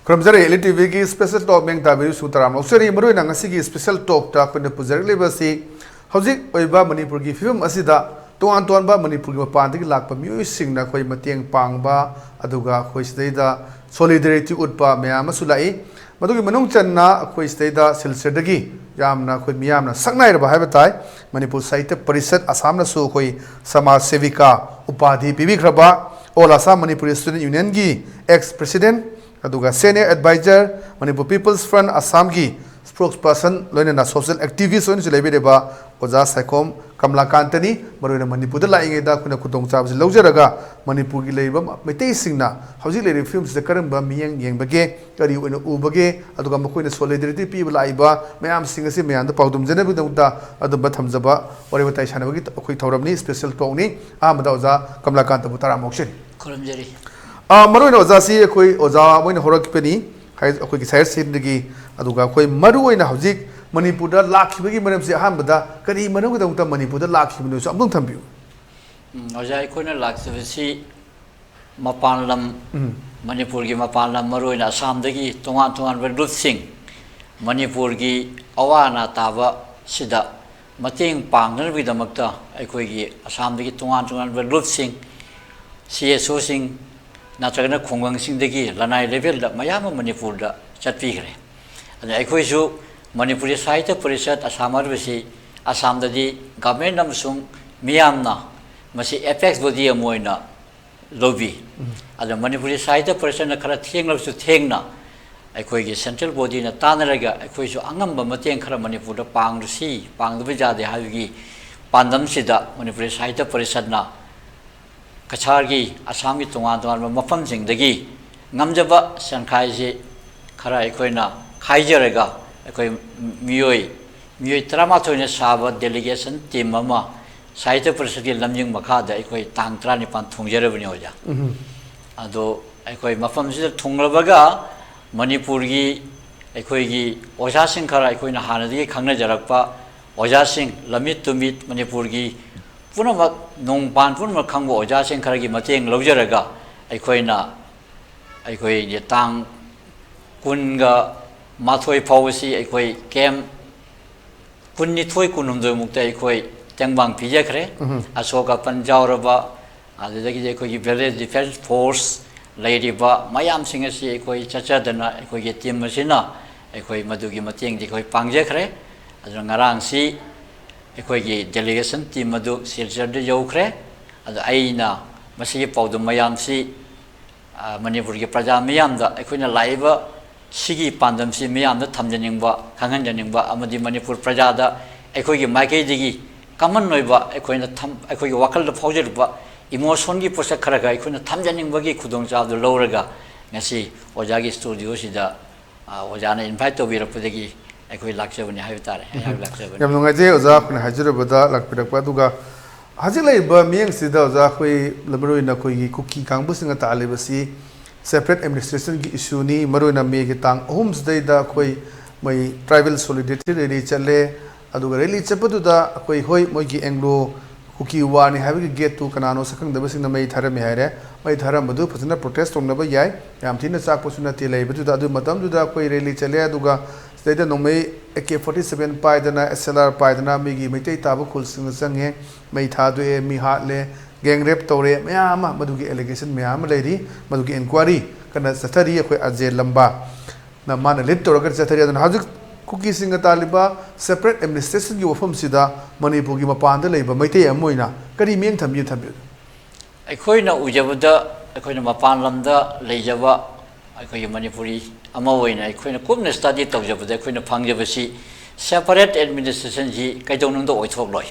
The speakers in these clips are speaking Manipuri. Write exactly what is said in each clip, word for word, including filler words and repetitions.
ꯈꯨꯔꯨꯝꯖꯔꯤ꯫ ꯑꯦꯜ ꯏ ꯇꯤ ꯚꯤꯒꯤ special talk ꯃꯤꯌꯥꯝ ꯇꯥꯕꯤꯔꯤꯕꯁꯨ ꯇꯔꯥꯝꯅ ꯑꯣꯛꯆꯔꯤ꯫ ꯃꯔꯨꯑꯣꯏꯅ ꯉꯁꯤꯒꯤ special talkꯇ ꯑꯩꯈꯣꯏꯅ ꯄꯨꯖꯔꯛꯂꯤꯕꯁꯤ ꯍꯧꯖꯤꯛ ꯑꯣꯏꯕ ꯃꯅꯤꯄꯨꯔꯒꯤ ꯐꯤꯕꯝ ꯑꯁꯤꯗ ꯇꯣꯉꯥꯟ ꯇꯣꯉꯥꯟꯕ ꯃꯅꯤꯄꯨꯔꯒꯤ ꯃꯄꯥꯟꯗꯒꯤ ꯂꯥꯛꯄ ꯃꯤꯑꯣꯏꯁꯤꯡꯅ ꯑꯩꯈꯣꯏ ꯃꯇꯦꯡ ꯄꯥꯡꯕ, ꯑꯗꯨꯒ ꯑꯩꯈꯣꯏ ꯁꯤꯗꯩꯗ solidarity ꯎꯠꯄ ꯃꯌꯥꯝ ꯑꯃꯁꯨ ꯂꯥꯛꯏ꯫ ꯃꯗꯨꯒꯤ ꯃꯅꯨꯡ ꯆꯟꯅ ꯑꯩꯈꯣꯏ ꯁꯤꯗꯩꯗ ꯁꯤꯜꯆꯔꯗꯒꯤ ꯌꯥꯝꯅ ꯑꯩꯈꯣꯏ ꯃꯤꯌꯥꯝꯅ ꯁꯛꯅꯥꯏꯔꯕ ꯍꯥꯏꯕ ꯇꯥꯏ, ꯃꯅꯤꯄꯨꯔ ꯁꯥꯍꯤꯇ꯭ꯌ ꯄꯔꯤꯁꯠ ꯑꯁꯥꯝꯅꯁꯨ ꯑꯩꯈꯣꯏ ꯁꯃꯥꯖ ꯁꯦꯕꯤꯀꯥ ꯎꯄꯥꯙꯤ ꯄꯤꯕꯤꯈ꯭ꯔꯕ, All Assam Manipuri Student Unionꯒꯤ ex president, ꯑꯗꯨꯒ senior advisor, Manipur People's Front ꯑꯁꯥꯝꯒꯤ spokesperson, ꯂꯣꯏꯅꯅ social activist ꯑꯣꯏꯅꯁꯨ ꯂꯩꯕꯤꯔꯤꯕ ꯑꯣꯖꯥ ꯁꯥꯏꯈꯣꯝ ꯀꯃꯂꯥꯀꯥꯟꯇꯅꯤ꯫ ꯃꯔꯨꯑꯣꯏꯅ ꯃꯅꯤꯄꯨꯔꯗ ꯂꯥꯛꯏꯉꯩꯗ ꯑꯩꯈꯣꯏꯅ ꯈꯨꯗꯣꯡꯆꯥꯕꯁꯤ ꯂꯧꯖꯔꯒ ꯃꯅꯤꯄꯨꯔꯒꯤ ꯂꯩꯔꯤꯕ ꯃꯩꯇꯩꯁꯤꯡꯅ ꯍꯧꯖꯤꯛ ꯂꯩꯔꯤꯕ ꯐꯤꯕꯝꯁꯤꯗ ꯀꯔꯝꯕ ꯃꯤꯠꯌꯦꯡ ꯌꯦꯡꯕꯒꯦ, ꯀꯔꯤ ꯑꯣꯏꯅ ꯎꯕꯒꯦ, ꯑꯗꯨꯒ ꯃꯈꯣꯏꯅ solidarity ꯄꯤꯕ ꯂꯥꯛꯏꯕ ꯃꯌꯥꯝꯁꯤꯡ ꯑꯁꯤ ꯃꯌꯥꯝꯗ ꯄꯥꯎꯗꯝꯖꯅꯕꯒꯤꯗꯃꯛꯇ ꯑꯗꯨꯝꯕ ꯊꯝꯖꯕ ꯋꯥꯔꯤ ꯋꯥꯇꯥꯏ ꯁꯥꯟꯅꯕꯒꯤ ꯑꯩꯈꯣꯏ ꯊꯧꯔꯝꯅꯤ, special talkꯅꯤ꯫ ꯑꯍꯥꯟꯕꯗ ꯑꯣꯖꯥ ꯀꯃꯂꯥꯀꯥꯟꯇꯕꯨ ꯇꯔꯥꯝꯅ ꯑꯣꯛꯆꯔꯤ꯫ ꯈꯨꯔꯨꯝꯖꯔꯤ꯫ ꯑ, ꯃꯔꯨꯑꯣꯏꯅ ꯑꯣꯖꯥꯁꯤ ꯑꯩꯈꯣꯏ ꯑꯣꯖꯥ ꯃꯣꯏꯅ ꯍꯧꯔꯛꯈꯤꯕꯅꯤ, ꯍꯥꯏ-, ꯑꯩꯈꯣꯏꯒꯤ ꯁꯥꯍꯤꯇ꯭ꯌ ꯁꯦꯟꯗꯒꯤ, ꯑꯗꯨꯒ ꯑꯩꯈꯣꯏ ꯃꯔꯨꯑꯣꯏꯅ ꯍꯧꯖꯤꯛ ꯃꯅꯤꯄꯨꯔꯗ ꯂꯥꯛꯈꯤꯕꯒꯤ ꯃꯔꯝꯁꯤ ꯑꯍꯥꯟꯕꯗ ꯀꯔꯤ ꯃꯔꯝꯒꯤꯗꯃꯛꯇ ꯃꯅꯤꯄꯨꯔꯗ ꯂꯥꯛꯈꯤꯕꯅꯣꯁꯨ ꯑꯃꯨꯛꯇꯪ ꯊꯝꯕꯤꯌꯨ꯫ ꯎꯝ, ꯑꯣꯖꯥ, ꯑꯩꯈꯣꯏꯅ ꯂꯥꯛꯆꯕꯁꯤ ꯃꯄꯥꯟ ꯂꯝ, ꯎꯝ꯫ ꯃꯅꯤꯄꯨꯔꯒꯤ ꯃꯄꯥꯟ ꯂꯝ, ꯃꯔꯨꯑꯣꯏꯅ ꯑꯁꯥꯝꯗꯒꯤ ꯇꯣꯉꯥꯟ ꯇꯣꯉꯥꯟꯕ ꯂꯨꯞꯁꯤꯡ ꯃꯅꯤꯄꯨꯔꯒꯤ ꯑꯋꯥ ꯑꯅꯥ ꯇꯥꯕ ꯁꯤꯗ ꯃꯇꯦꯡ ꯄꯥꯡꯅꯅꯕꯒꯤꯗꯃꯛꯇ ꯑꯩꯈꯣꯏꯒꯤ ꯑꯁꯥꯝꯗꯒꯤ ꯇꯣꯉꯥꯟ ꯇꯣꯉꯥꯟꯕ ꯂꯨꯞꯁꯤꯡ, ꯁꯤ ꯑꯦꯁ ꯑꯣꯁꯤꯡ ꯅꯠꯇ꯭ꯔꯒꯅ ꯈꯨꯡꯒꯪꯁꯤꯡꯗꯒꯤ ꯂꯅꯥꯏ levelꯗ ꯃꯌꯥꯝ ꯑꯃ ꯃꯅꯤꯄꯨꯔꯗ ꯆꯠꯄꯤꯈ꯭ꯔꯦ꯫ ꯑꯗꯨꯅ ꯑꯩꯈꯣꯏꯁꯨ ꯃꯅꯤꯄꯨꯔꯤ ꯁꯥꯍꯤꯇ꯭ꯌ ꯄꯔꯤꯁꯠ ꯑꯁꯥꯝ ꯍꯥꯏꯔꯤꯕꯁꯤ ꯑꯁꯥꯝꯗꯗꯤ government ꯑꯃꯁꯨꯡ ꯃꯤꯌꯥꯝꯅ ꯃꯁꯤ apex body ꯑꯃ ꯑꯣꯏꯅ ꯂꯧꯕꯤ꯫ ꯎꯝ꯫ ꯑꯗ ꯃꯅꯤꯄꯨꯔꯤ ꯁꯥꯍꯤꯇ꯭ꯌ ꯄꯔꯤꯁꯠꯅ ꯈꯔ ꯊꯦꯡꯂꯕꯁꯨ ꯊꯦꯡꯅ ꯑꯩꯈꯣꯏꯒꯤ central bodyꯅ ꯇꯥꯟꯅꯔꯒ ꯑꯩꯈꯣꯏꯁꯨ ꯑꯉꯝꯕ ꯃꯇꯦꯡ ꯈꯔ ꯃꯅꯤꯄꯨꯔꯗ ꯄꯥꯡꯂꯨꯁꯤ, ꯄꯥꯡꯗꯕ ꯌꯥꯗꯦ ꯍꯥꯏꯕꯒꯤ ꯄꯥꯟꯗꯝꯁꯤꯗ ꯃꯅꯤꯄꯨꯔꯤ ꯁꯥꯍꯤꯇ꯭ꯌ ꯄꯔꯤꯁꯠꯅ ꯀꯁꯥꯔꯒꯤ, ꯑꯁꯥꯝꯒꯤ ꯇꯣꯉꯥꯟ ꯇꯣꯉꯥꯟꯕ ꯃꯐꯝꯁꯤꯡꯗꯒꯤ ꯉꯝꯖꯕ ꯁꯦꯟꯈꯥꯏꯁꯤ ꯈꯔ ꯑꯩꯈꯣꯏꯅ ꯈꯥꯏꯖꯔꯒ ꯑꯩꯈꯣꯏ ꯃꯤꯑꯣꯏ, ꯃꯤꯑꯣꯏ ꯇꯔꯥꯃꯥꯊꯣꯏꯅ ꯁꯥꯕ delegation team ꯑꯃ ꯁꯥꯍꯤꯇ꯭ꯌ ꯄꯔꯤꯁꯠꯀꯤ ꯂꯝꯖꯤꯡ ꯃꯈꯥꯗ ꯑꯩꯈꯣꯏ ꯇꯥꯡ ꯇꯔꯥꯅꯤꯄꯥꯟ ꯊꯨꯡꯖꯔꯕꯅꯤ, ꯑꯣꯖꯥ꯫ ꯎꯝ꯫ ꯑꯗꯣ ꯑꯩꯈꯣꯏ ꯃꯐꯝꯁꯤꯗ ꯊꯨꯡꯂꯕꯒ ꯃꯅꯤꯄꯨꯔꯒꯤ ꯑꯩꯈꯣꯏꯒꯤ ꯑꯣꯖꯥꯁꯤꯡ ꯈꯔ, ꯑꯩꯈꯣꯏꯅ ꯍꯥꯟꯅꯗꯒꯤ ꯈꯪꯅꯖꯔꯛꯄ ꯑꯣꯖꯥꯁꯤꯡ, ꯂꯝꯃꯤꯠ ꯇꯨꯃꯤꯠ ꯃꯅꯤꯄꯨꯔꯒꯤ ꯄꯨꯝꯅꯃꯛ, ꯅꯣꯡꯄꯥꯟ ꯄꯨꯝꯅꯃꯛ ꯈꯪꯕ ꯑꯣꯖꯥꯁꯤꯡ ꯈꯔꯒꯤ ꯃꯇꯦꯡ ꯂꯧꯖꯔꯒ ꯑꯩꯈꯣꯏꯅ, ꯑꯩꯈꯣꯏꯒꯤ ꯇꯥꯡ ꯀꯨꯟꯒ ꯃꯥꯊꯣꯏ ꯐꯥꯎꯕꯁꯤ ꯑꯩꯈꯣꯏ ꯀꯦꯝ ꯀꯨꯟꯅꯤꯊꯣꯏ ꯀꯨꯟꯍꯨꯝꯗꯣꯏꯃꯨꯛꯇ ꯑꯩꯈꯣꯏ ꯇꯦꯡꯕꯥꯡ ꯄꯤꯖꯈ꯭ꯔꯦ꯫ ꯑꯁꯣꯛ ꯑꯄꯟ ꯌꯥꯎꯔꯕ, ꯑꯗꯨꯗꯒꯤꯗꯤ ꯑꯩꯈꯣꯏꯒꯤ village defence force ꯂꯩꯔꯤꯕ ꯃꯌꯥꯝꯁꯤꯡ ꯑꯁꯤ ꯑꯩꯈꯣꯏ ꯆꯠꯆꯗꯅ ꯑꯩꯈꯣꯏꯒꯤ ꯇꯤꯝ ꯑꯁꯤꯅ ꯑꯩꯈꯣꯏ ꯃꯗꯨꯒꯤ ꯃꯇꯦꯡꯗꯤ ꯑꯩꯈꯣꯏ ꯄꯥꯡꯖꯈ꯭ꯔꯦ꯫ ꯑꯗꯨꯅ ꯉꯔꯥꯡꯁꯤ ꯑꯩꯈꯣꯏꯒꯤ ꯗꯦꯂꯤꯒꯦꯁꯟ ꯇꯤꯝ ꯑꯗꯨ ꯁꯤꯜꯆꯔꯗ ꯌꯧꯈ꯭ꯔꯦ꯫ ꯑꯗꯣ ꯑꯩꯅ ꯃꯁꯤꯒꯤ ꯄꯥꯎꯗꯝ ꯃꯌꯥꯝꯁꯤ, ꯑ, ꯃꯅꯤꯄꯨꯔꯒꯤ ꯄ꯭ꯔꯖꯥ ꯃꯤꯌꯥꯝꯗ ꯑꯩꯈꯣꯏꯅ ꯂꯥꯛꯏꯕ ꯁꯤꯒꯤ ꯄꯥꯟꯗꯝꯁꯤ ꯃꯤꯌꯥꯝꯗ ꯊꯝꯖꯅꯤꯡꯕ, ꯈꯪꯍꯟꯖꯅꯤꯡꯕ ꯑꯃꯗꯤ ꯃꯅꯤꯄꯨꯔ ꯄ꯭ꯔꯖꯥꯗ ꯑꯩꯈꯣꯏꯒꯤ ꯃꯥꯏꯀꯩꯗꯒꯤ ꯀꯃꯟ ꯑꯣꯏꯕ ꯑꯩꯈꯣꯏꯅ ꯊꯝ-, ꯑꯩꯈꯣꯏꯒꯤ ꯋꯥꯈꯜꯗ ꯐꯥꯎꯖꯔꯛꯄ ꯏꯃꯣꯁꯟꯒꯤ ꯄꯣꯠꯁꯛ ꯈꯔꯒ ꯑꯩꯈꯣꯏꯅ ꯊꯝꯖꯅꯤꯡꯕꯒꯤ ꯈꯨꯗꯣꯡꯆꯥꯕꯗꯨ ꯂꯧꯔꯒ ꯉꯁꯤ ꯑꯣꯖꯥꯒꯤ ꯁ꯭ꯇꯨꯗꯤꯑꯣꯁꯤꯗ, ꯑ, ꯑꯣꯖꯥꯅ ꯏꯟꯚꯥꯏꯠ ꯇꯧꯕꯤꯔꯛꯄꯗꯒꯤ ꯑꯩꯈꯣꯏ ꯂꯥꯛꯆꯕꯅꯤ ꯍꯥꯏꯕ ꯇꯥꯔꯦ, ꯑꯩꯍꯥꯛ ꯂꯥꯛꯆꯕꯅꯤ꯫ ꯌꯥꯝ ꯅꯨꯡꯉꯥꯏꯖꯩ ꯑꯣꯖꯥ, ꯑꯩꯈꯣꯏꯅ ꯍꯥꯏꯖꯔꯨꯕꯗ ꯂꯥꯛꯄꯤꯔꯛꯄ꯫ ꯑꯗꯨꯒ ꯍꯧꯖꯤꯛ ꯂꯩꯔꯤꯕ ꯃꯤꯠꯌꯦꯡꯁꯤꯗ ꯑꯣꯖꯥ, ꯑꯩꯈꯣꯏ ꯃꯔꯨꯑꯣꯏꯅ ꯑꯩꯈꯣꯏꯒꯤ ꯀꯨꯀꯤ ꯀꯥꯡꯕꯨꯁꯤꯡꯅ ꯇꯥꯜꯂꯤꯕꯁꯤ separate administrationꯒꯤ issueꯅꯤ꯫ ꯃꯔꯨꯑꯣꯏꯅ ꯃꯦꯒꯤ ꯇꯥꯡ ꯑꯍꯨꯝꯁꯤꯗꯩꯗ ꯑꯩꯈꯣꯏ ꯃꯣꯏ tribal solidarity rally ꯆꯠꯂꯦ꯫ ꯑꯗꯨꯒ rally ꯆꯠꯄꯗꯨꯗ ꯑꯩꯈꯣꯏ, ꯍꯣꯏ, ꯃꯣꯏꯒꯤ Anglo Kuki Warꯅꯤ ꯍꯥꯏꯕꯒꯤ gateꯇꯨ ꯀꯅꯥꯅꯣ ꯁꯛꯈꯪꯗꯕꯁꯤꯡꯅ ꯃꯩ ꯊꯥꯔꯝꯃꯤ ꯍꯥꯏꯔꯦ꯫ ꯃꯩ ꯊꯥꯔꯝꯕꯗꯨ ꯐꯖꯅ protest ꯇꯧꯅꯕ ꯌꯥꯏ, ꯌꯥꯝ ꯊꯤꯅ ꯆꯥꯛꯄꯁꯨ ꯅꯠꯇꯦ ꯂꯩꯕꯗꯨꯗ꯫ ꯑꯗꯨ ꯃꯇꯝꯗꯨꯗ ꯑꯩꯈꯣꯏ rally ꯆꯠꯂꯦ꯫ ꯑꯗꯨꯒ ꯁꯤꯗꯩꯗ ꯅꯣꯡꯃꯩ A K forty seven ꯄꯥꯏꯗꯅ, S L R ꯄꯥꯏꯗꯅ ꯃꯤꯒꯤ ꯃꯩꯇꯩ ꯇꯥꯕ ꯈꯨꯜꯁꯤꯡꯗ ꯆꯪꯉꯦ, ꯃꯩ ꯊꯥꯗꯣꯛꯑꯦ, ꯃꯤ ꯍꯥꯠꯂꯦ, gang rape ꯇꯧꯔꯦ, ꯃꯌꯥꯝ ꯑꯃ, ꯃꯗꯨꯒꯤ allegation ꯃꯌꯥꯝ ꯑꯃ ꯂꯩꯔꯤ꯫ ꯃꯗꯨꯒꯤ inquiry ꯀꯟꯅ ꯆꯠꯊꯔꯤ꯫ ꯑꯩꯈꯣꯏ ꯑꯖꯦ ꯂꯝꯕꯥꯅ ꯃꯥꯅ lead ꯇꯧꯔꯒ ꯆꯠꯊꯔꯤ꯫ ꯑꯗꯨꯅ ꯍꯧꯖꯤꯛ ꯀꯨꯀꯤꯁꯤꯡꯒ ꯇꯥꯜꯂꯤꯕ separate administrationꯒꯤ ꯋꯥꯐꯝꯁꯤꯗ ꯃꯅꯤꯄꯨꯔꯒꯤ ꯃꯄꯥꯟꯗ ꯂꯩꯕ ꯃꯩꯇꯩ ꯑꯃ ꯑꯣꯏꯅ ꯀꯔꯤ ꯃꯤꯠꯌꯦꯡ ꯊꯝꯕꯤ-, ꯊꯝꯕꯤꯕꯒꯦ? ꯑꯩꯈꯣꯏꯅ ꯎꯖꯕꯗ, ꯑꯩꯈꯣꯏꯅ ꯃꯄꯥꯟ ꯂꯝꯗ ꯂꯩꯖꯕ ꯑꯩꯈꯣꯏꯒꯤ ꯃꯅꯤꯄꯨꯔꯤ ꯑꯃ ꯑꯣꯏꯅ ꯑꯩꯈꯣꯏꯅ ꯀꯨꯞꯅ study ꯇꯧꯖꯕꯗ ꯑꯩꯈꯣꯏꯅ ꯐꯪꯖꯕꯁꯤ separate administrationꯁꯤ ꯀꯩꯗꯧꯅꯨꯡꯗ ꯑꯣꯏꯊꯣꯛꯂꯣꯏ꯫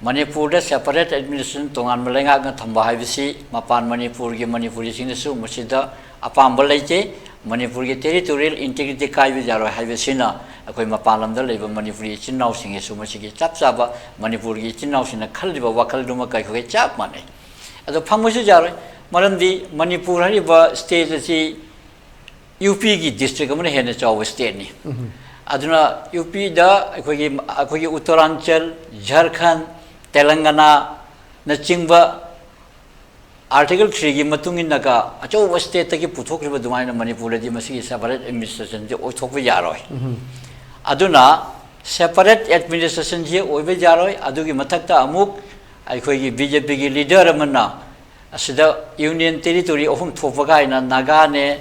ꯃꯅꯤꯄꯨꯔꯗ separate administration, ꯇꯣꯉꯥꯟꯕ ꯂꯩꯉꯥꯛꯅ ꯊꯝꯕ ꯍꯥꯏꯕꯁꯤ ꯃꯄꯥꯟ ꯃꯅꯤꯄꯨꯔꯒꯤ ꯃꯅꯤꯄꯨꯔꯤꯁꯤꯡꯅꯁꯨ ꯃꯁꯤꯗ ꯑꯄꯥꯝꯕ ꯂꯩꯇꯦ꯫ ꯃꯅꯤꯄꯨꯔꯒꯤ territorial integrity ꯀꯥꯏꯕ ꯌꯥꯔꯣꯏ ꯍꯥꯏꯕꯁꯤꯅ ꯑꯩꯈꯣꯏ ꯃꯄꯥꯟ ꯂꯝꯗ ꯂꯩꯕ ꯃꯅꯤꯄꯨꯔꯤ ꯏꯆꯤꯟ ꯏꯅꯥꯎꯁꯤꯡꯒꯤꯁꯨ ꯃꯁꯤꯒꯤ ꯆꯞ ꯆꯥꯕ ꯃꯅꯤꯄꯨꯔꯒꯤ ꯏꯆꯤꯟ ꯏꯅꯥꯎꯁꯤꯡꯅ ꯈꯜꯂꯤꯕ ꯋꯥꯈꯜꯗꯨꯃꯛ ꯑꯩꯈꯣꯏꯒ ꯆꯞ ꯃꯥꯟꯅꯩ꯫ ꯑꯗꯣ ꯐꯪꯕꯁꯨ ꯌꯥꯔꯣꯏ, ꯃꯔꯝꯗꯤ ꯃꯅꯤꯄꯨꯔ ꯍꯥꯏꯔꯤꯕ state ꯑꯁꯤ UPꯒꯤ district ꯑꯃꯅ ꯍꯦꯟꯅ ꯆꯥꯎꯕ stateꯅꯤ꯫ ꯑꯗꯨꯅ UPꯗ ꯑꯩꯈꯣꯏꯒꯤ, ꯑꯩꯈꯣꯏꯒꯤ ꯎꯠꯇꯔꯥꯟꯆꯜ, ꯖꯔꯈꯟ, ꯇꯦꯂꯪꯒꯅꯥꯅꯆꯤꯡꯕ ꯑꯥꯔꯇꯤꯀꯜ ꯊ꯭ꯔꯤꯒꯤ ꯃꯇꯨꯡ ꯏꯟꯅꯒ ꯑꯆꯧꯕ ꯁ꯭ꯇꯦꯠꯇꯒꯤ ꯄꯨꯊꯣꯛꯈꯤꯕ ꯑꯗꯨꯃꯥꯏꯅ ꯃꯅꯤꯄꯨꯔꯗꯗꯤ ꯃꯁꯤꯒꯤ ꯁꯦꯄꯔꯦꯠ ꯑꯦꯗꯃꯤꯅꯤꯁꯇ꯭ꯔꯦꯁꯟꯁꯦ ꯑꯣꯏꯊꯣꯛꯄ ꯌꯥꯔꯣꯏ꯫ ꯑꯗꯨꯅ ꯁꯦꯄꯔꯦꯠ ꯑꯦꯗꯃꯤꯅꯤꯁꯇ꯭ꯔꯦꯁꯟꯁꯤ ꯑꯣꯏꯕ ꯌꯥꯔꯣꯏ꯫ ꯑꯗꯨꯒꯤ ꯃꯊꯛꯇ ꯑꯃꯨꯛ ꯑꯩꯈꯣꯏꯒꯤ ꯕꯤ ꯖꯦ ꯄꯤꯒꯤ ꯂꯤꯗꯔ ꯑꯃꯅ ꯑꯁꯤꯗ ꯌꯨꯅꯤꯌꯟ ꯇꯦꯔꯤꯇꯣꯔꯤ ꯑꯍꯨꯝ ꯊꯣꯛꯄ ꯀꯥꯏꯅ ꯅꯥꯒꯥꯅꯦ,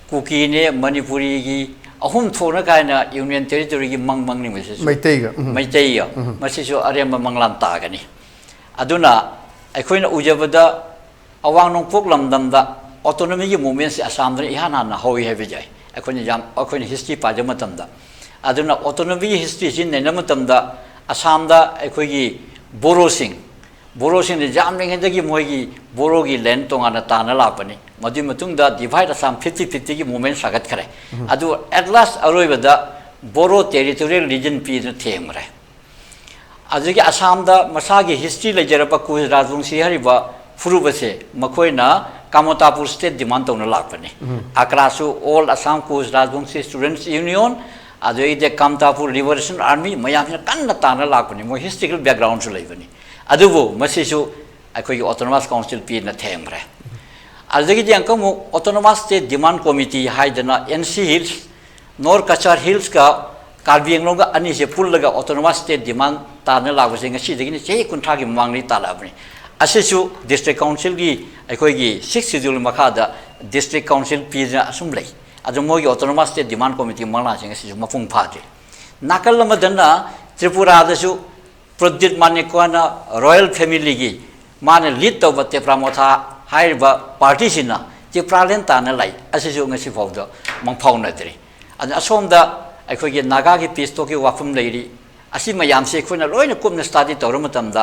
ꯀꯨꯀꯤꯅꯦ, ꯃꯅꯤꯄꯨꯔꯤꯒꯤ ꯑꯍꯨꯝ ꯊꯣꯛꯅ ꯀꯥꯏꯅ ꯌꯨꯅꯤꯌꯟ ꯇꯦꯔꯤꯇꯣꯔꯤꯒꯤ ꯃꯪ ꯃꯪꯅꯤ ꯃꯁꯤꯁꯨ꯫ ꯃꯩꯇꯩꯒ, ꯎꯝ꯫ ꯃꯩꯇꯩꯒ꯫ ꯃꯁꯤꯁꯨ ꯑꯔꯦꯝꯕ ꯃꯪꯂꯥꯟ ꯇꯥꯒꯅꯤ꯫ ꯑꯗꯨꯅ ꯑꯩꯈꯣꯏꯅ ꯎꯖꯕꯗ ꯑꯋꯥꯡ ꯅꯣꯡꯄꯣꯛ ꯂꯝꯗꯝꯗ ꯑꯣꯇꯣꯅꯣꯃꯤꯒꯤ ꯃꯨꯚꯃꯦꯟꯁꯦ ꯑꯁꯥꯝꯗꯅ ꯏꯍꯥꯟ ꯍꯥꯟꯅ ꯍꯧꯏ ꯍꯥꯏꯕ ꯌꯥꯏ, ꯑꯩꯈꯣꯏꯅ ꯌꯥꯝ, ꯑꯩꯈꯣꯏꯅ ꯍꯤꯁꯇ꯭ꯔꯤ ꯄꯥꯖꯕ ꯃꯇꯝꯗ꯫ ꯑꯗꯨꯅ ꯑꯣꯇꯣꯅꯣꯃꯤꯒꯤ ꯍꯤꯁꯇ꯭ꯔꯤꯁꯤ ꯅꯩꯅꯕ ꯃꯇꯝꯗ ꯑꯁꯥꯝꯗ ꯑꯩꯈꯣꯏꯒꯤ ꯕꯣꯔꯣꯁꯤꯡ, ꯕꯣꯔꯣꯁꯤꯡꯗꯤ ꯌꯥꯝꯂꯤꯉꯩꯗꯒꯤ ꯃꯣꯏꯒꯤ ꯕꯣꯔꯣꯒꯤ ꯂꯦꯟ ꯇꯣꯉꯥꯟꯅ ꯇꯥꯟꯅ ꯂꯥꯛꯄꯅꯤ꯫ ꯃꯗꯨꯒꯤ ꯃꯇꯨꯡꯗ ꯗꯤꯚꯥꯏꯠ ꯑꯁꯥꯝ ꯐꯤꯐꯇꯤ ꯐꯤꯐꯇꯤꯒꯤ ꯃꯨꯚꯃꯦꯟ ꯁꯥꯒꯠꯈ꯭ꯔꯦ꯫ ꯑꯗꯨ ꯑꯦꯠ ꯂꯥꯁ ꯑꯔꯣꯏꯕꯗ ꯕꯣꯔꯣ ꯇꯦꯔꯤꯇꯣꯔꯤꯌꯦꯜ ꯔꯤꯖꯟ ꯄꯤꯗꯨꯅ ꯊꯦꯡꯈ꯭ꯔꯦ꯫ ꯑꯗꯨꯗꯒꯤ ꯑꯁꯥꯝꯗ ꯃꯁꯥꯒꯤ ꯍꯤꯁꯇ꯭ꯔꯤ ꯂꯩꯖꯔꯕ ꯀꯨꯁ ꯔꯥꯖꯕꯪꯁꯤ ꯍꯥꯏꯔꯤꯕ ꯐꯨꯔꯨꯞ ꯑꯁꯦ ꯃꯈꯣꯏꯅ ꯀꯃꯇꯥꯄꯨꯔ ꯁ꯭ꯇꯦꯠ ꯗꯤꯃꯥꯟ ꯇꯧꯅ ꯂꯥꯛꯄꯅꯤ꯫ ꯑꯀ꯭ꯔꯥꯁꯨ ꯑꯣꯜ ꯑꯁꯥꯝ ꯀꯨꯁ ꯔꯥꯖꯕꯪꯁꯤ ꯁ꯭ꯇꯨꯗꯦꯟꯠꯁ ꯌꯨꯅꯤꯌꯟ, ꯑꯗꯨꯗꯩꯗꯤ ꯀꯃꯇꯥꯄꯨꯔ ꯂꯤꯕꯔꯦꯁꯟ ꯑꯥꯔꯃꯤ ꯃꯌꯥꯝꯁꯤꯅ ꯀꯟꯅ ꯇꯥꯟꯅ ꯂꯥꯛꯄꯅꯤ꯫ ꯃꯣꯏ ꯍꯤꯁꯇ꯭ꯔꯤꯀꯦꯜ ꯕꯦꯛꯒ꯭ꯔꯥꯎꯟꯁꯨ ꯂꯩꯕꯅꯤ꯫ ꯑꯗꯨꯕꯨ ꯃꯁꯤꯁꯨ ꯑꯩꯈꯣꯏꯒꯤ ꯑꯣꯇꯣꯅꯣꯃꯁ ꯀꯥꯎꯟꯁꯤꯜ ꯄꯤꯗꯅ ꯊꯦꯡꯈ꯭ꯔꯦ꯫ ꯑꯗꯨꯗꯒꯤꯗꯤ ꯑꯃꯨꯛꯀ ꯑꯃꯨꯛ ꯑꯣꯇꯣꯅꯣꯃꯁ ꯁ꯭ꯇꯦꯠ ꯗꯤꯃꯥꯟ ꯀꯣꯃꯤꯇꯤ ꯍꯥꯏꯗꯅ ꯑꯦꯟ ꯁꯤ ꯍꯤꯜꯁ, ꯅꯣꯔꯠ ꯀꯆꯥꯔ ꯍꯤꯜꯁꯀ ꯀꯥꯔꯕꯤ ꯑꯪꯂꯣꯡꯒ ꯑꯅꯤꯁꯦ ꯄꯨꯜꯂꯒ ꯑꯣꯇꯣꯅꯣꯃꯁ ꯁ꯭ꯇꯦꯠ ꯗꯤꯃꯥꯟ ꯇꯥꯟꯅ ꯂꯥꯛꯄꯁꯦ ꯉꯁꯤꯗꯒꯤꯅ ꯆꯍꯤ ꯀꯨꯟꯊ꯭ꯔꯥꯒꯤ ꯃꯃꯥꯡꯗꯒꯤ ꯇꯥꯜꯂꯛꯑꯕꯅꯤ꯫ ꯑꯁꯤꯁꯨ ꯗꯤꯁꯇ꯭ꯔꯤꯛ ꯀꯥꯎꯟꯁꯤꯜꯒꯤ ꯑꯩꯈꯣꯏꯒꯤ ꯁꯤꯛꯁ ꯁꯦꯗ꯭ꯌꯨꯜ ꯃꯈꯥꯗ ꯗꯤꯁꯇ꯭ꯔꯤꯛ ꯀꯥꯎꯟꯁꯤꯜ ꯄꯤꯗꯅ ꯑꯁꯨꯝ ꯂꯩ꯫ ꯑꯗꯨ ꯃꯣꯏꯒꯤ ꯑꯣꯇꯣꯅꯣꯃꯁ ꯁ꯭ꯇꯦꯠ ꯗꯤꯃꯥꯟ ꯀꯣꯃꯤꯇꯤ ꯃꯪꯂꯥꯟꯁꯤꯡ ꯑꯁꯤꯁꯨ ꯃꯄꯨꯡ ꯐꯥꯗ꯭ꯔꯤ꯫ ꯅꯥꯀꯜ ꯑꯃꯗꯅ ꯇ꯭ꯔꯤꯄꯨꯔꯥꯗꯁꯨ ꯄ꯭ꯔꯗ꯭ꯌꯨꯠ ꯃꯥꯅꯤꯛꯀ꯭ꯌꯅ ꯔꯣꯌꯦꯜ ꯐꯦꯃꯤꯂꯤꯒꯤ ꯃꯥꯅ ꯂꯤꯗ ꯇꯧꯕ ꯇꯤꯄ꯭ꯔꯥ ꯃꯣꯊꯥ ꯍꯥꯏꯔꯤꯕ ꯄꯥꯔꯇꯤꯁꯤꯅ ꯇꯤꯄ꯭ꯔꯥꯂꯦꯟ ꯇꯥꯟꯅ ꯂꯩ꯫ ꯑꯁꯤꯁꯨ ꯉꯁꯤ ꯐꯥꯎꯗ ꯃꯪꯐꯥꯎꯅꯗ꯭ꯔꯤ꯫ ꯑꯗꯨꯅ ꯑꯁꯣꯝꯗ ꯑꯩꯈꯣꯏꯒꯤ ꯅꯥꯒꯥꯒꯤ ꯄꯤꯁ ꯇꯣꯛꯀꯤ ꯋꯥꯐꯝ ꯂꯩꯔꯤ꯫ ꯑꯁꯤ ꯃꯌꯥꯝꯁꯤ ꯑꯩꯈꯣꯏꯅ ꯂꯣꯏꯅ ꯀꯨꯞꯅ ꯁ꯭ꯇꯗꯤ ꯇꯧꯔ ꯃꯇꯝꯗ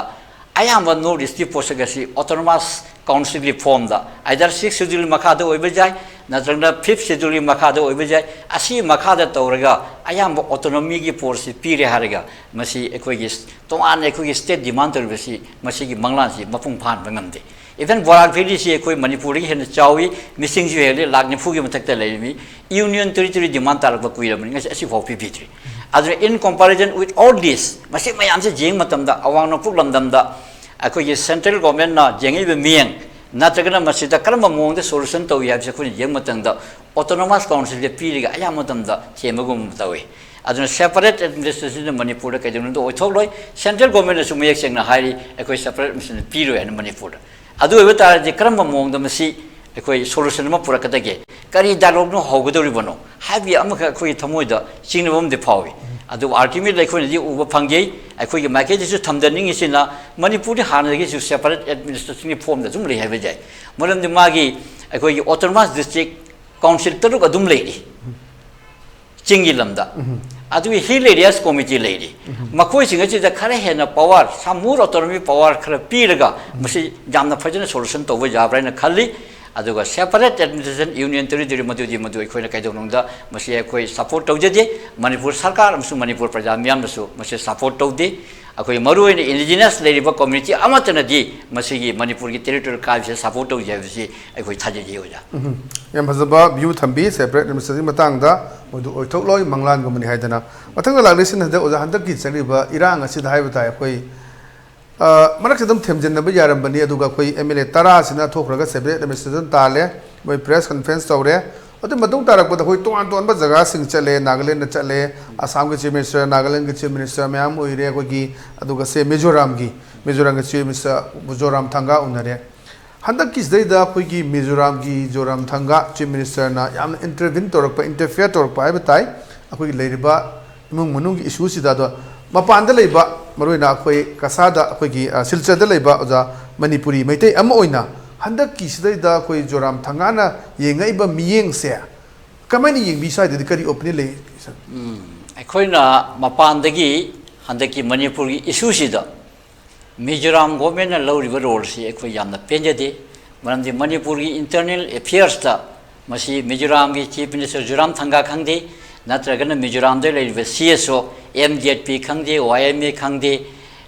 ꯑꯌꯥꯝꯕ ꯅꯣꯔꯠ ꯏꯁ꯭ꯠꯀꯤ ꯄꯣꯠꯁꯛ ꯑꯁꯤ ꯑꯣꯇꯣꯅꯣꯃꯁ ꯀꯥꯎꯟꯁꯤꯜꯒꯤ ꯐꯣꯝꯗ ꯑꯥꯏꯗꯔ ꯁꯤꯛꯁ ꯁꯦꯗ꯭ꯌꯨꯜꯒꯤ ꯃꯈꯥꯗ ꯑꯣꯏꯕ ꯌꯥꯏ, ꯅꯠꯇ꯭ꯔꯒꯅ ꯐꯤꯐ ꯁꯦꯗ꯭ꯌꯨꯜꯒꯤ ꯃꯈꯥꯗ ꯑꯣꯏꯕ ꯌꯥꯏ꯫ ꯑꯁꯤ ꯃꯈꯥꯗ ꯇꯧꯔꯒ ꯑꯌꯥꯝꯕ ꯑꯣꯇꯣꯅꯣꯃꯤꯒꯤ ꯄꯣꯠꯁꯤ ꯄꯤꯔꯦ ꯍꯥꯏꯔꯒ ꯃꯁꯤ ꯑꯩꯈꯣꯏꯒꯤ ꯇꯣꯉꯥꯟꯅ ꯑꯩꯈꯣꯏꯒꯤ ꯁ꯭ꯇꯦꯠ ꯗꯤꯃꯥꯟ ꯇꯧꯔꯤꯕꯁꯤ ꯃꯁꯤꯒꯤ ꯃꯪꯂꯥꯟꯁꯤ ꯃꯄꯨꯡ ꯐꯥꯍꯟꯕ ꯉꯝꯗꯦ꯫ ꯏꯚꯟ ꯕꯣꯔꯥꯛ ꯚꯦꯂꯤꯁꯤ ꯑꯩꯈꯣꯏ ꯃꯅꯤꯄꯨꯔꯗꯒꯤ ꯍꯦꯟꯅ ꯆꯥꯎꯏ, ꯃꯤꯁꯤꯡꯁꯨ ꯍꯦꯜꯂꯤ, ꯂꯥꯈ ꯅꯤꯐꯨꯒꯤ ꯃꯊꯛꯇ ꯂꯩꯔꯤꯃꯤ꯫ ꯌꯨꯅꯤꯌꯟ ꯇꯦꯔꯤꯇꯣꯔꯤ ꯗꯤꯃꯥꯟ ꯇꯥꯔꯛꯄ ꯀꯨꯏꯔꯕꯅꯤ, ꯉꯁꯤ ꯑꯁꯤꯐꯥꯎ ꯄꯤꯕꯤꯗ꯭ꯔꯤ꯫ ꯑꯗꯨꯅ in comparison with all this, ꯃꯁꯤ ꯃꯌꯥꯝꯁꯦ ꯌꯦꯡꯕ ꯃꯇꯝꯗ ꯑꯋꯥꯡ ꯅꯣꯡꯄꯣꯛ ꯂꯝꯗꯝꯗ ꯑꯩꯈꯣꯏꯒꯤ ꯁꯦꯟꯇ꯭ꯔꯦꯜ ꯒꯣꯔꯃꯦꯟꯠꯅ ꯌꯦꯡꯉꯛꯏꯕ ꯃꯤꯠꯌꯦꯡ, ꯅꯠꯇ꯭ꯔꯒꯅ ꯃꯁꯤꯗ ꯀꯔꯝꯕ ꯃꯑꯣꯡꯗ solution ꯇꯧꯏ ꯍꯥꯏꯕꯁꯤ ꯑꯩꯈꯣꯏꯅ ꯌꯦꯡꯕ ꯃꯇꯝꯗ autonomous councilꯗ ꯄꯤꯔꯒ ꯑꯌꯥꯝꯕ ꯃꯇꯝꯗ ꯊꯦꯝꯕꯒꯨꯝꯕ ꯇꯧꯏ꯫ ꯑꯗꯨꯅ separate administrationꯅ ꯃꯅꯤꯄꯨꯔꯗ ꯀꯩꯗꯧꯅꯨꯡꯗ ꯑꯣꯏꯊꯣꯛꯂꯣꯏ꯫ Central governmentꯅꯁꯨ ꯃꯌꯦꯛ ꯁꯦꯡꯅ ꯍꯥꯏꯔꯤ, ꯑꯩꯈꯣꯏ separate administration ꯄꯤꯔꯣꯏ ꯍꯥꯏꯅ ꯃꯅꯤꯄꯨꯔꯗ꯫ ꯑꯗꯨ ꯑꯣꯏꯕ ꯇꯥꯔꯗꯤ ꯀꯔꯝꯕ ꯃꯑꯣꯡꯗ ꯃꯁꯤ ꯑꯩꯈꯣꯏ solution ꯑꯃ ꯄꯨꯔꯛꯀꯗꯒꯦ? ꯀꯔꯤ dialogueꯅꯣ ꯍꯧꯒꯗꯧꯔꯤꯕꯅꯣ ꯍꯥꯏꯕꯒꯤ ꯑꯃꯈꯛ ꯑꯩꯈꯣꯏꯒꯤ ꯊꯃꯣꯏꯗ ꯆꯤꯡꯅꯕ ꯑꯃꯗꯤ ꯐꯥꯎꯏ꯫ ꯑꯗꯨꯕꯨ ultimately ꯑꯩꯈꯣꯏꯅꯗꯤ ꯎꯕ ꯐꯪꯖꯩ꯫ ꯑꯩꯈꯣꯏꯒꯤ ꯃꯥꯏꯀꯩꯗꯁꯨ ꯊꯝꯖꯅꯤꯡꯉꯤꯁꯤꯅ ꯃꯅꯤꯄꯨꯔꯗꯤ ꯍꯥꯟꯅꯗꯒꯤꯁꯨ separate administrationꯒꯤ formꯗ ꯑꯗꯨꯝ ꯂꯩ ꯍꯥꯏꯕ ꯌꯥꯏ꯫ ꯃꯔꯝꯗꯤ ꯃꯥꯒꯤ ꯑꯩꯈꯣꯏꯒꯤ autonomous district council ꯇꯔꯨꯛ ꯑꯗꯨꯝ ꯂꯩꯔꯤ꯫ ꯆꯤꯡꯒꯤ ꯂꯝꯗ꯫ ꯑꯗꯨꯒꯤ hill areas committee ꯂꯩꯔꯤ꯫ ꯃꯈꯣꯏꯁꯤꯡ ꯑꯁꯤꯗ ꯈꯔ ꯍꯦꯟꯅ power, some more autonomy power ꯈꯔ ꯄꯤꯔꯒ ꯃꯁꯤ ꯌꯥꯝꯅ ꯐꯖꯅ solution ꯇꯧꯕ ꯌꯥꯕ꯭ꯔꯥ ꯍꯥꯏꯅ ꯈꯜꯂꯤ꯫ ꯑꯗꯨꯒ separate administration, union territory ꯃꯗꯨꯗꯤ ꯃꯗꯨ ꯑꯩꯈꯣꯏꯅ ꯀꯩꯗꯧꯅꯨꯡꯗ ꯃꯁꯤ ꯑꯩꯈꯣꯏ support ꯇꯧꯖꯗꯦ꯫ ꯃꯅꯤꯄꯨꯔ ꯁꯔꯀꯥꯔ ꯑꯃꯁꯨꯡ ꯃꯅꯤꯄꯨꯔ ꯄ꯭ꯔꯖꯥ ꯃꯤꯌꯥꯝꯅꯁꯨ ꯃꯁꯤ support ꯇꯧꯗꯦ꯫ ꯑꯩꯈꯣꯏ ꯃꯔꯨꯑꯣꯏꯅ indigenous ꯂꯩꯔꯤꯕ community ꯑꯃꯠꯇꯅꯗꯤ ꯃꯁꯤꯒꯤ ꯃꯅꯤꯄꯨꯔꯒꯤ territorial ꯀꯥꯏꯕꯁꯦ support ꯇꯧꯖꯩ ꯍꯥꯏꯕꯁꯤ ꯑꯩꯈꯣꯏ ꯊꯥꯖꯖꯩ, ꯑꯣꯖꯥ꯫ ꯎꯝ꯫ ꯌꯥꯝ ꯐꯖꯕ view ꯊꯝꯕꯤ separate administrationꯒꯤ ꯃꯇꯥꯡꯗ, ꯃꯗꯨ ꯑꯣꯏꯊꯣꯛꯂꯣꯏ ꯃꯪꯂꯥꯟꯒꯨꯝꯕꯅꯤ ꯍꯥꯏꯗꯅ꯫ ꯃꯊꯪꯗ ꯂꯥꯛꯂꯤꯁꯤꯅ ꯍꯟꯗꯛ ꯑꯣꯖꯥ, ꯍꯟꯗꯛꯀꯤ ꯆꯠꯂꯤꯕ ꯏꯔꯥꯡ ꯑꯁꯤꯗ ꯍꯥꯏꯕ ꯇꯥꯏ ꯑꯩꯈꯣꯏ, ꯑ, ꯃꯔꯛꯁꯤꯗ ꯑꯗꯨꯝ ꯊꯦꯝꯖꯤꯟꯅꯕ ꯌꯥꯔꯝꯕꯅꯤ, ꯑꯗꯨꯒ ꯑꯩꯈꯣꯏ MLA ꯇꯔꯥꯁꯤꯅ ꯊꯣꯛꯈ꯭ꯔꯒ separate administration ꯇꯥꯜꯂꯦ, ꯃꯣꯏ press conference ꯇꯧꯔꯦ꯫ ꯑꯗꯨ ꯃꯇꯨꯡ ꯇꯥꯔꯛꯄꯗ ꯑꯩꯈꯣꯏ ꯇꯣꯉꯥꯟ ꯇꯣꯉꯥꯟꯕ ꯖꯒꯥꯁꯤꯡ ꯆꯠꯂꯦ, ꯅꯥꯒꯥꯂꯦꯟꯗ ꯆꯠꯂꯦ, ꯑꯁꯥꯝꯒꯤ chief minister, ꯅꯥꯒꯥꯂꯦꯟꯒꯤ chief minister ꯃꯌꯥꯝ ꯎꯏꯔꯦ ꯑꯩꯈꯣꯏꯒꯤ, ꯑꯗꯨꯒ ꯁꯦ ꯃꯤꯖꯣꯔꯥꯝꯒꯤ, ꯃꯤꯖꯣꯔꯥꯝꯒꯤ chief minister ꯖꯣꯔꯥꯝ ꯊꯪꯒꯥ ꯎꯅꯔꯦ꯫ ꯍꯟꯗꯛꯀꯤꯁꯤꯗꯩꯗ ꯑꯩꯈꯣꯏꯒꯤ ꯃꯤꯖꯣꯔꯥꯝꯒꯤ ꯖꯣꯔꯥꯝ ꯊꯪꯒꯥ chief ministerꯅ ꯌꯥꯝꯅ intervene ꯇꯧꯔꯛꯄ, interfere ꯇꯧꯔꯛꯄ ꯍꯥꯏꯕ ꯇꯥꯏ꯫ ꯑꯩꯈꯣꯏꯒꯤ ꯂꯩꯔꯤꯕ ꯏꯃꯨꯡ ꯃꯅꯨꯡꯒꯤ issueꯁꯤꯗ, ꯑꯗꯣ ꯃꯄꯥꯟꯗ ꯂꯩꯕ, ꯃꯔꯨꯑꯣꯏꯅ ꯑꯩꯈꯣꯏ ꯀꯁꯥꯗ, ꯑꯩꯈꯣꯏꯒꯤ, ꯑ, ꯁꯤꯜꯆꯔꯗ ꯂꯩꯕ ꯑꯣꯖꯥ ꯃꯅꯤꯄꯨꯔꯤ ꯃꯩꯇꯩ ꯑꯃ ꯑꯣꯏꯅ ꯍꯟꯗꯛꯀꯤꯁꯤꯗꯩꯗ ꯑꯩꯈꯣꯏ ꯖꯣꯔꯥꯝ ꯊꯪꯒꯥꯅ ꯌꯦꯡꯉꯛꯏꯕ ꯃꯤꯠꯌꯦꯡꯁꯦ ꯀꯃꯥꯏꯅ ꯌꯦꯡꯕꯤ? ꯁ꯭ꯋꯥꯏꯗꯗꯤ ꯀꯔꯤ opinion ꯂꯩ, sir? ꯎꯝ, ꯑꯩꯈꯣꯏꯅ ꯃꯄꯥꯟꯗꯒꯤ ꯍꯟꯗꯛꯀꯤ ꯃꯅꯤꯄꯨꯔꯒꯤ issueꯁꯤꯗ ꯃꯤꯖꯣꯔꯥꯝ governmentꯅ ꯂꯧꯔꯤꯕ roleꯁꯤ ꯑꯩꯈꯣꯏ ꯌꯥꯝꯅ ꯄꯦꯟꯖꯗꯦ꯫ ꯃꯔꯝꯗꯤ ꯃꯅꯤꯄꯨꯔꯒꯤ internal affairsꯇ ꯃꯁꯤ ꯃꯤꯖꯣꯔꯥꯝꯒꯤ chief minister ꯖꯣꯔꯥꯝ ꯊꯪꯒꯥ ꯈꯪꯗꯦ, ꯅꯠꯇ꯭ꯔꯒꯅ ꯃꯤꯖꯣꯔꯥꯝꯗ ꯂꯩꯔꯤꯕ CSO, MZP ꯈꯪꯗꯦ, YMA ꯈꯪꯗꯦ,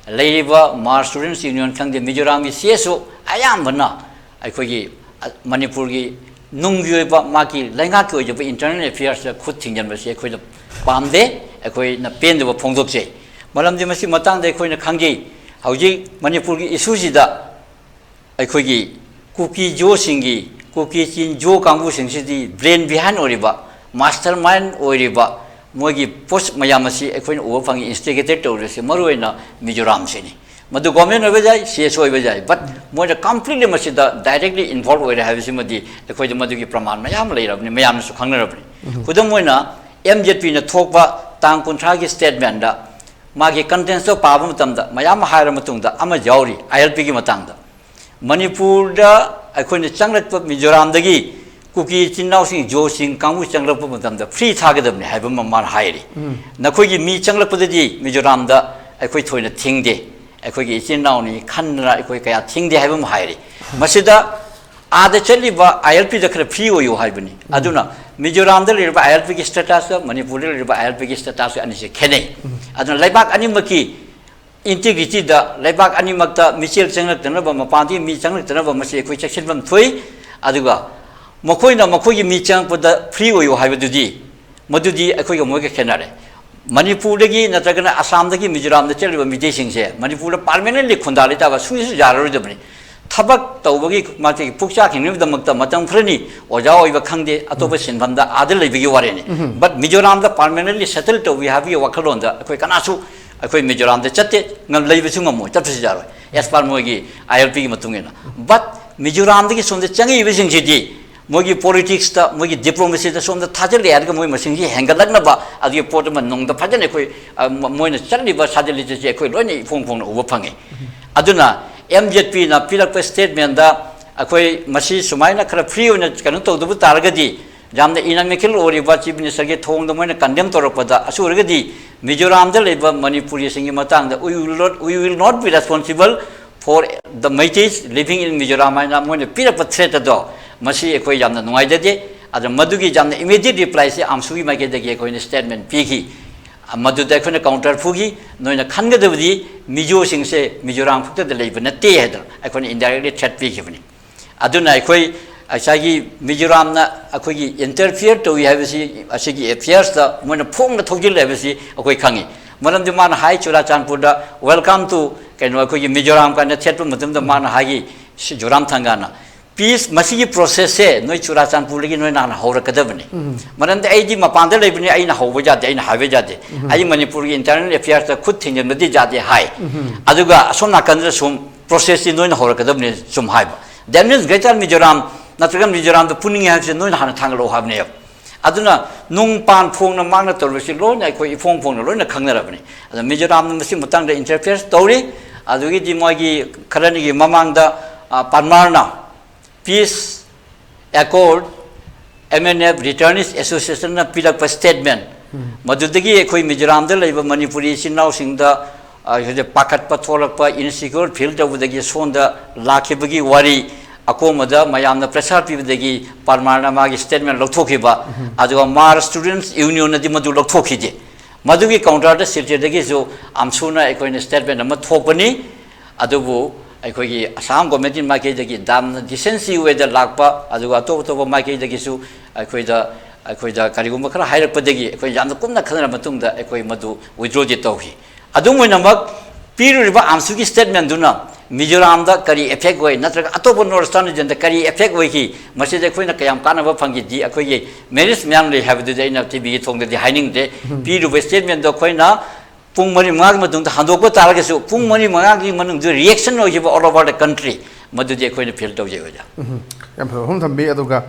ꯂꯩꯔꯤꯕ Hmar Students Union ꯈꯪꯗꯦ, ꯃꯤꯖꯣꯔꯥꯝꯒꯤ CSO ꯑꯌꯥꯝꯕꯅ ꯑꯩꯈꯣꯏꯒꯤ, ꯑ, ꯃꯅꯤꯄꯨꯔꯒꯤ ꯅꯨꯡꯒꯤ ꯑꯣꯏꯕ, ꯃꯥꯒꯤ ꯂꯩꯉꯥꯛꯀꯤ ꯑꯣꯏꯖꯕ internal affairsꯇ ꯈꯨꯠ ꯊꯤꯡꯖꯤꯟꯕꯁꯤ ꯑꯩꯈꯣꯏꯅ ꯄꯥꯝꯗꯦ, ꯑꯩꯈꯣꯏꯅ ꯄꯦꯟꯗꯕ ꯐꯣꯡꯗꯣꯛꯆꯩ꯫ ꯃꯔꯝꯗꯤ ꯃꯁꯤ ꯃꯇꯥꯡꯗ ꯑꯩꯈꯣꯏꯅ ꯈꯪꯖꯩ, ꯍꯧꯖꯤꯛ ꯃꯅꯤꯄꯨꯔꯒꯤ issueꯁꯤꯗ ꯑꯩꯈꯣꯏꯒꯤ ꯀꯨꯀꯤ ꯖꯣꯁꯤꯡꯒꯤ, ꯀꯨꯀꯤ ꯆꯤꯟ ꯖꯣ ꯀꯥꯡꯕꯨꯁꯤꯡꯁꯤꯗꯤ brain behind ꯑꯣꯏꯔꯤꯕ, mastermind ꯑꯣꯏꯔꯤꯕ ꯃꯣꯏꯒꯤ ꯄꯣꯁ ꯃꯌꯥꯝ ꯑꯁꯤ ꯑꯩꯈꯣꯏꯅ ꯎꯕ ꯐꯪꯉꯤ꯫ Instigator ꯇꯧꯔꯤꯁꯦ ꯃꯔꯨꯑꯣꯏꯅ ꯃꯤꯖꯣꯔꯥꯝꯁꯤꯅꯤ꯫ ꯃꯗꯨ government ꯑꯣꯏꯕ ꯌꯥꯏ, C S O ꯑꯣꯏꯕ ꯌꯥꯏ, but ꯃꯣꯏꯅ completely ꯃꯁꯤꯗ directly involve ꯑꯣꯏꯔꯦ ꯍꯥꯏꯕꯁꯤꯃꯗꯤ ꯑꯩꯈꯣꯏꯗ ꯃꯗꯨꯒꯤ ꯄ꯭ꯔꯃꯥꯟ ꯃꯌꯥꯝ ꯑꯃ ꯂꯩꯔꯕꯅꯤ, ꯃꯌꯥꯝꯅꯁꯨ ꯈꯪꯅꯔꯕꯅꯤ꯫ ꯈꯨꯗꯝ ꯑꯣꯏꯅ, M Z Pꯅ ꯊꯣꯛꯄ ꯇꯥꯡ ꯀꯨꯟꯊ꯭ꯔꯥꯒꯤ statementꯇ ꯃꯥꯒꯤ contents ꯄꯥꯕ ꯃꯇꯝꯗ ꯃꯌꯥꯝ ꯑꯃ ꯍꯥꯏꯔ ꯃꯇꯨꯡꯗ ꯑꯃ ꯌꯥꯎꯔꯤ, I L Pꯒꯤ ꯃꯇꯥꯡꯗ꯫ ꯃꯅꯤꯄꯨꯔꯗ ꯑꯩꯈꯣꯏꯅ ꯆꯪꯂꯛꯄ, ꯃꯤꯖꯣꯔꯥꯝꯗꯒꯤ ꯀꯨꯀꯤ ꯏꯆꯤꯟ ꯏꯅꯥꯎꯁꯤꯡ, ꯖꯣꯁꯤꯡ ꯀꯥꯡꯕꯨ ꯆꯪꯂꯛꯄ ꯃꯇꯝꯗ free ꯊꯥꯒꯗꯕꯅꯤ ꯍꯥꯏꯕ ꯑꯃ ꯃꯥꯅ ꯍꯥꯏꯔꯤ꯫ ꯅꯈꯣꯏꯒꯤ ꯃꯤ ꯆꯪꯂꯛꯄꯗꯗꯤ ꯃꯤꯖꯣꯔꯥꯝꯗ ꯑꯩꯈꯣꯏ ꯊꯣꯏꯅ ꯊꯤꯡꯗꯦ, ꯑꯩꯈꯣꯏꯒꯤ ꯏꯆꯤꯟ ꯏꯅꯥꯎꯅꯤ ꯈꯟꯗꯅ ꯑꯩꯈꯣꯏ ꯀꯌꯥ ꯊꯤꯡꯗꯦ ꯍꯥꯏꯕ ꯑꯃ ꯍꯥꯏꯔꯤ꯫ ꯃꯁꯤꯗ ꯑꯥꯗ ꯆꯠꯂꯤꯕ I L Pꯗ ꯈꯔ free ꯑꯣꯏꯌꯨ ꯍꯥꯏꯕꯅꯤ꯫ ꯑꯗꯨꯅ ꯃꯤꯖꯣꯔꯥꯝꯗ ꯂꯩꯔꯤꯕ I L Pꯒꯤ status, ꯃꯅꯤꯄꯨꯔꯗ ꯂꯩꯔꯤꯕ I L Pꯒꯤ status ꯑꯅꯤꯁꯦ ꯈꯦꯠꯅꯩ꯫ ꯑꯗꯨꯅ ꯂꯩꯕꯥꯛ ꯑꯅꯤꯃꯛꯀꯤ integrityꯗ, ꯂꯩꯕꯥꯛ ꯑꯅꯤꯃꯛꯇ ꯃꯤꯆꯦꯜ ꯆꯪꯂꯛꯇꯅꯕ, ꯃꯄꯥꯟꯗꯒꯤ ꯃꯤ ꯆꯪꯂꯛꯇꯅꯕ ꯃꯁꯤ ꯑꯩꯈꯣꯏ ꯆꯦꯛꯁꯤꯟꯐꯝ ꯊꯣꯛꯏ꯫ ꯑꯗꯨꯒ ꯃꯈꯣꯏꯅ ꯃꯈꯣꯏꯒꯤ ꯃꯤ ꯆꯪꯂꯛꯄꯗ free ꯑꯣꯏꯌꯨ ꯍꯥꯏꯕꯗꯨꯗꯤ, ꯃꯗꯨꯗꯤ ꯑꯩꯈꯣꯏꯒ ꯃꯣꯏꯒ ꯈꯦꯠꯅꯔꯦ꯫ ꯃꯅꯤꯄꯨꯔꯗꯒꯤ ꯅꯠꯇ꯭ꯔꯒꯅ ꯑꯁꯥꯝꯗꯒꯤ ꯃꯤꯖꯣꯔꯥꯝꯗ ꯆꯠꯂꯤꯕ ꯃꯤꯇꯩꯁꯤꯡꯁꯦ ꯃꯅꯤꯄꯨꯔꯗ permanently ꯈꯨꯟꯗꯥ ꯂꯩꯇꯥꯕ ꯁꯨꯡꯁꯨ ꯌꯥꯔꯔꯣꯏꯗꯕꯅꯤ꯫ ꯊꯕꯛ ꯇꯧꯕꯒꯤ, ꯃꯥꯒꯤ ꯄꯨꯛꯆꯥꯛ ꯍꯤꯡꯅꯕꯒꯤꯗꯃꯛꯇ ꯃꯇꯝ ꯈꯔꯅꯤ ꯑꯣꯖꯥ ꯑꯣꯏꯕ ꯈꯪꯗꯦ, ꯑꯇꯣꯞꯄ ꯁꯤꯟꯐꯝꯗ ꯑꯥꯗ ꯂꯩꯕꯒꯤ ꯋꯥꯔꯤꯅꯤ꯫ But ꯃꯤꯖꯣꯔꯥꯝꯗ permanently settle ꯇꯧꯕꯤ ꯍꯥꯏꯕꯒꯤ ꯋꯥꯈꯜꯂꯣꯟꯗ ꯑꯩꯈꯣꯏ ꯀꯅꯥꯁꯨ, ꯑꯩꯈꯣꯏ ꯃꯤꯖꯣꯔꯥꯝꯗ ꯆꯠꯇꯦ, ꯉꯝ-, ꯂꯩꯕꯁꯨ ꯉꯝꯃꯣꯏ, ꯆꯠꯄꯁꯨ ꯌꯥꯔꯣꯏ, as per ꯃꯣꯏꯒꯤ I L Pꯒꯤ ꯃꯇꯨꯡ ꯏꯟꯅ꯫ But ꯃꯤꯖꯣꯔꯥꯝꯗꯒꯤ ꯁꯣꯝꯗ ꯆꯪꯉꯛꯏꯕꯁꯤꯡꯁꯤꯗꯤ ꯃꯣꯏꯒꯤ politicsꯇ, ꯃꯣꯏꯒꯤ diplomacyꯗ ꯁꯣꯝꯗ ꯊꯥꯖꯤꯜꯂꯦ ꯍꯥꯏꯔꯒ ꯃꯣꯏ ꯃꯁꯤꯡꯁꯤ ꯍꯦꯟꯒꯠꯂꯛꯅꯕ, ꯑꯗꯨꯒꯤ ꯄꯣꯠ ꯑꯃ ꯅꯨꯡꯗ ꯐꯖꯅ ꯑꯩꯈꯣꯏ, ꯑ, ꯃ-, ꯃꯣꯏꯅ ꯆꯠꯂꯤꯕ ꯁꯥꯖꯤꯜꯂꯤꯁꯦ ꯑꯩꯈꯣꯏ ꯂꯣꯏꯅ ꯏꯐꯣꯡ ꯐꯣꯡꯅ ꯎꯕ ꯐꯪꯉꯤ꯫ ꯑꯗꯨꯅ M Z Pꯅ ꯄꯤꯔꯛꯄ statementꯗ ꯑꯩꯈꯣꯏ ꯃꯁꯤ ꯁꯨꯃꯥꯏꯅ ꯈꯔ free ꯑꯣꯏꯅ ꯀꯩꯅꯣ ꯇꯧꯗꯕ ꯇꯥꯔꯒꯗꯤ, ꯌꯥꯝꯅ inimical ꯑꯣꯏꯔꯤꯕ Chief Ministerꯒꯤ ꯊꯧꯑꯣꯡꯗ ꯃꯣꯏꯅ condemn ꯇꯧꯔꯛꯄꯗ, ꯑꯁꯤ ꯑꯣꯏꯔꯒꯗꯤ ꯃꯤꯖꯣꯔꯥꯝꯗ ꯂꯩꯕ ꯃꯅꯤꯄꯨꯔꯤꯁꯤꯡꯒꯤ ꯃꯇꯥꯡꯗ we will not, we will not be responsible for the Meiteis living in Mizoram ꯍꯥꯏꯅ ꯃꯣꯏꯅ ꯄꯤꯔꯛꯄ threat ꯑꯗꯣ, ꯃꯁꯤ ꯑꯩꯈꯣꯏ ꯌꯥꯝꯅ ꯅꯨꯡꯉꯥꯏꯖꯗꯦ꯫ ꯑꯗ ꯃꯗꯨꯒꯤ ꯌꯥꯝꯅ immediate replyꯁꯦ ꯑꯝꯁꯨꯒꯤ ꯃꯥꯏꯀꯩꯗꯒꯤ ꯑꯩꯈꯣꯏꯅ statement ꯄꯤꯈꯤ꯫ ꯃꯗꯨꯗ ꯑꯩꯈꯣꯏꯅ counter ꯐꯨꯈꯤ꯫ ꯅꯣꯏꯅ ꯈꯟꯒꯗꯕꯗꯤ ꯃꯤꯖꯣꯁꯤꯡꯁꯦ ꯃꯤꯖꯣꯔꯥꯝ ꯈꯛꯇꯗ ꯂꯩꯕ ꯅꯠꯇꯦ ꯍꯥꯏꯗꯅ ꯑꯩꯈꯣꯏꯅ indirectly threat ꯄꯤꯈꯤꯕꯅꯤ꯫ ꯑꯗꯨꯅ ꯑꯩꯈꯣꯏ ꯉꯁꯥꯏꯒꯤ ꯃꯤꯖꯣꯔꯥꯝꯅ ꯑꯩꯈꯣꯏꯒꯤ interfere ꯇꯧꯏ ꯍꯥꯏꯕꯁꯤ, ꯑꯁꯤꯒꯤ affairsꯇ ꯃꯣꯏꯅ ꯐꯣꯡꯅ ꯊꯧꯖꯤꯜꯂꯦ ꯍꯥꯏꯕꯁꯤ ꯑꯩꯈꯣꯏ ꯈꯪꯉꯤ꯫ ꯃꯔꯝꯗꯤ ꯃꯥꯅ ꯍꯥꯏ ꯆꯨꯔꯥꯆꯥꯟꯄꯨꯔꯗ welcome to ꯀꯩꯅꯣ ꯑꯩꯈꯣꯏꯒꯤ ꯃꯤꯖꯣꯔꯥꯝ ꯀꯥꯏꯅ ꯊꯦꯠꯄ ꯃꯇꯝꯗ ꯃꯥꯅ ꯍꯥꯏꯈꯤ, ꯁꯤ ꯖꯣꯔꯥꯝ ꯊꯪꯒꯥꯅ, "ꯄꯤꯁ, ꯃꯁꯤꯒꯤ ꯄ꯭ꯔꯣꯁꯦꯁꯁꯦ ꯅꯣꯏ ꯆꯨꯔꯥꯆꯥꯟꯄꯨꯔꯗꯒꯤ ꯅꯣꯏ ꯅꯍꯥꯟꯅ ꯍꯧꯔꯛꯀꯗꯕꯅꯤ꯫ ꯃꯔꯝꯗꯤ ꯑꯩꯗꯤ ꯃꯄꯥꯟꯗ ꯂꯩꯕꯅꯤ, ꯑꯩꯅ ꯍꯧꯕ ꯌꯥꯗꯦ, ꯑꯩꯅ ꯍꯥꯏꯕ ꯌꯥꯗꯦ꯫ ꯑꯩ ꯃꯅꯤꯄꯨꯔꯒꯤ ꯏꯟꯇꯔꯅꯦꯜ ꯑꯦꯐꯤꯌꯔꯁꯇ ꯈꯨꯠ ꯊꯤꯡꯖꯤꯟꯕꯗꯤ ꯌꯥꯗꯦ" ꯍꯥꯏ꯫ ꯑꯗꯨꯒ ꯑꯁꯣꯝ ꯅꯥꯀꯟꯗ ꯁꯨꯝ ꯄ꯭ꯔꯣꯁꯦꯁꯇꯤ ꯅꯣꯏꯅ ꯍꯧꯔꯛꯀꯗꯕꯅꯤ ꯁꯨꯝ ꯍꯥꯏꯕ꯫ That means Greater Mizoram ꯅꯠꯇ꯭ꯔꯒ ꯃꯤꯖꯣꯔꯥꯝꯗ ꯄꯨꯅꯤꯡꯉꯦ ꯍꯥꯏꯕꯁꯦ ꯅꯣꯏꯅ ꯍꯥꯟꯅ ꯊꯥꯡꯒꯠꯂꯛꯑꯣ ꯍꯥꯏꯕꯅꯦꯕ꯫ ꯑꯗꯨꯅ ꯅꯨꯡ ꯄꯥꯟ ꯐꯣꯡꯅ ꯃꯥꯡꯅ ꯇꯧꯔꯤꯕꯁꯤ ꯂꯣꯏꯅ ꯑꯩꯈꯣꯏ ꯏꯐꯣꯡ ꯐꯣꯡꯅ ꯂꯣꯏꯅ ꯈꯪꯅꯔꯕꯅꯤ꯫ ꯑꯗꯣ ꯃꯤꯖꯣꯔꯥꯝꯅ ꯃꯁꯤ ꯃꯇꯥꯡꯗ ꯏꯟꯇꯔꯐꯤꯌꯔ ꯇꯧꯔꯤ꯫ ꯑꯗꯨꯒꯤꯗꯤ ꯃꯣꯏꯒꯤ ꯈꯔꯅꯤꯒꯤ ꯃꯃꯥꯡꯗ, ꯑ, ꯄꯥꯟꯃꯥꯔꯅ Peace Accord, M N F Returnees Associationꯅ ꯄꯤꯔꯛꯄ ꯁ꯭ꯇꯦꯠꯃꯦꯟ, ꯃꯗꯨꯗꯒꯤ ꯑꯩꯈꯣꯏ ꯃꯤꯖꯣꯔꯥꯝꯗ ꯂꯩꯕ ꯃꯅꯤꯄꯨꯔꯤ ꯏꯆꯤꯟ ꯏꯅꯥꯎꯁꯤꯡꯗ, ꯑ, ꯍꯧꯖꯤꯛ ꯄꯥꯈꯠꯄ ꯊꯣꯛꯂꯛꯄ, ꯏꯟꯁꯤꯀ꯭ꯌꯣꯔ ꯐꯤꯜ ꯇꯧꯕꯗꯒꯤ ꯁꯣꯝꯗ ꯂꯥꯛꯈꯤꯕꯒꯤ ꯋꯥꯔꯤ, ꯑꯀꯣꯝꯕꯗ ꯃꯌꯥꯝꯅ ꯄ꯭ꯔꯦꯁꯔ ꯄꯤꯕꯗꯒꯤ ꯄꯥꯟꯃꯥꯔꯅ ꯃꯥꯒꯤ ꯁ꯭ꯇꯦꯠꯃꯦꯟ ꯂꯧꯊꯣꯛꯈꯤꯕ꯫ ꯑꯗꯨꯒ ꯃꯥꯔ ꯁ꯭ꯇꯨꯗꯦꯟꯠꯁ ꯌꯨꯅꯤꯌꯟꯅꯗꯤ ꯃꯗꯨ ꯂꯧꯊꯣꯛꯈꯤꯗꯦ꯫ ꯃꯗꯨꯒꯤ ꯀꯥꯎꯟꯇꯔꯗ ꯁꯤꯜꯆꯔꯗꯒꯤꯁꯨ ꯑꯝꯁꯨꯅ ꯑꯩꯈꯣꯏꯅ ꯁ꯭ꯇꯦꯠꯃꯦꯟ ꯑꯃ ꯊꯣꯛꯄꯅꯤ꯫ ꯑꯗꯨꯕꯨ ꯑꯩꯈꯣꯏꯒꯤ ꯑꯁꯥꯝ ꯒꯣꯔꯃꯦꯟꯠꯀꯤ ꯃꯥꯏꯀꯩꯗꯒꯤ ꯌꯥꯝꯅ ꯗꯤꯁꯦꯟꯁꯤ ꯋꯦꯗ ꯂꯥꯛꯄ, ꯑꯗꯨꯒ ꯑꯇꯣꯞ ꯑꯇꯣꯞꯄ ꯃꯥꯏꯀꯩꯗꯒꯤꯁꯨ ꯑꯩꯈꯣꯏꯗ, ꯑꯩꯈꯣꯏꯗ ꯀꯔꯤꯒꯨꯝꯕ ꯈꯔ ꯍꯥꯏꯔꯛꯄꯗꯒꯤ ꯑꯩꯈꯣꯏ ꯌꯥꯝꯅ ꯀꯨꯞꯅ ꯈꯟꯅꯔ ꯃꯇꯨꯡꯗ ꯑꯩꯈꯣꯏ ꯃꯗꯨ ꯋꯤꯗ꯭ꯔꯣꯗꯤ ꯇꯧꯈꯤ꯫ ꯑꯗꯨꯝ ꯑꯣꯏꯅꯃꯛ, ꯄꯤꯔꯤꯕ ꯑꯝꯁꯨꯒꯤ ꯁ꯭ꯇꯦꯠꯃꯦꯟꯗꯨꯅ ꯃꯤꯖꯣꯔꯥꯝꯗ ꯀꯔꯤ ꯏꯐꯦꯛ ꯑꯣꯏ, ꯅꯠꯇ꯭ꯔꯒ ꯑꯇꯣꯞꯄ ꯅꯣꯔꯠ ꯏꯁꯇꯔꯟ ꯔꯤꯖꯟꯗ ꯀꯔꯤ ꯏꯐꯦꯛ ꯑꯣꯏꯈꯤ, ꯃꯁꯤꯗ ꯑꯩꯈꯣꯏꯅ ꯀꯌꯥꯝ ꯀꯥꯟꯅꯕ ꯐꯪꯈꯤꯗꯤ, ꯑꯩꯈꯣꯏꯒꯤ ꯃꯦꯔꯤꯠꯁ ꯃꯌꯥꯝ ꯂꯩ ꯍꯥꯏꯕꯗꯨꯗꯤ ꯑꯩꯅ ꯇꯤꯚꯤꯒꯤ ꯊꯣꯡꯗꯗꯤ ꯍꯥꯏꯅꯤꯡꯗꯦ꯫ ꯄꯤꯔꯤꯕ ꯁ꯭ꯇꯦꯠꯃꯦꯟꯗꯣ ꯑꯩꯈꯣꯏꯅ ꯄꯨꯡ ꯃꯔꯤ ꯃꯉꯥꯒꯤ ꯃꯇꯨꯡꯗ ꯍꯟꯗꯣꯛꯄ ꯇꯥꯔꯒꯁꯨ, ꯄꯨꯡ ꯃꯔꯤ ꯃꯉꯥꯒꯤ ꯃꯅꯨꯡꯗ ꯔꯤꯌꯦꯛꯁꯟ ꯑꯣꯏꯈꯤꯕ all over the country, ꯃꯗꯨꯗꯤ ꯑꯩꯈꯣꯏꯅ ꯐꯤꯜ ꯇꯧꯖꯩ, ꯑꯣꯖꯥ꯫ ꯎꯝ, ꯌꯥꯝ ꯐꯕ ꯋꯥꯐꯝ ꯊꯝꯕꯤ꯫ ꯑꯗꯨꯒ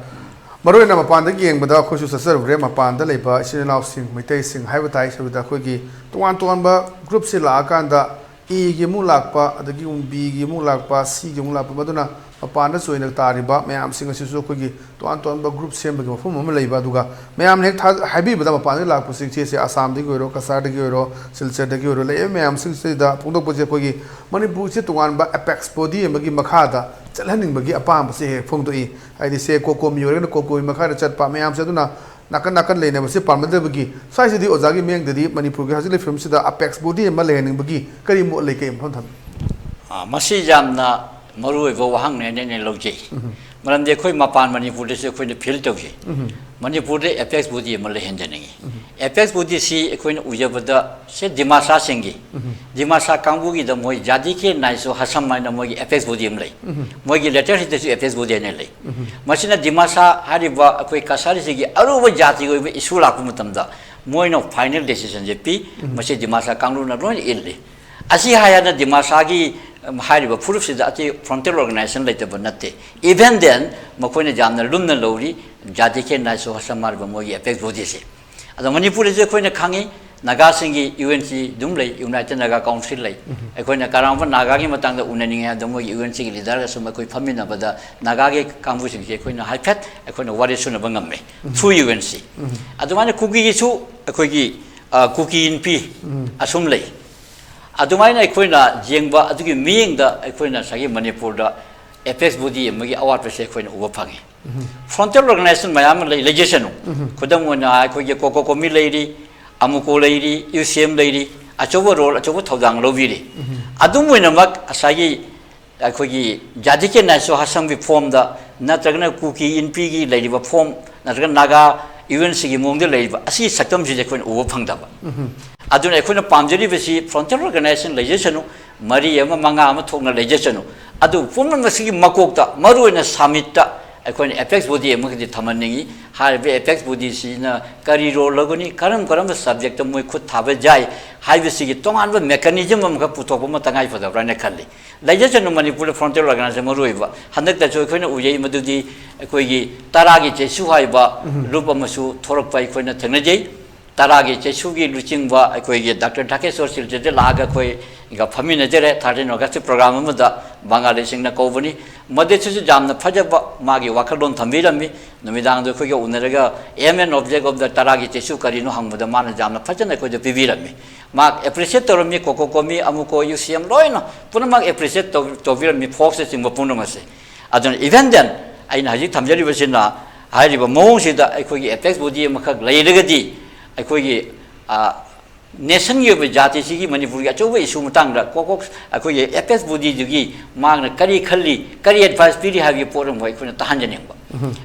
ꯃꯔꯨꯑꯣꯏꯅ ꯃꯄꯥꯟꯗꯒꯤ ꯌꯦꯡꯕꯗ ꯑꯩꯈꯣꯏꯁꯨ ꯆꯠꯆꯔꯨꯔꯦ, ꯃꯄꯥꯟꯗ ꯂꯩꯕ ꯏꯆꯤꯟ ꯏꯅꯥꯎꯁꯤꯡ, ꯃꯩꯇꯩꯁꯤꯡ ꯍꯥꯏꯕ ꯇꯥꯏ, ꯁꯤꯗ ꯑꯩꯈꯣꯏꯒꯤ ꯇꯣꯉꯥꯟ ꯇꯣꯉꯥꯟꯕ ꯒ꯭ꯔꯨꯞꯁꯤ ꯂꯥꯛꯑꯀꯥꯟꯗ, Aꯒꯤ ꯑꯃꯨꯛ ꯂꯥꯛꯄ, ꯑꯗꯒꯤ ꯑꯃꯨꯛ Bꯒꯤ ꯑꯃꯨꯛ ꯂꯥꯛꯄ, Cꯒꯤ ꯑꯃꯨꯛ ꯂꯥꯛꯄ, ꯃꯗꯨꯅ ꯃꯄꯥꯟꯗ ꯆꯣꯏꯅ ꯇꯥꯔꯤꯕ ꯃꯌꯥꯝꯁꯤꯡ ꯑꯁꯤꯁꯨ ꯑꯩꯈꯣꯏꯒꯤ ꯇꯣꯉꯥꯟ ꯇꯣꯉꯥꯟꯕ ꯒ꯭ꯔꯨꯞ ꯁꯦꯝꯕꯒꯤ ꯃꯐꯝ ꯑꯃ ꯂꯩꯕ, ꯑꯗꯨꯒ ꯃꯌꯥꯝꯅ ꯍꯦꯛ ꯊꯥ-, ꯍꯥꯏꯕꯤꯕꯗ ꯃꯄꯥꯟꯗꯒꯤ ꯂꯥꯛꯄꯁꯤꯡꯁꯦ, ꯁꯦ, ꯑꯁꯥꯝꯗꯒꯤ ꯑꯣꯏꯔꯣ, ꯀꯁꯥꯔꯗꯒꯤ ꯑꯣꯏꯔꯣ, ꯁꯤꯜꯆꯔꯗꯒꯤ ꯑꯣꯏꯔꯣ, ꯂꯩꯔꯤꯕ ꯃꯌꯥꯝꯁꯤꯡꯁꯤꯗ ꯐꯣꯡꯗꯣꯛꯄꯁꯦ ꯑꯩꯈꯣꯏꯒꯤ ꯃꯅꯤꯄꯨꯔꯁꯦ ꯇꯣꯉꯥꯟꯕ ꯑꯦꯄꯦꯛꯁ ꯕꯣꯗꯤ ꯑꯃꯒꯤ ꯃꯈꯥꯗ ꯆꯠꯍꯟꯅꯤꯡꯕꯒꯤ ꯑꯄꯥꯝꯕꯁꯦ ꯍꯦꯛ ꯐꯣꯡꯗꯣꯛꯏ꯫ ꯍꯥꯏꯗꯤ, ꯁꯦ, ꯀꯣꯀꯣꯃꯤ ꯑꯣꯏꯔꯒꯅ ꯀꯣꯀꯣꯃꯤ ꯃꯈꯥꯗ ꯆꯠꯄ ꯃꯌꯥꯝꯁꯦ, ꯑꯗꯨꯅ ꯅꯥꯀꯟ ꯅꯥꯀꯟ ꯂꯩꯅꯕꯁꯦ ꯄꯥꯝꯅꯗꯕꯒꯤ, ꯁ꯭ꯋꯥꯏꯁꯤꯗꯤ ꯑꯣꯖꯥꯒꯤ ꯃꯤꯠꯌꯦꯡꯗꯗꯤ ꯃꯅꯤꯄꯨꯔꯒꯤ ꯍꯧꯖꯤꯛ ꯂꯩꯐꯝꯁꯤꯗ ꯑꯄꯦꯛꯁ ꯕꯣꯗꯤ ꯑꯃ ꯂꯩꯍꯟꯅꯤꯡꯕꯒꯤ ꯀꯔꯤ ꯃꯣꯠ ꯂꯩ, ꯀꯔꯤ ꯋꯥꯐꯝ ꯊꯝꯕꯤ? ꯑꯥ, ꯃꯁꯤ ꯌꯥꯝꯅ ꯃꯔꯨꯑꯣꯏꯕ ꯋꯥꯍꯪꯅꯦꯅ ꯑꯩꯅ ꯂꯧꯖꯩ꯫ ꯃꯔꯝꯗꯤ ꯑꯩꯈꯣꯏ ꯃꯄꯥꯟ ꯃꯅꯤꯄꯨꯔꯗꯁꯨ ꯑꯩꯈꯣꯏꯅ ꯐꯤꯜ ꯇꯧꯖꯩ꯫ ꯃꯅꯤꯄꯨꯔꯗ ꯑꯦꯄꯦꯛꯁ ꯕꯣꯗꯤ ꯑꯃ ꯂꯩꯍꯟꯖꯅꯤꯡꯉꯤ꯫ ꯑꯦꯄꯦꯛꯁ ꯕꯣꯗꯤꯁꯤ ꯑꯩꯈꯣꯏꯅ ꯎꯖꯕꯗ ꯁꯦ ꯗꯤꯃꯥꯁꯥꯁꯤꯡꯒꯤ, ꯗꯤꯃꯥꯁꯥ ꯀꯥꯡꯕꯨꯒꯤꯗ ꯃꯣꯏ ꯖꯥꯗꯤꯀꯦ ꯅꯥꯏꯁꯣ ꯍꯥꯁꯝ ꯍꯥꯏꯅ ꯃꯣꯏꯒꯤ ꯑꯦꯄꯦꯛꯁ ꯕꯣꯗꯤ ꯑꯃ ꯂꯩ꯫ ꯃꯣꯏꯒꯤ ꯂꯦꯇꯔꯁꯤꯗꯁꯨ ꯑꯦꯄꯦꯛꯁ ꯕꯣꯗꯤ ꯍꯥꯏꯅ ꯂꯩ꯫ ꯃꯁꯤꯅ ꯗꯤꯃꯥꯁꯥ ꯍꯥꯏꯔꯤꯕ ꯑꯩꯈꯣꯏ ꯀꯁꯥꯔꯤꯁꯤꯒꯤ ꯑꯔꯨꯕ ꯖꯥꯇꯤꯒꯤ ꯑꯣꯏꯕ ꯏꯁꯨ ꯂꯥꯛꯄ ꯃꯇꯝꯗ ꯃꯣꯏꯅ ꯐꯥꯏꯅꯦꯜ ꯗꯤꯁꯤꯖꯟꯁꯦ ꯄꯤ꯫ ꯃꯁꯤ ꯗꯤꯃꯥꯁꯥ ꯀꯥꯡꯂꯨꯞꯅ ꯂꯣꯏꯅ ꯏꯜꯂꯤ꯫ ꯑꯁꯤ ꯍꯥꯏꯌꯦꯅ ꯗꯤꯃꯥꯁꯥꯒꯤ, ꯎꯝ, ꯍꯥꯏꯔꯤꯕ ꯐꯨꯔꯨꯞꯁꯤꯗ ꯑꯇꯩ ꯐ꯭ꯔꯣꯟꯇꯤꯌꯔ ꯑꯣꯔꯒꯅꯥꯏꯖꯦꯁꯟ ꯂꯩꯇꯕ ꯅꯠꯇꯦ꯫ Even then, ꯃꯈꯣꯏꯅ ꯌꯥꯝꯅ ꯂꯨꯝꯅ ꯂꯧꯔꯤ ꯖꯥꯗꯤꯀꯦ ꯅꯥꯏꯁꯣ ꯍꯥꯁꯝ ꯍꯥꯏꯔꯤꯕ ꯃꯣꯏꯒꯤ ꯑꯦꯄꯦꯛꯁ ꯕꯣꯗꯤꯁꯦ꯫ ꯑꯗꯣ ꯃꯅꯤꯄꯨꯔꯗꯁꯨ ꯑꯩꯈꯣꯏꯅ ꯈꯪꯉꯤ, ꯅꯥꯒꯥꯁꯤꯡꯒꯤ ꯌꯨ ꯑꯦꯟ ꯁꯤ ꯑꯗꯨꯝ ꯂꯩ, ꯌꯨꯅꯥꯏꯇꯦꯗ ꯅꯥꯒꯥ ꯀꯥꯎꯟꯁꯤꯜ ꯂꯩ꯫ ꯑꯩꯈꯣꯏꯅ ꯀꯅꯥꯒꯨꯝꯕ ꯅꯥꯒꯥꯒꯤ ꯃꯇꯥꯡꯗ ꯎꯅꯅꯤꯡꯉꯦ ꯍꯥꯏꯕꯗ ꯃꯣꯏꯒꯤ ꯌꯨ ꯑꯦꯟ ꯁꯤꯒꯤ ꯂꯤꯗꯔꯒ ꯁꯨꯝ ꯑꯩꯈꯣꯏ ꯐꯝꯃꯤꯟꯅꯕꯗ ꯅꯥꯒꯥꯒꯤ ꯀꯥꯡꯕꯨꯁꯤꯡꯁꯦ ꯑꯩꯈꯣꯏꯅ ꯍꯥꯏꯐꯦꯠ ꯑꯩꯈꯣꯏꯅ ꯋꯥꯔꯤ ꯁꯨꯅꯕ ꯉꯝꯃꯦ, through ꯌꯨ ꯑꯦꯟ ꯁꯤ꯫ ꯑꯗꯨꯃꯥꯏꯅ ꯀꯨꯀꯤꯒꯤꯁꯨ ꯑꯩꯈꯣꯏꯒꯤ, ꯑ, ꯀꯨꯀꯤ ꯏꯟꯄꯤ ꯑꯁꯨꯝ ꯂꯩ꯫ ꯑꯗꯨꯃꯥꯏꯅ ꯑꯩꯈꯣꯏꯅ ꯌꯦꯡꯕ ꯑꯗꯨꯒꯤ ꯃꯤꯠꯌꯦꯡꯗ ꯑꯩꯈꯣꯏꯅ ꯉꯁꯥꯏꯒꯤ ꯃꯅꯤꯄꯨꯔꯗ ꯑꯦꯄꯦꯛꯁ ꯕꯣꯗꯤ ꯑꯃꯒꯤ ꯑꯋꯥꯠꯄꯁꯦ ꯑꯩꯈꯣꯏꯅ ꯎꯕ ꯐꯪꯉꯤ꯫ ꯐ꯭ꯔꯣꯟꯇꯤꯌꯔ ꯑꯣꯔꯒꯅꯥꯏꯖꯦꯁꯟ ꯃꯌꯥꯝ ꯑꯃ ꯂꯩ, ꯂꯩꯖꯁꯅꯨ꯫ ꯈꯨꯗꯝ ꯑꯣꯏꯅ ꯑꯩꯈꯣꯏꯒꯤ ꯀꯣꯀꯣ ꯀꯣꯃꯤ ꯂꯩꯔꯤ, ꯑꯃꯨꯀꯣ ꯂꯩꯔꯤ, ꯌꯨ ꯁꯤ ꯑꯦꯝ ꯂꯩꯔꯤ, ꯑꯆꯧꯕ ꯔꯣꯜ, ꯑꯆꯧꯕ ꯊꯧꯗꯥꯡ ꯂꯧꯕꯤꯔꯤ꯫ ꯑꯗꯨꯝ ꯑꯣꯏꯅꯃꯛ ꯉꯁꯥꯏꯒꯤ ꯑꯩꯈꯣꯏꯒꯤ ꯖꯥꯗꯤꯀꯦ ꯅꯥꯏꯁꯣ ꯍꯥꯁꯝꯒꯤ ꯐꯣꯝꯗ ꯅꯠꯇ꯭ꯔꯒꯅ ꯀꯨꯀꯤ ꯏꯟꯄꯤꯒꯤ ꯂꯩꯔꯤꯕ ꯐꯣꯝ ꯅꯠꯇ꯭ꯔꯒ ꯅꯥꯒꯥ ꯌꯨ ꯑꯦꯟ ꯁꯤꯒꯤ ꯃꯑꯣꯡꯗ ꯂꯩꯔꯤꯕ ꯑꯁꯤꯒꯤ ꯁꯛꯇꯝꯁꯤꯗꯤ ꯑꯩꯈꯣꯏꯅ ꯎꯕ ꯐꯪꯗꯕ꯫ ꯑꯗꯨꯅ ꯑꯩꯈꯣꯏꯅ ꯄꯥꯝꯖꯔꯤꯕꯁꯤ ꯐ꯭ꯔꯣꯟꯇꯤꯌꯔ ꯑꯣꯔꯒꯅꯥꯏꯖꯦꯁꯟ ꯂꯩꯖꯁꯅꯨ, ꯃꯔꯤ ꯑꯃ, ꯃꯉꯥ ꯑꯃ ꯊꯣꯛꯅ ꯂꯩꯖꯁꯅꯨ, ꯑꯗꯨ ꯄꯨꯝꯅꯃꯛꯁꯤꯒꯤ ꯃꯀꯣꯛꯇ, ꯃꯔꯨꯑꯣꯏꯅ ꯁꯃꯤꯠꯇ ꯑꯩꯈꯣꯏꯅ ꯑꯦꯄꯦꯛꯁ ꯕꯣꯗꯤ ꯑꯃꯈꯛꯇꯤ ꯊꯝꯍꯟꯅꯤꯡꯏ꯫ ꯍꯥꯏꯔꯤꯕ ꯑꯦꯄꯦꯛꯁ ꯕꯣꯗꯤꯁꯤꯅ ꯀꯔꯤ ꯔꯣꯜ ꯂꯧꯒꯅꯤ, ꯀꯔꯝ ꯀꯔꯝꯕ ꯁꯕꯖꯦꯛꯇ ꯃꯣꯏ ꯈꯨꯠ ꯊꯥꯕ ꯌꯥꯏ ꯍꯥꯏꯕꯁꯤꯒꯤ ꯇꯣꯉꯥꯟꯕ ꯃꯦꯀꯥꯅꯤꯖꯝ ꯑꯃꯈꯛ ꯄꯨꯊꯣꯛꯄ ꯑꯃ ꯇꯉꯥꯏ ꯐꯗꯕ꯭ꯔꯥꯅ ꯈꯜꯂꯤ꯫ ꯂꯩꯖꯁꯅꯨ, ꯃꯅꯤꯄꯨꯔꯗ ꯐ꯭ꯔꯣꯟꯇꯤꯌꯔ ꯑꯣꯔꯒꯅꯥꯏꯖꯦꯁꯟ ꯃꯔꯨ ꯑꯣꯏꯕ ꯍꯟꯗꯛꯇꯁꯨ ꯑꯩꯈꯣꯏꯅ ꯎꯖꯩ, ꯃꯗꯨꯗꯤ ꯑꯩꯈꯣꯏꯒꯤ ꯇꯔꯥꯒꯤ ꯆꯩꯁꯨ ꯍꯥꯏꯕ ꯂꯨꯞ ꯑꯃꯁꯨ ꯊꯣꯔꯛꯄ ꯑꯩꯈꯣꯏꯅ ꯊꯦꯡꯅꯖꯩ꯫ ꯇꯔꯥꯒꯤ ꯆꯩꯁꯨꯒꯤ ꯂꯨꯆꯤꯡꯕ ꯑꯩꯈꯣꯏꯒꯤ ꯗꯥꯛꯇꯔ ꯙꯥꯀꯦꯁꯣꯔ ꯁꯤꯜꯆꯔꯗ ꯂꯥꯛꯑꯒ ꯑꯩꯈꯣꯏꯒ ꯐꯝꯃꯤꯟꯅꯖꯔꯦ꯫ Thirteen August ꯄ꯭ꯔꯣꯒ꯭ꯔꯥꯝ ꯑꯃꯗ ꯕꯪꯒꯥꯂꯤꯁꯤꯡꯅ ꯀꯧꯕꯅꯤ꯫ ꯃꯗꯨꯁꯨ ꯌꯥꯝꯅ ꯐꯖꯕ ꯃꯥꯒꯤ ꯋꯥꯈꯜꯂꯣꯟ ꯊꯝꯕꯤꯔꯝꯃꯤ꯫ ꯅꯨꯃꯤꯗꯥꯡꯗ ꯑꯩꯈꯣꯏꯒ ꯎꯅꯔꯒ aim and object of the ꯇꯔꯥꯒꯤ ꯆꯩꯁꯨ ꯀꯔꯤꯅꯣ ꯍꯪꯕꯗ ꯃꯥꯅ ꯌꯥꯝꯅ ꯐꯖꯅ ꯑꯩꯈꯣꯏꯗ ꯄꯤꯕꯤꯔꯝꯃꯤ꯫ ꯃꯥ ꯑꯦꯄ꯭ꯔꯤꯁꯤꯌꯦꯠ ꯇꯧꯔꯝꯃꯤ, ꯀꯣꯀꯣ ꯀꯣꯃꯤ, ꯑꯃꯨꯀꯣ, ꯌꯨ ꯁꯤ ꯑꯦꯝ ꯂꯣꯏꯅ ꯄꯨꯝꯅꯃꯛ ꯑꯦꯄ꯭ꯔꯤꯁꯤꯌꯦꯠ ꯇꯧ-, ꯇꯧꯕꯤꯔꯝꯃꯤ, ꯐꯣꯛꯁꯅꯆꯤꯡꯕ ꯄꯨꯝꯅꯃꯛꯁꯦ꯫ ꯑꯗꯨꯅ even then ꯑꯩꯅ ꯍꯧꯖꯤꯛ ꯊꯝꯖꯔꯤꯕꯁꯤꯅ ꯍꯥꯏꯔꯤꯕ ꯃꯑꯣꯡꯁꯤꯗ ꯑꯩꯈꯣꯏꯒꯤ ꯑꯦꯄꯦꯛꯁ ꯕꯣꯗꯤ ꯑꯃꯈꯛ ꯂꯩꯔꯒꯗꯤ ꯑꯩꯈꯣꯏꯒꯤ, ꯑ, ꯅꯦꯁꯟꯒꯤ ꯑꯣꯏꯕ ꯖꯥꯇꯤꯁꯤꯒꯤ ꯃꯅꯤꯄꯨꯔꯒꯤ ꯑꯆꯧꯕ ꯏꯁꯨ ꯃꯇꯥꯡꯗ ꯀꯣꯀꯣꯛ ꯑꯩꯈꯣꯏꯒꯤ ꯑꯦꯄꯦꯛꯁ ꯕꯣꯗꯤꯗꯨꯒꯤ ꯃꯍꯥꯛꯅ ꯀꯔꯤ ꯈꯜꯂꯤ, ꯀꯔꯤ ꯑꯦꯗꯚꯥꯏꯁ ꯄꯤꯔꯤ ꯍꯥꯏꯕꯒꯤ ꯄꯣꯠ ꯑꯃ ꯑꯩꯈꯣꯏꯅ ꯇꯥꯍꯟꯖꯅꯤꯡꯕ꯫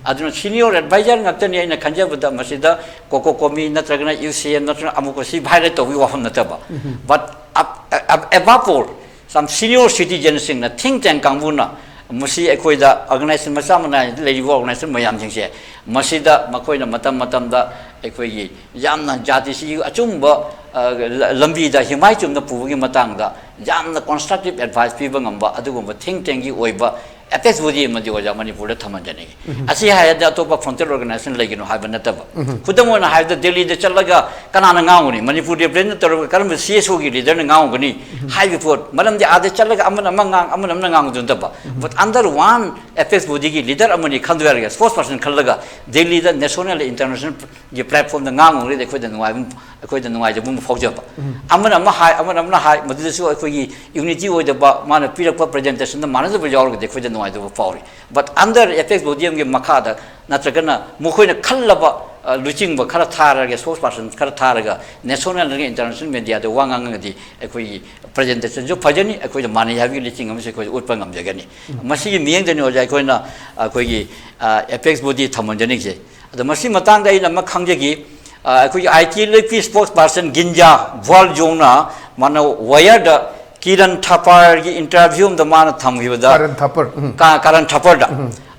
ꯑꯗꯨꯅ ꯁꯤꯅꯤꯌꯣꯔ ꯑꯦꯗꯚꯥꯏꯖꯔ ꯉꯥꯛꯇꯅꯤ ꯑꯩꯅ ꯈꯟꯖꯕꯗ, ꯃꯁꯤꯗ ꯀꯣꯀꯣ ꯀꯣꯃꯤ ꯅꯠꯇ꯭ꯔꯒꯅ ꯌꯨ ꯁꯤ ꯑꯦꯝ ꯅꯠꯇ꯭ꯔꯒ ꯑꯃꯨꯛ ꯑꯁꯤ ꯚꯥꯏꯑꯣꯂꯦꯠ ꯇꯧꯕꯒꯤ ꯋꯥꯐꯝ ꯅꯠꯇꯕ꯫ But ab- ab- above all, some senior citizenꯁꯤꯡꯅ, ꯊꯤꯡ ꯇꯦꯡ ꯀꯥꯡꯕꯨꯅ ꯃꯁꯤ ꯑꯩꯈꯣꯏꯗ ꯑꯣꯔꯒꯅꯥꯏꯖꯦꯁꯟ ꯃꯆꯥ ꯃꯅꯥ ꯂꯩꯔꯤꯕ ꯑꯣꯔꯒꯅꯥꯏꯖꯦꯁꯟ ꯃꯌꯥꯝꯁꯤꯡꯁꯦ, ꯃꯁꯤꯗ ꯃꯈꯣꯏꯅ ꯃꯇꯝ ꯃꯇꯝꯗ ꯑꯩꯈꯣꯏꯒꯤ ꯌꯥꯝꯅ ꯖꯥꯇꯤꯁꯤꯒꯤ ꯑꯆꯨꯝꯕ, ꯑ, ꯂ- ꯂꯝꯕꯤꯗ ꯍꯤꯃꯥꯏ ꯆꯨꯝꯅ ꯄꯨꯕꯒꯤ ꯃꯇꯥꯡꯗ ꯌꯥꯝꯅ ꯀꯣꯟꯁꯇ꯭ꯔꯛꯇꯤꯞ ꯑꯦꯗꯚꯥꯏꯁ ꯄꯤꯕ ꯉꯝꯕ ꯑꯗꯨꯒꯨꯝꯕ ꯊꯤꯡ ꯇꯦꯡꯒꯤ ꯑꯣꯏꯕ ꯑꯦꯄꯦꯛꯁ ꯕꯣꯗꯤ ꯑꯃꯗꯤ ꯑꯣꯖꯥ ꯃꯅꯤꯄꯨꯔꯗ ꯊꯝꯍꯟꯖꯅꯤꯡꯉꯤ꯫ ꯑꯁꯤ ꯍꯥꯏꯔꯗꯤ ꯑꯇꯣꯞꯄ ꯐ꯭ꯔꯟꯇꯤꯌꯔ ꯑꯣꯔꯒꯅꯥꯏꯖꯦꯁꯟ ꯂꯩꯒꯅꯨ ꯍꯥꯏꯕ ꯅꯠꯇꯕ꯫ ꯈꯨꯗꯝ ꯑꯣꯏꯅ ꯍꯥꯏꯔꯕꯗ, ꯗꯦꯜꯂꯤꯗ ꯆꯠꯂꯒ ꯀꯅꯥꯅ ꯉꯥꯡꯒꯅꯤ? ꯃꯅꯤꯄꯨꯔ ꯔꯤꯄ꯭ꯔꯦꯖꯦꯟ ꯇꯧꯔꯒ ꯀꯔꯝꯕ ꯁꯤ ꯑꯦꯁ ꯑꯣꯒꯤ ꯂꯤꯗꯔꯅ ꯉꯥꯡꯒꯅꯤ ꯍꯥꯏꯕ ꯄꯣꯠ? ꯃꯔꯝꯗꯤ ꯑꯥꯗ ꯆꯠꯂꯒ ꯑꯃꯅ ꯑꯃ ꯉꯥꯡ, ꯑꯃꯅ ꯑꯃꯅ ꯉꯥꯡꯕꯗꯨ ꯅꯠꯇꯕ, but under one apex bodyꯒꯤ ꯂꯤꯗꯔ ꯑꯃꯅꯤ ꯈꯟꯗꯣꯛ ꯍꯥꯏꯔꯒ, ꯁ꯭ꯄꯣꯛꯁ ꯄꯥꯔꯁꯟ ꯈꯜꯂꯒ ꯗꯦꯜꯂꯤꯗ ꯅꯦꯁꯅꯦꯜ ꯏꯟꯇꯔꯅꯦꯁꯅꯦꯜꯒꯤ ꯄ꯭ꯂꯦꯠꯐꯣꯝꯗ ꯉꯥꯡꯉꯨꯔꯒꯗꯤ ꯑꯩꯈꯣꯏꯗ ꯅꯨꯡꯉꯥꯏꯕ, ꯑꯩꯈꯣꯏꯗ ꯅꯨꯡꯉꯥꯏꯖꯕ ꯑꯃ ꯐꯥꯎꯖꯕ꯫ ꯑꯃꯅ ꯑꯃ ꯍꯥꯏ, ꯑꯃꯅ ꯑꯃꯅ ꯍꯥꯏ, ꯃꯗꯨꯗꯁꯨ ꯑꯩꯈꯣꯏꯒꯤ ꯌꯨꯅꯤꯇꯤ ꯑꯣꯏꯗꯕ, ꯃꯥꯅ ꯄꯤꯔꯛꯄ ꯄ꯭ꯔꯖꯦꯟꯇꯦꯁꯟꯗ ꯃꯥꯟꯅꯗꯕ ꯌꯥꯎꯔꯒꯗꯤ ꯑꯩꯈꯣꯏꯗ ꯅꯨꯡꯉꯥꯏꯖꯕ ꯐꯥꯎꯔꯤ꯫ But under apex body ꯑꯃꯒꯤ ꯃꯈꯥꯗ ꯅꯠꯇ꯭ꯔꯒꯅ ꯃꯈꯣꯏꯅ ꯈꯜꯂꯕ, ꯑ, ꯂꯨꯆꯤꯡꯕ ꯈꯔ ꯊꯥꯔꯒ, ꯁ꯭ꯄꯣꯛꯁ ꯄꯥꯔꯁꯟ ꯈꯔ ꯊꯥꯔꯒ ꯅꯦꯁꯅꯦꯜ ꯅꯠꯇ꯭ꯔꯒ ꯏꯟꯇꯔꯅꯦꯁꯅꯦꯜ ꯃꯦꯗꯤꯌꯥꯗ ꯋꯥ ꯉꯥꯡꯉꯒꯗꯤ ꯑꯩꯈꯣꯏꯒꯤ ꯄ꯭ꯔꯖꯦꯟꯇꯦꯁꯟꯁꯨ ꯐꯖꯅꯤ, ꯑꯩꯈꯣꯏꯗ ꯃꯥꯟꯅꯩ ꯍꯥꯏꯕꯒꯤ ꯂꯨꯆꯤꯡ ꯑꯃꯁꯨ ꯑꯩꯈꯣꯏꯗ ꯎꯠꯄ ꯉꯝꯖꯒꯅꯤ꯫ ꯃꯁꯤꯒꯤ ꯃꯤꯠꯌꯦꯡꯗꯅꯤ ꯑꯣꯖꯥ ꯑꯩꯈꯣꯏꯅ ꯑꯩꯈꯣꯏꯒꯤ, ꯑ, ꯑꯦꯄꯦꯛꯁ ꯕꯣꯗꯤ ꯊꯝꯍꯟꯖꯅꯤꯡꯁꯦ꯫ ꯑꯗꯣ ꯃꯁꯤ ꯃꯇꯥꯡꯗ ꯑꯩꯅ ꯑꯃ ꯈꯪꯖꯒꯦ, ꯑ, ꯑꯩꯈꯣꯏꯒꯤ ꯑꯥꯏ ꯇꯤ ꯑꯦꯜ ꯑꯦꯐꯀꯤ ꯁ꯭ꯄꯣꯛꯁ ꯄꯥꯔꯁꯟ ꯒꯤꯟꯖꯥ ꯚꯨꯑꯜꯖꯣꯡꯅ ꯃꯥꯅ ꯋꯥꯌꯔꯗ ꯀꯤꯔꯟ ꯊꯥꯄꯔꯒꯤ ꯏꯟꯇꯔꯚ꯭ꯌꯨ ꯑꯃꯗ ꯃꯥꯅ ꯊꯝꯈꯤꯕꯗ, ꯀꯥꯔꯟ ꯊꯥꯄꯔ, ꯎꯝ꯫ ꯀꯥ-, ꯀꯥꯔꯟ ꯊꯥꯄꯔꯗ,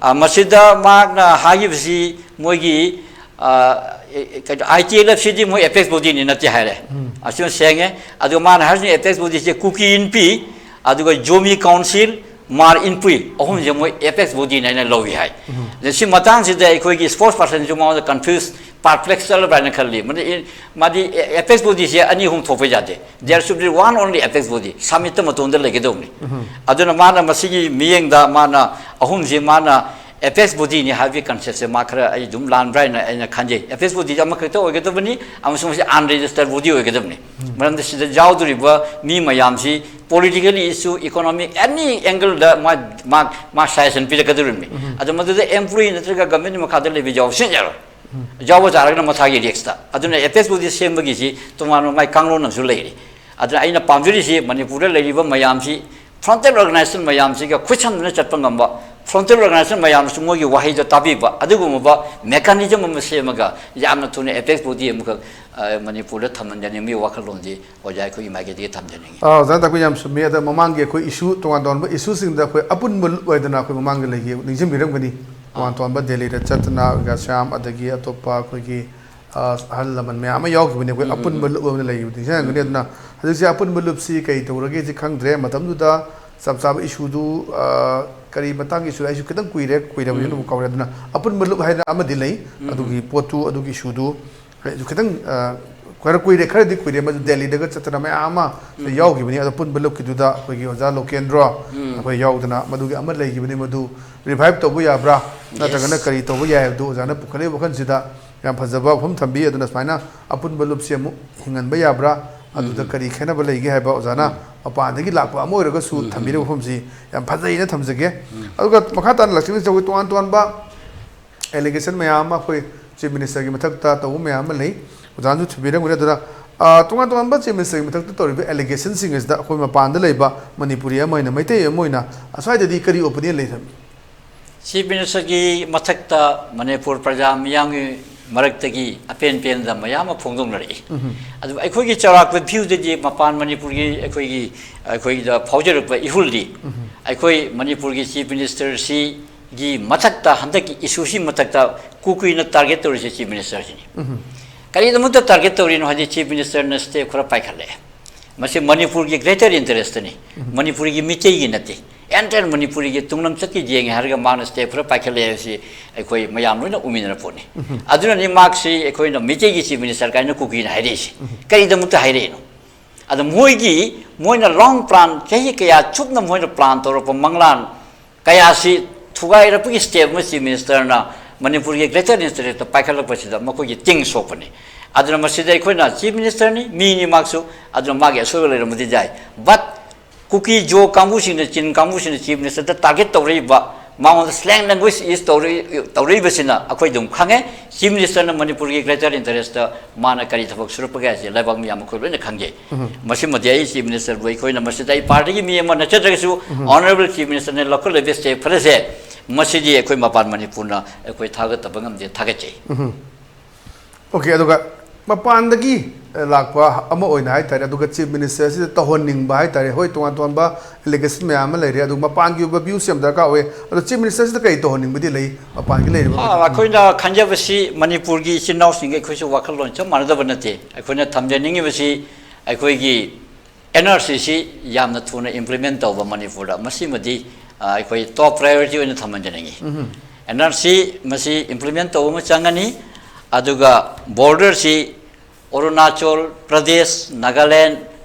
ꯑ, ꯃꯁꯤꯗ ꯃꯍꯥꯛꯅ ꯍꯥꯏꯈꯤꯕꯁꯤ ꯃꯣꯏꯒꯤ, ꯑ, ꯑꯦ, ꯑꯦ, ꯀꯩꯅꯣ, ꯑꯥꯏ ꯇꯤ ꯑꯦꯜ ꯑꯦꯐ ꯁꯤꯗꯤ ꯃꯣꯏ ꯑꯦꯄꯦꯛꯁ ꯕꯣꯗꯤꯅꯤ ꯅꯠꯇꯦ ꯍꯥꯏꯔꯦ꯫ ꯑꯁꯤꯃ ꯁꯦꯡꯉꯦ꯫ ꯑꯗꯨꯒ ꯃꯥꯅ ꯍꯥꯏꯔꯤꯁꯤꯅ ꯑꯦꯄꯦꯛꯁ ꯕꯣꯗꯤꯁꯦ ꯀꯨꯀꯤ ꯏꯟꯄꯤ, ꯑꯗꯨꯒ ꯖꯣꯃꯤ ꯀꯥꯎꯟꯁꯤꯜ, ꯃꯥꯔ ꯏꯟꯄꯨꯏ, ꯑꯍꯨꯝꯁꯦ ꯃꯣꯏ ꯑꯦꯄꯦꯛꯁ ꯕꯣꯗꯤꯅ ꯑꯩꯅ ꯂꯧꯏ ꯍꯥꯏ꯫ ꯑꯗ ꯁꯤ ꯃꯇꯥꯡꯁꯤꯗ ꯑꯩꯈꯣꯏꯒꯤ ꯁ꯭ꯄꯣꯛꯁ ꯄꯥꯔꯁꯟꯁꯨ ꯃꯉꯣꯟꯗ ꯀꯟꯐ꯭ꯌꯨꯁ, ꯄꯥꯔꯄ꯭ꯂꯦꯛꯁ ꯆꯠꯂꯕ꯭ꯔꯥ ꯍꯥꯏꯅ ꯈꯜꯂꯤ꯫ ꯃꯗꯤ, ꯃꯥꯗꯤ ꯑꯦ-, ꯑꯦꯄꯦꯛꯁ ꯕꯣꯗꯤꯁꯦ ꯑꯅꯤ ꯑꯍꯨꯝ ꯊꯣꯛꯄ ꯌꯥꯗꯦ꯫ There should be one only apex body, ꯁꯃꯤꯠꯇ ꯃꯇꯣꯟꯗ ꯂꯩꯒꯗꯧꯕꯅꯤ꯫ ꯑꯗꯨꯅ ꯃꯥꯅ ꯃꯁꯤꯒꯤ ꯃꯤꯠꯌꯦꯡꯗ ꯃꯥꯅ ꯑꯍꯨꯝꯁꯤ ꯃꯥꯅ ꯑꯦꯄꯦꯛꯁ ꯕꯣꯗꯤꯅꯤ ꯍꯥꯏꯕꯒꯤ ꯀꯟꯁꯦꯞꯁꯦ ꯃꯥ ꯈꯔ ꯑꯩ ꯑꯗꯨꯝ ꯂꯥꯟꯕ꯭ꯔꯥ ꯍꯥꯏꯅ ꯑꯩꯅ ꯈꯟꯖꯩ꯫ ꯑꯦꯄꯦꯛꯁ ꯕꯣꯗꯤꯁꯦ ꯑꯃꯈꯛꯇ ꯑꯣꯏꯒꯗꯕꯅꯤ ꯑꯃꯁꯨꯡ ꯃꯁꯤ ꯑꯟꯔꯦꯖꯤꯁꯇꯔ ꯕꯣꯗꯤ ꯑꯣꯏꯒꯗꯕꯅꯤ꯫ ꯃꯔꯝꯗꯤ ꯁꯤꯗ ꯌꯥꯎꯗꯣꯔꯤꯕ ꯃꯤ ꯃꯌꯥꯝꯁꯤ ꯄꯣꯂꯤꯇꯤꯀꯦꯜ ꯏꯁꯨ, ꯏꯀꯣꯅꯣꯃꯤꯛ, ꯑꯦꯅꯤ ꯑꯦꯡꯒꯜꯗ ꯃꯥ, ꯃꯥ, ꯃꯥ ꯁꯖꯦꯁꯟ ꯄꯤꯔꯛꯀꯗꯧꯔꯤꯕꯅꯤ꯫ ꯑꯗꯣ ꯃꯗꯨꯗ ꯑꯦꯝꯄ꯭ꯂꯣꯌꯤ ꯅꯠꯇ꯭ꯔꯒ ꯒꯚꯔꯟꯃꯦꯟꯠ ꯃꯈꯥꯗ ꯂꯩꯕ ꯌꯥꯎꯁꯤꯟ ꯌꯥꯔꯣꯏ꯫ ꯌꯥꯎꯕ ꯇꯥꯔꯒꯅ ꯃꯁꯥꯒꯤ ꯔꯤꯛꯁꯇ꯫ ꯑꯗꯨꯅ ꯑꯦꯄꯦꯛꯁ ꯕꯣꯗꯤ ꯁꯦꯝꯕꯒꯤꯁꯤ ꯇꯣꯉꯥꯟꯕ ꯃꯥꯏ ꯀꯥꯡꯂꯣꯟ ꯑꯃꯁꯨ ꯂꯩꯔꯤ꯫ ꯑꯗꯨꯅ ꯑꯩꯅ ꯄꯥꯝꯖꯔꯤꯁꯤ ꯃꯅꯤꯄꯨꯔꯗ ꯂꯩꯔꯤꯕ ꯃꯌꯥꯝꯁꯤ, ꯐ꯭ꯔꯟꯇꯦꯜ ꯑꯣꯔꯒꯅꯥꯏꯖꯦꯁꯟ ꯃꯌꯥꯝꯁꯤꯒ ꯈꯨꯠꯁꯝꯅꯅ ꯆꯠꯄ ꯉꯝꯕ, ꯐ꯭ꯔꯟꯇꯦꯜ ꯑꯣꯔꯒꯅꯥꯏꯖꯦꯁꯟ ꯃꯌꯥꯝꯅꯁꯨ ꯃꯣꯏꯒꯤ ꯋꯥꯍꯩꯗꯣ ꯇꯥꯕꯤꯕ, ꯑꯗꯨꯒꯨꯝꯂꯕ ꯃꯦꯀꯥꯅꯤꯖꯝ ꯑꯃ ꯁꯦꯝꯃꯒ ꯌꯥꯝꯅ ꯊꯨꯅ ꯑꯦꯄꯦꯛꯁ ꯕꯣꯗꯤ ꯑꯃꯈꯛ, ꯑ, ꯃꯅꯤꯄꯨꯔꯗ ꯊꯝꯍꯟꯖꯅꯤꯡꯕꯒꯤ ꯋꯥꯈꯜꯂꯣꯟꯁꯤ ꯑꯣꯖꯥ ꯑꯩꯈꯣꯏꯒꯤ ꯃꯥꯏꯀꯩꯗꯒꯤ ꯊꯝꯖꯅꯤꯡꯉꯤ꯫ ꯑꯥ, ꯑꯣꯖꯥ ꯇꯥꯛꯄꯤ ꯌꯥꯝ ꯆꯨꯝꯃꯤ꯫ ꯑꯗ ꯃꯃꯥꯡꯒꯤ ꯑꯩꯈꯣꯏ ꯏꯁꯨ, ꯇꯣꯉꯥꯟ ꯇꯣꯉꯥꯟꯕ ꯏꯁꯨꯁꯤꯡꯗ ꯑꯩꯈꯣꯏ ꯑꯄꯨꯟꯕ ꯂꯨꯞ ꯍꯥꯏꯗꯅ ꯑꯩꯈꯣꯏ ꯃꯃꯥꯡꯗ ꯂꯩꯈꯤ, ꯅꯤꯡꯁꯤꯡꯕꯤꯔꯝꯒꯅꯤ꯫ ꯇꯣꯉꯥꯟ ꯇꯣꯉꯥꯟꯕ ꯗꯦꯜꯂꯤꯗ ꯆꯠꯇꯅ ꯑꯣꯖꯥ ꯁ꯭ꯌꯥꯝ, ꯑꯗꯒꯤ ꯑꯇꯣꯞꯄ ꯑꯩꯈꯣꯏꯒꯤ, ꯑ, ꯑꯍꯜ ꯂꯃꯟ ꯃꯌꯥꯝ ꯑꯃ ꯌꯥꯎꯈꯤꯕꯅꯤ꯫ ꯑꯩꯈꯣꯏ ꯑꯄꯨꯟꯕ ꯂꯨꯞ ꯑꯃ ꯂꯩꯈꯤꯕ ꯅꯤꯡꯁꯤꯡꯉꯝꯒꯅꯤ꯫ ꯑꯗꯨꯅ ꯍꯧꯖꯤꯛꯁꯦ ꯑꯄꯨꯟꯕ ꯂꯨꯞꯁꯤ ꯀꯩ ꯇꯧꯔꯒꯦꯁꯤ ꯈꯪꯗ꯭ꯔꯦ꯫ ꯃꯇꯝꯗꯨꯗ ꯆꯞ ꯆꯥꯕ ꯏꯁꯨꯗꯨ, ꯑ, ꯀꯔꯤ ꯃꯇꯥꯡꯒꯤ ꯏꯁꯨ ꯍꯥꯏꯁꯨ ꯈꯤꯇꯪ ꯀꯨꯏꯔꯦ, ꯀꯨꯏꯔꯕꯅꯤꯅ ꯑꯃꯨꯛ ꯀꯥꯎꯔꯦ꯫ ꯑꯗꯨꯅ ꯑꯄꯨꯟꯕ ꯂꯨꯞ ꯍꯥꯏꯅ ꯑꯃꯗꯤ ꯂꯩ꯫ ꯑꯗꯨꯒꯤ ꯄꯣꯠꯇꯨ, ꯑꯗꯨꯒꯤ ꯏꯁꯨꯗꯨ ꯑꯩꯁꯨ ꯈꯤꯇꯪ, ꯑ, ꯈꯔ ꯀꯨꯏꯔꯦ, ꯈꯔꯗꯤ ꯀꯨꯏꯔꯦ꯫ ꯃꯗꯨ ꯗꯦꯜꯂꯤꯗꯒ ꯆꯠꯇꯅ ꯃꯌꯥꯝ ꯑꯃ ꯌꯥꯎꯈꯤꯕꯅꯤ꯫ ꯑꯗꯣ ꯄꯨꯟꯕ ꯂꯨꯞꯀꯤꯗꯨꯗ ꯑꯩꯈꯣꯏꯒꯤ ꯑꯣꯖꯥ ꯂꯣꯀꯦꯟꯗ꯭ꯔꯣ ꯑꯩꯈꯣꯏ ꯌꯥꯎꯗꯅ ꯃꯗꯨꯒꯤ ꯑꯃ ꯂꯩꯈꯤꯕꯅꯤ꯫ ꯃꯗꯨ ꯔꯤꯚꯥꯏꯚ ꯇꯧꯕ ꯌꯥꯕ꯭ꯔꯥ, ꯅꯠꯇ꯭ꯔꯒꯅ ꯀꯔꯤ ꯇꯧꯕ ꯌꯥꯏ ꯍꯥꯏꯕꯗꯨ ꯑꯣꯖꯥꯅ ꯄꯨꯈꯠꯂꯛꯏ ꯋꯥꯈꯜꯁꯤꯗ ꯌꯥꯝ ꯐꯖꯕ ꯋꯥꯐꯝ ꯊꯝꯕꯤ꯫ ꯑꯗꯨꯅ ꯁꯨꯃꯥꯏꯅ ꯑꯄꯨꯟꯕ ꯂꯨꯞꯁꯤ ꯑꯃꯨꯛ ꯍꯤꯡꯍꯟꯕ ꯌꯥꯕ꯭ꯔꯥ, ꯑꯗꯨꯗ ꯀꯔꯤ ꯈꯦꯠꯅꯕ ꯂꯩꯒꯦ ꯍꯥꯏꯕ ꯑꯣꯖꯥꯅ ꯃꯄꯥꯟꯗꯒꯤ ꯂꯥꯛꯄ ꯑꯃ ꯑꯣꯏꯔꯒꯁꯨ ꯊꯝꯕꯤꯔꯤꯕ ꯋꯥꯐꯝꯁꯤ ꯌꯥꯝ ꯐꯖꯩꯅ ꯊꯝꯖꯒꯦ꯫ ꯑꯗꯨꯒ ꯃꯈꯥ ꯇꯥꯅ ꯂꯥꯛꯆꯅꯤꯡꯉꯤꯁꯤ ꯑꯩꯈꯣꯏ ꯇꯣꯉꯥꯟ ꯇꯣꯉꯥꯟꯕ ꯑꯦꯂꯤꯒꯦꯁꯟ ꯃꯌꯥꯝ ꯑꯃ ꯑꯩꯈꯣꯏ ꯆꯤꯐ ꯃꯤꯅꯤꯁꯇꯔꯒꯤ ꯃꯊꯛꯇ ꯇꯧꯕ ꯃꯌꯥꯝ ꯑꯃ ꯂꯩ꯫ ꯑꯣꯖꯥꯅꯁꯨ ꯊꯤꯕꯤꯔꯝꯒꯅꯤ꯫ ꯑꯗꯨꯅ, ꯑ, ꯇꯣꯉꯥꯟ ꯇꯣꯉꯥꯟꯕ ꯆꯤꯐ ꯃꯤꯅꯤꯁꯇꯔꯒꯤ ꯃꯊꯛꯇ ꯇꯧꯔꯤꯕ ꯑꯦꯂꯤꯒꯦꯁꯟꯁꯤꯡ ꯑꯁꯤꯗ ꯑꯩꯈꯣꯏ ꯃꯄꯥꯟꯗ ꯂꯩꯕ ꯃꯅꯤꯄꯨꯔꯤ ꯑꯃ ꯑꯣꯏꯅ, ꯃꯩꯇꯩ ꯑꯃ ꯑꯣꯏꯅ ꯑꯁ꯭ꯋꯥꯏꯗꯗꯤ ꯀꯔꯤ ꯑꯣꯄꯤꯅꯤꯌꯟ ꯂꯩ ꯊꯝꯃꯤ? ꯆꯤꯐ ꯃꯤꯅꯤꯁꯇꯔꯒꯤ ꯃꯊꯛꯇ ꯃꯅꯤꯄꯨꯔ ꯄ꯭ꯔꯖꯥ ꯃꯤꯌꯥꯝꯒꯤ ꯃꯔꯛꯇꯒꯤ ꯑꯄꯦꯟ ꯄꯦꯟꯗ ꯃꯌꯥꯝ ꯑꯃ ꯐꯣꯡꯗꯣꯛꯅꯔꯛꯏ꯫ ꯑꯗꯨ ꯑꯩꯈꯣꯏꯒꯤ ꯆꯥꯎꯔꯥꯛꯄ ꯚ꯭ꯌꯨꯗꯗꯤ ꯃꯄꯥꯟ ꯃꯅꯤꯄꯨꯔꯒꯤ ꯑꯩꯈꯣꯏꯒꯤ, ꯑꯩꯈꯣꯏꯗ ꯐꯥꯎꯖꯔꯛꯄ ꯏꯍꯨꯜꯗꯤ ꯑꯩꯈꯣꯏ ꯃꯅꯤꯄꯨꯔꯒꯤ ꯆꯤꯐ ꯃꯤꯅꯤꯁꯇꯔꯁꯤꯒꯤ ꯃꯊꯛꯇ, ꯍꯟꯗꯛꯀꯤ ꯏꯁꯨꯁꯤ ꯃꯊꯛꯇ ꯀꯨꯀꯤꯅ ꯇꯥꯔꯒꯦꯠ ꯇꯧꯔꯤꯁꯦ ꯆꯤꯐ ꯃꯤꯅꯤꯁꯇꯔꯁꯤꯅꯤ꯫ ꯀꯔꯤꯒꯤꯗꯃꯛꯇ ꯇꯥꯔꯒꯦꯠ ꯇꯧꯔꯤꯅꯣ ꯍꯥꯏꯗꯤ ꯆꯤꯐ ꯃꯤꯅꯤꯁꯇꯔꯅ ꯁ꯭ꯇꯦꯞ ꯈꯔ ꯄꯥꯏꯈꯠꯂꯛꯑꯦ꯫ ꯃꯁꯤ ꯃꯅꯤꯄꯨꯔꯒꯤ ꯒ꯭ꯔꯦꯇꯔ ꯏꯟꯇꯔꯦꯁꯇꯅꯤ, ꯃꯅꯤꯄꯨꯔꯒꯤ ꯃꯤꯇꯩꯒꯤ ꯅꯠꯇꯦ꯫ ꯑꯦꯟꯇꯥꯌꯔ ꯃꯅꯤꯄꯨꯔꯒꯤ ꯇꯨꯡꯂꯝꯆꯠꯀꯤ ꯌꯦꯡꯉꯦ ꯍꯥꯏꯔꯒ ꯃꯥꯅ ꯁ꯭ꯇꯦꯞ ꯈꯔ ꯄꯥꯏꯈꯠꯂꯛꯑꯦ ꯍꯥꯏꯕꯁꯤ ꯑꯩꯈꯣꯏ ꯃꯌꯥꯝ ꯂꯣꯏꯅ ꯎꯃꯤꯟꯅꯔ ꯄꯣꯠꯅꯤ꯫ ꯑꯗꯨꯅꯅꯤ ꯃꯍꯥꯛꯁꯤ ꯑꯩꯈꯣꯏꯅ ꯃꯤꯇꯩꯒꯤ ꯆꯤꯐ ꯃꯤꯅꯤꯁꯇꯔ ꯀꯥꯏꯅ ꯀꯨꯀꯤꯅ ꯍꯥꯏꯔꯛꯏꯁꯤ꯫ ꯀꯔꯤꯗꯃꯛꯇ ꯍꯥꯏꯔꯛꯏꯅꯣ? ꯑꯗ ꯃꯣꯏꯒꯤ, ꯃꯣꯏꯅ ꯂꯣꯡ ꯄ꯭ꯂꯥꯟ, ꯆꯍꯤ ꯀꯌꯥ ꯆꯨꯞꯅ ꯃꯣꯏꯅ ꯄ꯭ꯂꯥꯟ ꯇꯧꯔꯛꯄ ꯃꯪꯂꯥꯟ ꯀꯌꯥꯁꯤ ꯊꯨꯒꯥꯏꯔꯛꯄꯒꯤ ꯁ꯭ꯇꯦꯞ ꯑꯃ ꯆꯤꯐ ꯃꯤꯅꯤꯁꯇꯔꯅ ꯃꯅꯤꯄꯨꯔꯒꯤ ꯒ꯭ꯔꯦꯇꯔ ꯏꯟꯇꯔꯦꯁꯇ ꯄꯥꯏꯈꯠꯂꯛꯄꯁꯤꯗ ꯃꯈꯣꯏꯒꯤ ꯇꯤꯡ ꯁꯣꯛꯄꯅꯤ꯫ ꯑꯗꯨꯅ ꯃꯁꯤꯗ ꯑꯩꯈꯣꯏꯅ ꯆꯤꯐ ꯃꯤꯅꯤꯁꯇꯔꯅꯤ, ꯃꯤꯅꯤ ꯃꯍꯥꯛꯁꯨ, ꯑꯗꯨꯅ ꯃꯥꯒꯤ ꯑꯁꯣꯏꯕ ꯂꯩꯔꯝꯕꯗꯤ ꯌꯥꯏ꯫ ꯕꯠ ꯀꯨꯀꯤ ꯖꯣ ꯀꯥꯡꯕꯨꯁꯤꯡꯅ, ꯆꯤꯟ ꯀꯥꯡꯕꯨꯁꯤꯡꯅ ꯆꯤꯐ ꯃꯤꯅꯤꯁꯇꯔꯗ ꯇꯥꯔꯒꯦꯠ ꯇꯧꯔꯛꯏꯕ ꯃꯉꯣꯟꯗ slang language use ꯇꯧꯔꯛꯏ-, ꯇꯧꯔꯛꯏꯕꯁꯤꯅ ꯑꯩꯈꯣꯏ ꯑꯗꯨꯝ ꯈꯪꯉꯦ꯫ Chief Minister ꯅ ꯃꯅꯤꯄꯨꯔꯒꯤ greater interest ꯇ ꯃꯥꯅ ꯀꯔꯤ ꯊꯕꯛ ꯁꯨꯔꯛꯄꯒꯦ ꯍꯥꯏꯁꯦ ꯂꯩꯕꯥꯛ ꯃꯤꯌꯥꯝ ꯑꯩꯈꯣꯏ ꯂꯣꯏꯅ ꯈꯪꯖꯩ꯫ ꯃꯁꯤꯃꯗꯤ ꯑꯩ Chief Minister ꯕꯨ ꯑꯩꯈꯣꯏꯅ ꯃꯁꯤꯗ ꯑꯩ party ꯒꯤ ꯃꯤ ꯑꯃ ꯅꯠꯆꯗ꯭ꯔꯒꯁꯨ Honourable Chief Minister ꯅ ꯂꯧꯈꯠꯂꯤꯕ step ꯈꯔꯁꯦ, ꯃꯁꯤꯗꯤ ꯑꯩꯈꯣꯏ ꯃꯄꯥꯟ ꯃꯅꯤꯄꯨꯔꯅ ꯑꯩꯈꯣꯏ ꯊꯥꯒꯠꯇꯕ ꯉꯝꯗꯦ, ꯊꯥꯒꯠꯆꯩ꯫ OK, ꯑꯗꯨꯒ ꯃꯄꯥꯟꯗꯒꯤ ꯂꯥꯛꯄ ꯑꯃ ꯑꯣꯏꯅ ꯍꯥꯏꯇꯥꯔꯦ, ꯑꯗꯨꯒ Chief Minister ꯁꯤꯗ ꯇꯧꯍꯟꯅꯤꯡꯕ ꯍꯥꯏꯇꯥꯔꯦ, ꯍꯣꯏ, ꯇꯣꯉꯥꯟ ꯇꯣꯉꯥꯟꯕ allegation ꯃꯌꯥꯝ ꯑꯃ ꯂꯩꯔꯦ, ꯑꯗꯨ ꯃꯄꯥꯟꯒꯤ ꯑꯣꯏꯕ views ꯌꯥꯝ ꯗꯔꯀꯥꯔ ꯑꯣꯏ꯫ ꯑꯗꯣ Chief Minister ꯁꯤꯗ ꯀꯔꯤ ꯇꯧꯍꯟꯅꯤꯡꯕꯗꯤ ꯂꯩ ꯃꯄꯥꯟꯒꯤ ꯂꯩꯔꯤꯕ? ꯑꯩꯈꯣꯏꯅ ꯈꯟꯖꯕꯁꯤ ꯃꯅꯤꯄꯨꯔꯒꯤ ꯏꯆꯤꯟ ꯏꯅꯥꯎꯁꯤꯡꯒ ꯑꯩꯈꯣꯏꯁꯨ ꯋꯥꯈꯜꯂꯣꯟ ꯆꯞ ꯃꯥꯟꯅꯗꯕ ꯅꯠꯇꯦ꯫ ꯑꯩꯈꯣꯏꯅ ꯊꯝꯖꯅꯤꯡꯉꯤꯕꯁꯤ ꯑꯩꯈꯣꯏꯒꯤ NRC ꯁꯤ ꯌꯥꯝꯅ ꯊꯨꯅ implement ꯇꯧꯕ ꯃꯅꯤꯄꯨꯔꯗ, ꯃꯁꯤꯃꯗꯤ, ꯑ, ꯑꯩꯈꯣꯏ top priority ꯑꯣꯏꯅ ꯊꯝꯍꯟꯖꯅꯤꯡꯉꯤ꯫ NRC ꯃꯁꯤ implement ꯇꯧꯕ ꯑꯃ ꯆꯪꯒꯅꯤ꯫ ꯑꯗꯨꯒ border ꯁꯤ ꯑꯔꯨꯅꯥꯆꯜ ꯄ꯭ꯔꯗꯦꯁ, ꯅꯥꯒꯥꯂꯦꯟ,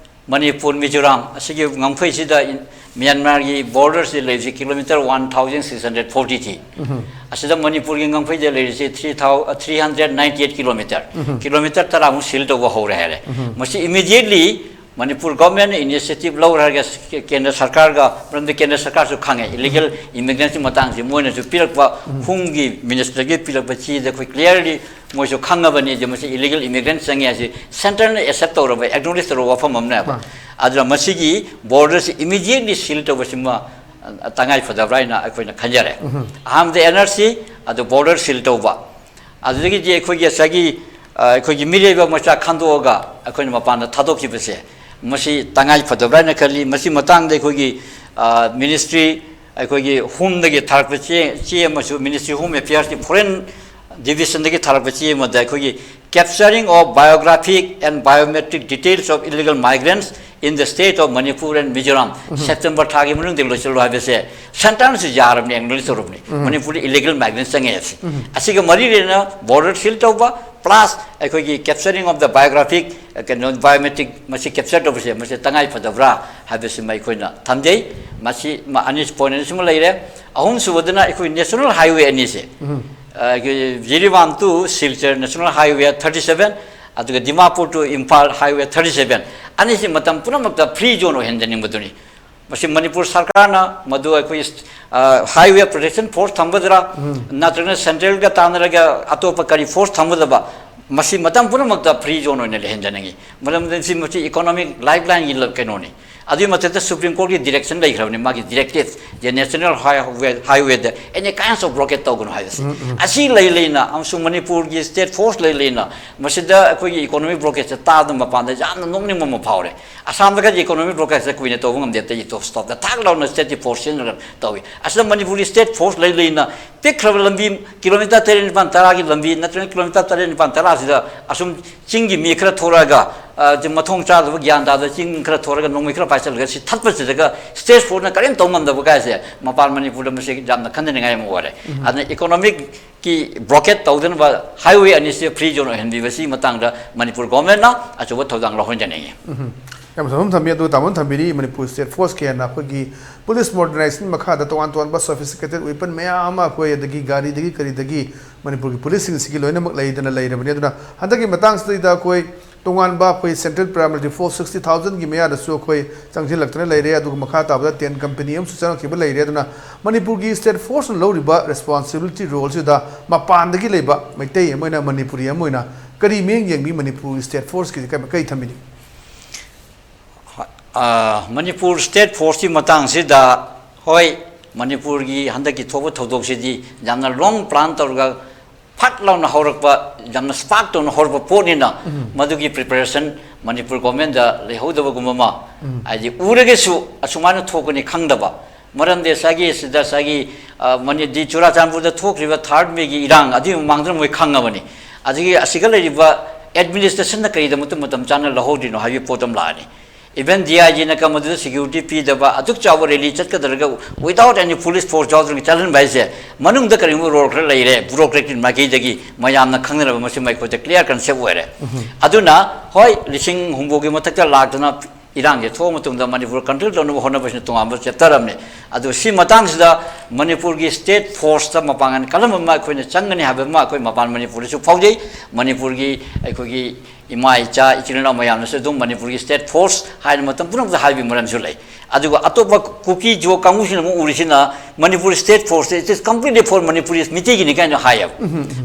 ꯃꯅꯤꯄꯨꯔ, ꯃꯤꯖꯣꯔꯥꯝ ꯑꯁꯤꯒꯤ ꯉꯝꯈꯩꯁꯤꯗ ꯏꯟ-, ꯃ꯭ꯌꯥꯟꯃꯥꯔꯒꯤ border ꯁꯤ ꯂꯩꯔꯤꯁꯤ kilometre one thousand six hundred forty ꯊꯤ꯫ ꯑꯁꯤꯗ ꯃꯅꯤꯄꯨꯔꯒꯤ ꯉꯝꯈꯩꯗ ꯂꯩꯔꯤꯁꯤ three thou-, three hundred ninety eight kilometre꯫ Kilometre ꯇꯔꯥꯃꯨꯛ seal ꯇꯧꯕ ꯍꯧꯔꯦ ꯍꯥꯏꯔꯦ꯫ ꯃꯁꯤ immediately ꯃꯅꯤꯄꯨꯔ government ꯅ initiative ꯂꯧꯔꯒ ꯀꯦꯟꯗ꯭ꯔ ꯁꯔꯀꯥꯔꯒ, ꯃꯔꯝꯗꯤ ꯀꯦꯟꯗ꯭ꯔ ꯁꯔꯀꯥꯔꯁꯨ ꯈꯪꯉꯦ, illegal immigrants ꯀꯤ ꯃꯇꯥꯡꯁꯤ ꯃꯣꯏꯅꯁꯨ ꯄꯤꯔꯛꯄ, Home ꯒꯤ Minister ꯒꯤ ꯄꯤꯔꯛꯄ ꯆꯦꯗ ꯑꯩꯈꯣꯏ clearly ꯃꯣꯏꯁꯨ ꯈꯪꯉꯕꯅꯤ꯫ ꯑꯗꯨ ꯃꯁꯤ illegal immigrant ꯆꯪꯉꯦ ꯍꯥꯏꯁꯤ Centre ꯅ accept ꯇꯧꯔꯕ, acknowledge ꯇꯧꯔꯕ ꯋꯥꯐꯝ ꯑꯃꯅꯦꯕ꯫ ꯑꯗꯨꯅ ꯃꯁꯤꯒꯤ border ꯁꯤ immediately seal ꯇꯧꯕꯁꯤꯃ, ꯑ, ꯇꯉꯥꯏ ꯐꯗꯕ꯭ꯔꯥ ꯍꯥꯏꯅ ꯑꯩꯈꯣꯏꯅ ꯈꯟꯖꯔꯦ꯫ ꯑꯍꯥꯟꯕꯗ NRC, ꯑꯗꯨ border seal ꯇꯧꯕ, ꯑꯗꯨꯗꯒꯤꯗꯤ ꯑꯩꯈꯣꯏꯒꯤ ꯉꯁꯥꯏꯒꯤ, ꯑ, ꯑꯩꯈꯣꯏꯒꯤ ꯃꯤꯔꯩꯕꯥꯛ ꯃꯆꯥ ꯈꯟꯗꯣꯛꯑꯒ ꯑꯩꯈꯣꯏꯅ ꯃꯄꯥꯟꯗ ꯊꯥꯗꯣꯛꯈꯤꯕꯁꯦ, ꯃꯁꯤ ꯇꯉꯥꯏ ꯐꯗꯕ꯭ꯔꯥ ꯍꯥꯏꯅ ꯈꯜꯂꯤ꯫ ꯃꯁꯤ ꯃꯇꯥꯡꯗ ꯑꯩꯈꯣꯏꯒꯤ, ꯑ, Ministry, ꯑꯩꯈꯣꯏꯒꯤ Home ꯗꯒꯤ ꯊꯥꯔꯛꯄ ꯆꯦ, ꯆꯦ ꯑꯃꯁꯨ, Ministry Home Affairs ꯀꯤ Foreign Division ꯗꯒꯤ ꯊꯥꯔꯛꯄ ꯆꯦ ꯑꯃꯗ ꯑꯩꯈꯣꯏꯒꯤ capturing of biographic and biometric details of illegal migrants in the state of Manipur and Mizoram, September ꯊꯥꯒꯤ ꯃꯅꯨꯡꯗ ꯂꯣꯏꯁꯤꯜꯂꯨ ꯍꯥꯏꯕꯁꯦ Centre ꯅꯁꯨ ꯌꯥꯔꯕꯅꯤ, acknowledge ꯇꯧꯔꯕꯅꯤ꯫ ꯃꯅꯤꯄꯨꯔꯗ illegal migrant ꯆꯪꯉꯦ ꯍꯥꯏꯁꯦ꯫ ꯑꯁꯤꯒ ꯃꯔꯤ ꯂꯩꯅꯅ border seal ꯇꯧꯕ plus ꯑꯩꯈꯣꯏꯒꯤ capturing of the biographic, ꯑ, ꯀꯩꯅꯣ, biometric ꯃꯁꯤ capture ꯇꯧꯕꯁꯦ, ꯃꯁꯤ ꯇꯉꯥꯏ ꯐꯗꯕ꯭ꯔꯥ ꯍꯥꯏꯕꯁꯤꯃ ꯑꯩꯈꯣꯏꯅ ꯊꯝꯖꯩ꯫ ꯃꯁꯤ ꯃ-, ꯑꯅꯤ, point ꯑꯅꯤꯁꯤꯃ ꯂꯩꯔꯦ꯫ ꯑꯍꯨꯝꯁꯨꯕꯗꯅ ꯑꯩꯈꯣꯏ national highway ꯑꯅꯤꯁꯦ, ꯑ, ꯑꯩꯈꯣꯏ Jiribam to Silchar national highway thirty seven, ꯑꯗꯨꯒ Dimapur to Imphal highway thirty seven, ꯑꯅꯤꯁꯤ ꯃꯇꯝ ꯄꯨꯝꯅꯃꯛꯇ free zone ꯑꯣꯏꯍꯟꯖꯅꯤꯡꯕꯗꯨꯅꯤ꯫ ꯃꯁꯤ ꯃꯅꯤꯄꯨꯔ ꯁꯔꯀꯥꯔꯅ ꯃꯗꯨ ꯑꯩꯈꯣꯏ ꯍꯥꯏꯋꯦ ꯄ꯭ꯔꯣꯇꯦꯛꯁꯟ ꯐꯣꯔꯁ ꯊꯝꯒꯗ꯭ꯔꯥ, ꯅꯠꯇ꯭ꯔꯒꯅ ꯁꯦꯟꯇ꯭ꯔꯦꯜꯒ ꯇꯥꯟꯅꯔꯒ ꯑꯇꯣꯞꯄ ꯀꯔꯤ ꯐꯣꯔꯁ ꯊꯝꯒꯗꯕ, ꯃꯁꯤ ꯃꯇꯝ ꯄꯨꯝꯅꯃꯛꯇ ꯐ꯭ꯔꯤ ꯖꯣꯟ ꯑꯣꯏꯅ ꯂꯩꯍꯟꯖꯅꯤꯡꯉꯤ꯫ ꯃꯔꯝꯗꯤ ꯁꯤ ꯃꯁꯤ ꯏꯀꯣꯅꯣꯃꯤꯛ ꯂꯥꯏꯐ ꯂꯥꯏꯟꯒꯤ ꯀꯩꯅꯣꯅꯤ꯫ ꯑꯗꯨꯒꯤ ꯃꯊꯛꯇ ꯁꯨꯄ꯭ꯔꯤꯝ ꯀꯣꯔꯠꯀꯤ ꯗꯤꯔꯦꯛꯁꯟ ꯂꯩꯈ꯭ꯔꯕꯅꯤ, ꯃꯥꯒꯤ directive, the national highway any kinds of blockade ꯇꯧꯒꯅꯨ ꯍꯥꯏꯕꯁꯤ꯫ ꯑꯁꯤ ꯂꯩ ꯂꯩꯅ ꯑꯃꯁꯨꯡ ꯃꯅꯤꯄꯨꯔꯒꯤ ꯁ꯭ꯇꯦꯠ ꯐꯣꯔꯁ ꯂꯩ ꯂꯩꯅ ꯃꯁꯤꯗ ꯑꯩꯈꯣꯏꯒꯤ ꯏꯀꯣꯅꯣꯃꯤꯛ ꯕ꯭ꯂꯣꯀꯦꯠꯁꯦ ꯇꯥꯕꯗ ꯃꯄꯥꯟꯗ ꯌꯥꯝꯅ ꯅꯣꯛꯅꯤꯡꯕ ꯑꯃ ꯐꯥꯎꯔꯦ꯫ ꯑꯁꯥꯝꯗꯒꯗꯤ ꯏꯀꯣꯅꯣꯃꯤꯛ ꯕ꯭ꯂꯣꯀꯦꯠꯁꯦ ꯀꯨꯏꯅ ꯇꯧꯕ ꯉꯝꯗꯦ, ꯑꯇꯩ ꯇꯣꯞ ꯁ꯭ꯇꯣꯞꯇ ꯊꯥꯛ ꯂꯥꯎꯅ ꯁ꯭ꯇꯦꯠꯀꯤ ꯐꯣꯔꯁ ꯁꯤꯖꯤꯟꯅꯔꯒ ꯇꯧꯏ꯫ ꯑꯁꯤꯗ ꯃꯅꯤꯄꯨꯔꯒꯤ ꯁ꯭ꯇꯦꯠ ꯐꯣꯔꯁ ꯂꯩ ꯂꯩꯅ ꯄꯤꯛꯈ꯭ꯔꯕ ꯂꯝꯕꯤ ꯀꯤꯂꯣꯃꯤꯇꯔ ꯇꯔꯦꯠ ꯅꯤꯄꯥꯜ ꯇꯔꯥꯒꯤ ꯂꯝꯕꯤ ꯅꯠꯇ꯭ꯔꯒ ꯀꯤꯂꯣꯃꯤꯇꯔ ꯇꯔꯦꯠ ꯅꯤꯄꯥꯜ ꯇꯔꯥꯁꯤꯗ ꯑꯁꯨꯝ ꯆꯤꯡꯒꯤ ꯃꯤ ꯈꯔ ꯊꯣꯔꯛꯑꯒ, ꯑ, ꯃꯊꯣꯡ ꯆꯥꯗꯕ ꯒ꯭ꯌꯥꯟ ꯇꯥꯗꯕ ꯆꯤꯡ ꯈꯔ ꯊꯣꯔꯒ ꯅꯣꯡꯃꯩ ꯈꯔ ꯄꯥꯏꯁꯤꯜꯂꯒ ꯁꯤ ꯊꯠꯄꯁꯤꯗꯒ ꯁ꯭ꯇꯦꯠ ꯐꯣꯔꯁꯅ ꯀꯔꯤꯝ ꯇꯧ ꯉꯝꯗꯕ ꯀꯥꯏꯁꯦ ꯃꯄꯥꯟ ꯃꯅꯤꯄꯨꯔꯗ ꯃꯁꯤ ꯌꯥꯝꯅ ꯈꯟꯅꯅꯤꯡꯉꯥꯏ ꯑꯃ ꯑꯣꯏꯔꯦ꯫ ꯑꯗꯨꯅ ꯏꯀꯣꯅꯣꯃꯤꯛꯀꯤ ꯕ꯭ꯂꯣꯀꯦꯠ ꯇꯧꯗꯅꯕ ꯍꯥꯏꯋꯦ ꯑꯅꯤꯁꯤ ꯐ꯭ꯔꯤ ꯖꯣꯟ ꯑꯣꯏꯍꯟꯕꯤꯕꯁꯤ ꯃꯇꯥꯡꯗ ꯃꯅꯤꯄꯨꯔ ꯒꯣꯔꯃꯦꯟꯅ ꯑꯆꯧꯕ ꯊꯧꯗꯥꯡ ꯂꯧꯍꯟꯖꯅꯤꯡꯉꯤ꯫ ꯎꯝ꯫ ꯌꯥꯝ ꯐꯖꯕ ꯑꯃ ꯊꯝꯕꯤ꯫ ꯑꯗꯨꯒ ꯇꯥꯃꯣꯅ ꯊꯝꯕꯤꯔꯤ ꯃꯅꯤꯄꯨꯔ ꯁ꯭ꯇꯦꯠ ꯐꯣꯔꯁꯀꯤ ꯍꯥꯏꯅ ꯑꯩꯈꯣꯏꯒꯤ ꯄꯨꯂꯤꯁ ꯃꯣꯗꯔꯅꯥꯏꯖꯦꯁꯟ ꯃꯈꯥꯗ ꯇꯣꯉꯥꯟ ꯇꯣꯉꯥꯟꯕ ꯁꯣꯐꯤꯁꯇꯤꯀꯦꯇꯦꯠ ꯋꯦꯄꯟ ꯃꯌꯥꯝ ꯑꯃ ꯑꯩꯈꯣꯏ ꯑꯗꯒꯤ ꯒꯥꯔꯤꯗꯒꯤ ꯀꯔꯤꯗꯒꯤ ꯃꯅꯤꯄꯨꯔꯒꯤ ꯄꯨꯂꯤꯁꯁꯤꯡꯁꯤꯒꯤ ꯂꯣꯏꯅꯃꯛ ꯂꯩꯗꯅ ꯂꯩꯔꯕꯅꯤ꯫ ꯑꯗꯨꯅ ꯍꯟꯗꯛꯀꯤ ꯃꯇꯥꯡꯁꯤꯗꯩꯗ ꯑꯩꯈꯣꯏ ꯇꯣꯉꯥꯟꯕ ꯑꯩꯈꯣꯏ ꯁꯦꯟꯇ꯭ꯔꯦꯜ ꯄꯦꯔꯥꯃꯤꯂꯤꯇꯔꯤ ꯐꯣꯔꯁ ꯁꯤꯛꯁꯇꯤ ꯊꯥꯎꯖꯟꯒꯤ ꯃꯌꯥꯗꯁꯨ ꯑꯩꯈꯣꯏ ꯆꯪꯁꯤꯜꯂꯛꯇꯅ ꯂꯩꯔꯦ꯫ ꯑꯗꯨꯒ ꯃꯈꯥ ꯇꯥꯕꯗ ꯇꯦꯟ ꯀꯝꯄꯦꯅꯤ ꯑꯃꯁꯨ ꯆꯪꯉꯛꯈꯤꯕ ꯂꯩꯔꯦ꯫ ꯑꯗꯨꯅ ꯃꯅꯤꯄꯨꯔꯒꯤ ꯁ꯭ꯇꯦꯠ ꯐꯣꯔꯁꯅ ꯂꯧꯔꯤꯕ ꯔꯦꯁꯄꯣꯟꯁꯤꯕꯤꯂꯤꯇꯤ ꯔꯣꯜꯁꯤꯗ ꯃꯄꯥꯟꯗꯒꯤ ꯂꯩꯕ ꯃꯩꯇꯩ ꯑꯃ ꯑꯣꯏꯅ, ꯃꯅꯤꯄꯨꯔꯤ ꯑꯃ ꯑꯣꯏꯅ ꯀꯔꯤ ꯃꯤꯠꯌꯦꯡ ꯌꯦꯡꯕꯤ? ꯃꯅꯤꯄꯨꯔꯒꯤ ꯁ꯭ꯇꯦꯠ ꯐꯣꯔꯁꯀꯤꯗꯤ ꯀꯔꯤ, ꯀꯔꯤ ꯊꯝꯕꯤꯅꯤ? ꯑ, ꯃꯅꯤꯄꯨꯔ ꯁ꯭ꯇꯦꯠ ꯐꯣꯔꯁꯀꯤ ꯃꯇꯥꯡꯁꯤꯗ, ꯍꯣꯏ, ꯃꯅꯤꯄꯨꯔꯒꯤ ꯍꯟꯗꯛꯀꯤ ꯊꯣꯛꯄ ꯊꯧꯗꯣꯛꯁꯤꯗꯤ ꯌꯥꯝꯅ ꯂꯣꯡ ꯄ꯭ꯂꯥꯟ ꯇꯧꯔꯒ ꯐꯠ ꯂꯥꯎꯅ ꯍꯧꯔꯛꯄ, ꯌꯥꯝꯅ ꯁ꯭ꯄꯥꯔꯛ ꯇꯧꯅ ꯍꯧꯔꯛꯄ ꯄꯣꯠꯅꯤꯅ, ꯎꯝ꯫ ꯃꯗꯨꯒꯤ ꯄ꯭ꯔꯤꯄꯦꯔꯦꯁꯟ ꯃꯅꯤꯄꯨꯔ ꯒꯣꯔꯃꯦꯟꯗ ꯂꯩꯍꯧꯗꯕꯒꯨꯝꯕ ꯑꯃ, ꯎꯝ꯫ ꯍꯥꯏꯗꯤ ꯎꯔꯒꯁꯨ ꯑꯁꯨꯃꯥꯏꯅ ꯊꯣꯛꯀꯅꯤ ꯈꯪꯗꯕ, ꯃꯔꯝꯗꯤ ꯉꯁꯥꯏꯒꯤ ꯁꯤꯗ ꯉꯁꯥꯏꯒꯤ, ꯑ, ꯃꯅꯤ-, ꯗꯤ ꯆꯨꯔꯥꯆꯥꯟꯄꯨꯔꯗ ꯊꯣꯛꯈ꯭ꯔꯤꯕ ꯊꯥꯔꯠ ꯃꯦꯒꯤ ꯏꯔꯥꯡ ꯑꯗꯨꯒꯤ ꯃꯃꯥꯡꯗꯅ ꯃꯣꯏ ꯈꯪꯉꯕꯅꯤ꯫ ꯑꯗꯒꯤ ꯑꯁꯤꯒ ꯂꯩꯔꯤꯕ ꯑꯦꯗꯃꯤꯅꯤꯁꯇ꯭ꯔꯦꯁꯟꯅ ꯀꯔꯤꯗꯃꯛꯇ ꯃꯇꯝ ꯆꯥꯅ ꯂꯧꯍꯧꯗ꯭ꯔꯤꯅꯣ ꯍꯥꯏꯕꯒꯤ ꯄꯣꯠ ꯑꯃ ꯂꯥꯛꯑꯅꯤ꯫ ꯏꯚꯟ ꯗꯤ ꯑꯥꯏ ꯖꯤꯅ ꯀꯝꯕꯗꯨꯗ ꯁꯦꯀ꯭ꯌꯨꯔꯤꯇꯤ ꯄꯤꯗꯕ, ꯑꯗꯨꯛ ꯆꯥꯎꯕ ꯔꯦꯂꯤ ꯆꯠꯀꯗꯧꯔꯒ without any police force ꯌꯥꯎꯗ꯭ꯔꯒ ꯆꯠꯍꯟꯕ ꯍꯥꯏꯁꯦ, ꯃꯅꯨꯡꯗ ꯀꯔꯤꯒꯨꯝꯕ ꯔꯣꯜ ꯈꯔ ꯂꯩꯔꯦ, ꯕ꯭ꯌꯨꯔꯣꯀ꯭ꯔꯦꯠꯀꯤ ꯃꯥꯏꯀꯩꯗꯒꯤ ꯃꯌꯥꯝꯅ ꯈꯪꯅꯔꯕ, ꯃꯁꯤ ꯃꯩꯈꯣꯏꯗ ꯀ꯭ꯂꯤꯌꯥꯔ ꯀꯟꯁꯦꯞ ꯑꯣꯏꯔꯦ꯫ ꯎꯝ꯫ ꯑꯗꯨꯅ ꯍꯣꯏ, ꯂꯤꯁꯤꯡ ꯍꯨꯝꯐꯨꯒꯤ ꯃꯊꯛꯇ ꯂꯥꯛꯇꯅ ꯏꯔꯥꯡꯁꯦ ꯊꯣꯛꯑ ꯃꯇꯨꯡꯗ ꯃꯅꯤꯄꯨꯔ ꯀꯟꯇ꯭ꯔꯣꯜ ꯇꯧꯅꯕ ꯍꯣꯠꯅꯕꯁꯤꯅ ꯇꯣꯉꯥꯟꯕ ꯆꯦꯞꯇꯔ ꯑꯃꯅꯤ꯫ ꯑꯗꯨ ꯁꯤ ꯃꯇꯥꯡꯁꯤꯗ ꯃꯅꯤꯄꯨꯔꯒꯤ state forceꯇ ꯃꯄꯥꯡꯒꯜ ꯀꯜꯂꯝꯕ ꯑꯃ ꯑꯩꯈꯣꯏꯅ ꯆꯪꯒꯅꯤ ꯍꯥꯏꯕ ꯑꯃ ꯑꯩꯈꯣꯏ ꯃꯄꯥꯟ ꯃꯅꯤꯄꯨꯔꯗꯁꯨ ꯐꯥꯎꯖꯩ꯫ ꯃꯅꯤꯄꯨꯔꯒꯤ ꯑꯩꯈꯣꯏꯒꯤ ꯏꯃꯥ ꯏꯆꯥ ꯏꯆꯤꯜ ꯏꯅꯥꯎ ꯃꯌꯥꯝꯅꯁꯨ ꯑꯗꯨꯝ ꯃꯅꯤꯄꯨꯔꯒꯤ state force ꯍꯥꯏꯅ ꯃꯇꯝ ꯄꯨꯝꯅꯃꯛꯇ ꯍꯥꯏꯕꯒꯤ ꯃꯔꯝꯁꯨ ꯂꯩ꯫ ꯑꯗꯨꯒ ꯑꯇꯣꯞꯄ ꯀꯨꯀꯤ ꯖꯣ ꯀꯥꯡꯕꯨꯁꯤꯅ ꯑꯃꯨꯛ ꯎꯔꯤꯁꯤꯅ Manipur state force, it is completely for Manipuris, ꯃꯤꯇꯩꯒꯤꯅꯤ ꯀꯥꯏꯅ ꯍꯥꯏꯌꯦꯕ꯫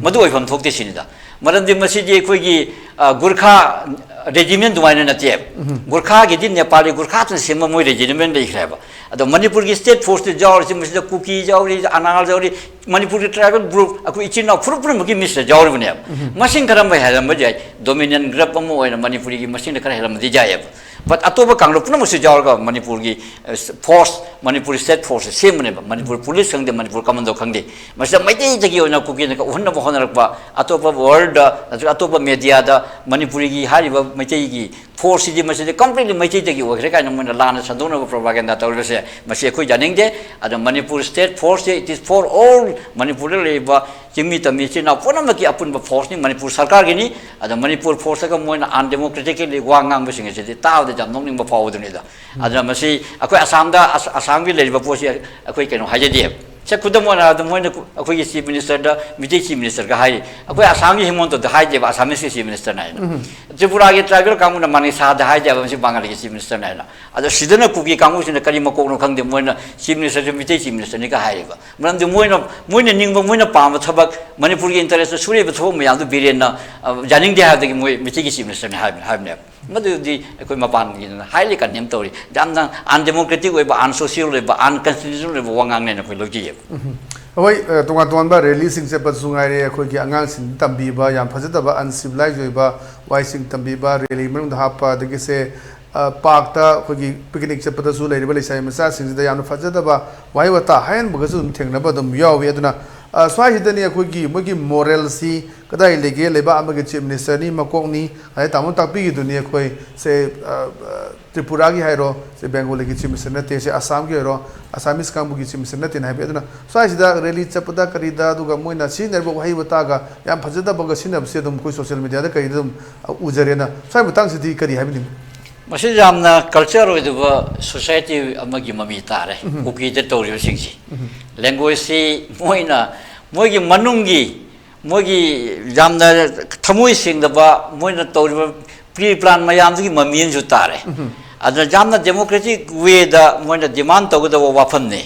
ꯃꯗꯨ ꯑꯣꯏꯐꯝ ꯊꯣꯛꯇꯦ ꯁꯤꯅꯤꯗ꯫ ꯃꯔꯝꯗꯤ ꯃꯁꯤꯗꯤ ꯑꯩꯈꯣꯏꯒꯤ, ꯑ, ꯒꯨꯔꯈꯥ regiment ꯑꯗꯨꯃꯥꯏꯅ ꯅꯠꯇꯦꯕ꯫ ꯒꯨꯔꯈꯥꯒꯤꯗꯤ ꯅꯦꯄꯥꯂꯤ ꯒꯨꯔꯈꯥꯇꯅ ꯁꯦꯝꯕ ꯃꯣꯏ regiment ꯂꯩꯈ꯭ꯔꯦꯕ꯫ ꯑꯗꯣ ꯃꯅꯤꯄꯨꯔꯒꯤ state forceꯇ ꯌꯥꯎꯔꯤꯁꯤ ꯃꯁꯤꯗ ꯀꯨꯀꯤ ꯌꯥꯎꯔꯤ, ꯑꯅꯥꯜ ꯌꯥꯎꯔꯤ, ꯃꯅꯤꯄꯨꯔꯒꯤ tribal group, ꯑꯩꯈꯣꯏ ꯏꯆꯤꯟ ꯏꯅꯥꯎ ꯐꯨꯔꯨꯞ ꯄꯨꯝꯅꯃꯛꯀꯤ ꯃꯤꯁꯤꯗ ꯌꯥꯎꯔꯤꯕꯅꯦꯕ꯫ ꯃꯁꯤꯡ ꯈꯔ ꯑꯃ ꯍꯦꯜꯂꯝꯕ ꯌꯥꯏ, dominant group ꯑꯃ ꯑꯣꯏꯅ ꯃꯅꯤꯄꯨꯔꯤꯒꯤ ꯃꯁꯤꯡꯗ ꯈꯔ ꯍꯦꯜꯂꯝꯕꯗꯤ ꯌꯥꯏꯑꯕ꯫ But ꯑꯇꯣꯞꯄ ꯀꯥꯡꯂꯨꯞ ꯄꯨꯝꯅꯃꯛꯁꯨ ꯌꯥꯎꯔꯒ ꯃꯅꯤꯄꯨꯔꯒꯤ, ꯑ, force, Manipur state forceꯁꯦ ꯁꯦꯝꯕꯅꯦꯕ꯫ Manipur police ꯈꯪꯗꯦ, ꯃꯅꯤꯄꯨꯔ commando ꯈꯪꯗꯦ, ꯃꯁꯤꯗ ꯃꯩꯇꯩꯗꯒꯤ ꯑꯣꯏꯅ ꯀꯨꯀꯤꯅ ꯎꯍꯟꯅꯕ ꯍꯣꯠꯅꯔꯛꯄ, ꯑꯇꯣꯞꯄ worldꯗ ꯅꯠꯇ꯭ꯔꯒ ꯑꯇꯣꯞꯄ mediaꯗ ꯃꯅꯤꯄꯨꯔꯤꯒꯤ ꯍꯥꯏꯔꯤꯕ ꯃꯩꯇꯩꯒꯤ forceꯁꯤꯗꯤ ꯃꯁꯤꯗꯤ completely ꯃꯩꯇꯩꯗꯒꯤ ꯑꯣꯏꯈ꯭ꯔꯦ ꯀꯥꯏꯅ ꯃꯣꯏꯅ ꯂꯥꯟꯅ ꯁꯟꯗꯣꯛꯅꯕ propaganda ꯇꯧꯔꯤꯕꯁꯦ, ꯃꯁꯤ ꯑꯩꯈꯣꯏ ꯌꯥꯅꯤꯡꯗꯦ꯫ ꯑꯗꯣ Manipur state forceꯁꯦ, it is for all ꯃꯅꯤꯄꯨꯔꯗ ꯂꯩꯔꯤꯕ ꯆꯤꯡꯃꯤ ꯇꯝꯃꯤ ꯏꯆꯤꯟ ꯏꯅꯥꯎ ꯄꯨꯝꯅꯃꯛꯀꯤ ꯑꯄꯨꯟꯕ forceꯅꯤ, ꯃꯅꯤꯄꯨꯔ ꯁꯔꯀꯥꯔꯒꯤꯅꯤ꯫ ꯑꯗꯣ ꯃꯅꯤꯄꯨꯔ forceꯇꯒ ꯃꯣꯏꯅ undemocratically ꯋꯥ ꯉꯥꯡꯕꯁꯤꯡ ꯑꯁꯤꯗꯤ ꯇꯥꯕꯗ ꯌꯥꯝ ꯅꯣꯛꯅꯤꯡꯕ ꯐꯥꯎꯕꯗꯨꯅꯤꯗ꯫ ꯑꯗꯨꯅ ꯃꯁꯤ ꯑꯩꯈꯣꯏ ꯑꯁꯥꯝꯗ, ꯑꯁ-, ꯑꯁꯥꯝꯒꯤ ꯂꯩꯔꯤꯕ ꯄꯣꯠꯁꯤ ꯑꯩꯈꯣꯏ ꯀꯩꯅꯣ ꯍꯥꯏꯖꯗꯦꯕ꯫ ꯁꯦ, ꯈꯨꯗꯝ ꯑꯣꯏꯅ ꯍꯥꯏꯔꯕꯗ ꯃꯣꯏꯅ ꯀꯨ-, ꯑꯩꯈꯣꯏꯒꯤ chief ministerꯗ ꯃꯤꯇꯩ chief ministerꯒ ꯍꯥꯏꯔꯤ꯫ ꯑꯩꯈꯣꯏ ꯑꯁꯥꯝꯒꯤ ꯍꯤꯃꯟꯇꯗ ꯍꯥꯏꯗꯦꯕ, ꯑꯁꯥꯃꯤꯁꯀꯤ chief ministerꯅ ꯍꯥꯏꯅ꯫ ꯇ꯭ꯔꯤꯄꯨꯔꯥꯒꯤ tribal ꯀꯥꯡꯕꯨꯅ ꯃꯥꯅꯤꯁꯥꯗ ꯍꯥꯏꯗꯦꯕ, ꯃꯁꯤ ꯕꯪꯒꯥꯂꯤꯒꯤ chief ministerꯅ ꯍꯥꯏꯅ꯫ ꯑꯗꯣ ꯁꯤꯗꯅ ꯀꯨꯀꯤ ꯀꯥꯡꯕꯨꯁꯤꯅ ꯀꯔꯤ ꯃꯀꯣꯛꯅꯣ ꯈꯪꯗꯦ, ꯃꯣꯏꯅ chief ministerꯁꯨ ꯃꯤꯇꯩ chief ministerꯅꯤꯒ ꯍꯥꯏꯔꯤꯕ꯫ ꯃꯔꯝꯗꯤ ꯃꯣꯏꯅ, ꯃꯣꯏꯅ ꯅꯤꯡꯕ, ꯃꯣꯏꯅ ꯄꯥꯝꯕ ꯊꯕꯛ, ꯃꯅꯤꯄꯨꯔꯒꯤ interestꯇ ꯁꯨꯔꯤꯕ ꯊꯕꯛ ꯃꯌꯥꯝꯗꯨ ꯕꯤꯔꯦꯟꯅ, ꯑ, ꯌꯥꯅꯤꯡꯗꯦ ꯍꯥꯏꯕꯗꯒꯤ ꯃꯣꯏ ꯃꯤꯇꯩꯒꯤ chief ministerꯅꯤ ꯍꯥꯏꯕꯅꯤ, ꯍꯥꯏꯕꯅꯦꯕ꯫ ꯃꯗꯨꯗꯤ ꯑꯩꯈꯣꯏ ꯃꯄꯥꯟꯒꯤꯗꯨꯅ highly condemn ꯇꯧꯔꯤ꯫ ꯌꯥꯝꯅ undemocratic ꯑꯣꯏꯕ, unsocial ꯑꯣꯏꯕ, unconstitutional ꯑꯣꯏꯕ ꯋꯥꯉꯥꯡꯅꯦꯅ ꯑꯩꯈꯣꯏ ꯂꯧꯖꯩꯌꯦꯕ꯫ ꯑꯩꯈꯣꯏ, ꯑ, ꯇꯣꯉꯥꯟ ꯇꯣꯉꯥꯟꯕ rally ꯁꯤꯡ ꯆꯠꯄꯁꯨ ꯉꯥꯏꯔꯦ, ꯑꯩꯈꯣꯏꯒꯤ ꯑꯉꯥꯡꯁꯤꯡ ꯇꯝꯕꯤꯕ, ꯌꯥꯝ ꯐꯖꯗꯕ, uncivilized ꯑꯣꯏꯕ ꯋꯥꯍꯩꯁꯤꯡ ꯇꯝꯕꯤꯕ, rally ꯃꯅꯨꯡꯗ ꯍꯥꯞꯄ, ꯑꯗꯒꯤꯁꯦ, ꯑ, parkꯇ ꯑꯩꯈꯣꯏꯒꯤ picnic ꯆꯠꯄꯗꯁꯨ ꯂꯩꯔꯤꯕ ꯂꯩꯁꯥꯕꯤ ꯃꯆꯥꯁꯤꯡꯁꯤꯗ ꯌꯥꯝꯅ ꯐꯖꯗꯕ ꯋꯥꯍꯩ ꯋꯥꯇꯥ ꯍꯥꯏꯍꯟꯕꯒꯁꯨ ꯑꯗꯨꯝ ꯊꯦꯡꯅꯕ ꯑꯗꯨꯝ ꯌꯥꯎꯏ꯫ ꯑꯗꯨꯅ, ꯑ, ꯁ꯭ꯋꯥꯏꯁꯤꯗꯅꯤ ꯑꯩꯈꯣꯏꯒꯤ, ꯃꯣꯏꯒꯤ moralꯁꯤ ꯀꯗꯥꯏ ꯂꯩꯒꯦ? ꯂꯩꯕꯥꯛ ꯑꯃꯒꯤ chief ministerꯅꯤ, ꯃꯀꯣꯛꯅꯤ, ꯉꯁꯥꯏ ꯇꯥꯃꯣ ꯇꯥꯛꯄꯤꯈꯤꯗꯨꯅꯤ, ꯑꯩꯈꯣꯏ ꯁꯦ, ꯑ, ꯑ, ꯇ꯭ꯔꯤꯄꯨꯔꯥꯒꯤ ꯍꯥꯏꯔꯣ, ꯁꯦ ꯕꯦꯡꯒꯣꯂꯤꯒꯤ chief minister ꯅꯠꯇꯦ, ꯁꯦ ꯑꯁꯥꯝꯒꯤ ꯑꯣꯏꯔꯣ, Assamese ꯀꯥꯡꯕꯨꯒꯤ chief minister ꯅꯠꯇꯦꯅ ꯍꯥꯏꯕꯤ꯫ ꯑꯗꯨꯅ ꯁ꯭ꯋꯥꯏꯁꯤꯗ rally ꯆꯠꯄꯗ ꯀꯔꯤꯗ, ꯑꯗꯨꯒ ꯃꯣꯏꯅ ꯁꯤꯖꯤꯟꯅꯔꯤꯕ ꯋꯥꯍꯩ ꯋꯥꯇꯥꯒ ꯌꯥꯝ ꯐꯖꯗꯕꯒ ꯁꯤꯖꯤꯟꯅꯕꯁꯦ ꯑꯗꯨꯝ ꯑꯩꯈꯣꯏ social mediaꯗ ꯀꯔꯤꯗ ꯑꯗꯨꯝ, ꯑ, ꯎꯖꯔꯦꯅ꯫ ꯁ꯭ꯋꯥꯏ ꯃꯇꯥꯡꯁꯤꯗꯤ ꯀꯔꯤ ꯍꯥꯏꯕꯤꯅꯤꯡꯕ? ꯃꯁꯤ ꯌꯥꯝꯅ ꯀꯜꯆꯔ ꯑꯣꯏꯗꯕ ꯁꯣꯁꯥꯏꯇꯤ ꯑꯃꯒꯤ ꯃꯃꯤ ꯇꯥꯔꯦ꯫ ꯎꯝ꯫ ꯀꯨꯀꯤꯗ ꯇꯧꯔꯤꯕꯁꯤꯡꯁꯤ꯫ ꯎꯝ꯫ ꯂꯦꯡꯒ꯭ꯋꯦꯖꯁꯤ ꯃꯣꯏꯅ, ꯃꯣꯏꯒꯤ ꯃꯅꯨꯡꯒꯤ, ꯃꯣꯏꯒꯤ ꯌꯥꯝꯅ ꯊꯃꯣꯏ ꯁꯦꯡꯗꯕ, ꯃꯣꯏꯅ ꯇꯧꯔꯤꯕ ꯄ꯭ꯔꯤ ꯄ꯭ꯂꯥꯟ ꯃꯌꯥꯝꯗꯨꯒꯤ ꯃꯃꯤ ꯑꯃꯁꯨ ꯇꯥꯔꯦ꯫ ꯎꯝ꯫ ꯑꯗꯨꯅ ꯌꯥꯝꯅ ꯗꯦꯃꯣꯀ꯭ꯔꯦꯇꯤꯛ ꯋꯦꯗ ꯃꯣꯏꯅ ꯗꯤꯃꯥꯟ ꯇꯧꯒꯗꯕ ꯋꯥꯐꯝꯅꯤ꯫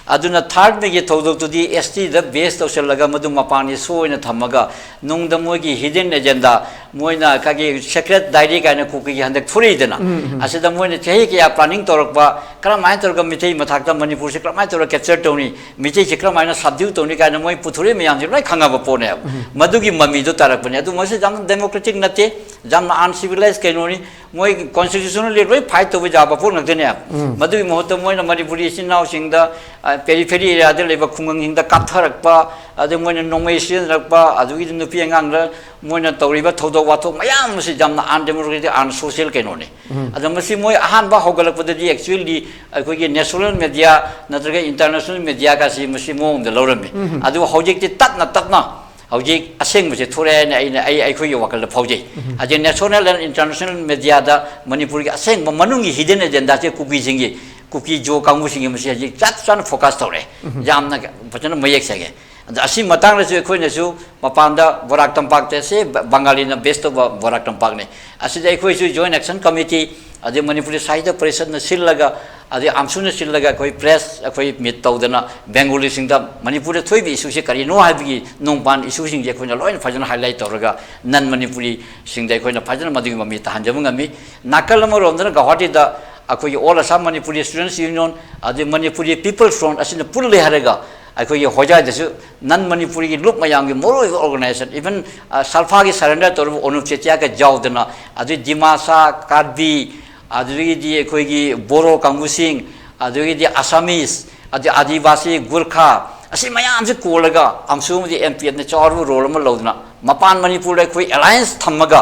ꯑꯗꯨꯅ ꯊꯥꯔꯠ ꯃꯦꯒꯤ ꯊꯧꯗꯣꯛꯇꯨꯗꯤ ꯑꯦꯁ ꯇꯤꯗ ꯕꯦꯁ ꯇꯧꯁꯤꯜꯂꯒ, ꯃꯗꯨ ꯃꯄꯥꯟ ꯏꯁꯨ ꯑꯣꯏꯅ ꯊꯝꯃꯒ, ꯅꯨꯡꯗ ꯃꯣꯏꯒꯤ ꯍꯤꯗꯟ ꯑꯦꯖꯦꯟꯗꯥ, ꯃꯣꯏꯅ ꯑꯩꯈꯣꯏꯒꯤ ꯁꯦꯀ꯭ꯔꯦꯠ ꯗꯥꯏꯔꯤ ꯀꯥꯏꯅ ꯀꯨꯀꯤꯒꯤ ꯍꯟꯗꯛ ꯊꯣꯔꯛꯏꯗꯅ, ꯎꯝ, ꯎꯝ꯫ ꯑꯁꯤꯗ ꯃꯣꯏꯅ ꯆꯍꯤ ꯀꯌꯥ ꯄ꯭ꯂꯥꯅꯤꯡ ꯇꯧꯔꯛꯄ, ꯀꯔꯝꯍꯥꯏꯅ ꯇꯧꯔꯒ ꯃꯤꯇꯩ ꯃꯊꯛꯇ ꯃꯅꯤꯄꯨꯔꯁꯤ ꯀꯔꯝꯍꯥꯏꯅ ꯇꯧꯔꯒ ꯀꯦꯞꯆꯔ ꯇꯧꯅꯤ, ꯃꯤꯇꯩꯁꯤ ꯀꯔꯝꯍꯥꯏꯅ ꯁꯕꯗ꯭ꯌꯨ ꯇꯧꯅꯤ ꯀꯥꯏꯅ ꯃꯣꯏ ꯄꯨꯊꯣꯔꯛꯏ ꯃꯌꯥꯝꯁꯤ ꯂꯣꯏ ꯈꯪꯉꯕ ꯄꯣꯠꯅꯦꯕ꯫ ꯎꯝ꯫ ꯃꯗꯨꯒꯤ ꯃꯃꯤꯗꯣ ꯇꯥꯔꯛꯄꯅꯦ꯫ ꯑꯗꯨ ꯃꯁꯤ ꯌꯥꯝꯅ ꯗꯦꯃꯣꯀ꯭ꯔꯦꯇꯤꯛ ꯅꯠꯇꯦ, ꯌꯥꯝꯅ ꯑꯟꯁꯤꯚꯤꯂꯥꯏꯁ ꯀꯩꯅꯣꯅꯤ꯫ ꯃꯣꯏ ꯀꯣꯟꯁꯇꯤꯇ꯭ꯌꯨꯁꯅꯦꯜꯂꯤ ꯂꯣꯏ ꯐꯥꯏꯠ ꯇꯧꯕ ꯌꯥꯕ ꯄꯣꯠ ꯉꯥꯛꯇꯅꯦ꯫ ꯎꯝ꯫ ꯃꯗꯨꯒꯤ ꯃꯍꯨꯠꯇ ꯃꯣꯏꯅ ꯃꯅꯤꯄꯨꯔꯤ ꯏꯆꯤꯟ ꯏꯅꯥꯎꯁꯤꯡꯗ, ꯑ, ꯄꯦꯔꯤꯐꯦꯔꯤ ꯑꯦꯔꯤꯌꯥꯗ ꯂꯩꯕ ꯈꯨꯡꯒꯪꯁꯤꯡꯗ ꯀꯥꯞꯊꯔꯛꯄ, ꯑꯗꯩ ꯃꯣꯏꯅ ꯅꯣꯡꯃꯩ ꯁꯤꯖꯤꯟꯅꯔꯛꯄ, ꯑꯗꯨꯒꯤꯗꯤ ꯅꯨꯄꯤ ꯑꯉꯥꯡꯗ ꯃꯣꯏꯅ ꯇꯧꯔꯤꯕ ꯊꯧꯗꯣꯛ ꯋꯥꯊꯣꯛ ꯃꯌꯥꯝ ꯑꯁꯤ ꯌꯥꯝꯅ ꯑꯟꯗꯦꯃꯣꯀ꯭ꯔꯦꯇꯤꯛ, ꯑꯟꯁꯣꯁꯤꯌꯦꯜ ꯀꯩꯅꯣꯅꯤ꯫ ꯎꯝ꯫ ꯑꯗꯣ ꯃꯁꯤ ꯃꯣꯏ ꯑꯍꯥꯟꯕ ꯍꯧꯒꯠꯂꯛꯄꯗꯗꯤ actually ꯑꯩꯈꯣꯏꯒꯤ ꯅꯦꯁꯅꯦꯜ ꯃꯦꯗꯤꯌꯥ ꯅꯠꯇ꯭ꯔꯒ ꯏꯟꯇꯔꯅꯦꯁꯅꯦꯜ ꯃꯦꯗꯤꯌꯥꯒꯁꯤ ꯃꯁꯤ ꯃꯑꯣꯡꯗ ꯂꯧꯔꯝꯃꯤ꯫ ꯎꯝ꯫ ꯑꯗꯨꯕꯨ ꯍꯧꯖꯤꯛꯇꯤ ꯇꯞꯅ ꯇꯞꯅ ꯍꯧꯖꯤꯛ ꯑꯁꯦꯡꯕꯁꯦ ꯊꯣꯔꯛꯑꯦ ꯍꯥꯏꯅ ꯑꯩꯅ, ꯑꯩ, ꯑꯩꯈꯣꯏꯒꯤ ꯋꯥꯈꯜꯗ ꯐꯥꯎꯖꯩ꯫ ꯎꯝ꯫ ꯍꯧꯖꯤꯛ ꯅꯦꯁꯅꯦꯜ ꯑꯦꯟ ꯏꯟꯇꯔꯅꯦꯁꯅꯦꯜ ꯃꯦꯗꯤꯌꯥꯗ ꯃꯅꯤꯄꯨꯔꯒꯤ ꯑꯁꯦꯡꯕ ꯃꯅꯨꯡꯒꯤ ꯍꯤꯗꯟ ꯑꯦꯖꯦꯟꯗꯥꯁꯦ ꯀꯨꯀꯤꯁꯤꯡꯒꯤ, ꯀꯨꯀꯤ ꯖꯣ ꯀꯥꯡꯕꯨꯁꯤꯡꯒꯤ ꯃꯁꯤ ꯍꯧꯖꯤꯛ ꯆꯞ ꯆꯥꯅ ꯐꯣꯀꯁ ꯇꯧꯔꯛꯑꯦ꯫ ꯎꯝ꯫ ꯌꯥꯝꯅ ꯐꯖꯅ ꯃꯌꯦꯛ ꯁꯦꯡꯉꯦ꯫ ꯑꯗꯣ ꯑꯁꯤ ꯃꯇꯥꯡꯗꯁꯨ ꯑꯩꯈꯣꯏꯅꯁꯨ ꯃꯄꯥꯟꯗ ꯕꯣꯔꯥꯛ ꯇꯝꯄꯥꯛꯇ ꯁꯤ ꯕ-, ꯕꯪꯒꯥꯂꯤꯅ ꯕꯦꯁ ꯇꯧꯕ ꯕꯣꯔꯥꯛ ꯇꯝꯄꯥꯛꯅꯤ꯫ ꯑꯁꯤꯗ ꯑꯩꯈꯣꯏꯁꯨ ꯖꯣꯏꯟ ꯑꯦꯛꯁꯟ ꯀꯃꯤꯇꯤ, ꯑꯗꯩ ꯃꯅꯤꯄꯨꯔꯤ ꯁꯥꯍꯤꯇ꯭ꯌ ꯄꯔꯤꯁꯠꯅ ꯁꯤꯜꯂꯒ, ꯑꯗꯩ ꯑꯝꯁꯨꯅ ꯁꯤꯜꯂꯒ ꯑꯩꯈꯣꯏ ꯄ꯭ꯔꯦꯁ, ꯑꯩꯈꯣꯏ ꯃꯤꯠ ꯇꯧꯗꯅ ꯕꯦꯡꯒꯣꯂꯤꯁꯤꯡꯗ ꯃꯅꯤꯄꯨꯔꯗ ꯊꯣꯛꯏꯕ ꯏꯁꯨꯁꯤ ꯀꯔꯤꯅꯣ ꯍꯥꯏꯕꯒꯤ ꯅꯣꯡꯄꯥꯟ ꯏꯁꯨꯁꯤꯡꯁꯦ ꯑꯩꯈꯣꯏꯅ ꯂꯣꯏꯅ ꯐꯖꯅ ꯍꯥꯏꯂꯥꯏꯠ ꯇꯧꯔꯒ ꯅꯟ ꯃꯅꯤꯄꯨꯔꯤꯁꯤꯡꯗ ꯑꯩꯈꯣꯏꯅ ꯐꯖꯅ ꯃꯗꯨꯒꯤ ꯃꯃꯤ ꯇꯥꯍꯟꯖꯕ ꯉꯝꯃꯤ꯫ ꯅꯥꯀꯜ ꯑꯃꯔꯣꯝꯗꯅ ꯒꯧꯍꯥꯇꯤꯗ ꯑꯩꯈꯣꯏꯒꯤ ꯑꯣꯜ ꯑꯁꯥꯝ ꯃꯅꯤꯄꯨꯔꯤ ꯁ꯭ꯇꯨꯗꯦꯟꯠꯁ ꯌꯨꯅꯤꯌꯟ, ꯑꯗꯩ ꯃꯅꯤꯄꯨꯔꯤ ꯄꯤꯄꯜꯁ ꯐ꯭ꯔꯣꯟꯠ ꯑꯁꯤꯅ ꯄꯨꯜꯂꯦ ꯍꯥꯏꯔꯒ ꯑꯩꯈꯣꯏꯒꯤ ꯍꯣꯖꯥꯏꯗꯁꯨ ꯅꯟ ꯃꯅꯤꯄꯨꯔꯤꯒꯤ ꯂꯨꯞ ꯃꯌꯥꯝꯒꯤ ꯃꯔꯨꯑꯣꯏꯕ ꯑꯣꯔꯒꯅꯥꯏꯖꯦꯁꯟ, ꯏꯚꯟ, ꯑ, ꯁꯜꯐꯥꯒꯤ ꯁꯔꯦꯟꯗꯔ ꯇꯧꯔꯤꯕ ꯑꯣꯅꯨꯞ ꯆꯦꯇꯤꯌꯥꯒ ꯌꯥꯎꯗꯅ, ꯑꯗꯩ ꯗꯤꯃꯥꯁꯥ, ꯀꯥꯔꯕꯤ, ꯑꯗꯨꯗꯒꯤꯗꯤ ꯑꯩꯈꯣꯏꯒꯤ ꯕꯣꯔꯣ ꯀꯥꯡꯕꯨꯁꯤꯡ, ꯑꯗꯨꯗꯒꯤꯗꯤ ꯑꯁꯥꯃꯤꯁ, ꯑꯗꯩ ꯑꯥꯗꯤꯕꯥꯁꯤ, ꯒꯨꯔꯈꯥ, ꯑꯁꯤ ꯃꯌꯥꯝꯁꯤ ꯀꯣꯜꯂꯒ ꯑꯃꯁꯨꯡ ꯑꯃꯗꯤ ꯑꯦꯝ ꯄꯤ ꯑꯦꯐꯅ ꯆꯥꯎꯔꯕ ꯔꯣꯜ ꯑꯃ ꯂꯧꯗꯨꯅ ꯃꯄꯥꯟ ꯃꯅꯤꯄꯨꯔꯗ ꯑꯩꯈꯣꯏ ꯑꯦꯂꯥꯏꯟꯁ ꯊꯝꯃꯒ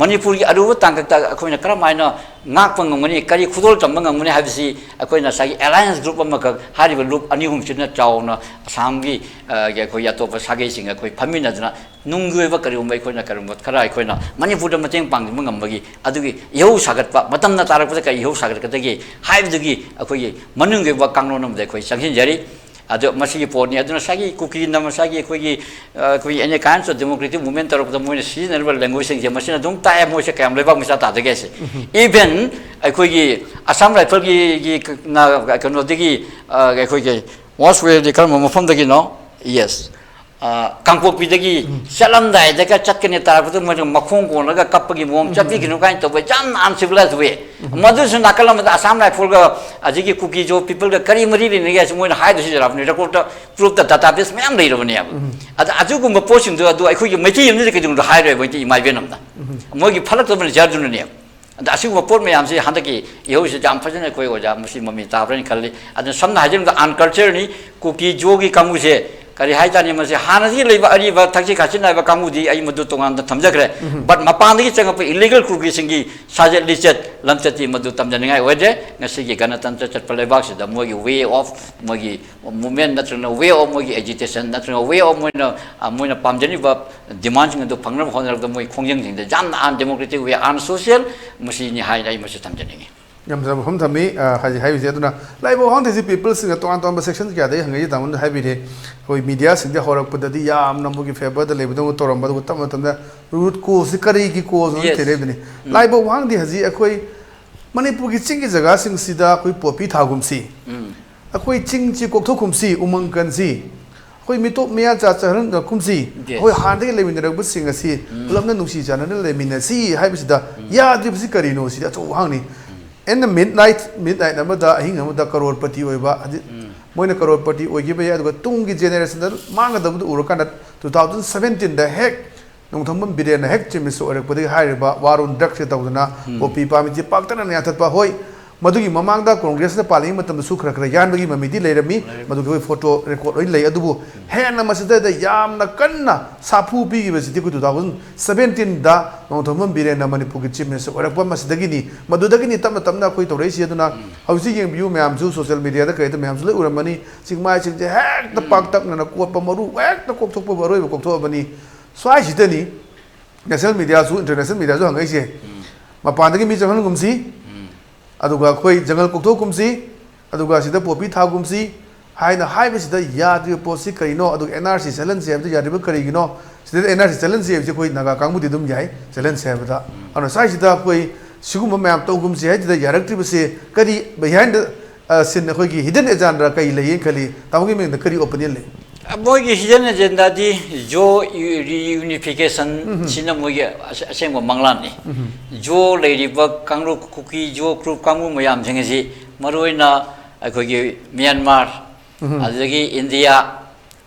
ꯃꯅꯤꯄꯨꯔꯒꯤ ꯑꯔꯨꯕ ꯇꯥꯡꯀꯛꯇ ꯑꯩꯈꯣꯏꯅ ꯀꯔꯝꯍꯥꯏꯅ ꯉꯥꯛꯄ ꯉꯝꯒꯅꯤ, ꯀꯔꯤ ꯈꯨꯗꯣꯜ ꯇꯝꯕ ꯉꯝꯒꯅꯤ ꯍꯥꯏꯕꯁꯤ ꯑꯩꯈꯣꯏꯅ ꯉꯁꯥꯏꯒꯤ ꯑꯦꯂꯥꯏꯟꯁ ꯒ꯭ꯔꯨꯞ ꯑꯃꯈꯛ, ꯍꯥꯏꯔꯤꯕ ꯂꯨꯞ ꯑꯅꯤ ꯑꯍꯨꯝꯁꯤꯅ ꯆꯥꯎꯅ ꯑꯁꯥꯝꯒꯤ, ꯑ, ꯑꯩꯈꯣꯏꯒꯤ ꯑꯇꯣꯞꯄ ꯁꯥꯒꯩꯁꯤꯡ ꯑꯩꯈꯣꯏ ꯐꯝꯃꯤꯟꯅꯗꯨꯅ ꯅꯨꯡꯒꯤ ꯑꯣꯏꯕ ꯀꯔꯤꯒꯨꯝꯕ ꯑꯩꯈꯣꯏꯅ ꯀꯔꯤꯒꯨꯝꯕ ꯈꯔ ꯑꯩꯈꯣꯏꯅ ꯃꯅꯤꯄꯨꯔꯗ ꯃꯇꯦꯡ ꯄꯥꯡꯕ ꯉꯝꯕꯒꯤ ꯑꯗꯨꯒꯤ ꯏꯍꯧ ꯁꯥꯒꯠꯄ, ꯃꯇꯝꯅ ꯇꯥꯔꯛꯄꯗ ꯀꯔꯤ ꯏꯍꯧ ꯁꯥꯒꯠꯀꯗꯒꯦ ꯍꯥꯏꯕꯗꯨꯒꯤ ꯑꯩꯈꯣꯏꯒꯤ ꯃꯅꯨꯡꯒꯤ ꯑꯣꯏꯕ ꯀꯥꯡꯂꯣꯟ ꯑꯃꯗ ꯑꯩꯈꯣꯏ ꯆꯪꯁꯤꯟꯖꯔꯤ꯫ ꯑꯗꯣ ꯃꯁꯤꯒꯤ ꯄꯣꯠꯅꯤ꯫ ꯑꯗꯨꯅ ꯉꯁꯥꯏꯒꯤ ꯀꯨꯀꯤꯅ ꯉꯁꯥꯏꯒꯤ ꯑꯩꯈꯣꯏꯒꯤ, ꯑ, ꯑꯩꯈꯣꯏꯒꯤ any kinds of democratic movement ꯇꯧꯔꯛꯄꯗ ꯃꯣꯏꯅ ꯁꯤꯖꯤꯟꯅꯔꯤꯕ language ꯁꯤꯡꯁꯦ ꯃꯁꯤꯅ ꯑꯗꯨꯝ ꯇꯥꯛꯑꯦ ꯃꯣꯏꯁꯦ ꯀꯌꯥꯝ ꯂꯩꯕꯥꯛ ꯃꯆꯥ ꯇꯥꯗꯒꯦ ꯍꯥꯏꯁꯦ꯫ Even ꯑꯩꯈꯣꯏꯒꯤ Assam Rifle ꯒꯤ, ꯒꯤ ꯀ-, ꯅ-, ꯀꯩꯅꯣꯗꯒꯤ, ꯑ, ꯑꯩꯈꯣꯏꯒꯤ ꯋꯥꯁꯋꯦꯜꯗꯤ ꯀꯔꯝꯕ ꯃꯐꯝꯗꯒꯤꯅꯣ? Yes꯫ ꯑ, ꯀꯥꯡꯄꯣꯛꯄꯤꯗꯒꯤ ꯆꯠꯂꯝꯗꯥꯏꯗꯒ ꯆꯠꯀꯅꯤ ꯇꯥꯔꯛꯄꯗ ꯃꯣꯏꯅ ꯃꯈꯣꯡ ꯀꯣꯟꯂꯒ ꯀꯞꯄꯒꯤ ꯃꯑꯣꯡ, "ꯆꯠꯄꯤꯒꯅꯨ" ꯀꯥꯏꯅ ꯇꯧꯕ ꯌꯥꯝꯅ uncivilized way꯫ ꯃꯗꯨꯁꯨ ꯅꯥꯀꯜ ꯑꯃꯗ Assam Rifle ꯒ ꯑꯁꯤꯒꯤ ꯀꯨꯀꯤ ꯖꯣ people ꯒ ꯀꯔꯤ ꯃꯔꯤ ꯂꯩꯅꯒꯦ ꯍꯥꯏꯁꯤ ꯃꯣꯏꯅ ꯍꯥꯏꯗꯣꯏꯁꯤ ꯖꯔꯥꯕꯅꯤ꯫ Record ꯇ proof ꯇ database ꯃꯌꯥꯝ ꯂꯩꯔꯕꯅꯦꯕ꯫ ꯑꯗ ꯑꯗꯨꯒꯨꯝꯕ ꯄꯣꯠꯁꯤꯡꯗꯣ ꯑꯗꯨ ꯑꯩꯈꯣꯏꯒꯤ ꯃꯩꯇꯩ ꯑꯃꯅꯗꯤ ꯀꯩꯗꯧꯅꯨꯡꯗ ꯍꯥꯏꯔꯣꯏꯕ, ꯃꯩꯇꯩ ꯏꯃꯥ ꯏꯕꯦꯟ ꯑꯃꯅ꯫ ꯃꯣꯏꯒꯤ ꯐꯠꯂꯛꯇꯕꯅ ꯖꯔꯗꯨꯅꯅꯦꯕ꯫ ꯑꯗ ꯑꯁꯤꯒꯨꯝꯕ ꯄꯣꯠ ꯃꯌꯥꯝꯁꯤ ꯍꯟꯗꯛꯀꯤ ꯏꯍꯧꯁꯤꯗ ꯌꯥꯝ ꯐꯖꯅ ꯑꯩꯈꯣꯏ ꯑꯣꯖꯥ ꯃꯁꯤ ꯃꯃꯤ ꯇꯥꯕ꯭ꯔꯅ ꯈꯜꯂꯤ꯫ ꯑꯗꯨꯅ ꯁꯝꯅ ꯍꯥꯏꯖꯔꯕꯗ uncultured ꯅꯤ, ꯀꯨꯀꯤ ꯖꯣꯒꯤ ꯀꯥꯡꯕꯨꯁꯦ ꯀꯔꯤ ꯍꯥꯏꯇꯥꯔꯦ, ꯃꯁꯤ ꯍꯥꯟꯅꯗꯒꯤ ꯂꯩꯕ ꯑꯔꯤꯕ ꯊꯛꯁꯤ ꯈꯥꯁꯤ ꯅꯥꯏꯕ ꯀꯥꯡꯕꯨꯗꯤ ꯑꯩ ꯃꯗꯨ ꯇꯣꯉꯥꯟꯅ ꯊꯝꯖꯈ꯭ꯔꯦ꯫ But ꯃꯄꯥꯟꯗꯒꯤ ꯆꯪꯉꯛꯄ illegal ꯀꯨꯀꯤꯁꯤꯡꯒꯤ ꯁꯥꯖꯠ ꯂꯤꯆꯠ ꯂꯝꯆꯠꯇꯤ ꯃꯗꯨ ꯇꯝꯖꯅꯤꯡꯉꯥꯏ ꯑꯣꯏꯗ꯭ꯔꯦ꯫ ꯉꯁꯤꯒꯤ ꯒꯅꯇꯟꯇ꯭ꯔ ꯆꯠꯄ ꯂꯩꯕꯥꯛꯁꯤꯗ ꯃꯣꯏꯒꯤ way of, ꯃꯣꯏꯒꯤ movement ꯅꯠꯇ꯭ꯔꯒꯅ way of ꯃꯣꯏꯒꯤ agitation ꯅꯠꯇ꯭ꯔꯒ way of ꯃꯣꯏꯅ, ꯑ, ꯃꯣꯏꯅ ꯄꯥꯝꯖꯔꯤꯕ demand ꯁꯤꯡ ꯑꯗꯨ ꯐꯪꯅꯕ ꯍꯣꯠꯅꯔꯛꯄꯗ ꯃꯣꯏ ꯈꯣꯡꯖꯪꯁꯤꯡꯗ ꯌꯥꯝꯅ undemocratic way, unsocial ꯃꯁꯤꯅꯤ ꯍꯥꯏꯅ ꯑꯩ ꯃꯁꯤ ꯊꯝꯖꯅꯤꯡꯉꯤ꯫ ꯌꯥꯝ ꯐꯖꯕ ꯋꯥꯐꯝ ꯊꯝꯃꯤ, ꯑ, ꯍꯥꯏꯗꯤ ꯍꯥꯏꯔꯤꯁꯦ꯫ ꯑꯗꯨꯅ ꯂꯥꯏꯕ ꯋꯥꯍꯪꯊꯤꯁꯤ people ꯁꯤꯡꯅ ꯇꯣꯉꯥꯟ ꯇꯣꯉꯥꯟꯕ section ꯀꯌꯥꯗꯒꯤ ꯍꯪꯉꯛꯏ ꯇꯥꯃꯣꯅ ꯍꯥꯏꯕꯤꯔꯦ꯫ ꯑꯩꯈꯣꯏ media ꯁꯤꯡꯗ ꯍꯧꯔꯛꯄꯗꯗꯤ ꯌꯥꯝꯅ ꯃꯣꯏꯒꯤ favour ꯗ ꯂꯩꯕꯗꯧꯅ ꯇꯧꯔꯝꯕ, ꯑꯗꯨꯒ ꯇꯞꯅ ꯇꯞꯅ root cause ꯁꯤ ꯀꯔꯤꯒꯤ cause ꯅꯣ Yes. ꯊꯤꯔꯛꯏꯕꯅꯤ꯫ ꯎꯝ꯫ ꯂꯥꯏꯕ ꯋꯥꯍꯪꯗꯤ ꯍꯧꯖꯤꯛ ꯑꯩꯈꯣꯏ ꯃꯅꯤꯄꯨꯔꯒꯤ ꯆꯤꯡꯒꯤ ꯖꯒꯥꯁꯤꯡꯁꯤꯗ ꯑꯩꯈꯣꯏ ꯄꯣꯄꯤ ꯊꯥꯒꯨꯝꯁꯤ꯫ ꯎꯝ꯫ ꯑꯩꯈꯣꯏ ꯆꯤꯡꯁꯤ ꯀꯣꯛꯊꯣꯛꯀꯨꯝꯁꯤ, ꯎꯃꯪ ꯀꯟꯁꯤ꯫ ꯑꯩꯈꯣꯏ ꯃꯤꯇꯣꯞ ꯃꯤꯌꯥ ꯆꯥ ꯆꯍꯟꯗ ꯀꯨꯝꯁꯤ꯫ Yes. ꯑꯩꯈꯣꯏ ꯍꯥꯟꯅꯗꯒꯤ ꯂꯩꯃꯤꯟꯅꯔꯛꯄꯁꯤꯡ ꯑꯁꯤ ꯎꯝ꯫ ꯄꯨꯂꯞꯅ ꯅꯨꯡꯁꯤ ꯆꯥꯟꯅꯅ ꯂꯩꯃꯤꯟꯅꯁꯤ ꯍꯥꯏꯕꯁꯤꯗ ꯎꯝ꯫ ꯌꯥꯗ꯭ꯔꯤꯕꯁꯤ ꯀꯔꯤꯅꯣ? ꯁꯤꯗꯤ ꯑꯆꯧꯕ ꯋꯥꯍꯪꯅꯤ꯫ ꯎꯝ꯫ In the midnight, midnight ꯑꯃꯗ, ꯑꯍꯤꯡ ꯑꯃꯗ ꯀꯔꯣꯔꯄꯇꯤ ꯑꯣꯏꯕ, ꯍꯥꯏꯗꯤ ꯎꯝ꯫ ꯃꯣꯏꯅ ꯀꯔꯣꯔꯄꯇꯤ ꯑꯣꯏꯈꯤꯕ ꯌꯥꯏ, ꯑꯗꯨꯒ ꯇꯨꯡꯒꯤ generation ꯗ ꯃꯥꯡꯒꯗꯕꯗꯨ ꯎꯔꯀꯥꯟꯗ two thousand seventeen ꯗ ꯍꯦꯛ ꯅꯣꯡꯊꯣꯝꯕꯝ ꯕꯤꯔꯦꯟꯅ ꯍꯦꯛ Chief Minister ꯑꯣꯏꯔꯛꯄꯗꯒꯤ ꯍꯥꯏꯔꯤꯕ war on drugs ꯁꯦ ꯇꯧꯗꯅ ꯎꯝ꯫ ꯄꯣꯄꯤ ꯄꯥꯝꯕꯤꯁꯦ ꯄꯥꯛꯇꯛꯅꯅ ꯌꯥꯟꯊꯠꯄ꯫ ꯍꯣꯏ, ꯃꯗꯨꯒꯤ ꯃꯃꯥꯡꯗ ꯀꯣꯡꯒ꯭ꯔꯦꯁꯅ ꯄꯥꯜꯂꯤꯉꯩ ꯃꯇꯝꯗꯁꯨ ꯈꯔ ꯈꯔ ꯌꯥꯟꯕꯒꯤ ꯃꯃꯤꯗꯤ ꯂꯩꯔꯝꯃꯤ꯫ ꯂꯩꯔꯝꯃꯤ꯫ ꯃꯗꯨꯒꯤ ꯑꯩꯈꯣꯏ ꯐꯣꯇꯣ ꯔꯦꯀꯣꯔꯗ ꯂꯣꯏ ꯂꯩ꯫ ꯑꯗꯨꯕꯨ ꯍꯦꯟꯅ ꯃꯁꯤꯗꯩꯗ ꯌꯥꯝꯅ ꯀꯟꯅ ꯁꯥꯐꯨ ꯄꯤꯈꯤꯕꯁꯤꯗꯤ ꯑꯩꯈꯣꯏ two thousand seventeenꯗ ꯅꯣꯡꯊꯣꯝꯕꯝ ꯕꯤꯔꯦꯟꯅ ꯃꯅꯤꯄꯨꯔꯒꯤ ꯆꯤꯐ ꯃꯤꯅꯤꯁꯇꯔ ꯑꯣꯏꯔꯛꯄ ꯃꯁꯤꯗꯒꯤꯅꯤ꯫ ꯃꯗꯨꯗꯒꯤꯅꯤ ꯇꯞꯅ ꯇꯞꯅ ꯑꯩꯈꯣꯏ ꯇꯧꯔꯛꯏꯁꯤ꯫ ꯑꯗꯨꯅ ꯎꯝ꯫ ꯍꯧꯖꯤꯛ ꯌꯦꯡꯕꯤꯌꯨ ꯃꯌꯥꯝꯁꯨ, ꯁꯣꯁꯤꯌꯦꯜ ꯃꯦꯗꯤꯌꯥꯗ ꯀꯩꯗ ꯃꯌꯥꯝꯁꯨ ꯂꯣꯏ ꯎꯔꯝꯃꯅꯤ꯫ ꯆꯤꯡꯃꯥꯏꯁꯤꯡꯁꯦ ꯍꯦꯛꯇ ꯎꯝ꯫ ꯄꯥꯛꯇꯛꯅꯅ ꯀꯣꯠꯄ, ꯃꯔꯨ ꯍꯦꯛꯇ ꯀꯣꯛꯊꯣꯛꯄ, ꯑꯔꯣꯏꯕ ꯀꯣꯛꯊꯣꯛꯑꯕꯅꯤ꯫ ꯁ꯭ꯋꯥꯏꯁꯤꯗꯅꯤ ꯅꯦꯁꯅꯦꯜ ꯃꯦꯗꯤꯌꯥꯁꯨ, ꯏꯟꯇꯔꯅꯦꯁꯅꯦꯜ ꯃꯦꯗꯤꯌꯥꯁꯨ ꯍꯪꯉꯛꯏꯁꯦ꯫ ꯎꯝ꯫ ꯃꯄꯥꯟꯗꯒꯤ ꯃꯤ ꯆꯪꯍꯟꯒꯨꯝꯁꯤ, ꯎꯝ꯫ ꯑꯗꯨꯒ ꯑꯩꯈꯣꯏ ꯖꯪꯒꯜ ꯀꯣꯛꯊꯣꯛꯀꯨꯝꯁꯤ, ꯑꯗꯨꯒ ꯁꯤꯗ ꯄꯣꯄꯤ ꯊꯥꯒꯨꯝꯁꯤ ꯍꯥꯏꯅ ꯍꯥꯏꯕꯁꯤꯗ ꯌꯥꯗ꯭ꯔꯤꯕ ꯄꯣꯠꯁꯤ ꯀꯔꯤꯅꯣ? ꯑꯗꯨꯒ NRC ꯆꯠꯍꯟꯁꯤ ꯍꯥꯏꯕꯗꯨ ꯌꯥꯗ꯭ꯔꯤꯕ ꯀꯔꯤꯒꯤꯅꯣ? ꯁꯤꯗ NRC ꯆꯠꯍꯟꯁꯤ ꯍꯥꯏꯕꯁꯤ ꯑꯩꯈꯣꯏ ꯅꯥꯒꯥ ꯀꯥꯡꯕꯨꯗꯤ ꯑꯗꯨꯝ ꯌꯥꯏ ꯆꯠꯍꯟꯁꯤ ꯍꯥꯏꯕꯗ꯫ ꯎꯝ꯫ ꯑꯗꯨꯅ ꯁ꯭ꯋꯥꯏꯁꯤꯗ ꯑꯩꯈꯣꯏ ꯁꯤꯒꯨꯝꯕ ꯃꯌꯥꯝ ꯇꯧꯒꯨꯝꯁꯤ ꯍꯥꯏꯁꯤꯗ ꯌꯥꯔꯛꯇ꯭ꯔꯤꯕꯁꯤ ꯀꯔꯤ behind the, ꯑ, scene ꯑꯩꯈꯣꯏꯒꯤ hidden agenda ꯀꯔꯤ ꯂꯩꯌꯦꯅ ꯈꯜꯂꯤ? ꯇꯥꯃꯣꯒꯤ ꯃꯤꯡꯗ ꯀꯔꯤ opinion ꯂꯩ? ꯃꯣꯏꯒꯤ hidden agendaꯗꯤ ꯖꯣ ꯌꯨ-, reunification ꯎꯝ꯫ ꯁꯤꯅ ꯃꯣꯏꯒꯤ ꯑꯁ-, ꯑꯁꯦꯡꯕ ꯃꯪꯂꯥꯟꯅꯤ꯫ ꯎꯝ꯫ ꯖꯣ ꯂꯩꯔꯤꯕ ꯀꯥꯡꯂꯨꯞ, ꯀꯨꯀꯤ ꯖꯣ group ꯀꯥꯡꯕꯨ ꯃꯌꯥꯝꯁꯤꯡ ꯑꯁꯤ ꯃꯔꯨꯑꯣꯏꯅ ꯑꯩꯈꯣꯏꯒꯤ ꯃ꯭ꯌꯥꯟꯃꯥꯔ, ꯎꯝ꯫ ꯑꯗꯨꯗꯒꯤ ꯏꯟꯗꯤꯌꯥ,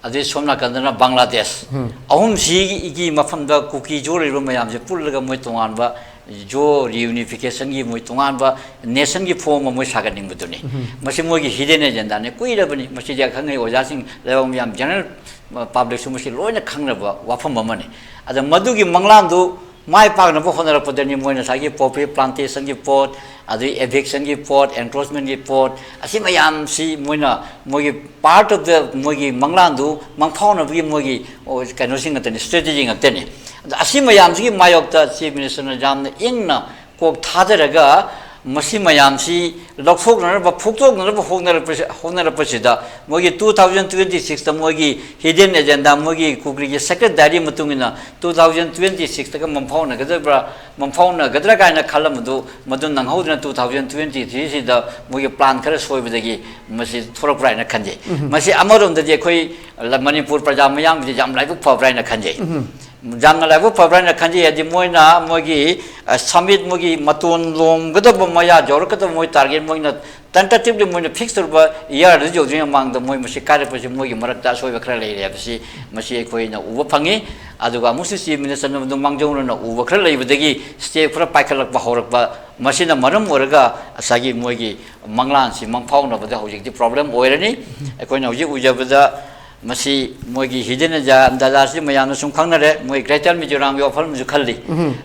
ꯑꯗꯩ ꯁꯣꯝ ꯅꯥꯀꯟꯗꯅ ꯕꯪꯒ꯭ꯂꯥꯗꯦꯁ꯫ ꯎꯝ꯫ ꯑꯍꯨꯝꯁꯤꯒꯤ ꯃꯐꯝꯗ ꯀꯨꯀꯤ ꯖꯣ ꯂꯩꯔꯤꯕ ꯃꯌꯥꯝꯁꯦ ꯄꯨꯜꯂꯒ ꯃꯣꯏ ꯇꯣꯉꯥꯟꯕ ꯖꯣ reunificationꯒꯤ ꯃꯣꯏ ꯇꯣꯉꯥꯟꯕ nationꯒꯤ form ꯑꯃ ꯃꯣꯏ ꯁꯥꯒꯠꯅꯤꯡꯕꯗꯨꯅꯤ꯫ ꯎꯝ꯫ ꯃꯁꯤ ꯃꯣꯏꯒꯤ hidden agendaꯅꯤ꯫ ꯀꯨꯏꯔꯕꯅꯤ꯫ ꯃꯁꯤꯗꯤ ꯑꯈꯪ ꯑꯍꯩ ꯑꯣꯖꯥꯁꯤꯡ, ꯂꯩꯕꯥꯛ ꯃꯌꯥꯝ, general publicꯁꯨ ꯃꯁꯤ ꯂꯣꯏꯅ ꯈꯪꯅꯕ ꯋꯥꯐꯝ ꯑꯃꯅꯤ꯫ ꯑꯗ ꯃꯗꯨꯒꯤ ꯃꯪꯂꯥꯟꯗꯨ ꯃꯥꯏ ꯄꯥꯛꯅꯕ ꯍꯣꯠꯅꯔꯛꯄꯗꯅꯤ ꯃꯣꯏꯅ ꯉꯁꯥꯏꯒꯤ poppy plantationꯒꯤ ꯄꯣꯠ, ꯑꯗꯩ evictionꯒꯤ ꯄꯣꯠ, encroachmentꯀꯤ ꯄꯣꯠ, ꯑꯁꯤ ꯃꯌꯥꯝꯁꯤ ꯃꯣꯏꯅ ꯃꯣꯏꯒꯤ part of the ꯃꯣꯏꯒꯤ ꯃꯪꯂꯥꯟꯗꯨ ꯃꯪꯐꯥꯎꯅꯕꯒꯤ ꯃꯣꯏꯒꯤ, ꯑꯣ, ꯀꯩꯅꯣꯁꯤꯡ ꯉꯥꯛꯇꯅꯤ, strategy ꯉꯥꯛꯇꯅꯤ꯫ ꯑꯗ ꯑꯁꯤ ꯃꯌꯥꯝꯁꯤꯒꯤ ꯃꯥꯌꯣꯛꯇ Chief Ministerꯅ ꯌꯥꯝꯅ ꯏꯪꯅ ꯀꯣꯛ ꯊꯥꯗꯔꯒ ꯃꯁꯤ ꯃꯌꯥꯝꯁꯤ ꯂꯧꯊꯣꯛꯅꯅꯕ, ꯐꯨꯛꯇꯣꯛꯅꯅꯕ ꯍꯣꯠꯅꯔꯛꯄꯁꯤ-, ꯍꯣꯠꯅꯔꯛꯄꯁꯤꯗ ꯃꯣꯏꯒꯤ two thousand twenty sixꯇ ꯃꯣꯏꯒꯤ hidden agenda, ꯃꯣꯏꯒꯤ ꯀꯨꯀꯤꯒꯤ secret diary ꯃꯇꯨꯡ ꯏꯟꯅ two thousand twenty sixꯇꯒ ꯃꯪꯐꯥꯎꯅꯒꯗꯕ꯭ꯔꯥ, ꯃꯪꯐꯥꯎꯅꯒꯗ꯭ꯔꯥ ꯀꯥꯏꯅ ꯈꯜꯂꯝꯕꯗꯨ ꯃꯗꯨ ꯅꯪꯍꯧꯗꯅ two thousand twenty threeꯁꯤꯗ ꯃꯣꯏꯒꯤ plan ꯈꯔ ꯁꯣꯏꯕꯗꯒꯤ ꯃꯁꯤ ꯊꯣꯛꯂꯛꯄ꯭ꯔꯥ ꯍꯥꯏꯅ ꯈꯟꯖꯩ꯫ ꯎꯝ꯫ ꯃꯁꯤ ꯑꯃꯔꯣꯝꯗꯗꯤ ꯑꯩꯈꯣꯏ ꯂ-, ꯃꯅꯤꯄꯨꯔ ꯄ꯭ꯔꯖꯥ ꯃꯤꯌꯥꯝꯒꯤꯗꯤ ꯌꯥꯝ ꯂꯥꯏꯕꯛ ꯐꯕ꯭ꯔꯥ ꯍꯥꯏꯅ ꯈꯟꯖꯩ꯫ ꯎꯝ꯫ ꯌꯥꯝꯅ ꯂꯥꯏꯕꯛ ꯐꯕ꯭ꯔꯥ ꯍꯥꯏꯅ ꯈꯟꯖꯩ꯫ ꯍꯥꯏꯗꯤ ꯃꯣꯏꯅ ꯃꯣꯏꯒꯤ, ꯑ, summit, ꯃꯣꯏꯒꯤ ꯃꯇꯣꯟ ꯂꯣꯝꯒꯗꯕ ꯃꯌꯥ ꯌꯧꯔꯛꯀꯗꯕ ꯃꯣꯏ target, ꯃꯣꯏꯅ tentatively ꯃꯣꯏꯅ fix ꯇꯧꯔꯕ yearꯗꯨ ꯌꯧꯗ꯭ꯔꯤꯉꯩ ꯃꯃꯥꯡꯗ ꯃꯣꯏ ꯃꯁꯤ ꯀꯥꯏꯔꯛꯄꯁꯤ ꯃꯣꯏꯒꯤ ꯃꯔꯛꯇ ꯑꯁꯣꯏꯕ ꯈꯔ ꯂꯩꯔꯦ ꯍꯥꯏꯕꯁꯤ ꯃꯁꯤ ꯑꯩꯈꯣꯏꯅ ꯎꯕ ꯐꯪꯉꯤ꯫ ꯑꯗꯨꯒ ꯑꯃꯨꯛꯁꯨ ꯆꯤꯐ ꯃꯤꯅꯤꯁꯇꯔꯅ ꯃꯗꯨ ꯃꯥꯡꯖꯧꯅꯅ ꯎꯕ ꯈꯔ ꯂꯩꯕꯗꯒꯤ ꯁ꯭ꯇꯦ ꯈꯔ ꯄꯥꯏꯈꯠꯂꯛꯄ ꯍꯧꯔꯛꯄ, ꯃꯁꯤꯅ ꯃꯔꯝ ꯑꯣꯏꯔꯒ ꯉꯁꯥꯏꯒꯤ ꯃꯣꯏꯒꯤ ꯃꯪꯂꯥꯟꯁꯤ ꯃꯪꯐꯥꯎꯅꯕꯗ ꯍꯧꯖꯤꯛꯇꯤ ꯄ꯭ꯔꯣꯕ꯭ꯂꯦꯝ ꯑꯣꯏꯔꯅꯤ꯫ ꯑꯩꯈꯣꯏꯅ ꯍꯧꯖꯤꯛ ꯎꯖꯕꯗ ꯃꯁꯤ ꯃꯣꯏꯒꯤ ꯍꯤꯗꯦꯟ ꯑꯦꯖꯦꯟꯗꯥꯁꯤ ꯃꯌꯥꯝꯅ ꯁꯨꯝ ꯈꯪꯅꯔꯦ, ꯃꯣꯏ ꯒ꯭ꯔꯦꯇꯔ ꯃꯤꯖꯣꯔꯥꯝꯒꯤ ꯋꯥꯐꯝꯁꯨ ꯈꯜꯂꯤ꯫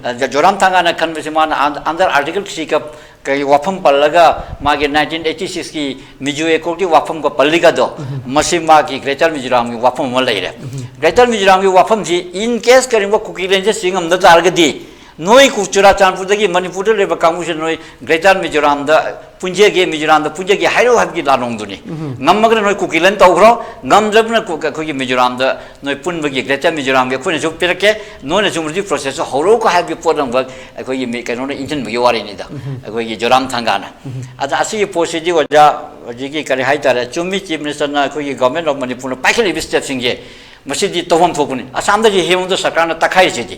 ꯑꯗ ꯖꯣꯔꯥꯝ ꯊꯥꯡꯒꯥꯅ ꯈꯟꯕꯁꯤ ꯃꯥꯅ ꯑꯟ-, under Article three ꯀ ꯀꯩ ꯋꯥꯐꯝ ꯄꯜꯂꯒ ꯃꯥꯒꯤ nineteen eighty six ꯀꯤ ꯃꯤꯖꯣ ꯑꯦꯀꯣꯔꯗꯀꯤ ꯋꯥꯐꯝꯒ ꯄꯜꯂꯤꯒꯗꯣ, ꯃꯁꯤ ꯃꯥꯒꯤ ꯒ꯭ꯔꯦꯇꯔ ꯃꯤꯖꯣꯔꯥꯝꯒꯤ ꯋꯥꯐꯝ ꯑꯃ ꯂꯩꯔꯦ꯫ ꯒ꯭ꯔꯦꯇꯔ ꯃꯤꯖꯣꯔꯥꯝꯒꯤ ꯋꯥꯐꯝꯁꯤ in case ꯀꯔꯤꯒꯨꯝꯕ ꯀꯨꯀꯤꯂꯦꯟꯁꯦ ꯆꯤꯡꯉꯝꯗ ꯇꯥꯔꯒꯗꯤ, ꯅꯣꯏ ꯀꯨ-, ꯆꯨꯔꯥꯆꯥꯟꯄꯨꯔꯗꯒꯤ ꯃꯅꯤꯄꯨꯔꯗ ꯂꯩꯕ ꯀꯥꯡꯕꯨꯁꯦ ꯅꯣꯏ ꯒ꯭ꯔꯦꯇꯔ ꯃꯤꯖꯣꯔꯥꯝꯗ ꯄꯨꯟꯖꯒꯦ, ꯃꯤꯖꯣꯔꯥꯝꯗ ꯄꯨꯟꯖꯒꯦ ꯍꯥꯏꯔꯛꯎ ꯍꯥꯏꯕꯒꯤ ꯂꯥꯂꯣꯡꯗꯨꯅꯤ꯫ ꯉꯝꯃꯒꯅ ꯅꯣꯏ ꯀꯨꯀꯤꯂꯦꯟ ꯇꯧꯈ꯭ꯔꯣ, ꯉꯝꯗ꯭ꯔꯒꯅ ꯀꯨ-, ꯑꯩꯈꯣꯏꯒꯤ ꯃꯤꯖꯣꯔꯥꯝꯗ ꯅꯣꯏ ꯄꯨꯟꯕꯒꯤ ꯒ꯭ꯔꯦꯇꯔ ꯃꯤꯖꯣꯔꯥꯝꯒꯤ ꯑꯩꯈꯣꯏꯅꯁꯨ ꯄꯤꯔꯛꯀꯦ, ꯅꯣꯏꯅꯁꯨ ꯃꯗꯨꯒꯤ ꯄ꯭ꯔꯣꯁꯦꯁꯇꯨ ꯍꯧꯔꯛꯎꯀꯣ ꯍꯥꯏꯕꯒꯤ ꯄꯣꯠ ꯑꯃꯈꯛ ꯑꯩꯈꯣꯏꯒꯤ ꯃꯤ-, ꯀꯩꯅꯣꯅ ꯏꯟꯁꯤꯟꯕꯒꯤ ꯋꯥꯔꯤꯅꯤꯗ, ꯑꯩꯈꯣꯏꯒꯤ ꯖꯣꯔꯥꯝ ꯊꯥꯡꯒꯥꯅ꯫ ꯑꯗ ꯑꯁꯤꯒꯤ ꯄꯣꯠꯁꯤꯗꯤ ꯑꯣꯖꯥ, ꯍꯧꯖꯤꯛꯀꯤ ꯀꯔꯤ ꯍꯥꯏꯇꯥꯔꯦ, ꯆꯨꯝꯃꯤ, ꯆꯤꯐ ꯃꯤꯅꯤꯁꯇꯔꯅ ꯑꯩꯈꯣꯏꯒꯤ ꯒꯚꯔꯟꯃꯦꯟ ꯑꯣꯐ ꯃꯅꯤꯄꯨꯔꯅ ꯄꯥꯏꯈꯠꯂꯤꯕ ꯁ꯭ꯇꯦꯞꯁꯤꯡꯁꯦ, ꯃꯁꯤꯗꯤ ꯇꯧꯐꯝ ꯊꯣꯛꯄꯅꯤ꯫ ꯑꯁꯥꯝꯗꯒꯤ ꯍꯦꯃꯟꯇ ꯁꯔꯀꯥꯔꯅ ꯇꯛꯈꯥꯏꯔꯤꯁꯤꯗꯤ꯫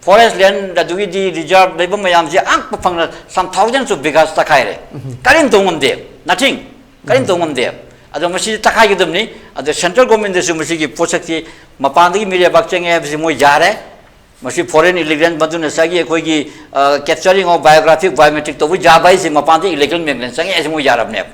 ꯐꯣꯔꯦꯁ ꯂꯦꯟ ꯑꯗꯨꯒꯤꯗꯤ ꯔꯤꯖꯥꯔꯚ ꯂꯩꯕ ꯃꯌꯥꯝꯁꯦ ꯑꯉꯛꯄ ꯐꯪꯅ some thousands of ꯕꯤꯒꯥꯁ ꯇꯛꯈꯥꯏꯔꯦ꯫ ꯀꯔꯤꯝ ꯇꯧ ꯉꯝꯗꯦ, nothing꯫ ꯀꯔꯤꯝ ꯇꯧ ꯉꯝꯗꯦ꯫ ꯑꯗꯣ ꯃꯁꯤ ꯇꯛꯈꯥꯏꯒꯗꯕꯅꯤ꯫ ꯑꯗꯣ ꯁꯦꯟꯇ꯭ꯔꯦꯜ ꯒꯣꯔꯃꯦꯟꯗꯁꯨ ꯃꯁꯤꯒꯤ ꯄꯣꯠꯁꯛꯁꯤ ꯃꯄꯥꯟꯗꯒꯤ ꯃꯤꯔꯩꯕꯥꯛ ꯆꯪꯉꯦ ꯍꯥꯏꯕꯁꯤ ꯃꯣꯏ ꯌꯥꯔꯦ꯫ ꯃꯁꯤ foreign illegal, ꯃꯗꯨꯅ ꯉꯁꯥꯏꯒꯤ ꯑꯩꯈꯣꯏꯒꯤ, ꯑ, capturing of biographic biometric ꯇꯧꯕ ꯌꯥꯕ ꯍꯥꯏꯁꯦ ꯃꯄꯥꯟꯗ illegal migrant ꯆꯪꯉꯦ ꯍꯥꯏꯁꯦ ꯃꯣꯏ ꯌꯥꯔꯕꯅꯦꯕ꯫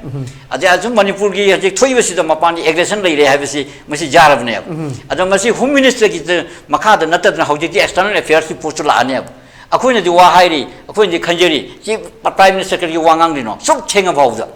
ꯑꯗꯩ ꯑꯁꯨꯝ ꯃꯅꯤꯄꯨꯔꯒꯤ ꯍꯧꯖꯤꯛ ꯊꯣꯛꯏꯕꯁꯤꯗ ꯃꯄꯥꯟꯗ aggression ꯂꯩꯔꯦ ꯍꯥꯏꯕꯁꯤ ꯃꯁꯤ ꯌꯥꯔꯕꯅꯦꯕ꯫ ꯑꯗꯣ ꯃꯁꯤ ꯍꯣꯝ ꯃꯤꯅꯤꯁꯇꯔꯒꯤ ꯃꯈꯥꯗ ꯅꯠꯇꯗꯅ ꯍꯧꯖꯤꯛꯇꯤ external affairs ꯀꯤ ꯄꯣꯠꯁꯨ ꯂꯥꯛꯑꯅꯦꯕ꯫ ꯑꯩꯈꯣꯏꯅꯗꯤ ꯋꯥ ꯍꯥꯏꯔꯤ, ꯑꯩꯈꯣꯏꯅꯗꯤ ꯈꯟꯖꯔꯤ, ꯁꯤ prime minister ꯀꯔꯤꯒꯤ ꯋꯥ ꯉꯥꯡꯗ꯭ꯔꯤꯅꯣ? ꯁꯨꯛ ꯊꯦꯡꯉ ꯐꯥꯎꯕꯗ꯫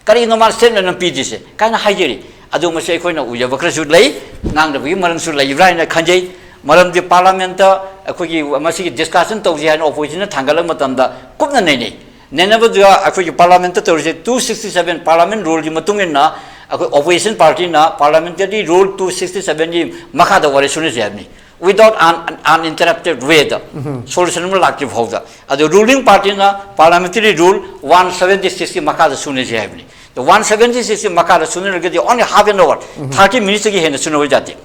ꯀꯔꯤꯒꯤꯅꯣ ꯃꯥꯅ statement ꯑꯃ ꯄꯤꯗ꯭ꯔꯤꯁꯦ? ꯀꯥꯏꯅ ꯍꯥꯏꯖꯔꯤ꯫ ꯑꯗꯨ ꯃꯁꯤ ꯑꯩꯈꯣꯏꯅ ꯎꯖꯕ ꯈꯔꯁꯨ ꯂꯩ, ꯉꯥꯡꯗꯕꯒꯤ ꯃꯔꯝꯁꯨ ꯂꯩꯕ꯭ꯔꯥ ꯍꯥꯏꯅ ꯈꯟꯖꯩ꯫ ꯃꯔꯝꯗꯤ ꯄꯥꯔꯂꯥꯃꯦꯟꯠꯇ ꯑꯩꯈꯣꯏꯒꯤ ꯃꯁꯤꯒꯤ ꯗꯤꯁꯀꯁꯟ ꯇꯧꯁꯤ ꯍꯥꯏꯅ ꯑꯣꯄꯣꯖꯤꯁꯟꯅ ꯊꯥꯡꯒꯠꯂꯛꯄ ꯃꯇꯝꯗ ꯀꯨꯞꯅ ꯅꯩꯅꯩ꯫ ꯅꯩꯅꯕꯗꯨꯗ ꯑꯩꯈꯣꯏꯒꯤ ꯄꯥꯔꯂꯥꯃꯦꯟꯠꯇ ꯇꯧꯔꯤꯁꯦ two sixty seven ꯄꯥꯔꯂꯥꯃꯦꯟꯠ ꯔꯨꯜꯒꯤ ꯃꯇꯨꯡ ꯏꯟꯅ ꯑꯩꯈꯣꯏ ꯑꯣꯄꯣꯖꯤꯁꯟ ꯄꯥꯔꯇꯤꯅ parliamentary rule two sixty seven ꯒꯤ ꯃꯈꯥꯗ ꯋꯥꯔꯤ ꯁꯨꯅꯁꯤ ꯍꯥꯏꯕꯅꯤ꯫ Without an, an uninterrupted way the solution ꯑꯃ ꯂꯥꯛꯇ꯭ꯔꯤ ꯐꯥꯎꯗ꯫ ꯑꯗꯣ ꯔꯨꯂꯤꯡ ꯄꯥꯔꯇꯤꯅ parliamentary rule one seventy six ꯀꯤ ꯃꯈꯥꯗ ꯁꯨꯅꯁꯤ ꯍꯥꯏꯕꯅꯤ꯫ ꯑꯗꯣ one seventy six ꯀꯤ ꯃꯈꯥꯗ ꯁꯨꯅꯔꯒꯗꯤ only half an hour, thirty minutes ꯇꯒꯤ ꯍꯦꯟꯅ ꯁꯨꯅꯕ ꯌꯥꯗꯦ꯫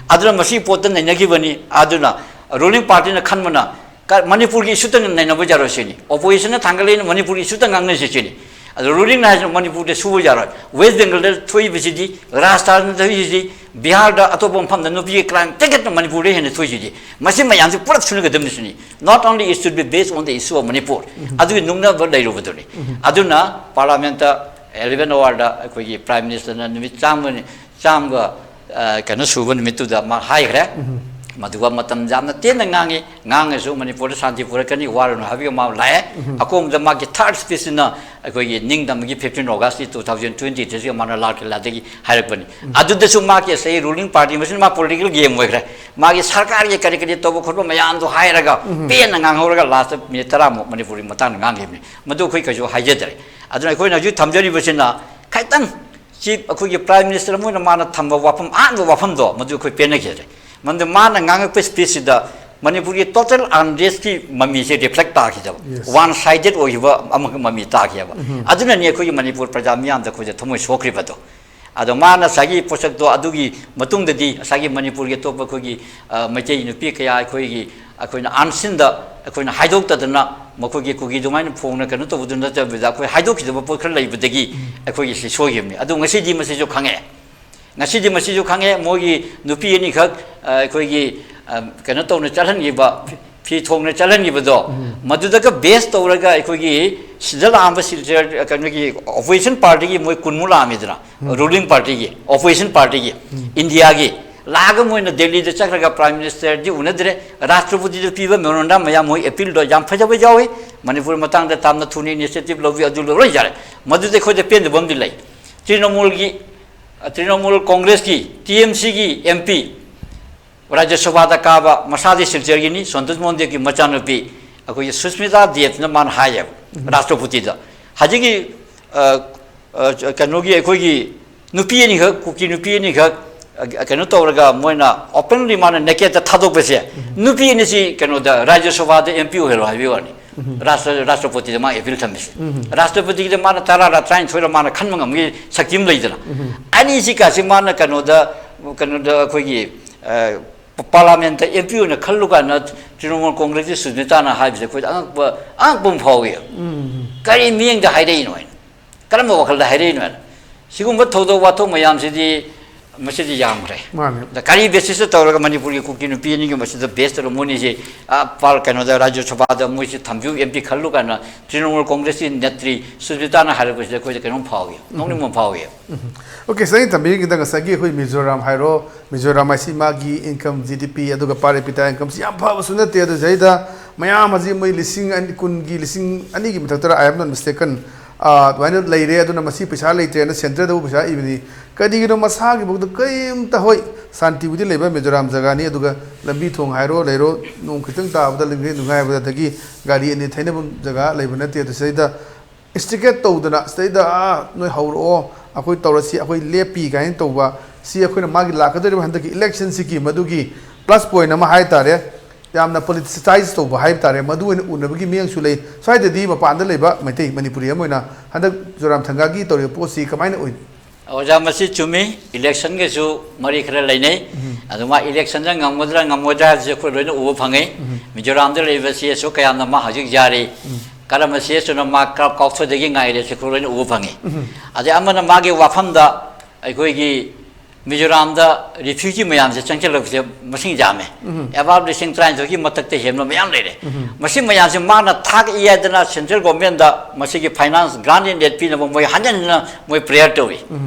ꯑꯗꯨꯅ ꯃꯁꯤꯒꯤ ꯄꯣꯠꯇ ꯅꯩꯅꯈꯤꯕꯅꯤ꯫ ꯑꯗꯨꯅ ꯔꯨꯂꯤꯡ ꯄꯥꯔꯇꯤꯅ ꯈꯟꯕꯅ ꯀ-, ꯃꯅꯤꯄꯨꯔꯒꯤ ꯏꯁꯨꯗ ꯅꯩꯅꯕ ꯌꯥꯔꯣꯏ ꯁꯤꯅꯤ꯫ ꯑꯣꯄꯣꯖꯤꯁꯟꯅ ꯊꯥꯡꯒꯠꯂꯛꯏꯅ ꯃꯅꯤꯄꯨꯔꯒꯤ ꯏꯁꯨꯗ ꯉꯥꯡꯅꯁꯤ ꯁꯤꯅꯤ꯫ ꯑꯗꯣ ꯔꯨꯂꯤꯡ ꯍꯥꯏꯁꯤꯅ ꯃꯅꯤꯄꯨꯔꯗ ꯁꯨꯕ ꯌꯥꯔꯣꯏ꯫ ꯋꯦꯁ ꯕꯦꯡꯒꯜꯗ ꯊꯣꯛꯏꯕꯁꯤꯗꯤ, ꯔꯥꯖꯁꯊꯥꯟꯗ ꯊꯣꯛꯏꯁꯤꯗꯤ, ꯕꯤꯍꯥꯔꯗ, ꯑꯇꯣꯞꯄ ꯃꯐꯝꯗ ꯅꯨꯄꯤꯒꯤ ꯀ꯭ꯔꯥꯏꯝ ꯇꯦꯛꯈꯠꯇꯅ ꯃꯅꯤꯄꯨꯔꯗ ꯍꯦꯟꯅ ꯊꯣꯛꯏꯁꯤꯗꯤ, ꯃꯁꯤ ꯃꯌꯥꯝꯁꯤ ꯄꯨꯂꯞ ꯁꯨꯅꯒꯗꯕꯅꯤ ꯁꯤꯅꯤ꯫ Not only it should be based on the issue of Manipur, ꯑꯗꯨꯒꯤ ꯅꯨꯡꯅꯕ ꯂꯩꯔꯨꯕꯗꯨꯅꯤ꯫ ꯑꯗꯨꯅ ꯄꯥꯔꯂꯥꯃꯦꯟꯠꯇ ꯑꯦꯂꯦꯚꯦꯟ ꯑꯋꯥꯔꯗ ꯑꯩꯈꯣꯏꯒꯤ ꯄ꯭ꯔꯥꯏꯝ ꯃꯤꯅꯤꯁꯇꯔꯅ ꯅꯨꯃꯤꯠ ꯆꯥꯝꯃꯅꯤ, ꯆꯥꯝꯃꯒ, ꯑ, ꯀꯩꯅꯣ ꯁꯨꯕ ꯅꯨꯃꯤꯠꯇꯨꯗ ꯃꯥ ꯍꯥꯏꯈ꯭ꯔꯦ꯫ ꯃꯗꯨꯒ ꯃꯇꯝ ꯌꯥꯝꯅ ꯇꯦꯟꯅ ꯉꯥꯡꯉꯤ, ꯉꯥꯡꯉꯁꯨ ꯃꯅꯤꯄꯨꯔꯗ ꯁꯥꯟꯇꯤ ꯄꯨꯔꯛꯀꯅꯤ, ꯋꯥꯔꯨꯅꯨ ꯍꯥꯏꯕꯒꯤ ꯃꯥ ꯂꯥꯛꯑꯦ꯫ ꯑꯀꯣꯡꯕꯗ ꯃꯥꯒꯤ ꯊꯥꯔꯠ ꯁ꯭ꯄꯤꯆꯁꯤꯅ ꯑꯩꯈꯣꯏꯒꯤ ꯅꯤꯡꯇꯝꯕꯒꯤ ꯐꯤꯐꯇꯤꯟ ꯑꯣꯒꯁꯀꯤ ꯇꯨ ꯊꯥꯎꯖꯟ ꯇ꯭ꯋꯦꯟꯇꯤ ꯊ꯭ꯔꯤꯁꯤꯒ ꯃꯥꯅ ꯂꯥꯜ ꯀꯤꯂꯥꯗꯒꯤ ꯍꯥꯏꯔꯛꯄꯅꯤ꯫ ꯑꯗꯨꯗꯁꯨ ꯃꯥꯒꯤ ꯉꯁꯥꯏ ꯔꯨꯂꯤꯡ ꯄꯥꯔꯇꯤ, ꯃꯁꯤꯅ ꯃꯥ ꯄꯣꯂꯤꯇꯤꯀꯦꯜ ꯒꯦꯝ ꯑꯣꯏꯈ꯭ꯔꯦ꯫ ꯃꯥꯒꯤ ꯁꯔꯀꯥꯔꯒꯤ ꯀꯔꯤ ꯀꯔꯤ ꯇꯧꯕ ꯈꯣꯠꯄ ꯃꯌꯥꯝꯗꯣ ꯍꯥꯏꯔꯒ ꯄꯦꯟꯅ ꯉꯥꯡꯍꯧꯔꯒ ꯂꯥꯁꯇ ꯃꯤꯅꯤꯠ ꯇꯔꯥꯃꯨꯛ ꯃꯅꯤꯄꯨꯔꯒꯤ ꯃꯇꯥꯡꯗ ꯉꯥꯡꯈꯤꯕꯅꯤ꯫ ꯃꯗꯨ ꯑꯩꯈꯣꯏ ꯀꯩꯁꯨ ꯍꯥꯏꯖꯗ꯭ꯔꯦ꯫ ꯑꯗꯨꯅ ꯑꯩꯈꯣꯏꯅ ꯍꯧꯖꯤꯛ ꯊꯝꯖꯔꯤꯕꯁꯤꯅ ꯈꯤꯇꯪ ꯆꯤꯐ, ꯑꯩꯈꯣꯏꯒꯤ ꯄ꯭ꯔꯥꯏꯝ ꯃꯤꯅꯤꯁꯇꯔ ꯑꯃ ꯑꯣꯏꯅ ꯃꯥꯅ ꯊꯝꯕ ꯋꯥꯐꯝ, ꯑꯍꯥꯟꯕ ꯋꯥꯐꯝꯗꯣ ꯃꯗꯨ ꯑꯩꯈꯣꯏ ꯄꯦꯟꯅꯈꯤꯗ꯭ꯔꯦ꯫ ꯃꯔꯝꯗꯤ ꯃꯥꯅ ꯉꯥꯡꯉꯛꯄ ꯁ꯭ꯄꯤꯆꯁꯤꯗ ꯃꯅꯤꯄꯨꯔꯒꯤ ꯇꯣꯇꯦꯜ ꯑꯟꯔꯦꯁꯀꯤ ꯃꯃꯤꯁꯦ ꯔꯤꯐ꯭ꯂꯦꯛ ꯇꯥꯈꯤꯗꯕ, ꯋꯥꯟ ꯁꯥꯏꯗꯦꯠ ꯑꯣꯏꯈꯤꯕ ꯑꯃꯒꯤ ꯃꯃꯤ ꯇꯥꯈꯤꯑꯕ꯫ ꯑꯗꯨꯅꯅꯤ ꯑꯩꯈꯣꯏꯒꯤ ꯃꯅꯤꯄꯨꯔ ꯄ꯭ꯔꯖꯥ ꯃꯤꯌꯥꯝꯗ ꯑꯩꯈꯣꯏꯗ ꯊꯃꯣꯏ ꯁꯣꯛꯈ꯭ꯔꯤꯕꯗꯣ꯫ ꯑꯗꯣ ꯃꯥꯅ ꯉꯁꯥꯏꯒꯤ ꯄꯣꯠꯁꯛꯇꯣ, ꯑꯗꯨꯒꯤ ꯃꯇꯨꯡꯗꯗꯤ ꯉꯁꯥꯏꯒꯤ ꯃꯅꯤꯄꯨꯔꯒꯤ ꯑꯇꯣꯞꯄ ꯑꯩꯈꯣꯏꯒꯤ, ꯑ, ꯃꯩꯇꯩ ꯅꯨꯄꯤ ꯀꯌꯥ ꯑꯩꯈꯣꯏꯒꯤ, ꯑꯩꯈꯣꯏꯅ ꯑꯟꯁꯤꯟꯗ ꯑꯩꯈꯣꯏꯅ ꯍꯥꯏꯗꯣꯛꯇꯗꯅ ꯃꯈꯣꯏꯒꯤ ꯀꯨꯀꯤ ꯑꯗꯨꯃꯥꯏꯅ ꯐꯣꯡꯅ ꯀꯩꯅꯣ ꯇꯧꯕꯗꯨ ꯅꯠꯇꯕꯤꯗ ꯑꯩꯈꯣꯏ ꯍꯥꯏꯗꯣꯛꯈꯤꯗꯕ ꯄꯣꯠ ꯈꯔ ꯂꯩꯕꯗꯒꯤ ꯑꯩꯈꯣꯏꯒꯤ ꯁꯤ ꯁꯣꯏꯈꯤꯕꯅꯤ꯫ ꯑꯗꯣ ꯉꯁꯤꯗꯤ ꯃꯁꯤꯁꯨ ꯈꯪꯉꯛꯑꯦ꯫ ꯉꯁꯤꯗꯤ ꯃꯁꯤꯁꯨ ꯈꯪꯉꯦ, ꯃꯣꯏꯒꯤ ꯅꯨꯄꯤ ꯑꯅꯤꯈꯛ, ꯑ, ꯑꯩꯈꯣꯏꯒꯤ, ꯑ, ꯀꯩꯅꯣ ꯇꯧꯅ ꯆꯠꯍꯟꯈꯤꯕ, ꯐꯤ ꯊꯣꯡꯅ ꯆꯠꯍꯟꯈꯤꯕꯗꯣ, ꯃꯗꯨꯗꯒ ꯕꯦꯁ ꯇꯧꯔꯒ ꯑꯩꯈꯣꯏꯒꯤ ꯁꯤꯗ ꯂꯥꯛꯑꯝꯕ ꯁꯤꯜꯆꯔ, ꯀꯩꯅꯣꯒꯤ ꯑꯣꯄꯣꯖꯤꯁꯟ ꯄꯥꯔꯇꯤꯒꯤ ꯃꯣꯏ ꯀꯨꯟꯃꯨꯛ ꯂꯥꯛꯑꯝꯃꯤꯗꯅ, ꯔꯨꯂꯤꯡ ꯄꯥꯔꯇꯤꯒꯤ, ꯑꯣꯄꯣꯖꯤꯁꯟ ꯄꯥꯔꯇꯤꯒꯤ, ꯏꯟꯗꯤꯌꯥꯒꯤ, ꯂꯥꯛꯑꯒ ꯃꯣꯏꯅ ꯗꯦꯜꯂꯤꯗ ꯆꯠꯈ꯭ꯔꯒ ꯄ꯭ꯔꯥꯏꯝ ꯃꯤꯅꯤꯁꯇꯔꯗꯤ ꯎꯅꯗ꯭ꯔꯦ, ꯔꯥꯁꯇ꯭ꯔꯄꯇꯤꯗ ꯄꯤꯕ ꯃꯦꯃꯣꯔꯦꯟꯗꯝ ꯃꯌꯥꯝ ꯃꯣꯏ ꯑꯦꯄꯤꯜꯗꯣ ꯌꯥꯝ ꯐꯖꯕ ꯌꯥꯎꯏ꯫ ꯃꯅꯤꯄꯨꯔ ꯃꯇꯥꯡꯗ ꯇꯥꯝꯅ ꯊꯨꯅ ꯏꯅꯤꯁꯤꯌꯦꯇꯤꯚ ꯂꯧꯕꯤ, ꯑꯗꯨ ꯂꯧ-, ꯂꯣꯏ ꯌꯥꯔꯦ꯫ ꯃꯗꯨꯗ ꯑꯩꯈꯣꯏꯗ ꯄꯦꯟꯗꯕ ꯑꯃꯗꯤ ꯂꯩ꯫ ꯇ꯭ꯔꯤꯅꯃꯨꯜꯒꯤ, ꯑ, ꯇ꯭ꯔꯤꯅꯃꯨꯜ ꯀꯣꯡꯒ꯭ꯔꯦꯁꯀꯤ, ꯇꯤ ꯑꯦꯝ ꯁꯤꯒꯤ ꯑꯦꯝ ꯄꯤ, ꯔꯥꯖ꯭ꯌ ꯁꯚꯥꯗ ꯀꯥꯕ, ꯃꯁꯥꯗꯤ ꯁꯤꯜꯆꯔꯒꯤꯅꯤ, ꯁꯟꯇꯣꯁ ꯃꯣꯍꯟ ꯗꯦꯕꯀꯤ ꯃꯆꯥꯅꯨꯄꯤ, ꯑꯩꯈꯣꯏꯒꯤ ꯁꯨꯁꯃꯤꯇꯥ ꯗꯦꯕꯅ ꯃꯥꯅ ꯍꯥꯏꯌꯦꯕ, ꯔꯥꯁꯇ꯭ꯔꯄꯇꯤꯗ, ꯍꯧꯖꯤꯛꯀꯤ, ꯑ, ꯑ, ꯀꯩꯅꯣꯒꯤ, ꯑꯩꯈꯣꯏꯒꯤ ꯅꯨꯄꯤ ꯑꯅꯤꯈꯛ, ꯀꯨꯀꯤ ꯅꯨꯄꯤ ꯑꯅꯤꯈꯛ, ꯑ, ꯀꯩꯅꯣ ꯇꯧꯔꯒ ꯃꯣꯏꯅ ꯑꯣꯄꯟꯂꯤ ꯃꯥꯅ ꯅꯦꯀꯦꯠꯇ ꯊꯥꯗꯣꯛꯄꯁꯦ, ꯅꯨꯄꯤ ꯑꯅꯤꯁꯤ ꯀꯩꯅꯣꯗ ꯔꯥꯖ꯭ꯌ ꯁꯚꯥꯗ ꯑꯦꯝ ꯄꯤ ꯑꯣꯏꯍꯜꯂꯣ ꯍꯥꯏꯕꯒꯤ ꯋꯥꯅꯤ꯫ ꯔꯥꯁꯇ꯭ꯔ-, ꯔꯥꯁꯇ꯭ꯔꯄꯇꯤꯗ ꯃꯥ ꯑꯦꯄꯤꯜ ꯊꯝꯃꯤꯁꯦ꯫ ꯔꯥꯁꯇ꯭ꯔꯄꯇꯤꯗ ꯃꯥꯅ ꯇꯔꯥꯔ ꯇꯔꯥꯅꯤꯊꯣꯏꯔ ꯃꯥꯅ ꯈꯟꯕ ꯉꯝꯕꯒꯤ ꯁꯛꯇꯤ ꯑꯃ ꯂꯩꯗꯅ꯫ ꯑꯅꯤꯁꯤ ꯀꯥꯁꯤ ꯃꯥꯅ ꯀꯩꯅꯣꯗ, ꯀꯩꯅꯣꯗ ꯑꯩꯈꯣꯏꯒꯤ, ꯑ, ꯄꯥꯔꯂꯥꯃꯦꯟꯠꯇ ꯑꯦꯝ ꯄꯤ ꯑꯣꯏꯅ ꯈꯜꯂꯨ ꯀꯥꯟꯗ ꯇ꯭ꯔꯤꯅꯃꯨꯜ ꯀꯣꯡꯒ꯭ꯔꯦꯁꯀꯤ ꯁꯨꯁꯃꯤꯇꯥꯅ ꯍꯥꯏꯕꯁꯦ ꯑꯩꯈꯣꯏꯗ ꯑꯉꯛꯄ, ꯑꯉꯛꯄ ꯑꯃ ꯐꯥꯎꯏ꯫ ꯀꯔꯤ ꯃꯤꯠꯌꯦꯡꯗ ꯍꯥꯏꯔꯛꯏꯅꯣ ꯍꯥꯏꯅ꯫ ꯀꯔꯝꯕ ꯋꯥꯈꯜꯗ ꯍꯥꯏꯔꯛꯏꯅꯣ ꯍꯥꯏꯅ꯫ ꯁꯤꯒꯨꯝꯕ ꯊꯧꯗꯣꯛ ꯋꯥꯊꯣꯛ ꯃꯌꯥꯝꯁꯤꯗꯤ ꯃꯁꯤꯗꯤ ꯌꯥꯝꯈ꯭ꯔꯦ꯫ ꯃꯥꯅꯦ꯫ ꯑꯗ ꯀꯔꯤ ꯕꯦꯁꯤꯁꯇ ꯇꯧꯔꯒ ꯃꯅꯤꯄꯨꯔꯒꯤ ꯀꯨꯀꯤ ꯅꯨꯄꯤ ꯑꯅꯤꯒꯤ ꯃꯁꯤꯗ ꯕꯦꯁ ꯇꯧꯔꯒ ꯃꯣꯏꯅꯤꯁꯤ, ꯑꯥ, ꯄꯥꯔ-, ꯀꯩꯅꯣꯗ, ꯔꯥꯖ꯭ꯌ ꯁꯚꯥꯗ ꯃꯣꯏꯁꯤ ꯊꯝꯕꯤꯌꯨ, ꯑꯦꯝ ꯄꯤ ꯈꯜꯂꯨ ꯀꯥꯏꯅ ꯇ꯭ꯔꯤꯅꯃꯨꯜ ꯀꯣꯡꯒ꯭ꯔꯦꯁꯀꯤ ꯅꯦꯇ꯭ꯔꯤ ꯁꯨꯖꯤꯇꯥꯅ ꯍꯥꯏꯔꯛꯄꯁꯤꯗ ꯑꯩꯈꯣꯏꯗ ꯀꯩꯅꯣꯝ ꯐꯥꯎꯏ, ꯅꯣꯛꯅꯤꯡꯕ ꯑꯃ ꯐꯥꯎꯏ꯫ ꯑꯣꯀꯦ, ꯁꯥꯔ, ꯑꯩꯅ ꯊꯝꯕꯤꯔꯤꯁꯤꯗ ꯉꯁꯥꯏꯒꯤ ꯑꯩꯈꯣꯏ ꯃꯤꯖꯣꯔꯥꯝ ꯍꯥꯏꯔꯣ, ꯃꯤꯖꯣꯔꯥꯝ ꯍꯥꯏꯁꯤ ꯃꯥꯒꯤ ꯏꯟꯀꯝ, ꯖꯤ ꯗꯤ ꯄꯤ, ꯑꯗꯨꯒ ꯄꯥꯔ ꯀꯦꯄꯤꯇꯥ ꯏꯟꯀꯝꯁꯤ ꯌꯥꯝ ꯐꯕꯁꯨ ꯅꯠꯇꯦ꯫ ꯑꯗꯨ ꯁꯤꯗꯩꯗ ꯃꯌꯥꯝ ꯍꯧꯖꯤꯛ ꯃꯣꯏ ꯂꯤꯁꯤꯡ ꯑꯅꯤ, ꯀꯨꯟꯒꯤ, ꯂꯤꯁꯤꯡ ꯑꯅꯤꯒꯤ ꯃꯊꯛꯇꯔ, I am not mistaken, ꯑꯥ, ꯑꯗꯨꯃꯥꯏꯅ ꯂꯩꯔꯦ꯫ ꯑꯗꯨꯅ ꯃꯁꯤ ꯄꯩꯁꯥ ꯂꯩꯇ꯭ꯔꯦꯅ ꯁꯦꯟꯇꯔꯗꯕꯨ ꯄꯩꯁꯥ ꯏꯕꯅꯤ꯫ ꯀꯔꯤꯒꯤꯅꯣ? ꯃꯁꯥꯒꯤꯐꯥꯎꯗ ꯀꯔꯤꯝꯇ, ꯍꯣꯏ, ꯁꯥꯟꯇꯤꯕꯨꯗꯤ ꯂꯩꯕ ꯃꯤꯖꯣꯔꯥꯝ ꯖꯒꯥꯅꯤ, ꯑꯗꯨꯒ ꯂꯝꯕꯤ ꯊꯣꯡ ꯍꯥꯏꯔꯣ ꯂꯩꯔꯣ, ꯅꯣꯡ ꯈꯤꯇꯪ ꯇꯥꯕꯗ ꯂꯤꯡꯈꯩ ꯅꯨꯡꯈꯥꯏꯕꯗ, ꯑꯗꯒꯤ ꯒꯥꯔꯤ ꯑꯅꯤ ꯊꯩꯅꯐꯝ ꯖꯒꯥ ꯂꯩꯕ ꯅꯠꯇꯦ꯫ ꯑꯗꯨ ꯁꯤꯗꯩꯗ ꯏꯟꯁꯇꯤꯒꯦꯠ ꯇꯧꯗꯅ, ꯁꯤꯗꯩꯗ, "ꯑꯥ, ꯅꯣꯏ ꯍꯧꯔꯛꯑꯣ, ꯑꯩꯈꯣꯏ ꯇꯧꯔꯁꯤ, ꯑꯩꯈꯣꯏ ꯂꯦꯞꯄꯤ" ꯀꯥꯏꯅ ꯇꯧꯕ, ꯁꯤ ꯑꯩꯈꯣꯏꯅ ꯃꯥꯒꯤ ꯂꯥꯛꯀꯗꯧꯔꯤꯕ ꯍꯟꯗꯛꯀꯤ ꯏꯂꯦꯛꯁꯟꯁꯤꯒꯤ ꯃꯗꯨꯒꯤ ꯄ꯭ꯂꯁ ꯄꯣꯏꯟ ꯑꯃ ꯍꯥꯏ ꯇꯥꯔꯦ, ꯌꯥꯝꯅ ꯄꯣꯂꯤꯇꯤꯁꯥꯏꯁ ꯇꯧꯕ ꯍꯥꯏꯕ ꯇꯥꯔꯦ, ꯃꯗꯨ ꯑꯣꯏꯅ ꯎꯅꯕꯒꯤ ꯃꯤꯠꯌꯦꯡꯁꯨ ꯂꯩ꯫ ꯁ꯭ꯋꯥꯏꯗꯗꯤ ꯃꯄꯥꯟꯗ ꯂꯩꯕ ꯃꯩꯇꯩ, ꯃꯅꯤꯄꯨꯔꯤ ꯑꯃ ꯑꯣꯏꯅ, ꯍꯟꯗꯛ ꯖꯣꯔꯥꯝ ꯊꯪꯒꯥꯒꯤ ꯇꯧꯔꯤꯕ ꯄꯣꯠꯁꯤ ꯀꯃꯥꯏꯅ ꯑꯣꯏ? ꯑꯣꯖꯥ, ꯃꯁꯤ ꯆꯨꯝꯃꯤ, ꯏꯂꯦꯛꯁꯟꯒꯁꯨ ꯃꯔꯤ ꯈꯔ ꯂꯩꯅꯩ꯫ ꯑꯗꯨ ꯃꯥ ꯏꯂꯦꯛꯁꯟꯗ ꯉꯝꯒꯗ꯭ꯔꯥ ꯉꯝꯃꯣꯏꯗ꯭ꯔꯥ ꯍꯥꯏꯕꯁꯤ ꯑꯩꯈꯣꯏ ꯂꯣꯏꯅ ꯎꯕ ꯐꯪꯉꯤ꯫ ꯃꯤꯖꯣꯔꯥꯝꯗ ꯂꯩꯔꯤꯕ ꯁꯤ ꯑꯦꯁ ꯑꯣ ꯀꯌꯥꯝꯅ ꯃꯥ ꯍꯧꯖꯤꯛ ꯌꯥꯔꯤ, ꯀꯔꯝꯕ ꯁꯤ ꯑꯦꯁ ꯑꯣꯅ ꯃꯥ ꯀ-, ꯀꯥꯎꯊꯣꯛꯗꯒꯤ ꯉꯥꯏꯔꯦ, ꯁꯤ ꯑꯩꯈꯣꯏ ꯂꯣꯏꯅ ꯎꯕ ꯐꯪꯉꯤ꯫ ꯑꯗꯩ ꯑꯃꯅ ꯃꯥꯒꯤ ꯋꯥꯐꯝꯗ ꯑꯩꯈꯣꯏꯒꯤ ꯃꯤꯖꯣꯔꯥꯝꯗ ꯔꯤꯐ꯭ꯌꯨꯖꯤ ꯃꯌꯥꯝꯁꯦ ꯆꯪꯁꯤꯜꯂꯛꯄꯁꯦ ꯃꯁꯤꯡ ꯌꯥꯝꯃꯦ꯫ ꯑꯦꯕꯥꯞ ꯂꯤꯁꯤꯡ ꯇꯔꯥꯅꯤꯊꯣꯏꯒꯤ ꯃꯊꯛꯇ ꯍꯦꯟꯕ ꯃꯌꯥꯝ ꯂꯩꯔꯦ꯫ ꯃꯁꯤ ꯃꯌꯥꯝꯁꯦ ꯃꯥꯅ ꯊꯥꯛꯏ ꯍꯥꯏꯗꯅ ꯁꯦꯟꯇ꯭ꯔꯦꯜ ꯒꯣꯔꯃꯦꯟꯗ ꯃꯁꯤꯒꯤ ꯐꯥꯏꯅꯥꯟꯁ, ꯒ꯭ꯔꯥꯟ ꯑꯦꯟ ꯑꯦꯗ ꯄꯤꯅꯕ ꯃꯣꯏ ꯍꯟꯖꯟ ꯍꯟꯖꯟꯅ ꯃꯣꯏ ꯄ꯭ꯔꯦꯌꯔ ꯇꯧꯏ꯫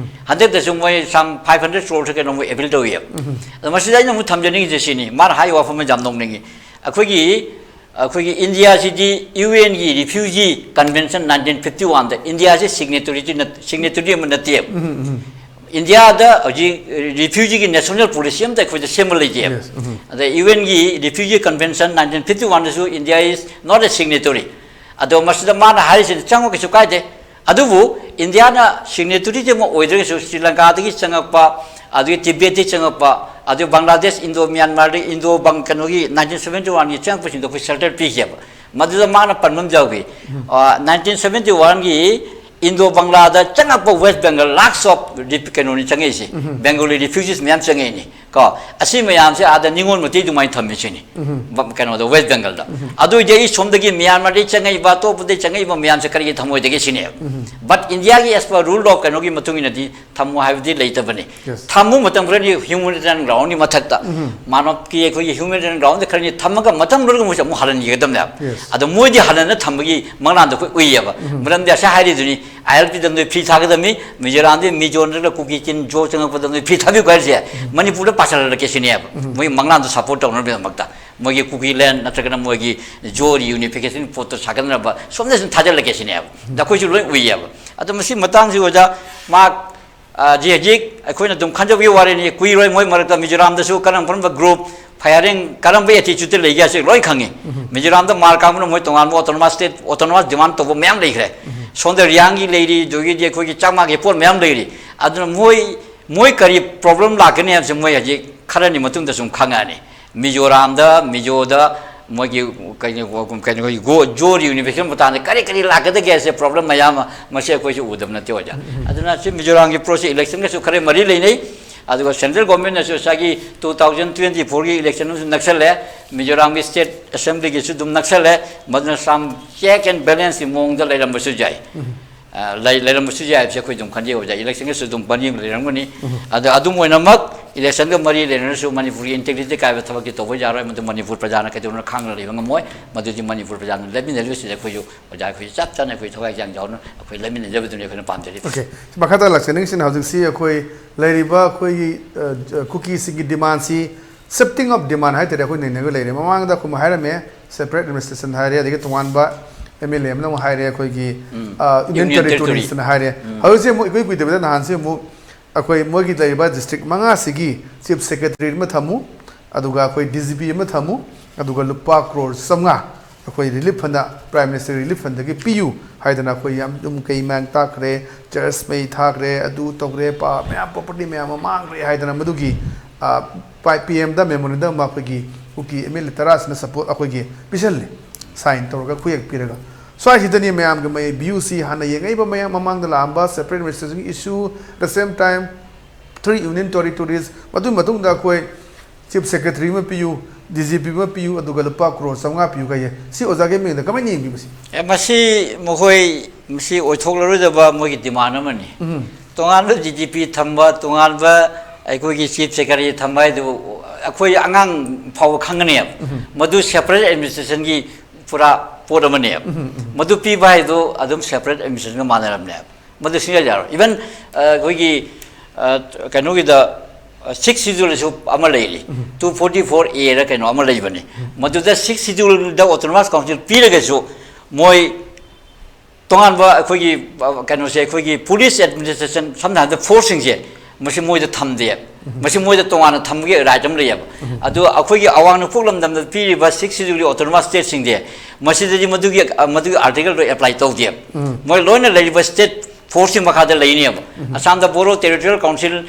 ꯍꯟꯗꯛꯇꯁꯨ ꯃꯣꯏ ꯁꯝ ꯐꯥꯏꯚ ꯍꯟꯗ꯭ꯔꯦꯗ ꯀ꯭ꯔꯣꯔꯁ ꯀꯩꯅꯣ ꯃꯣꯏ ꯑꯦꯄꯤꯜ ꯇꯧꯏ꯫ ꯑꯗꯣ ꯃꯁꯤꯗ ꯑꯩꯅ ꯑꯃꯨꯛ ꯊꯝꯖꯅꯤꯡꯉꯤꯁꯦ ꯁꯤꯅꯤ, ꯃꯥꯅ ꯍꯥꯏ ꯋꯥꯐꯝ ꯑꯃ ꯌꯥꯝ ꯅꯣꯛꯅꯤꯡꯉꯤ꯫ ꯑꯩꯈꯣꯏꯒꯤ, ꯑꯩꯈꯣꯏꯒꯤ ꯏꯟꯗꯤꯌꯥꯁꯤꯗꯤ ꯌꯨ ꯑꯦꯟꯒꯤ ꯔꯤꯐ꯭ꯌꯨꯖꯤ ꯀꯟꯚꯦꯟꯁꯟ ꯅꯥꯏꯟꯇꯤꯟ ꯐꯤꯐꯇꯤ ꯋꯥꯟꯗ, ꯏꯟꯗꯤꯌꯥꯁꯤ ꯁꯤꯒꯅꯦꯇꯔꯤꯗꯤ ꯅꯠ-, ꯁꯤꯒꯅꯦꯇꯔꯤ ꯑꯃ ꯅꯠꯇꯦꯕ꯫ ꯏꯟꯗꯤꯌꯥꯗ ꯍꯧꯖꯤꯛ ꯔꯤꯐ꯭ꯌꯨꯖꯤꯒꯤ ꯅꯦꯁꯅꯦꯜ ꯄꯣꯂꯤꯁꯤ ꯑꯝꯇ ꯑꯩꯈꯣꯏꯗ ꯁꯦꯝꯕ ꯂꯩꯇꯦꯕ꯫ Yes, um. ꯑꯗ ꯌꯨ ꯑꯦꯟꯒꯤ ꯔꯤꯐ꯭ꯌꯨꯖꯤ ꯀꯟꯚꯦꯟꯁꯟ ꯅꯥꯏꯟꯇꯤꯟ ꯐꯤꯐꯇꯤ ꯋꯥꯟꯗꯁꯨ India is not a signatory꯫ ꯑꯗꯣ ꯃꯁꯤꯗ ꯃꯥꯅ ꯍꯥꯏꯔꯤꯁꯤꯗꯤ ꯆꯪꯉꯣ, ꯀꯩꯁꯨ ꯀꯥꯏꯗꯦ꯫ ꯑꯗꯨꯕꯨ ꯏꯟꯗꯤꯌꯥꯅ ꯁꯤꯒꯅꯦꯇꯔꯤꯗꯤ ꯑꯃ ꯑꯣꯏꯗ꯭ꯔꯒꯁꯨ ꯁ꯭ꯔꯤ ꯂꯪꯀꯥꯗꯒꯤ ꯆꯪꯉꯛꯄ, ꯑꯗꯨꯒꯤ ꯇꯤꯕꯦꯠꯇꯒꯤ ꯆꯪꯉꯛꯄ, ꯑꯗꯨꯒꯤ ꯕꯪꯒ꯭ꯂꯥꯗꯦꯁ, ꯏꯟꯗꯣ ꯃ꯭ꯌꯥꯟꯃꯥꯔꯗꯒꯤ, ꯏꯟꯗꯣ ꯕꯪ-, ꯀꯩꯅꯣꯒꯤ ꯅꯥꯏꯟꯇꯤꯟ ꯁꯕꯦꯟꯇꯤ ꯋꯥꯟꯒꯤ ꯆꯪꯉꯛꯄꯁꯤꯡꯗꯣ ꯑꯩꯈꯣꯏ ꯁꯦꯜꯇꯔ ꯄꯤꯈꯤꯑꯕ꯫ ꯃꯗꯨꯗ ꯃꯥꯅ ꯄꯟꯕ ꯑꯃ ꯌꯥꯎꯈꯤ꯫ ꯑ, ꯅꯥꯏꯟꯇꯤꯟ ꯁꯕꯦꯟꯇꯤ ꯋꯥꯟꯒꯤ ꯏꯟꯗꯣ ꯕꯪꯒ꯭ꯂꯥꯗ ꯆꯪꯉꯛꯄ ꯋꯦꯁ ꯕꯦꯡꯒꯜ ꯂꯥꯛꯁ ꯑꯣꯐ ꯔꯤ-, ꯀꯩꯅꯣꯅꯤ ꯆꯪꯉꯛꯏꯁꯦ꯫ ꯕꯦꯡꯒꯣꯂꯤ ꯔꯤꯐ꯭ꯌꯨꯖꯤꯁ ꯃꯌꯥꯝ ꯆꯪꯉꯛꯏꯅꯤ꯫ ꯀꯣ, ꯑꯁꯤ ꯃꯌꯥꯝꯁꯦ ꯑꯥꯗ ꯅꯤꯉꯣꯜ ꯃꯩꯇꯩ ꯑꯗꯨꯃꯥꯏꯅ ꯊꯝꯃꯤ ꯁꯤꯅꯤ꯫ ꯕ-, ꯀꯩꯅꯣꯗ, ꯋꯦꯁ ꯕꯦꯡꯒꯜꯗ꯫ ꯑꯗꯨ ꯑꯣꯏꯗꯤ ꯑꯩ ꯁꯣꯝꯗꯒꯤ ꯃ꯭ꯌꯥꯟꯃꯥꯔꯗꯒꯤ ꯆꯪꯉꯛꯏꯕ, ꯑꯇꯣꯞꯄꯗꯒꯤ ꯆꯪꯉꯛꯏꯕ ꯃꯌꯥꯝꯁꯦ ꯀꯔꯤꯒꯤ ꯊꯝꯃꯣꯏꯗꯒꯦ ꯁꯤꯅꯦꯕ꯫ But ꯏꯟꯗꯤꯌꯥꯒꯤ as per rule of ꯀꯩꯅꯣꯒꯤ ꯃꯇꯨꯡ ꯏꯟꯅꯗꯤ ꯊꯝꯃꯣ ꯍꯥꯏꯕꯗꯤ ꯂꯩꯇꯕꯅꯤ꯫ Yes. ꯊꯝꯃꯨ ꯃꯇꯝ ꯈꯔꯗꯤ humanitarian groundꯒꯤ ꯃꯊꯛꯇ, ꯃꯥꯅꯕꯀꯤ ꯑꯩꯈꯣꯏꯒꯤ humanitarian groundꯗ ꯈꯔꯗꯤ ꯊꯝꯃꯒ ꯃꯇꯝ ꯂꯣꯏꯔꯒ ꯃꯣꯏꯁꯦ ꯑꯃꯨꯛ ꯍꯜꯍꯟꯈꯤꯒꯗꯕꯅꯦꯕ꯫ Yes. ꯑꯗꯣ ꯃꯣꯏꯗꯤ ꯍꯜꯍꯟꯅ ꯊꯝꯕꯒꯤ ꯃꯪꯂꯥꯟꯗꯣ ꯑꯩꯈꯣꯏ ꯎꯏꯌꯦꯕ꯫ ꯃꯔꯝꯗꯤ ꯑꯁꯥ ꯍꯥꯏꯔꯤꯗꯨꯅꯤ, ꯑꯥꯏ ꯑꯦꯜ ꯄꯤꯗ ꯅꯣꯏ free ꯊꯥꯒꯗꯕꯅꯤ, ꯃꯤꯖꯣꯔꯥꯝꯗꯤ ꯃꯤꯖꯣ ꯅꯠꯇ꯭ꯔꯒ ꯀꯨꯀꯤ ꯆꯤꯟ ꯖꯣ ꯆꯪꯉꯛꯄꯗ ꯅꯣꯏ free ꯊꯥꯕꯤꯌꯨ ꯍꯥꯏꯔꯤꯁꯦ ꯃꯅꯤꯄꯨꯔꯗ ꯄꯥꯁꯜꯍꯜꯂꯛꯀꯦ ꯁꯤꯅꯦꯕ꯫ ꯃꯣꯏ ꯃꯪꯂꯥꯟꯗꯣ support ꯇꯧꯅꯕꯒꯤꯗꯃꯛꯇ, ꯃꯣꯏꯒꯤ ꯀꯨꯀꯤ land ꯅꯠꯇ꯭ꯔꯒꯅ ꯃꯣꯏꯒꯤ ꯖꯣ reunification ꯄꯣꯠꯇꯣ ꯁꯥꯒꯠꯅꯕ ꯁꯣꯝꯗ ꯁꯨꯝ ꯊꯥꯖꯤꯜꯂꯛꯀꯦ ꯁꯤꯅꯦꯕ꯫ ꯑꯗ ꯑꯩꯈꯣꯏꯁꯨ ꯂꯣꯏ ꯎꯏꯌꯦꯕ꯫ ꯑꯗꯣ ꯃꯁꯤ ꯃꯇꯥꯡꯁꯤ ꯑꯣꯖꯥ, ꯃꯥ ꯑ, ꯍꯧꯖꯤꯛ ꯍꯧꯖꯤꯛ ꯑꯩꯈꯣꯏꯅ ꯑꯗꯨꯝ ꯈꯟꯖꯕꯒꯤ ꯋꯥꯔꯤꯅꯤ, ꯀꯨꯏꯔꯣꯏ ꯃꯣꯏ ꯃꯔꯛꯇ ꯃꯤꯖꯣꯔꯥꯝꯗꯁꯨ ꯀꯔꯝ ꯀꯔꯝꯕ group firing, ꯀꯔꯝꯕ attitude ꯂꯩꯒꯦ ꯍꯥꯏꯁꯦ ꯂꯣꯏ ꯈꯪꯉꯤ꯫ ꯃꯤꯖꯣꯔꯥꯝꯗ ꯃꯥꯔ ꯀꯥꯡꯕꯨꯅ ꯃꯣꯏ ꯇꯣꯉꯥꯟꯕ autonomous state, autonomous demand ꯇꯧꯕ ꯃꯌꯥꯝ ꯂꯩꯈ꯭ꯔꯦ꯫ ꯁꯣꯝꯗ ꯔꯤꯌꯥꯡꯒꯤ ꯂꯩꯔꯤ, ꯑꯗꯨꯗꯒꯤꯗꯤ ꯑꯩꯈꯣꯏꯒꯤ ꯆꯥꯛꯃꯥꯒꯤ ꯄꯣꯠ ꯃꯌꯥꯝ ꯂꯩꯔꯤ꯫ ꯑꯗꯨꯅ ꯃꯣꯏ, ꯃꯣꯏ ꯀꯔꯤ problem ꯂꯥꯛꯀꯅꯤ ꯍꯥꯏꯕꯁꯦ ꯃꯣꯏ ꯍꯧꯖꯤꯛ ꯈꯔꯅꯤ ꯃꯇꯨꯡꯗ ꯁꯨꯝ ꯈꯪꯉꯛꯑꯅꯤ꯫ ꯃꯤꯖꯣꯔꯥꯝꯗ, ꯃꯤꯖꯣꯗ ꯃꯣꯏꯒꯤ ꯀꯩꯅꯣ, ꯀꯩꯅꯣ, ꯖꯣ reunification ꯃꯇꯥꯡꯗ ꯀꯔꯤ ꯀꯔꯤ ꯂꯥꯛꯀꯗꯒꯦ ꯍꯥꯏꯁꯦ problem ꯃꯌꯥꯝ ꯑꯃ, ꯃꯁꯤ ꯑꯩꯈꯣꯏꯁꯨ ꯎꯗꯕ ꯅꯠꯇꯦ ꯑꯣꯖꯥ꯫ ꯑꯗꯨꯅ ꯁꯤ ꯃꯤꯖꯣꯔꯥꯝꯒꯤ ꯄꯣꯠꯁꯤ electionꯒꯁꯨ ꯈꯔ ꯃꯔꯤ ꯂꯩꯅꯩ꯫ ꯑꯗꯨꯒ central governmentꯅꯁꯨ ꯉꯁꯥꯏꯒꯤ two thousand twenty fourꯒꯤ election ꯑꯃꯁꯨ ꯅꯛꯁꯜꯂꯦ, ꯃꯤꯖꯣꯔꯥꯝꯒꯤ state assemblyꯒꯤꯁꯨ ꯑꯗꯨꯝ ꯅꯛꯁꯜꯂꯦ꯫ ꯃꯗꯨꯅ some check and balanceꯀꯤ ꯃꯑꯣꯡꯗ ꯂꯩꯔꯝꯕꯁꯨ ꯌꯥꯏ꯫ ꯑ, ꯂꯩ-, ꯂꯩꯔꯝꯕꯁꯨ ꯌꯥꯏ ꯍꯥꯏꯕꯁꯦ ꯑꯩꯈꯣꯏ ꯑꯗꯨꯝ ꯈꯟꯖꯩ ꯑꯣꯖꯥ꯫ Electionꯒꯁꯨ ꯑꯗꯨꯝ ꯄꯥꯟꯗꯤꯡ ꯂꯩꯔꯝꯒꯅꯤ꯫ ꯑꯗꯣ ꯑꯗꯨꯝ ꯑꯣꯏꯅꯃꯛ electionꯒ ꯃꯔꯤ ꯂꯩꯅꯔꯁꯨ ꯃꯅꯤꯄꯨꯔꯒꯤ integrity ꯀꯥꯏꯕ ꯊꯕꯛꯇꯤ ꯇꯧꯕ ꯌꯥꯔꯣꯏ꯫ ꯃꯗꯨ ꯃꯅꯤꯄꯨꯔ ꯄ꯭ꯔꯖꯥꯅ ꯀꯩꯗꯧꯅ ꯈꯥꯡꯅ ꯂꯩꯕ ꯉꯝꯃꯣꯏ꯫ ꯃꯗꯨꯗꯤ ꯃꯅꯤꯄꯨꯔ ꯄ꯭ꯔꯖꯥꯅ ꯂꯦꯞꯃꯤꯟꯅꯔꯤꯕꯁꯤꯗ ꯑꯩꯈꯣꯏꯁꯨ ꯑꯣꯖꯥ, ꯑꯩꯈꯣꯏ ꯆꯞ ꯆꯥꯅ ꯑꯩꯈꯣꯏ ꯊꯋꯥꯏ ꯍꯛꯆꯥꯡ ꯌꯥꯎꯅ ꯑꯩꯈꯣꯏ ꯂꯩꯃꯤꯟꯅꯖꯕꯗꯨꯅꯤ ꯑꯩꯈꯣꯏꯅ ꯄꯥꯝꯖꯔꯤꯕ꯫ Okay, ꯃꯈꯥ ꯇꯥꯅ ꯂꯥꯛꯆꯅꯤꯡꯉꯤꯁꯤꯅ ꯍꯧꯖꯤꯛꯁꯤ ꯑꯩꯈꯣꯏ ꯂꯩꯔꯤꯕ ꯑꯩꯈꯣꯏꯒꯤ, ꯑ, ꯀꯨꯀꯤꯁꯤꯡꯒꯤ demandꯁꯤ shifting of demand ꯍꯥꯏꯇꯥꯔꯦ, ꯑꯩꯈꯣꯏ ꯅꯩꯅꯕ ꯂꯩꯔꯦ꯫ ꯃꯃꯥꯡꯗ ꯑꯩꯈꯣꯏ ꯍꯥꯏꯔꯝꯃꯦ, separate administration ꯍꯥꯏꯔꯦ, ꯑꯗꯒꯤ ꯇꯣꯉꯥꯟꯕ M L A ꯑꯃꯅ ꯑꯃꯨꯛ ꯍꯥꯏꯔꯦ, ꯑꯩꯈꯣꯏꯒꯤ, ꯎꯝ꯫ ꯑ, Union Union Territories Territories꯫ ꯍꯥꯏꯅ ꯍꯥꯏꯔꯦ꯫ ꯎꯝ꯫ ꯍꯧꯖꯤꯛꯁꯤ ꯑꯃꯨꯛ ꯏꯀꯨꯏ ꯀꯨꯏꯗꯕꯤꯗ ꯅꯍꯥꯟꯁꯤ ꯑꯃꯨꯛ ꯑꯩꯈꯣꯏ ꯃꯣꯏꯒꯤ ꯂꯩꯔꯤꯕ district ꯃꯉꯥꯁꯤꯒꯤ chief secretary ꯑꯃ ꯊꯝꯃꯨ, ꯑꯗꯨꯒ ꯑꯩꯈꯣꯏ D G P ꯑꯃ ꯊꯝꯃꯨ, ꯑꯗꯨꯒ ꯂꯨꯄꯥ ꯀ꯭ꯔꯣꯔ ꯆꯥꯝꯃꯉꯥ ꯑꯩꯈꯣꯏ relief fundꯗ, Prime Minister Relief Fundꯗꯒꯤ ꯄꯤꯌꯨ ꯍꯥꯏꯗꯅ ꯑꯩꯈꯣꯏ ꯌꯥꯝ ꯌꯨꯝ ꯀꯩ ꯃꯥꯡ ꯇꯥꯛꯈ꯭ꯔꯦ, church ꯃꯩ ꯊꯥꯈ꯭ꯔꯦ, ꯑꯗꯨ ꯇꯧꯈ꯭ꯔꯦ, ꯄꯥ-, ꯃꯌꯥꯝ property ꯃꯌꯥꯝ ꯑꯃ ꯃꯥꯡꯈ꯭ꯔꯦ ꯍꯥꯏꯗꯅ ꯃꯗꯨꯒꯤ, ꯑ, ꯄꯥꯏ-, P M ꯗ memorandum ꯑꯃ ꯑꯩꯈꯣꯏꯒꯤ ꯀꯨꯀꯤ M L A ꯇꯔꯥꯁꯤꯅ support ꯑꯩꯈꯣꯏꯒꯤ ꯄꯤꯁꯜꯂꯤ, sign ꯇꯧꯔꯒ ꯈꯨꯌꯦꯛ ꯄꯤꯔꯒ꯫ ꯁ꯭ꯋꯥꯏꯁꯤꯗꯅꯤ ꯃꯌꯥꯝꯒꯤ ꯃꯩ view ꯁꯤ ꯍꯥꯟꯅ ꯌꯦꯡꯉꯛꯏꯕ ꯃꯌꯥꯝ, ꯃꯃꯥꯡꯗ ꯂꯥꯛꯑꯝꯕ separate administration issue, the same time three union territories, ꯃꯗꯨꯒꯤ ꯃꯇꯨꯡꯗ ꯑꯩꯈꯣꯏ ꯆꯤꯐ ꯁꯦꯀ꯭ꯔꯦꯇꯔꯤ ꯑꯃ ꯄꯤꯌꯨ, ꯗꯤ ꯖꯤ ꯄꯤ ꯑꯃ ꯄꯤꯌꯨ, ꯑꯗꯨꯒ ꯂꯨꯄꯥ ꯀ꯭ꯔꯣꯔ ꯆꯥꯝꯃꯉꯥ ꯄꯤꯌꯨ ꯀꯥꯏꯌꯦ꯫ ꯁꯤ ꯑꯣꯖꯥꯒꯤ ꯃꯤꯡꯗ ꯀꯃꯥꯏꯅ ꯌꯦꯡꯕꯤ ꯃꯁꯤ? ꯑꯦ, ꯃꯁꯤ ꯃꯈꯣꯏ, ꯃꯁꯤ ꯑꯣꯏꯊꯣꯛꯂꯔꯣꯏꯗꯕ ꯃꯣꯏꯒꯤ ꯗꯤꯃꯥꯟ ꯑꯃꯅꯤ꯫ ꯎꯝ꯫ ꯇꯣꯉꯥꯟꯕ ꯗꯤ ꯖꯤ ꯄꯤ ꯊꯝꯕ, ꯇꯣꯉꯥꯟꯕ ꯑꯩꯈꯣꯏꯒꯤ ꯆꯤꯐ ꯁꯦꯀ꯭ꯔꯦꯇꯔꯤ ꯊꯝꯕ ꯍꯥꯏꯗꯨ ꯑꯩꯈꯣꯏ ꯑꯉꯥꯡ ꯐꯥꯎꯕ ꯈꯪꯒꯅꯦꯕ꯫ ꯎꯝ꯫ ꯃꯗꯨ ꯁꯦꯄꯔꯦꯠ ꯑꯦꯗꯃꯤꯅꯤꯁꯇ꯭ꯔꯦꯁꯟꯒꯤ ꯄꯨꯔꯥ ꯄꯣꯠ ꯑꯃꯅꯦꯕ꯫ ꯎꯝ, ꯎꯝ꯫ ꯃꯗꯨ ꯄꯤꯕ ꯍꯥꯏꯗꯨ ꯑꯗꯨꯝ ꯁꯦꯄꯔꯦꯠ ꯑꯦꯗꯃꯤꯅꯤꯁꯇ꯭ꯔꯦꯁꯟꯒ ꯃꯥꯟꯅꯔꯕꯅꯦꯕ꯫ ꯃꯗꯨ ꯁꯨꯡꯌꯥ ꯌꯥꯔꯣꯏ꯫ ꯏꯚꯟ, ꯑ, ꯑꯩꯈꯣꯏꯒꯤ, ꯑ, ꯀꯩꯅꯣꯒꯤꯗ, ꯑ, ꯁꯤꯛꯁ ꯁꯤꯗꯨꯜꯗꯁꯨ ꯑꯃ ꯂꯩꯔꯤ꯫ ꯎꯝ꯫ ꯇꯨ ꯐꯣꯔꯇꯤ ꯐꯣꯔ ꯑꯦꯔ ꯀꯩꯅꯣ ꯑꯃ ꯂꯩꯕꯅꯤ꯫ ꯎꯝ꯫ ꯃꯗꯨꯗ ꯁꯤꯛꯁ ꯁꯤꯗꯨꯜꯗ ꯑꯣꯇꯣꯅꯣꯃꯁ ꯀꯥꯎꯟꯁꯤꯜ ꯄꯤꯔꯒꯁꯨ ꯃꯣꯏ ꯇꯣꯉꯥꯟꯕ ꯑꯩꯈꯣꯏꯒꯤ, ꯑ, ꯀꯩꯅꯣꯁꯦ, ꯑꯩꯈꯣꯏꯒꯤ ꯄꯨꯂꯤꯁ ꯑꯦꯗꯃꯤꯅꯤꯁꯇ꯭ꯔꯦꯁꯟ, ꯁꯝꯅ ꯍꯥꯏꯔꯕꯗ ꯐꯣꯔꯁꯁꯤꯡꯁꯦ, ꯃꯁꯤ ꯃꯣꯏꯗ ꯊꯝꯗꯦ꯫ ꯎꯝ꯫ ꯃꯁꯤ ꯃꯣꯏꯗ ꯇꯣꯉꯥꯟꯅ ꯊꯝꯕꯒꯤ ꯔꯥꯏꯠ ꯑꯃ ꯂꯩꯌꯦꯕ꯫ ꯎꯝ꯫ ꯑꯗꯨ ꯑꯩꯈꯣꯏꯒꯤ ꯑꯋꯥꯡ ꯅꯣꯡꯄꯣꯛ ꯂꯝꯗꯝꯗ ꯄꯤꯔꯤꯕ ꯁꯤꯛꯁ ꯁꯤꯗꯨꯜꯒꯤ ꯑꯣꯇꯣꯅꯣꯃꯁ ꯁ꯭ꯇꯦꯠꯁꯤꯡꯁꯦ, ꯃꯁꯤꯗꯗꯤ ꯃꯗꯨꯒꯤ, ꯑ, ꯃꯗꯨꯒꯤ ꯑꯥꯔꯇꯤꯀꯜꯗꯣ ꯑꯦꯄ꯭ꯂꯥꯏ ꯇꯧꯗꯦꯕ꯫ ꯎꯝ꯫ ꯃꯣꯏ ꯂꯣꯏꯅ ꯂꯩꯔꯤꯕ ꯁ꯭ꯇꯦꯠ ꯐꯣꯔꯁꯀꯤ ꯃꯈꯥꯗ ꯂꯩꯅꯦꯕ꯫ ꯎꯝ꯫ ꯑꯁꯥꯝꯗ ꯕꯣꯔꯣ ꯇꯦꯔꯤꯇꯣꯔꯤꯌꯦꯜ ꯀꯥꯎꯟꯁꯤꯜ,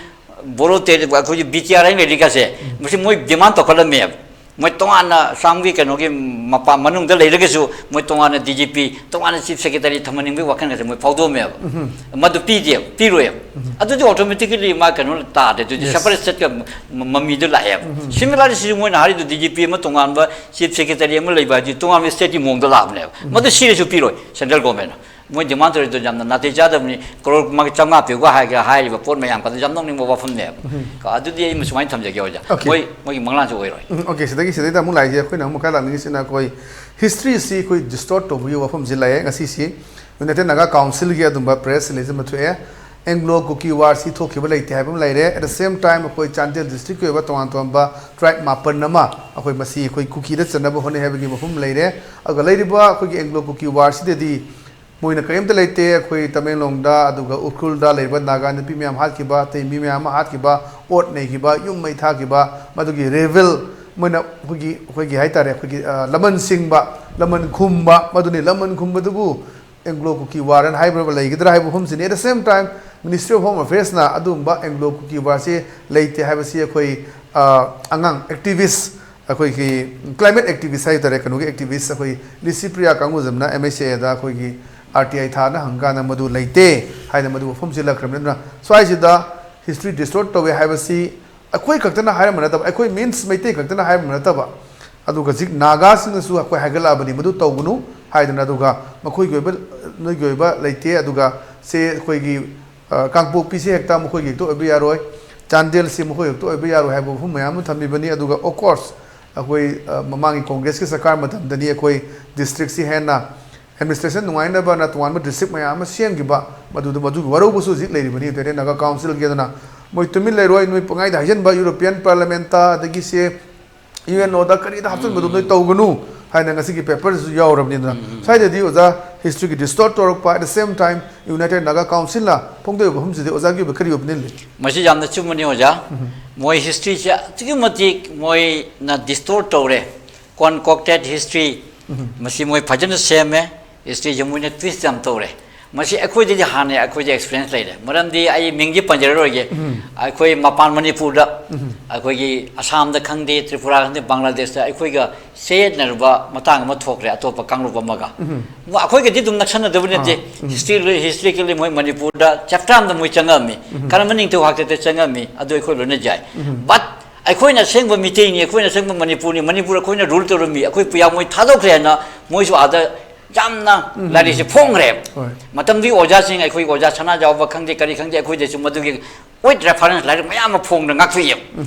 ꯕꯣꯔꯣ ꯇꯦꯔꯤ-, ꯑꯩꯈꯣꯏꯒꯤ ꯕꯤ ꯇꯤ ꯑꯥꯔ ꯑꯦꯟ ꯂꯩꯔꯤꯀꯥꯁꯦ, ꯎꯝ꯫ ꯃꯁꯤ ꯃꯣꯏ ꯗꯤꯃꯥꯟ ꯇꯧꯈꯠꯂꯝꯃꯦꯕ꯫ ꯃꯣꯏ ꯇꯣꯉꯥꯟꯅ ꯑꯁꯥꯝꯒꯤ ꯀꯩꯅꯣꯒꯤ ꯃꯄꯥ ꯃꯅꯨꯡꯗ ꯂꯩꯔꯒꯁꯨ ꯃꯣꯏ ꯇꯣꯉꯥꯟꯅ ꯗꯤ ꯖꯤ ꯄꯤ, ꯇꯣꯉꯥꯟꯅ ꯆꯤꯐ ꯁꯦꯀ꯭ꯔꯦꯇꯔꯤ ꯊꯝꯍꯟꯅꯤꯡꯕꯒꯤ ꯋꯥꯈꯜꯒꯁꯦ ꯃꯣꯏ ꯐꯥꯎꯗꯣꯛꯑꯝꯃꯦꯕ꯫ ꯎꯝ꯫ ꯃꯗꯨ ꯄꯤꯗꯦꯕ, ꯄꯤꯔꯣꯏꯕ꯫ ꯎꯝ꯫ ꯑꯗꯨꯗꯤ ꯑꯣꯇꯣꯃꯦꯇꯤꯀꯦꯂꯤ ꯃꯥ ꯀꯩꯅꯣ ꯇꯥꯗꯦ, ꯑꯗꯨꯗꯤ ꯌꯦꯁ꯫ ꯁꯦꯄꯔꯦꯠ ꯁ꯭ꯇꯦꯠꯀ ꯃ-, ꯃꯃꯤꯗꯨ ꯂꯥꯛꯑꯦꯕ꯫ ꯎꯝ꯫ ꯁꯤꯃꯤꯂꯔꯂꯤ ꯁꯤꯁꯨ ꯃꯣꯏꯅ ꯍꯥꯏꯔꯤꯗꯨ ꯗꯤ ꯖꯤ ꯄꯤ ꯑꯃ ꯇꯣꯉꯥꯟꯕ, ꯆꯤꯐ ꯁꯦꯀ꯭ꯔꯦꯇꯔꯤ ꯑꯃ ꯂꯩꯕ ꯍꯥꯏꯗꯤ ꯇꯣꯉꯥꯟꯕ ꯁ꯭ꯇꯦꯠꯀꯤ ꯃꯑꯣꯡꯗ ꯂꯥꯛꯑꯕꯅꯦꯕ꯫ ꯎꯝ꯫ ꯃꯗꯨ ꯁꯤꯔꯁꯨ ꯄꯤꯔꯣꯏ ꯁꯦꯟꯇ꯭ꯔꯦꯜ ꯒꯣꯔꯃꯦꯟꯅ꯫ ꯃꯣꯏ ꯗꯤꯃꯥꯟ ꯇꯧꯔꯤꯗꯣ ꯌꯥꯝꯅ ꯅꯥꯇꯩ ꯆꯥꯗꯕꯅꯤ꯫ ꯀ꯭ꯔꯣꯔ ꯃꯥꯒꯤ ꯆꯥꯝꯃꯉꯥ ꯄꯤꯌꯨꯒ ꯍꯥꯏꯒ ꯍꯥꯏꯔꯤꯕ ꯄꯣꯠ ꯃꯌꯥꯝ ꯀꯗꯣ ꯌꯥꯝ ꯅꯣꯛꯅꯤꯡꯕ ꯋꯥꯐꯝꯅꯦꯕ꯫ ꯎꯝ꯫ ꯀꯣ, ꯑꯗꯨꯗꯤ ꯑꯩ ꯁꯨꯃꯥꯏꯅ ꯊꯝꯖꯒꯦ ꯑꯣꯖꯥ꯫ ꯑꯣꯀꯦ꯫ ꯃꯣꯏ, ꯃꯣꯏꯒꯤ ꯃꯪꯂꯥꯟꯁꯨ ꯑꯣꯏꯔꯣꯏ꯫ ꯎꯝ, ꯑꯣꯀꯦ, ꯁꯤꯗꯒꯤ, ꯁꯤꯗꯩꯗ ꯑꯃꯨꯛ ꯂꯥꯛꯏꯁꯦ ꯑꯩꯈꯣꯏꯅ ꯑꯃꯨꯛ ꯃꯈꯥ ꯂꯥꯛꯅꯤꯡꯉꯤꯁꯤꯅ ꯑꯩꯈꯣꯏ ꯍꯤꯁꯇ꯭ꯔꯤꯁꯤ ꯑꯩꯈꯣꯏ ꯗꯤꯁꯇꯣꯔꯠ ꯇꯧꯕꯒꯤ ꯋꯥꯐꯝꯁꯤ ꯂꯥꯛꯑꯦ ꯉꯁꯤꯁꯤ꯫ ꯌꯨꯅꯥꯏꯇꯦꯠ ꯅꯥꯒꯥ ꯀꯥꯎꯟꯁꯤꯜꯒꯤ ꯑꯗꯨꯝꯕ ꯄ꯭ꯔꯦꯁ ꯔꯤꯂꯤꯖ ꯑꯃ ꯊꯣꯛꯑꯦ꯫ ꯑꯦꯡꯒ꯭ꯂꯣ ꯀꯨꯀꯤ ꯋꯥꯔꯁꯤ ꯊꯣꯛꯈꯤꯕ ꯂꯩꯇꯦ ꯍꯥꯏꯕ ꯑꯃ ꯂꯩꯔꯦ꯫ At the same time ꯑꯩꯈꯣꯏ ꯆꯥꯟꯗꯦꯜ ꯗꯤꯁꯇ꯭ꯔꯤꯛꯀꯤ ꯑꯣꯏꯕ ꯇꯣꯉꯥꯟ ꯇꯣꯉꯥꯟꯕ ꯇ꯭ꯔꯥꯏꯕ ꯃꯥꯄꯟ ꯑꯃ ꯑꯩꯈꯣꯏ ꯃꯁꯤ ꯑꯩꯈꯣꯏ ꯀꯨꯀꯤꯗ ꯆꯟꯅꯕ ꯍꯣꯠꯅꯩ ꯍꯥꯏꯕꯒꯤ ꯃꯐꯝ ꯂꯩꯔꯦ꯫ ꯑꯗꯨꯒ ꯂꯩꯔꯤꯕ ꯑꯩꯈꯣꯏꯒꯤ ꯑꯦꯡꯒ꯭ꯂꯣ ꯀꯨꯀꯤ ꯋꯥꯔꯁꯤꯗꯗꯤ ꯃꯣꯏꯅ ꯀꯔꯤꯝꯇ ꯂꯩꯇꯦ꯫ ꯑꯩꯈꯣꯏ ꯇꯃꯦꯡꯂꯣꯡꯗ ꯑꯗꯨꯒ ꯎꯈ꯭ꯔꯨꯜꯗ ꯂꯩꯔꯤꯕ ꯅꯥꯒꯥ ꯅꯨꯄꯤ ꯃꯌꯥꯝ ꯍꯥꯠꯈꯤꯕ, ꯑꯇꯩ ꯃꯤ ꯃꯌꯥꯝ ꯑꯃ ꯍꯥꯠꯈꯤꯕ, ꯑꯣꯠ ꯅꯩꯈꯤꯕ, ꯌꯨꯝ ꯃꯩ ꯊꯥꯈꯤꯕ, ꯃꯗꯨꯒꯤ ꯔꯦꯕꯦꯜ, ꯃꯣꯏꯅ ꯑꯩꯈꯣꯏꯒꯤ, ꯑꯩꯈꯣꯏꯒꯤ ꯍꯥꯏꯇꯥꯔꯦ, ꯑꯩꯈꯣꯏꯒꯤ, ꯑ, ꯂꯃꯟ ꯁꯤꯡꯕ, ꯂꯃꯟ ꯈꯨꯝꯕ, ꯃꯗꯨꯅꯤ꯫ ꯂꯃꯟ ꯈꯨꯝꯕꯗꯨꯕꯨ ꯑꯦꯡꯒ꯭ꯂꯣ ꯀꯨꯀꯤ ꯋꯥꯔ ꯍꯥꯏꯕ ꯂꯩꯒꯗ꯭ꯔꯥ ꯍꯥꯏꯕ ꯃꯐꯝꯁꯤꯅꯤ꯫ At the same time Ministry of Home Affairsꯅ ꯑꯗꯨꯒꯨꯝꯕ ꯑꯦꯡꯒ꯭ꯂꯣ ꯀꯨꯀꯤ ꯋꯥꯔꯁꯤ ꯂꯩꯇꯦ ꯍꯥꯏꯕꯁꯤ ꯑꯩꯈꯣꯏ, ꯑ, ꯑꯉꯥꯡ ꯑꯦꯛꯇꯤꯚꯤꯁ, ꯑꯩꯈꯣꯏꯒꯤ ꯀ꯭ꯂꯥꯏꯃꯦꯠ ꯑꯦꯛꯇꯤꯚꯤꯁ ꯍꯥꯏ ꯇꯥꯔꯦ, ꯀꯩꯅꯣꯒꯤ ꯑꯦꯛꯇꯤꯚꯤꯁ ꯑꯩꯈꯣꯏ ꯂꯤꯁꯤꯄ꯭ꯔꯤꯌꯥ ꯀꯥꯡꯒꯨꯖꯝꯅ ꯑꯦꯝ ꯑꯩꯆ ꯑꯦꯗ ꯑꯩꯈꯣꯏꯒꯤ ꯑꯥꯔ ꯇꯤ ꯑꯥꯏ ꯊꯥꯅ ꯍꯪꯀꯥꯟꯗ ꯃꯗꯨ ꯂꯩꯇꯦ ꯍꯥꯏꯅ ꯃꯗꯨ ꯋꯥꯐꯝꯁꯤ ꯂꯥꯛꯈ꯭ꯔꯕꯅꯤ꯫ ꯑꯗꯨꯅ ꯁ꯭ꯋꯥꯏꯁꯤꯗ ꯍꯤꯁꯇ꯭ꯔꯤ ꯗꯤꯁꯇꯣꯔꯠ ꯇꯧꯋꯦ ꯍꯥꯏꯕꯁꯤ ꯑꯩꯈꯣꯏ ꯈꯛꯇꯅ ꯍꯥꯏꯔꯝꯕ ꯅꯠꯇꯕ, ꯑꯩꯈꯣꯏ ꯃꯤꯟꯁ ꯃꯩꯇꯩ ꯈꯛꯇꯅ ꯍꯥꯏꯔꯝꯕ ꯅꯠꯇꯕ, ꯑꯗꯨꯒ ꯍꯧꯖꯤꯛ ꯅꯥꯒꯥꯁꯤꯡꯅꯁꯨ ꯑꯩꯈꯣꯏ ꯍꯥꯏꯒꯠꯂꯛꯑꯕꯅꯤ ꯃꯗꯨ ꯇꯧꯒꯅꯨ ꯍꯥꯏꯗꯅ꯫ ꯑꯗꯨꯒ ꯃꯈꯣꯏꯒꯤ ꯑꯣꯏꯕ, ꯅꯣꯏꯒꯤ ꯑꯣꯏꯕ ꯂꯩꯇꯦ, ꯑꯗꯨꯒ ꯁꯦ ꯑꯩꯈꯣꯏꯒꯤ, ꯑ, ꯀꯥꯡꯄꯣꯛꯄꯤꯁꯦ ꯍꯦꯛꯇ ꯃꯈꯣꯏꯒꯤ ꯍꯦꯛꯇ ꯑꯣꯏꯕ ꯌꯥꯔꯣꯏ, ꯆꯥꯟꯗꯦꯜꯁꯤ ꯃꯈꯣꯏ ꯍꯦꯛꯇ ꯑꯣꯏꯕ ꯌꯥꯔꯣꯏ ꯍꯥꯏꯕ ꯋꯥꯐꯝ ꯃꯌꯥꯝ ꯑꯃ ꯊꯝꯕꯤꯕꯅꯤ꯫ ꯑꯗꯨꯒ of course ꯑꯩꯈꯣꯏ, ꯑ, ꯃꯃꯥꯡꯒꯤ ꯀꯣꯡꯒ꯭ꯔꯦꯁꯀꯤ ꯁꯔꯀꯥꯔ ꯃꯇꯝꯗꯗꯤ ꯑꯩꯈꯣꯏ ꯗꯤꯁꯇ꯭ꯔꯤꯛꯁꯤ ꯍꯦꯟꯅ ꯑꯦꯗꯃꯤꯅꯤꯁꯇ꯭ꯔꯦꯁꯟ ꯅꯨꯡꯉꯥꯏꯅꯕꯅ ꯇꯣꯉꯥꯟꯕ ꯗꯤꯁꯇ꯭ꯔꯤꯛ ꯃꯌꯥꯝ ꯑꯃ ꯁꯦꯝꯈꯤꯕ, ꯃꯗꯨꯗ, ꯃꯗꯨꯒꯤ ꯋꯥꯔꯧꯕꯁꯨ ꯍꯧꯖꯤꯛ ꯂꯩꯔꯤꯕꯅꯤ ꯌꯨꯅꯥꯏꯇꯦꯗ ꯅꯥꯒꯥ ꯀꯥꯎꯟꯁꯤꯜꯒꯤ꯫ ꯑꯗꯨꯅ ꯃꯣꯏ ꯇꯨꯃꯤꯟ ꯂꯩꯔꯣꯏ, ꯅꯣꯏ ꯄꯪꯍꯥꯏꯗ ꯍꯥꯏꯖꯟꯕ, ꯌꯨꯔꯣꯄꯤꯌꯥꯟ ꯄꯥꯔꯂꯤꯌꯥꯃꯦꯟꯇ ꯑꯗꯒꯤ ꯁꯦ ꯌꯨ ꯑꯦꯟ ꯑꯣꯗ ꯀꯔꯤꯗ ꯍꯥꯞꯆꯤꯟꯕꯗꯣ ꯅꯣꯏ ꯇꯧꯒꯅꯨ ꯍꯥꯏꯅ ꯉꯁꯤꯒꯤ ꯄꯦꯄꯔꯁꯤꯁꯨ ꯌꯥꯎꯔꯕꯅꯤ꯫ ꯑꯗꯨꯅ ꯁ꯭ꯋꯥꯏꯗꯗꯤ ꯑꯣꯖꯥ ꯍꯤꯁꯇ꯭ꯔꯤꯒꯤ ꯗꯤꯁꯇꯣꯔꯠ ꯇꯧꯔꯛꯄ, at the same time United Naga ꯀꯥꯎꯟꯁꯤꯜꯅ ꯐꯣꯡꯗꯣꯛꯏꯕ ꯋꯥꯐꯝꯁꯤꯗꯤ ꯑꯣꯖꯥꯒꯤ ꯑꯣꯏꯕ ꯀꯔꯤ ꯑꯣꯄꯤꯅꯤꯌꯟ ꯂꯩ? ꯃꯁꯤ ꯌꯥꯝꯅ ꯆꯨꯝꯕꯅꯤ ꯑꯣꯖꯥ꯫ ꯃꯣꯏ ꯍꯤꯁꯇ꯭ꯔꯤꯁꯦ ꯑꯗꯨꯛꯀꯤ ꯃꯇꯤꯛ ꯃꯣꯏꯅ ꯗꯤꯁꯇꯣꯔꯠ ꯇꯧꯔꯦ꯫ ꯀꯣꯟꯀꯣꯛꯇꯦꯠ ꯍꯤꯁꯇ꯭ꯔꯤ, ꯃꯁꯤ ꯃꯣꯏ ꯐꯖꯅ ꯁꯦꯝꯃꯦ꯫ ꯍꯤꯁꯇ꯭ꯔꯤꯁꯦ ꯃꯣꯏꯅ ꯇ꯭ꯋꯤꯁ ꯌꯥꯝ ꯇꯧꯔꯦ꯫ ꯃꯁꯤ ꯑꯩꯈꯣꯏꯗꯗꯤ ꯍꯥꯟꯅ ꯑꯩꯈꯣꯏꯗ ꯑꯦꯛꯁꯄꯤꯔꯤꯌꯦꯟꯁ ꯂꯩꯔꯦ꯫ ꯃꯔꯝꯗꯤ ꯑꯩ ꯃꯤꯡꯗꯤ ꯄꯟꯖꯔꯔꯣꯏꯒꯦ꯫ ꯑꯩꯈꯣꯏ ꯃꯄꯥꯟ ꯃꯅꯤꯄꯨꯔꯗ, ꯑꯩꯈꯣꯏꯒꯤ ꯑꯁꯥꯝꯗ ꯈꯪꯗꯦ, ꯇ꯭ꯔꯤꯄꯨꯔꯥ ꯈꯪꯗꯦ, ꯕꯪꯒ꯭ꯂꯥꯗꯦꯁꯇ ꯑꯩꯈꯣꯏꯒ ꯆꯌꯦꯠꯅꯔꯕ ꯃꯇꯥꯡ ꯑꯃ ꯊꯣꯛꯈ꯭ꯔꯦ ꯑꯇꯣꯞꯄ ꯀꯥꯡꯂꯨꯞ ꯑꯃꯒ꯫ ꯃ-, ꯑꯩꯈꯣꯏꯒꯗꯤ ꯑꯗꯨꯝ ꯅꯛꯁꯟꯅꯗꯕ ꯅꯠꯇꯦ꯫ ꯍꯤꯁꯇ꯭ꯔꯤ, ꯍꯤꯁꯇ꯭ꯔꯤꯀꯦꯜꯂꯤ ꯃꯣꯏ ꯃꯅꯤꯄꯨꯔꯗ ꯆꯦꯞꯇꯔ ꯑꯃꯗ ꯃꯣꯏ ꯆꯪꯉꯛꯑꯝꯃꯤ꯫ ꯀꯔꯝꯕ ꯅꯤꯡꯊꯧ ꯍꯥꯛꯇꯛꯇ ꯆꯪꯉꯛꯑꯝꯃꯤ, ꯑꯗꯨ ꯑꯩꯈꯣꯏ ꯂꯣꯏꯅ ꯌꯥꯏ꯫ ꯕꯠ ꯑꯩꯈꯣꯏꯅ ꯑꯁꯦꯡꯕ ꯃꯤꯇꯩꯅꯤ, ꯑꯩꯈꯣꯏꯅ ꯑꯁꯦꯡꯕ ꯃꯅꯤꯄꯨꯔꯅꯤ, ꯃꯅꯤꯄꯨꯔ ꯑꯩꯈꯣꯏꯅ ꯔꯨꯜ ꯇꯧꯔꯝꯃꯤ, ꯑꯩꯈꯣꯏ ꯄꯨꯌꯥ ꯃꯣꯏ ꯊꯥꯗꯣꯛꯈ꯭ꯔꯦ ꯍꯥꯏꯅ ꯃꯣꯏꯁꯨ ꯑꯥꯗ ꯌꯥꯝꯅ ꯂꯥꯏꯔꯤꯛꯁꯦ ꯐꯣꯡꯈ꯭ꯔꯦꯕ꯫ ꯃꯇꯝꯗꯨꯒꯤ ꯑꯣꯖꯥꯁꯤꯡ, ꯑꯩꯈꯣꯏꯒꯤ ꯑꯣꯖꯥ ꯁꯅꯥꯖꯥꯎꯕ ꯈꯪꯗꯦ, ꯀꯔꯤ ꯈꯪꯗꯦ, ꯑꯩꯈꯣꯏꯗꯁꯨ ꯃꯗꯨꯒꯤ with reference ꯂꯥꯏꯔꯤꯛ ꯃꯌꯥꯝ ꯑꯃ ꯐꯣꯡꯗꯅ ꯉꯥꯛꯊꯣꯛꯑꯦꯕ꯫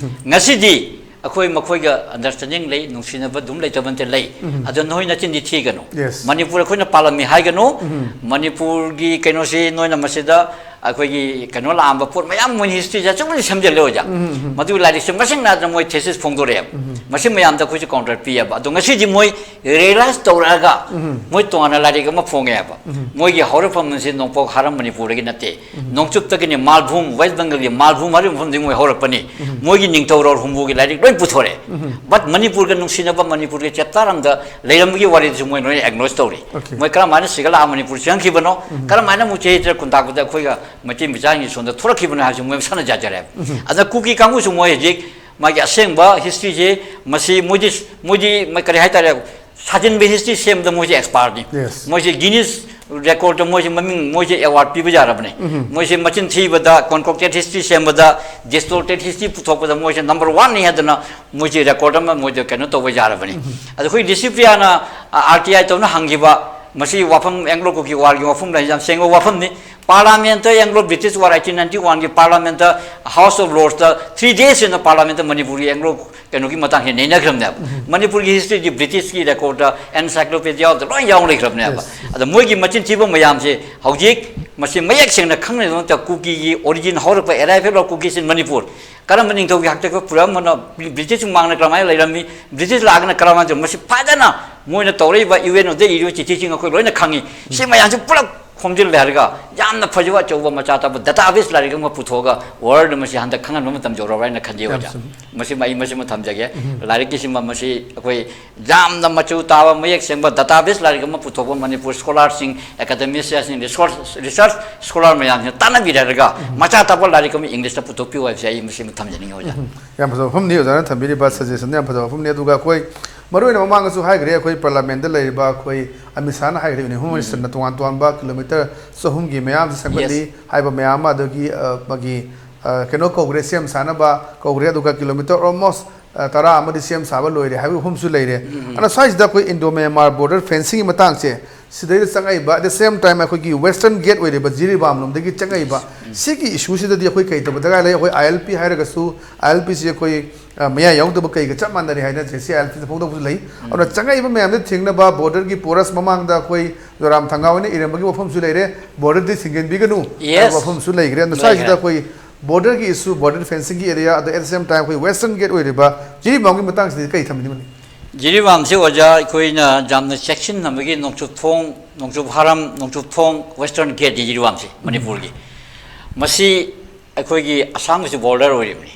ꯉꯁꯤꯗꯤ ꯑꯩꯈꯣꯏ ꯃꯈꯣꯏꯒ ꯑꯟꯗꯔꯁꯇꯦꯟꯗꯤꯡ ꯂꯩ, ꯅꯨꯡꯁꯤꯅꯕ ꯑꯗꯨꯝ ꯂꯩꯇꯕ ꯅꯠꯇꯦ, ꯂꯩ꯫ ꯑꯗꯣ ꯅꯈꯣꯏ ꯅꯆꯤꯟꯗꯤ ꯊꯤꯒꯅꯨ꯫ Yes. ꯃꯅꯤꯄꯨꯔ ꯑꯩꯈꯣꯏꯅ ꯄꯥꯜꯂꯝꯃꯤ ꯍꯥꯏꯒꯅꯨ꯫ ꯃꯅꯤꯄꯨꯔꯒꯤ ꯀꯩꯅꯣꯁꯤ ꯅꯣꯏꯅ ꯃꯁꯤꯗ ꯑꯩꯈꯣꯏꯒꯤ ꯀꯩꯅꯣ ꯂꯥꯛꯑꯝꯕ ꯄꯣꯠ ꯃꯌꯥꯝ ꯃꯣꯏꯅ ꯍꯤꯁꯇ꯭ꯔꯤꯁꯦ ꯑꯆꯨꯝꯕꯗꯤ ꯁꯦꯝꯖꯤꯜꯂꯦ ꯑꯣꯖꯥ꯫ ꯃꯗꯨꯒꯤ ꯂꯥꯏꯔꯤꯛꯁꯦ ꯃꯁꯤꯡ ꯅꯥꯏꯗꯅ ꯃꯣꯏ ꯊꯦꯁꯤꯁ ꯐꯣꯡꯗꯣꯔꯛꯑꯦꯕ꯫ ꯃꯁꯤ ꯃꯌꯥꯝꯗ ꯑꯩꯈꯣꯏꯁꯨ ꯀꯥꯎꯟꯇꯔ ꯄꯤꯑꯕ꯫ ꯑꯗꯣ ꯉꯁꯤꯗꯤ ꯃꯣꯏ ꯔꯤꯌꯦꯂꯥꯏꯁ ꯇꯧꯔꯛꯑꯒ ꯃꯣꯏ ꯇꯣꯉꯥꯟꯅ ꯂꯥꯏꯔꯤꯛ ꯑꯃ ꯐꯣꯡꯉꯦꯕ꯫ ꯃꯣꯏꯒꯤ ꯍꯧꯔꯛꯐꯝ ꯑꯁꯤ ꯅꯣꯡꯄꯣꯛ ꯍꯥꯔꯝ ꯃꯅꯤꯄꯨꯔꯗꯒꯤ ꯅꯠꯇꯦ꯫ ꯅꯣꯡꯆꯨꯞꯇꯒꯤꯅꯤ, ꯃꯥꯜꯚꯨꯝ, ꯋꯦꯁ ꯕꯦꯡꯒꯜꯒꯤ ꯃꯥꯜꯚꯨꯝ ꯍꯥꯏꯔꯤꯕ ꯃꯐꯝꯗꯒꯤ ꯃꯣꯏ ꯍꯧꯔꯛꯄꯅꯤ꯫ ꯃꯣꯏꯒꯤ ꯅꯤꯡꯊꯧꯔꯣꯜ ꯍꯨꯝꯐꯨꯒꯤ ꯂꯥꯏꯔꯤꯛ ꯂꯣꯏ ꯄꯨꯊꯣꯔꯛꯑꯦ꯫ ꯕꯠ ꯃꯅꯤꯄꯨꯔꯒ ꯅꯨꯡꯁꯤꯅꯕ, ꯃꯅꯤꯄꯨꯔꯒꯤ ꯆꯦꯞꯇꯔ ꯑꯃꯗ ꯂꯩꯔꯝꯕꯒꯤ ꯋꯥꯔꯤꯗꯨꯁꯨ ꯃꯣꯏ ꯂꯣꯏꯅ ꯑꯦꯛꯅꯣꯂꯦꯖ ꯇꯧꯔꯤ꯫ Okay. ꯃꯣꯏ ꯀꯔꯝꯍꯥꯏꯅ ꯁꯤꯒ ꯂꯥꯛꯑ ꯃꯅꯤꯄꯨꯔ ꯆꯪꯈꯤꯕꯅꯣ, ꯀꯔꯝꯍꯥꯏꯅ ꯑꯃꯨꯛ ꯆꯍꯤ ꯇꯔꯦꯠ ꯀꯨꯟ ꯇꯥꯛꯄꯗ ꯑꯩꯈꯣꯏꯒ ꯃꯩꯇꯩ ꯃꯆꯥꯁꯤꯡꯒꯤ ꯁꯣꯝꯗ ꯊꯣꯛꯂꯛꯈꯤꯕꯅꯣ ꯍꯥꯏꯕꯁꯤ ꯃꯣꯏ ꯃꯁꯥꯅ ꯌꯥꯖꯔꯦꯕ꯫ ꯑꯗ ꯀꯨꯀꯤ ꯀꯥꯡꯕꯨꯁꯨ ꯃꯣꯏ ꯍꯧꯖꯤꯛ ꯃꯥꯒꯤ ꯑꯁꯦꯡꯕ ꯍꯤꯁꯇ꯭ꯔꯤꯁꯦ ꯃꯁꯤ ꯃꯣꯏꯗꯤ, ꯃꯣꯏꯗꯤ ꯃ-, ꯀꯔꯤ ꯍꯥꯏꯇꯥꯔꯦ, ꯁꯥꯖꯤꯟꯕ ꯍꯤꯁꯇ꯭ꯔꯤ ꯁꯦꯝꯕꯗ ꯃꯣꯏꯁꯦ ꯑꯦꯛꯁꯄꯥꯔꯠꯅꯤ꯫ Yes. ꯃꯣꯏꯁꯦ ꯒꯤꯅꯤꯁ ꯔꯦꯀꯣꯔꯗꯇ ꯃꯣꯏꯁꯦ ꯃꯃꯤꯡ, ꯃꯣꯏꯁꯦ ꯑꯦꯋꯥꯔꯗ ꯄꯤꯕ ꯌꯥꯔꯕꯅꯤ꯫ ꯃꯣꯏꯁꯦ ꯃꯆꯤꯟ ꯊꯤꯕꯗ, ꯀꯣꯟꯀꯣꯛꯇꯦꯠ ꯍꯤꯁꯇ꯭ꯔꯤ ꯁꯦꯝꯕꯗ, ꯗꯤꯁꯇꯣꯔꯇꯦꯠ ꯍꯤꯁꯇ꯭ꯔꯤ ꯄꯨꯊꯣꯛꯄꯗ ꯃꯣꯏꯁꯦ ꯅꯝꯕꯔ ꯋꯥꯟꯅꯤ ꯍꯥꯏꯗꯅ ꯃꯣꯏꯁꯦ ꯔꯦꯀꯣꯔꯗ ꯑꯃ ꯃꯣꯏꯗ ꯀꯩꯅꯣ ꯇꯧꯕ ꯌꯥꯔꯕꯅꯤ꯫ ꯑꯗꯣ ꯑꯩꯈꯣꯏ ꯂꯤꯁꯤꯄ꯭ꯔꯤꯌꯥꯅ, ꯑ, ꯑꯥꯔ ꯇꯤ ꯑꯥꯏ ꯇꯧꯅ ꯍꯪꯈꯤꯕ, ꯃꯁꯤ ꯋꯥꯐꯝ, ꯑꯦꯡꯒ꯭ꯂꯣ ꯀꯨꯀꯤ ꯋꯥꯔꯒꯤ ꯋꯥꯐꯝ ꯂꯩ, ꯌꯥꯝ ꯁꯦꯡꯕ ꯋꯥꯐꯝꯅꯤ꯫ ꯄꯥꯔꯂꯥꯃꯦꯟꯠꯇ, Anglo British war eighteen ninety ꯋꯥꯟꯒꯤ ꯄꯥꯔꯂꯥꯃꯦꯟꯠꯇ, ꯍꯥꯎꯁ ꯑꯣꯐ ꯂꯣꯔꯗꯁꯇ ꯊ꯭ꯔꯤ ꯗꯦꯖ ꯑꯣꯏꯅ ꯄꯥꯔꯂꯥꯃꯦꯟꯠꯇ ꯃꯅꯤꯄꯨꯔꯒꯤ ꯑꯦꯡꯒ꯭ꯂꯣ ꯀꯩꯅꯣꯒꯤ ꯃꯇꯥꯡꯁꯦ ꯅꯩꯅꯈ꯭ꯔꯕꯅꯦꯕ꯫ ꯃꯅꯤꯄꯨꯔꯒꯤ ꯍꯤꯁꯇ꯭ꯔꯤꯗꯤ ꯕ꯭ꯔꯤꯇꯤꯁꯀꯤ ꯔꯦꯀꯣꯔꯗꯇ, ꯑꯦꯟꯁꯥꯏꯀ꯭ꯂꯣꯄꯦꯗꯤꯌꯥꯗ ꯂꯣꯏ ꯌꯥꯎꯅ ꯂꯩꯈ꯭ꯔꯕꯅꯦꯕ꯫ ꯑꯗ ꯃꯣꯏꯒꯤ ꯃꯆꯤꯟ ꯊꯤꯕ ꯃꯌꯥꯝꯁꯦ ꯍꯧꯖꯤꯛ ꯃꯁꯤ ꯃꯌꯦꯛ ꯁꯦꯡꯅ ꯈꯪꯅꯕꯒꯤꯗꯃꯛꯇ ꯀꯨꯀꯤꯒꯤ origin, ꯍꯧꯔꯛꯄ, arrival of Kuki in Manipur, ꯀꯔꯝꯕ ꯅꯤꯡꯊꯧꯒꯤ ꯍꯥꯛꯇꯛꯇ ꯄꯨꯔꯛꯑꯝꯕꯅꯣ, ꯕ꯭ꯔꯤꯇꯤꯁ ꯃꯃꯥꯡꯗ ꯀꯔꯝꯍꯥꯏꯅ ꯂꯩꯔꯝꯃꯤ, ꯕ꯭ꯔꯤꯇꯤꯁ ꯂꯥꯛꯑꯒꯅ ꯀꯔꯝꯍꯥꯏꯅ ꯇꯧꯔꯝꯃꯤ, ꯃꯁꯤ ꯐꯖꯅ ꯃꯣꯏꯅ ꯇꯧꯔꯛꯏꯕ ꯌꯨ ꯑꯦꯟ ꯑꯣꯗ ꯏꯔꯤꯕ ꯆꯤꯊꯤꯁꯤꯡ ꯑꯩꯈꯣꯏ ꯂꯣꯏꯅ ꯈꯪꯉꯤ꯫ ꯁꯤ ꯃꯌꯥꯝꯁꯤ ꯄꯨꯂꯞ ꯈꯣꯝꯖꯤꯜꯂꯦ ꯍꯥꯏꯔꯒ ꯌꯥꯝꯅ ꯐꯖꯕ ꯑꯆꯧꯕ ꯃꯆꯥ ꯇꯥꯕ ꯗꯇꯥꯕꯦꯁ ꯂꯥꯏꯔꯤꯛ ꯑꯃ ꯄꯨꯊꯣꯛꯑꯒ ꯋꯥꯔꯜꯗ ꯃꯁꯤ ꯍꯟꯗꯛ ꯈꯪꯍꯟꯕ ꯃꯇꯝ ꯌꯧꯔꯕ꯭ꯔꯥ ꯍꯥꯏꯅ ꯈꯟꯖꯩ, ꯑꯣꯖꯥ꯫ ꯃꯁꯤꯃ ꯑꯩ ꯃꯁꯤꯃ ꯊꯝꯖꯒꯦ꯫ ꯂꯥꯏꯔꯤꯛꯀꯤꯁꯤꯃ ꯃꯁꯤ ꯑꯩꯈꯣꯏ ꯌꯥꯝꯅ ꯃꯆꯨ ꯇꯥꯕ, ꯃꯌꯦꯛ ꯁꯦꯡꯕ ꯗꯇꯥꯕꯦꯁ ꯂꯥꯏꯔꯤꯛ ꯑꯃ ꯄꯨꯊꯣꯛꯄ, ꯃꯅꯤꯄꯨꯔ ꯁ꯭ꯀꯣꯂꯥꯔꯁꯤꯡ, ꯑꯦꯀꯥꯗꯦꯃꯤꯁꯤꯌꯥꯟꯁꯤꯡ, ꯔꯤꯁꯣꯔꯁ, ꯔꯤꯁꯔꯆ ꯁ꯭ꯀꯣꯂꯥꯔ ꯃꯌꯥꯝꯁꯤꯅ ꯇꯥꯟꯅꯕꯤꯔꯒ ꯃꯆꯥ ꯇꯥꯕ ꯂꯥꯏꯔꯤꯛ ꯑꯃ ꯏꯪꯂꯤꯁꯇ ꯄꯨꯊꯣꯛꯄꯤꯌꯨ ꯍꯥꯏꯕꯁꯦ ꯑꯩ ꯃꯁꯤꯃ ꯊꯝꯖꯅꯤꯡꯉꯤ, ꯑꯣꯖꯥ꯫ ꯌꯥꯝ ꯐꯖꯕ ꯋꯥꯐꯝꯅꯤ ꯑꯣꯖꯥꯅ ꯊꯝꯕꯤꯔꯤꯕ suggestion, ꯌꯥꯝ ꯐꯖꯕ ꯋꯥꯐꯝꯅꯤ꯫ ꯑꯗꯨꯒ ꯑꯩꯈꯣꯏ ꯃꯔꯨꯑꯣꯏꯅ ꯃꯃꯥꯡꯗꯁꯨ ꯍꯥꯏꯈ꯭ꯔꯦ, ꯑꯩꯈꯣꯏ ꯄꯥꯔꯂꯥꯃꯦꯟꯠꯇ ꯂꯩꯔꯤꯕ ꯑꯩꯈꯣꯏ ꯑꯃꯤꯠ ꯁꯥꯍꯅ ꯍꯥꯏꯈ꯭ꯔꯦ, ꯍꯣꯝ ꯃꯤꯅꯤꯁꯇꯔꯅ ꯇꯣꯉꯥꯟ ꯇꯣꯉꯥꯟꯕ ꯀꯤꯂꯣꯃꯤꯇꯔ ꯆꯍꯨꯝꯒꯤ ꯃꯌꯥꯝꯁꯤ ꯁꯦꯝꯒꯠꯂꯤ ꯍꯥꯏꯕ ꯃꯌꯥꯝ ꯑꯃ, ꯑꯗꯒꯤ, ꯑ, ꯃꯥꯒꯤ, ꯑ, ꯀꯩꯅꯣ ꯀꯧꯈ꯭ꯔꯦ, ꯁꯦꯝ ꯁꯥꯅꯕ ꯀꯧꯈ꯭ꯔꯦ, ꯑꯗꯨꯒ ꯀꯤꯂꯣꯃꯤꯇꯔ almost, ꯑ, ꯇꯔꯥ ꯑꯃꯗꯤ ꯁꯦꯝ ꯁꯥꯕ ꯂꯣꯏꯔꯦ ꯍꯥꯏꯕꯒꯤ ꯋꯥꯐꯝꯁꯨ ꯂꯩꯔꯦ꯫ ꯑꯗꯨꯅ ꯁ꯭ꯋꯥꯏꯁꯤꯗ ꯑꯩꯈꯣꯏ ꯏꯟꯗꯣ ꯃ꯭ꯌꯥꯟꯃꯥꯔ ꯕꯣꯔꯗꯔ ꯐꯦꯟꯁꯤꯡꯒꯤ ꯃꯇꯥꯡꯁꯦ ꯁꯤꯗꯩꯗ ꯆꯪꯉꯛꯏꯕ, at the same time ꯑꯩꯈꯣꯏꯒꯤ western gate ꯑꯣꯏꯔꯤꯕ ꯖꯤꯔꯤꯕꯥꯝ ꯂꯣꯝꯗꯒꯤ ꯆꯪꯉꯛꯏꯕ ꯁꯤꯒꯤ ꯏꯁꯨꯁꯤꯗꯗꯤ ꯑꯩꯈꯣꯏ ꯀꯩ ꯇꯧꯕ ꯗꯔꯀꯥꯔ ꯂꯩ? ꯑꯩꯈꯣꯏ ꯑꯥꯏ ꯑꯦꯜ ꯄꯤ ꯍꯥꯏꯔꯒꯁꯨ, ꯑꯥꯏ ꯑꯦꯜ ꯄꯤꯁꯤ ꯑꯩꯈꯣꯏ, ꯑ, ꯃꯌꯥ ꯌꯥꯎꯗꯕ ꯀꯩꯒ ꯆꯞ ꯃꯥꯟꯅꯔꯦ ꯍꯥꯏꯅꯁꯦ, ꯁꯤ ꯑꯥꯏ ꯑꯦꯜ ꯄꯤꯗ ꯐꯣꯡꯗꯣꯛꯄꯁꯨ ꯂꯩ꯫ ꯑꯗꯨꯅ ꯆꯪꯉꯛꯏꯕ ꯃꯌꯥꯝꯗ ꯊꯦꯡꯅꯕ ꯕꯣꯔꯗꯔꯒꯤ ꯄꯣꯔꯁ ꯃꯃꯥꯡꯗ ꯑꯩꯈꯣꯏ ꯖꯣꯔꯥꯝ ꯊꯪꯒꯥ ꯍꯣꯏꯅ ꯏꯔꯝꯕꯒꯤ ꯋꯥꯐꯝꯁꯨ ꯂꯩꯔꯦ, ꯕꯣꯔꯗꯔꯗꯤ ꯊꯤꯡꯖꯤꯟꯕꯤꯒꯅꯨ ꯍꯥꯏꯕ ꯋꯥꯐꯝꯁꯨ ꯂꯩꯈ꯭ꯔꯦ꯫ ꯑꯗꯨꯅ ꯁ꯭ꯋꯥꯏꯁꯤꯗ ꯑꯩꯈꯣꯏ ꯕꯣꯔꯗꯔꯒꯤ ꯏꯁꯨ, ꯕꯣꯔꯗꯔ ꯐꯦꯟꯁꯤꯡꯒꯤ ꯑꯦꯔꯤꯌꯥ, ꯑꯗ at the same time ꯑꯩꯈꯣꯏ western gate ꯑꯣꯏꯔꯤꯕ ꯖꯤꯔꯤꯕꯥꯝꯒꯤ ꯃꯇꯥꯡꯁꯤꯗꯤ ꯀꯔꯤ ꯊꯝꯕꯤꯅꯤꯡꯕꯅꯤ? ꯖꯤꯔꯤꯕꯥꯝꯁꯤ ꯑꯣꯖꯥ ꯑꯩꯈꯣꯏꯅ ꯌꯥꯝꯅ ꯆꯦꯛꯁꯤꯟꯅꯕꯒꯤ ꯅꯣꯡꯆꯨꯞ ꯊꯣꯡ, ꯅꯣꯡꯆꯨꯞ ꯍꯥꯔꯝ, ꯅꯣꯡꯆꯨꯞ ꯊꯣꯡ, western gate ꯖꯤꯔꯤꯕꯥꯝꯁꯤ ꯃꯅꯤꯄꯨꯔꯒꯤ꯫ ꯃꯁꯤ ꯑꯩꯈꯣꯏꯒꯤ ꯑꯁꯥꯝꯒꯤꯁꯨ ꯕꯣꯔꯗꯔ ꯑꯣꯏꯔꯤꯕꯅꯤ꯫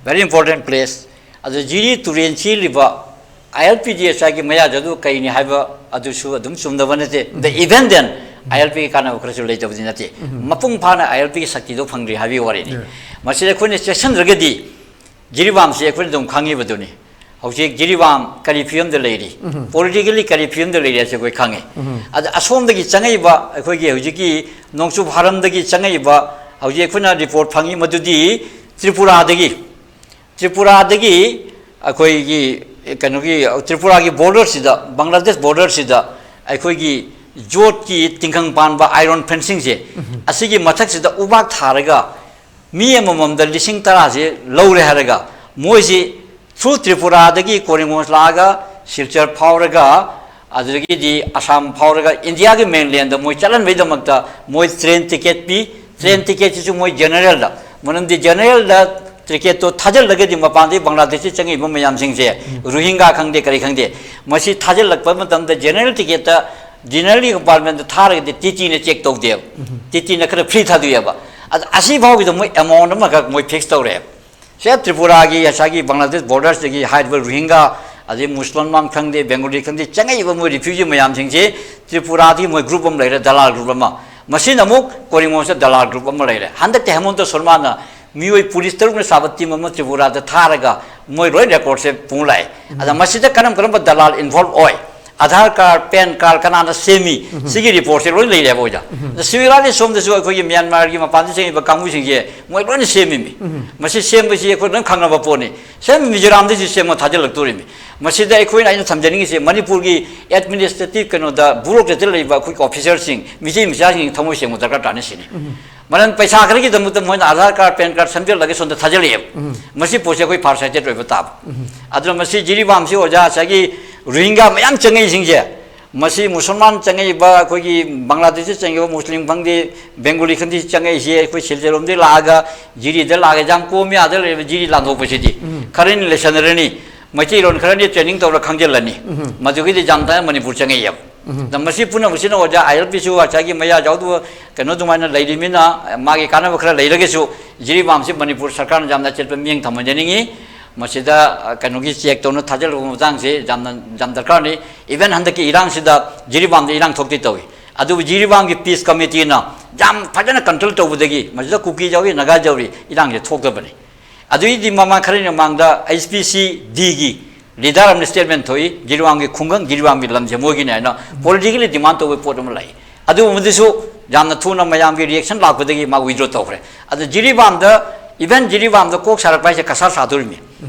Very important place꯫ ꯑꯗꯨ ꯖꯤꯔꯤ ꯇꯨꯔꯦꯟ ꯆꯦꯜꯂꯤꯕ ꯑꯥꯏ ꯑꯦꯜ ꯄꯤ ꯗꯤ ꯑꯦꯁ ꯑꯥꯏꯒꯤ ꯃꯌꯥꯗ ꯑꯗꯨ ꯀꯩꯅꯤ ꯍꯥꯏꯕ ꯑꯗꯨꯁꯨ ꯑꯗꯨꯝ ꯆꯨꯝꯗꯕ ꯅꯠꯇꯦ꯫ The even then I L ꯄꯤꯒꯤ ꯀꯥꯟꯅꯕ ꯈꯔꯁꯨ ꯂꯩꯇꯕꯗꯤ ꯅꯠꯇꯦ꯫ ꯃꯄꯨꯡ ꯐꯥꯅ ꯑꯥꯏ ꯑꯦꯜ ꯄꯤꯒꯤ ꯁꯛꯇꯤꯗꯣ ꯐꯪꯗ꯭ꯔꯤ ꯍꯥꯏꯕꯒꯤ ꯋꯥꯔꯤꯅꯤ꯫ ꯃꯁꯤꯗ ꯑꯩꯈꯣꯏꯅ ꯆꯦꯛꯁꯤꯟꯗ꯭ꯔꯒꯗꯤ ꯖꯤꯔꯤꯕꯥꯝꯁꯤ ꯑꯩꯈꯣꯏꯅ ꯑꯗꯨꯝ ꯈꯪꯉꯤꯕꯗꯨꯅꯤ꯫ ꯍꯧꯖꯤꯛ ꯖꯤꯔꯤꯕꯥꯝ ꯀꯔꯤ ꯐꯤꯕꯝꯗ ꯂꯩꯔꯤ, ꯄꯣꯂꯤꯇꯤꯀꯦꯜꯂꯤ ꯀꯔꯤ ꯐꯤꯕꯝꯗ ꯂꯩꯔꯤ ꯍꯥꯏꯁꯦ ꯑꯩꯈꯣꯏ ꯈꯪꯉꯤ꯫ ꯑꯗ ꯑꯁꯣꯝꯗꯒꯤ ꯆꯪꯉꯛꯏꯕ ꯑꯩꯈꯣꯏꯒꯤ ꯍꯧꯖꯤꯛꯀꯤ ꯅꯣꯡꯆꯨꯞ ꯍꯥꯔꯝꯗꯒꯤ ꯆꯪꯉꯛꯏꯕ, ꯍꯧꯖꯤꯛ ꯑꯩꯈꯣꯏꯅ ꯔꯤꯄꯣꯔꯠ ꯐꯪꯉꯤ ꯃꯗꯨꯗꯤ ꯇ꯭ꯔꯤꯄꯨꯔꯥꯗꯒꯤ, ꯇ꯭ꯔꯤꯄꯨꯔꯥꯗꯒꯤ ꯑꯩꯈꯣꯏꯒꯤ ꯀꯩꯅꯣꯒꯤ ꯇ꯭ꯔꯤꯄꯨꯔꯥꯒꯤ ꯕꯣꯔꯗꯔꯁꯤꯗ, ꯕꯪꯒ꯭ꯂꯥꯗꯦꯁ ꯕꯣꯔꯗꯔꯁꯤꯗ ꯑꯩꯈꯣꯏꯒꯤ ꯌꯣꯠꯀꯤ ꯇꯤꯡꯈꯪ ꯄꯥꯟꯕ ꯑꯥꯏꯔꯣꯟ ꯐꯦꯟꯁꯤꯡꯁꯦ, ꯑꯁꯤꯒꯤ ꯃꯊꯛꯁꯤꯗ ꯎꯕꯥꯛ ꯊꯥꯔꯒ ꯃꯤ ꯑꯃꯃꯝꯗ ꯂꯤꯁꯤꯡ ꯇꯔꯥꯁꯦ ꯂꯧꯔꯦ ꯍꯥꯏꯔꯒ, ꯃꯣꯏꯁꯤ ꯊ꯭ꯔꯨ ꯇ꯭ꯔꯤꯄꯨꯔꯥꯗꯒꯤ ꯀꯣꯔꯤꯃꯒꯟꯖ ꯂꯥꯛꯑꯒ ꯁꯤꯜꯆꯔ ꯐꯥꯎꯔꯒ, ꯑꯗꯨꯗꯒꯤꯗꯤ ꯑꯁꯥꯝ ꯐꯥꯎꯔꯒ ꯏꯟꯗꯤꯌꯥꯒꯤ ꯃꯦꯟꯂꯦꯟꯗ ꯃꯣꯏ ꯆꯠꯍꯟꯕꯒꯤꯗꯃꯛꯇ ꯃꯣꯏ ꯇ꯭ꯔꯦꯟ ꯇꯤꯀꯦꯠ ꯄꯤ꯫ ꯇ꯭ꯔꯦꯟ ꯇꯤꯀꯦꯠꯁꯤꯁꯨ ꯃꯣꯏ ꯖꯦꯅꯔꯦꯜꯗ, ꯃꯔꯝꯗꯤ ꯖꯦꯅꯔꯦꯜꯗ ꯇꯤꯀꯦꯠꯇꯣ ꯊꯥꯖꯤꯜꯂꯒꯗꯤ ꯃꯄꯥꯟꯗꯒꯤ ꯕꯪꯒ꯭ꯂꯥꯗꯦꯁꯇ ꯆꯪꯉꯛꯏꯕ ꯃꯌꯥꯝꯁꯤꯡꯁꯦ, ꯔꯣꯍꯤꯡꯒꯥ ꯈꯪꯗꯦ ꯀꯔꯤ ꯈꯪꯗꯦ, ꯃꯁꯤ ꯊꯥꯖꯤꯜꯂꯛꯄ ꯃꯇꯝꯗ ꯖꯦꯅꯔꯦꯜ ꯇꯤꯀꯦꯠꯇ, ꯖꯦꯅꯔꯦꯜꯒꯤ ꯀꯝꯄꯥꯔꯠꯃꯦꯟꯇ ꯊꯥꯔꯒꯗꯤ ꯇꯤꯇꯤꯅ ꯆꯦꯛ ꯇꯧꯗꯦꯕ꯫ ꯇꯤꯇꯤꯅ ꯈꯔ ꯐ꯭ꯔꯤ ꯊꯥꯗꯣꯛꯑꯦꯕ꯫ ꯑꯗ ꯑꯁꯤ ꯐꯥꯎꯒꯤꯗ ꯃꯣꯏ ꯑꯦꯃꯥꯎꯟ ꯑꯃꯈꯛ ꯃꯣꯏ ꯐꯤꯛꯁ ꯇꯧꯔꯦꯕ꯫ ꯁꯦ ꯇ꯭ꯔꯤꯄꯨꯔꯥꯒꯤ ꯉꯁꯥꯏꯒꯤ ꯕꯪꯒ꯭ꯂꯥꯗꯦꯁ ꯕꯣꯔꯗꯔꯁꯤꯗꯒꯤ ꯍꯥꯏꯔꯤꯕ ꯔꯣꯍꯤꯡꯒꯥ, ꯑꯗꯩ ꯃꯨꯁꯜꯃꯥꯟ ꯈꯪꯗꯦ, ꯕꯦꯡꯒꯣꯂꯤ ꯈꯪꯗꯦ, ꯆꯪꯉꯛꯏꯕ ꯃꯣꯏ ꯔꯤꯐ꯭ꯌꯨꯖꯤ ꯃꯌꯥꯝꯁꯤꯡꯁꯤ ꯇ꯭ꯔꯤꯄꯨꯔꯥꯗꯒꯤ ꯃꯣꯏ ꯒ꯭ꯔꯨꯞ ꯑꯃ ꯂꯩꯔꯦ, ꯗꯂꯥꯜ ꯒ꯭ꯔꯨꯞ ꯑꯃ꯫ ꯃꯁꯤꯅ ꯑꯃꯨꯛ ꯀꯣꯔꯤꯃꯒꯟꯖꯗ ꯗꯂꯥꯜ ꯒ꯭ꯔꯨꯞ ꯑꯃ ꯂꯩꯔꯦ꯫ ꯍꯟꯗꯛꯇ ꯍꯦꯃꯟꯇ ꯁꯣꯔꯃꯥꯅ ꯃꯤꯑꯣꯏ ꯄꯨꯂꯤꯁ ꯇꯔꯨꯛꯅ ꯁꯥꯕ ꯇꯤꯝ ꯑꯃ ꯇ꯭ꯔꯤꯄꯨꯔꯥꯗ ꯊꯥꯔꯒ ꯃꯣꯏ ꯂꯣꯏ ꯔꯦꯀꯣꯔꯠꯁꯦ ꯄꯨ ꯂꯥꯛꯑꯦ꯫ ꯑꯗ ꯃꯁꯤꯗ ꯀꯔꯝ ꯀꯔꯝꯕ ꯗꯂꯥꯜ ꯏꯟꯚꯣꯜꯕ ꯑꯣꯏ, ꯑꯙꯥꯔ ꯀꯥꯔꯗ, ꯄꯦꯟ ꯀꯥꯔꯗ ꯀꯅꯥꯅ ꯁꯦꯝꯃꯤ, ꯁꯤꯒꯤ ꯔꯤꯄꯣꯔꯠꯁꯦ ꯂꯣꯏ ꯂꯩꯔꯦꯕ ꯑꯣꯏꯗ꯫ ꯑꯗ ꯁꯤꯃꯤꯂꯔꯂꯤ ꯁꯣꯝꯗꯁꯨ ꯑꯩꯈꯣꯏꯒꯤ ꯃ꯭ꯌꯥꯟꯃꯥꯔꯒꯤ ꯃꯄꯥꯟꯗ ꯆꯪꯉꯤꯕ ꯀꯥꯡꯕꯨꯁꯤꯡꯁꯦ ꯃꯣꯏ ꯂꯣꯏꯅ ꯁꯦꯝꯃꯤꯃꯤ꯫ ꯃꯁꯤ ꯁꯦꯝꯕꯁꯤ ꯑꯩꯈꯣꯏ ꯂꯣꯏ ꯈꯪꯅꯕ ꯄꯣꯠꯅꯤ꯫ ꯁꯦꯝ ꯃꯤꯖꯣꯔꯥꯝꯗꯩꯁꯨ ꯁꯦꯝꯃ ꯊꯥꯖꯤꯜꯂꯛꯇꯣꯔꯤꯃꯤ꯫ ꯃꯁꯤꯗ ꯑꯩꯈꯣꯏꯅ, ꯑꯩꯅ ꯊꯝꯖꯅꯤꯡꯉꯤꯁꯦ, ꯃꯅꯤꯄꯨꯔꯒꯤ ꯑꯦꯗꯃꯤꯅꯤꯁꯇ꯭ꯔꯦꯇꯤꯚ ꯀꯩꯅꯣꯗ, ꯕ꯭ꯌꯨꯔꯣꯀ꯭ꯔꯦꯠꯇ ꯂꯩꯕ ꯑꯩꯈꯣꯏꯒꯤ ꯑꯣꯐꯤꯁꯔꯁꯤꯡ, ꯃꯤꯇꯩ ꯃꯆꯥꯁꯤꯡ ꯊꯃꯣꯏ ꯁꯦꯡꯕ ꯗꯔꯀꯥꯔ ꯇꯥꯅꯤ ꯁꯤꯅꯤ꯫ ꯃꯔꯝ ꯄꯩꯁꯥ ꯈꯔꯒꯤꯗꯃꯛꯇ ꯃꯣꯏꯅ ꯑꯙꯥꯔ ꯀꯥꯔꯗ, ꯄꯦꯟ ꯀꯥꯔꯗ ꯁꯦꯝꯖꯤꯜꯂꯒ ꯁꯣꯝꯗ ꯊꯥꯖꯤꯜꯂꯛꯑꯦꯕ꯫ ꯃꯁꯤ ꯄꯣꯠꯁꯦ ꯑꯩꯈꯣꯏ ꯐꯥꯔ ꯁꯥꯏꯇꯦꯠ ꯑꯣꯏꯕ ꯇꯥꯕ꯫ ꯑꯗꯨꯅ ꯃꯁꯤ ꯖꯤꯔꯤꯕꯥꯝꯁꯤ ꯑꯣꯖꯥ ꯉꯁꯥꯏꯒꯤ ꯔꯣꯍꯤꯡꯒꯥ ꯃꯌꯥꯝ ꯆꯪꯉꯛꯏꯁꯤꯡꯁꯦ, ꯃꯁꯤ ꯃꯨꯁꯜꯃꯥꯟ ꯆꯪꯉꯛꯏꯕ, ꯑꯩꯈꯣꯏꯒꯤ ꯕꯪꯒ꯭ꯂꯥꯗꯦꯁꯇ ꯆꯪꯉꯛꯏꯕ ꯃꯨꯁꯂꯤꯝ ꯈꯪꯗꯦ, ꯕꯦꯡꯒꯣꯂꯤ ꯈꯪꯗꯦ, ꯆꯪꯉꯛꯏꯁꯦ ꯑꯩꯈꯣꯏ ꯁꯤꯜꯆꯔꯔꯣꯝꯗꯒꯤ ꯂꯥꯛꯑꯒ ꯖꯤꯔꯤꯗ ꯂꯥꯛꯑꯒ ꯌꯥꯝ ꯀꯣꯝꯃꯤ꯫ ꯑꯥꯗ ꯂꯩꯔꯤꯕ ꯖꯤꯔꯤ ꯂꯥꯟꯊꯣꯛꯄꯁꯤꯗꯤ ꯈꯔꯅꯤ ꯂꯩꯁꯟꯅꯔꯅꯤ, ꯃꯩꯇꯩꯂꯣꯟ ꯈꯔꯅꯤ ꯇ꯭ꯔꯦꯅꯤꯡ ꯇꯧꯔ ꯈꯪꯖꯤꯜꯂꯅꯤ꯫ ꯃꯗꯨꯒꯤꯗꯤ ꯌꯥꯝ ꯇꯥꯏ ꯃꯅꯤꯄꯨꯔ ꯆꯪꯉꯛꯑꯦꯕ꯫ ꯑꯗ ꯃꯁꯤ ꯄꯨꯝꯅꯃꯛꯁꯤꯅ ꯑꯣꯖꯥ ꯑꯥꯏ ꯑꯦꯜ ꯄꯤꯁꯨ ꯉꯁꯥꯏꯒꯤ ꯃꯌꯥ ꯌꯥꯎꯗꯕ ꯀꯩꯅꯣ ꯑꯗꯨꯃꯥꯏꯅ ꯂꯩꯔꯤꯃꯤꯅ, ꯃꯥꯒꯤ ꯀꯥꯟꯅꯕ ꯈꯔ ꯂꯩꯔꯒꯁꯨ ꯖꯤꯔꯤꯕꯥꯝꯁꯤ ꯃꯅꯤꯄꯨꯔ ꯁꯔꯀꯥꯔꯅ ꯌꯥꯝꯅ ꯑꯆꯦꯠꯄ ꯃꯤꯠꯌꯦꯡ ꯊꯝꯍꯟꯖꯅꯤꯡꯉꯤ꯫ ꯃꯁꯤꯗ, ꯑ, ꯀꯩꯅꯣꯒꯤ ꯆꯦꯛ ꯇꯧꯅ ꯊꯥꯖꯤꯜꯂꯕ ꯃꯇꯥꯡꯁꯤ ꯌꯥꯝꯅ, ꯌꯥꯝ ꯗꯔꯀꯥꯔꯅꯤ꯫ ꯏꯚꯟ ꯍꯟꯗꯛꯀꯤ ꯏꯔꯥꯡꯁꯤꯗ ꯖꯤꯔꯤꯕꯥꯝꯗ ꯏꯔꯥꯡ ꯊꯣꯛꯇꯦ ꯇꯧꯏ꯫ ꯑꯗꯨꯕꯨ ꯖꯤꯔꯤꯕꯥꯝꯒꯤ ꯄꯤꯁ ꯀꯃꯤꯇꯤꯅ ꯌꯥꯝ ꯐꯖꯅ ꯀꯟꯇ꯭ꯔꯣꯜ ꯇꯧꯕꯗꯒꯤ ꯃꯁꯤꯗ ꯀꯨꯀꯤ ꯌꯥꯎꯏ, ꯅꯥꯒꯥ ꯌꯥꯎꯔꯤ, ꯏꯔꯥꯡꯁꯦ ꯊꯣꯛꯇꯕꯅꯤ꯫ ꯑꯗꯨꯒꯤꯗꯤ ꯃꯃꯥꯡ ꯈꯔꯒꯤ ꯃꯃꯥꯡꯗ ꯑꯩꯆ ꯄꯤ ꯁꯤ ꯗꯤꯒꯤ ꯂꯤꯗꯔ ꯑꯃꯅ ꯁ꯭ꯇꯦꯠꯃꯦꯟ ꯊꯣꯛꯏ, ꯖꯤꯔꯤꯕꯥꯝꯒꯤ ꯈꯨꯡꯒꯪ, ꯖꯤꯔꯤꯕꯥꯝꯒꯤ ꯂꯝꯁꯦ ꯃꯣꯏꯒꯤꯅꯦ ꯍꯥꯏꯅ ꯄꯣꯂꯤꯇꯤꯀꯦꯜꯂꯤ ꯗꯤꯃꯥꯟ ꯇꯧꯕꯒꯤ ꯄꯣꯠ ꯑꯃ ꯂꯥꯛꯏ꯫ ꯑꯗꯨꯒꯨꯝꯕꯗꯨꯁꯨ ꯌꯥꯝꯅ ꯊꯨꯅ ꯃꯌꯥꯝꯒꯤ ꯔꯤꯌꯦꯛꯁꯟ ꯂꯥꯛꯄꯗꯒꯤ ꯃꯥ ꯋꯤꯗ꯭ꯔꯣ ꯇꯧꯈ꯭ꯔꯦ꯫ ꯑꯗꯨ ꯖꯤꯔꯤꯕꯥꯝꯗ, ꯏꯚꯟ ꯖꯤꯔꯤꯕꯥꯝꯗ ꯀꯣꯛ ꯁꯥꯔꯛꯄ ꯍꯥꯏꯁꯦ ꯀꯁꯥꯔ ꯁꯥꯗꯣꯔꯤꯃꯤ꯫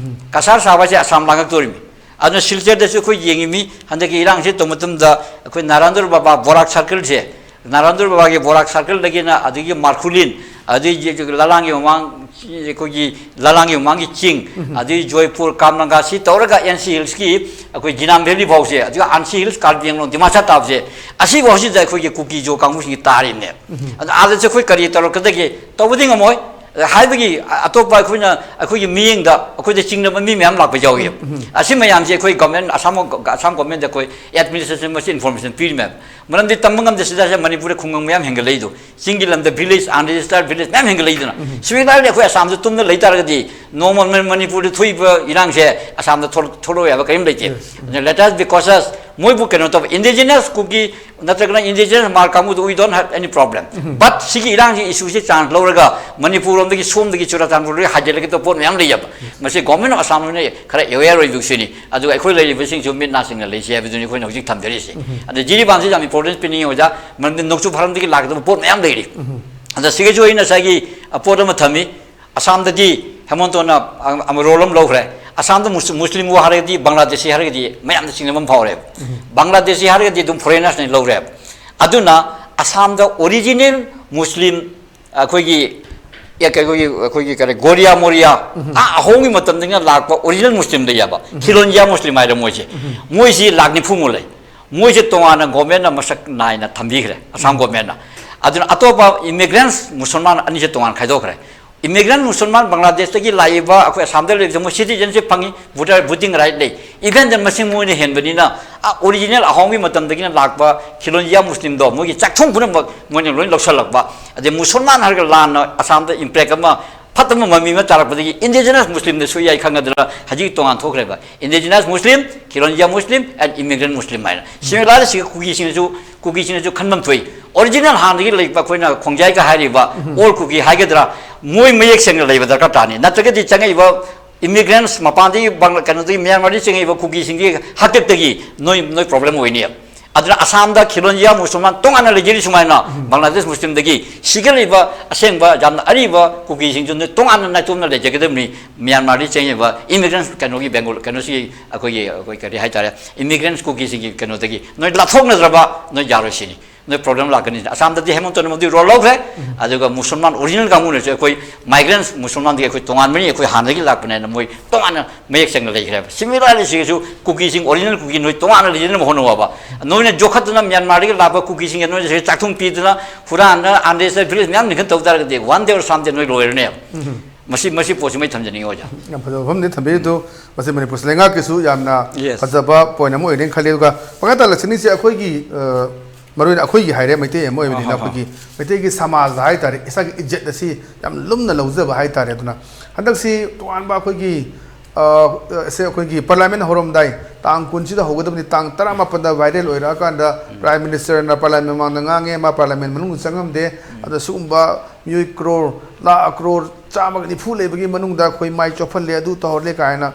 ꯀꯁꯥꯔ ꯁꯥꯕ ꯍꯥꯏꯁꯦ ꯑꯁꯥꯝ ꯂꯥꯡꯉꯛꯇꯣꯔꯤꯃꯤ꯫ ꯑꯗꯨꯅ ꯁꯤꯜꯆꯔꯗꯁꯨ ꯑꯩꯈꯣꯏ ꯌꯦꯡꯉꯤꯃꯤ, ꯍꯟꯗꯛꯀꯤ ꯏꯔꯥꯡꯁꯤ ꯇꯧꯕ ꯃꯇꯝꯗ ꯑꯩꯈꯣꯏ ꯅꯥꯔꯥꯟꯗꯨꯔ ꯕꯕꯥ ꯕꯣꯔꯥꯛ ꯁꯥꯔꯀꯜꯁꯦ, ꯅꯥꯔꯥꯟꯗꯨꯔ ꯕꯕꯥꯒꯤ ꯕꯣꯔꯥꯛ ꯁꯥꯔꯀꯜꯗꯒꯤꯅ ꯑꯗꯒꯤ ꯃꯥꯔꯈꯨꯂꯤꯟ, ꯑꯗꯒꯤ ꯂꯂꯥꯡꯒꯤ ꯃꯃꯥꯡ, ꯑꯩꯈꯣꯏꯒꯤ ꯂꯂꯥꯡꯒꯤ ꯃꯃꯥꯡꯒꯤ ꯆꯤꯡ, ꯑꯗꯒꯤ ꯖꯣꯏꯄꯨꯔ, ꯀꯥꯝꯂꯪꯒꯥ, ꯁꯤ ꯇꯧꯔꯒ ꯑꯦꯟ ꯁꯤ ꯍꯤꯜꯁꯀꯤ ꯑꯩꯈꯣꯏ ꯖꯤꯅꯥꯝ ꯚꯦꯂꯤ ꯐꯥꯎꯁꯦ, ꯑꯗꯨꯒ ꯑꯦꯟ ꯁꯤ ꯍꯤꯜꯁ, ꯀꯥꯔꯕꯤ ꯑꯪꯂꯣꯡ, ꯗꯤꯃꯥꯁꯥ ꯇꯥꯕꯁꯦ, ꯑꯁꯤꯐꯥꯎꯁꯤꯗ ꯑꯩꯈꯣꯏꯒꯤ ꯀꯨꯀꯤ ꯖꯣ ꯀꯥꯡꯕꯨꯁꯤꯡꯒꯤ ꯇꯥꯔꯤꯕꯅꯦ꯫ ꯑꯗꯣ ꯑꯥꯗꯁꯨ ꯑꯩꯈꯣꯏ ꯀꯔꯤ ꯇꯧꯔꯛꯀꯗꯒꯦ? ꯇꯧꯕꯗꯤ ꯉꯝꯃꯣꯏ꯫ ꯍꯥꯏꯕꯒꯤ ꯑꯇꯣꯞꯄ ꯑꯩꯈꯣꯏꯅ, ꯑꯩꯈꯣꯏꯒꯤ ꯃꯤꯠꯌꯦꯡꯗ ꯑꯩꯈꯣꯏꯗ ꯆꯤꯡꯅꯕ ꯃꯤ ꯃꯌꯥꯝ ꯂꯥꯛꯄ ꯌꯥꯎꯏ꯫ ꯑꯁꯤ ꯃꯌꯥꯝꯁꯦ ꯑꯩꯈꯣꯏ ꯒꯚꯔꯟꯃꯦꯟ, ꯑꯁꯥꯝ, ꯑꯁꯥꯝ ꯒꯚꯔꯟꯃꯦꯟꯗ ꯑꯩꯈꯣꯏ ꯑꯦꯗꯃꯤꯅꯤꯁꯇ꯭ꯔꯦꯁꯟ ꯃꯁꯤ ꯏꯟꯐꯣꯔꯃꯦꯁꯟ ꯄꯤꯔꯤ ꯃꯌꯥꯝ꯫ ꯃꯔꯝꯗꯤ ꯇꯝꯕ ꯉꯝꯗꯦ, ꯁꯤꯗ ꯃꯅꯤꯄꯨꯔꯗ ꯈꯨꯡꯒꯪ ꯃꯌꯥꯝ ꯍꯦꯟꯒꯠꯂꯛꯏꯗꯣ, ꯆꯤꯡꯒꯤ ꯂꯝꯗ ꯚꯤꯂꯦꯖ, ꯑꯟꯔꯦꯖꯤꯁꯇꯔ ꯚꯤꯂꯦꯖ ꯃꯌꯥꯝ ꯍꯦꯟꯒꯠꯂꯛꯏꯗꯅ꯫ ꯁꯤꯃꯤꯂꯔꯂꯤ ꯑꯩꯈꯣꯏ ꯑꯁꯥꯝꯗ ꯇꯨꯝꯅ ꯂꯩ ꯇꯥꯔꯒꯗꯤ ꯅꯣꯡꯃ ꯃ-, ꯃꯅꯤꯄꯨꯔꯗ ꯊꯣꯛꯏꯕ ꯏꯔꯥꯡꯁꯦ ꯑꯁꯥꯝꯗ ꯊꯣꯛ-, ꯊꯣꯛꯂꯛꯑꯣꯏ ꯍꯥꯏꯕ ꯀꯔꯤꯝ ꯂꯩꯇꯦ꯫ ꯑꯗꯨꯅ let us be cautious, ꯃꯣꯏꯕꯨ ꯀꯩꯅꯣ ꯇꯧꯕ, ꯏꯟꯗꯤꯖꯤꯅꯁ ꯀꯨꯀꯤ ꯅꯠꯇ꯭ꯔꯒꯅ ꯏꯟꯗꯤꯖꯤꯅꯁ ꯃꯥꯔ ꯀꯥꯡꯕꯨꯗꯨ, we don't have any problem. But ꯁꯤꯒꯤ ꯏꯔꯥꯡꯁꯤ, ꯏꯁꯨꯁꯤ ꯆꯥꯟꯁ ꯂꯧꯔꯒ ꯃꯅꯤꯄꯨꯔ ꯂꯣꯝꯗꯒꯤ, ꯁꯣꯝꯗꯒꯤ ꯆꯨꯔꯥꯆꯥꯟꯄꯨꯔꯗꯒꯤ ꯍꯥꯏꯖꯤꯜꯂꯛꯀꯗꯕ ꯄꯣꯠ ꯃꯌꯥꯝ ꯂꯩꯌꯦꯕ꯫ ꯃꯁꯤ ꯒꯣꯔꯃꯦꯟ ꯑꯣꯐ ꯑꯁꯥꯝ ꯂꯣꯏꯅ ꯈꯔ ꯑꯦꯋꯦꯌꯔ ꯑꯣꯏꯕꯁꯤꯅꯤ꯫ ꯑꯗꯨꯒ ꯑꯩꯈꯣꯏ ꯂꯩꯔꯤꯕꯁꯤꯡꯁꯨ ꯃꯤꯠ ꯅꯥ ꯁꯤꯡꯅ ꯂꯩꯁꯤ ꯍꯥꯏꯕꯗꯨꯅꯤ ꯑꯩꯈꯣꯏꯅ ꯍꯧꯖꯤꯛ ꯊꯝꯖꯔꯤꯁꯤ꯫ ꯑꯗ ꯖꯤꯔꯤꯕꯥꯝꯁꯤꯗ ꯌꯥꯝ ꯏꯝꯄꯣꯔꯇꯦꯟꯁ ꯄꯤꯅꯤꯡꯉꯤ ꯑꯣꯖꯥ, ꯃꯔꯝꯗꯤ ꯅꯣꯡꯆꯨꯞ ꯐꯥꯔꯝꯗꯒꯤ ꯂꯥꯛꯀꯗꯕ ꯄꯣꯠ ꯃꯌꯥꯝ ꯂꯩꯔꯤ꯫ ꯑꯗ ꯁꯤꯒꯤꯁꯨ ꯑꯩ ꯉꯁꯥꯏꯒꯤ, ꯑ, ꯄꯣꯠ ꯑꯃ ꯊꯝꯃꯤ꯫ ꯑꯁꯥꯝꯗꯗꯤ ꯍꯦꯃꯟꯇꯣꯅ, ꯑ, ꯑꯃ ꯔꯣꯜ ꯑꯃ ꯂꯧꯈ꯭ꯔꯦ꯫ ꯑꯁꯥꯝꯗ ꯃꯨꯁ-, ꯃꯨꯁꯂꯤꯝ ꯋꯥ ꯍꯥꯏꯔꯒꯗꯤ, ꯕꯪꯒ꯭ꯂꯥꯗꯦꯁꯤ ꯍꯥꯏꯔꯒꯗꯤ ꯃꯌꯥꯝꯗ ꯆꯤꯡꯅꯕ ꯑꯃ ꯐꯥꯎꯔꯦꯕ꯫ ꯕꯪꯒ꯭ꯂꯥꯗꯦꯁꯤ ꯍꯥꯏꯔꯒꯗꯤ ꯑꯗꯨꯝ ꯐꯣꯔꯦꯅꯔꯁꯅ ꯂꯧꯔꯦꯕ꯫ ꯑꯗꯨꯅ ꯑꯁꯥꯝꯗ ꯑꯣꯔꯤꯖꯤꯅꯦꯜ ꯃꯨꯁꯂꯤꯝ, ꯑꯩꯈꯣꯏꯒꯤ, ꯑꯦ, ꯑꯩꯈꯣꯏꯒꯤ, ꯑꯩꯈꯣꯏꯒꯤ ꯀꯔꯤ, ꯒꯣꯔꯤꯌꯥ ꯃꯣꯔꯤꯌꯥ, ꯑꯥ, ꯑꯍꯣꯡꯒꯤ ꯃꯇꯝꯗꯒꯤꯅ ꯂꯥꯛꯄ ꯑꯣꯔꯤꯖꯤꯅꯦꯜ ꯃꯨꯁꯂꯤꯝꯗ ꯌꯥꯕ, ꯈꯤꯂꯣꯟꯖꯤꯌꯥ ꯃꯨꯁꯂꯤꯝ ꯍꯥꯏꯔꯦ ꯃꯣꯏꯁꯦ꯫ ꯃꯣꯏꯁꯤ ꯂꯥꯛ ꯅꯤꯐꯨꯃꯨꯛ ꯂꯩ꯫ ꯃꯣꯏꯁꯦ ꯇꯣꯉꯥꯟꯅ ꯒꯣꯔꯃꯦꯟꯅ ꯃꯁꯛ ꯅꯥꯏꯅ ꯊꯝꯕꯤꯈ꯭ꯔꯦ, ꯑꯁꯥꯝ ꯒꯣꯔꯃꯦꯟꯅ꯫ ꯑꯗꯨꯅ ꯑꯇꯣꯞꯄ ꯏꯃꯤꯒ꯭ꯔꯦꯟꯁ ꯃꯨꯁꯜꯃꯥꯟ ꯑꯅꯤꯁꯦ ꯇꯣꯉꯥꯟꯅ ꯈꯥꯏꯗꯣꯛꯈ꯭ꯔꯦ꯫ ꯏꯃꯤꯒ꯭ꯔꯦꯟ ꯃꯨꯁꯜꯃꯥꯟ ꯕꯪꯒ꯭ꯂꯥꯗꯦꯁꯇꯒꯤ ꯂꯥꯛꯏꯕ ꯑꯩꯈꯣꯏ ꯑꯁꯥꯝꯗ ꯂꯩꯕꯁꯦ ꯃꯣꯏ ꯁꯤꯇꯤꯖꯦꯟꯁꯤꯞ ꯐꯪꯉꯤ, ꯚꯣꯇꯔ ꯚꯣꯇꯤꯡ ꯔꯥꯏꯠ ꯂꯩ꯫ ꯏꯚꯦꯟꯗ ꯃꯁꯤꯡ ꯃꯣꯏꯅ ꯍꯦꯟꯕꯅꯤꯅ, ꯑ, ꯑꯣꯔꯤꯖꯤꯅꯦꯜ ꯑꯍꯣꯡꯒꯤ ꯃꯇꯝꯗꯒꯤꯅ ꯂꯥꯛꯄ ꯈꯤꯂꯣꯟꯖꯤꯌꯥ ꯃꯨꯁꯂꯤꯝꯗꯣ ꯃꯣꯏꯒꯤ ꯆꯥꯛꯊꯣꯡ ꯄꯨꯝꯅꯃꯛ ꯃꯣꯏꯅ ꯂꯣꯏ ꯂꯧꯁꯜꯂꯛꯄ꯫ ꯑꯗꯩ ꯃꯨꯁꯜꯃꯥꯟ ꯍꯥꯏꯔꯒ ꯂꯥꯟꯅ ꯑꯁꯥꯝꯗ ꯏꯝꯄꯦꯛ ꯑꯃ ꯐꯠꯇꯕ ꯃꯃꯤ ꯑꯃ ꯇꯥꯔꯛꯄꯗꯒꯤ ꯏꯟꯗꯤꯖꯤꯅꯁ ꯃꯨꯁꯂꯤꯝꯗꯁꯨ ꯌꯥꯏ ꯈꯪꯉꯗꯅ ꯍꯧꯖꯤꯛ ꯇꯣꯉꯥꯟ ꯊꯣꯛꯈ꯭ꯔꯦꯕ꯫ Indigenous Muslim, Khironjiya Muslim and immigrant Muslim ꯍꯥꯏꯅ꯫ Similarly ꯁꯤꯒ ꯀꯨꯀꯤꯁꯤꯡꯅꯁꯨ, ꯀꯨꯀꯤꯁꯤꯡꯅꯁꯨ ꯈꯟꯐꯝ ꯊꯣꯛꯏ꯫ ꯑꯣꯔꯤꯖꯤꯅꯦꯜ ꯍꯥꯟꯅꯗꯒꯤ ꯂꯩꯕ ꯑꯩꯈꯣꯏꯅ ꯈꯣꯡꯖꯥꯏꯒ ꯍꯥꯏꯔꯤꯕ ꯑꯣꯜ ꯀꯨꯀꯤ ꯍꯥꯏꯒꯗ꯭ꯔꯥ, ꯃꯣꯏ ꯃꯌꯦꯛ ꯁꯦꯡꯅ ꯂꯩꯕ ꯗꯔꯀꯥꯔ ꯇꯥꯅꯤ꯫ ꯅꯠꯇ꯭ꯔꯒꯗꯤ ꯆꯪꯉꯛꯏꯕ Immigrants ꯃꯄꯥꯟꯗꯒꯤ ꯕꯪꯒ꯭ꯂꯥ-, ꯀꯩꯅꯣꯗꯒꯤ ꯃ꯭ꯌꯥꯟꯃꯥꯔꯗꯒꯤ ꯆꯪꯉꯛꯏꯕ ꯀꯨꯀꯤꯁꯤꯡꯒꯤ ꯍꯥꯛꯇꯛꯇꯒꯤ ꯅꯣꯏ, ꯅꯣꯏ problem ꯑꯣꯏꯅꯤ꯫ ꯑꯗꯨꯅ ꯑꯁꯥꯝꯗ ꯈꯤꯂꯣꯟꯖꯤꯌꯥ ꯃꯨꯁꯜꯃꯥꯟ ꯇꯣꯉꯥꯟꯅ ꯂꯩꯖꯔꯤ ꯁꯨꯃꯥꯏꯅ ꯕꯪꯒ꯭ꯂꯥꯗꯦꯁ ꯃꯨꯁꯂꯤꯝꯗꯒꯤ ꯁꯤꯒꯠꯂꯤꯕ ꯑꯁꯦꯡꯕ ꯌꯥꯝꯅ ꯑꯔꯤꯕ ꯀꯨꯀꯤꯁꯤꯡꯁꯨ ꯅꯣꯏ ꯇꯣꯉꯥꯟꯅ ꯅꯥꯏꯇꯣꯝꯅ ꯂꯩꯖꯒꯗꯕꯅꯤ꯫ ꯃ꯭ꯌꯥꯟꯃꯥꯔꯗꯒꯤ ꯆꯪꯉꯤꯕ immigrants ꯀꯩꯅꯣꯒꯤ ꯕꯦꯡꯒꯣꯜ ꯀꯩꯅꯣꯁꯤꯒꯤ ꯑꯩꯈꯣꯏꯒꯤ, ꯑꯩꯈꯣꯏ ꯀꯔꯤ ꯍꯥꯏꯇꯥꯔꯦ, immigrants ꯀꯨꯀꯤꯁꯤꯡꯒꯤ ꯀꯩꯅꯣꯗꯒꯤ ꯅꯣꯏ ꯂꯥꯞꯊꯣꯛꯅꯗ꯭ꯔꯕ ꯅꯣꯏ ꯌꯥꯔꯣꯏ ꯁꯤꯅꯤ꯫ ꯅꯣꯏ problem ꯂꯥꯛꯀꯅꯤ꯫ ꯑꯁꯥꯝꯗꯗꯤ ꯍꯦꯃꯟꯇꯅ ꯃꯗꯨꯒꯤ role ꯂꯧꯈ꯭ꯔꯦ꯫ ꯑꯗꯨꯒ ꯃꯨꯁꯜꯃꯥꯟ original ꯀꯥꯡꯕꯨꯅꯁꯨ ꯑꯩꯈꯣꯏ migrants ꯃꯨꯁꯜꯃꯥꯟꯗꯒꯤ ꯑꯩꯈꯣꯏ ꯇꯣꯉꯥꯟꯕꯅꯤ, ꯑꯩꯈꯣꯏ ꯍꯥꯟꯅꯗꯒꯤ ꯂꯥꯛꯄꯅꯦꯅ ꯃꯣꯏ ꯇꯣꯉꯥꯟꯅ ꯃꯌꯦꯛ ꯁꯦꯡꯅ ꯂꯩꯈ꯭ꯔꯦꯕ꯫ Similarly ꯁꯤꯒꯤꯁꯨ ꯀꯨꯀꯤꯁꯤꯡ original ꯀꯨꯀꯤ ꯅꯣꯏ ꯇꯣꯉꯥꯟꯅ ꯂꯩꯖꯅꯕ ꯍꯣꯠꯅꯧ ꯍꯥꯏꯕ꯫ ꯅꯣꯏꯅ ꯌꯣꯛꯈꯠꯇꯨꯅ ꯃ꯭ꯌꯥꯟꯃꯥꯔꯗꯒꯤ ꯂꯥꯛꯄ ꯀꯨꯀꯤꯁꯤꯡꯒꯤ ꯅꯣꯏꯅ ꯁꯤꯗ ꯆꯥꯛꯊꯨꯡ ꯄꯤꯗꯨꯅ ꯍꯨꯔꯥꯟꯗꯅ unregistered village ꯃꯌꯥꯝ ꯂꯤꯡꯈꯠ ꯇꯧ ꯇꯥꯔꯒꯗꯤ one day or someday ꯅꯣꯏ ꯂꯣꯏꯔꯅꯦꯕ꯫ ꯃꯁꯤ, ꯃꯁꯤ ꯄꯣꯠꯁꯤꯃ ꯑꯩ ꯊꯝꯖꯅꯤꯡꯉꯤ ꯑꯣꯖꯥ꯫ ꯌꯥꯝ ꯐꯖꯕ ꯋꯥꯐꯝꯅꯤ ꯊꯝꯕꯤꯔꯤꯗꯨ꯫ ꯃꯁꯤ ꯃꯅꯤꯄꯨꯔ ꯂꯩꯉꯥꯛꯀꯤꯁꯨ ꯌꯥꯝꯅ Yes. ꯐꯖꯕ point ꯑꯃ ꯑꯣꯏꯒꯅꯤ ꯈꯜꯂꯤ꯫ ꯑꯗꯨꯒ ꯃꯈꯥ ꯇꯥꯅ ꯂꯥꯛꯆꯅꯤꯡꯉꯤꯁꯦ ꯑꯩꯈꯣꯏꯒꯤ, ꯑ, ꯃꯔꯨꯑꯣꯏꯅ ꯑꯩꯈꯣꯏꯒꯤ ꯍꯥꯏꯔꯦ, ꯃꯩꯇꯩ ꯑꯃ ꯑꯣꯏꯕꯅꯤꯅ ꯑꯍꯥ, ꯑꯍꯥ꯫ ꯑꯩꯈꯣꯏꯒꯤ ꯃꯩꯇꯩꯒꯤ ꯁꯃꯥꯖꯇ ꯍꯥꯏꯇꯥꯔꯦ, ꯏꯁꯥꯒꯤ ꯏꯖꯠ ꯑꯁꯤ ꯌꯥꯝ ꯂꯨꯝꯅ ꯂꯧꯖꯕ ꯍꯥꯏꯇꯥꯔꯦ꯫ ꯑꯗꯨꯅ ꯍꯟꯗꯛꯁꯤ ꯇꯣꯉꯥꯟꯕ ꯑꯩꯈꯣꯏꯒꯤ, ꯑ, ꯁꯦ ꯑꯩꯈꯣꯏꯒꯤ parliament ꯍꯧꯔꯝꯗꯥꯏ ꯇꯥꯡ ꯀꯨꯟꯁꯤꯗ ꯍꯧꯒꯗꯕꯅꯤ, ꯇꯥꯡ ꯇꯔꯥꯃꯥꯄꯟꯗ viral ꯑꯣꯏꯔꯛꯑꯀꯥꯟꯗ Prime Ministerꯅ parliament ꯃꯃꯥꯡꯗ ꯉꯥꯡꯉꯦ, ꯃꯥ parliament ꯃꯅꯨꯡꯗ ꯆꯪꯉꯝꯗꯦ꯫ ꯑꯗ ꯁꯤꯒꯨꯝꯕ ꯃꯤꯑꯣꯏ ꯀ꯭ꯔꯣꯔ, ꯂꯥꯈ ꯀ꯭ꯔꯣꯔ ꯆꯥꯝꯃꯒ ꯅꯤꯐꯨ ꯂꯩꯕꯒꯤ ꯃꯅꯨꯡꯗ ꯑꯩꯈꯣꯏ ꯃꯥꯏ ꯆꯣꯞꯍꯜꯂꯦ, ꯑꯗꯨ ꯇꯧꯍꯜꯂꯦ ꯀꯥꯏꯅ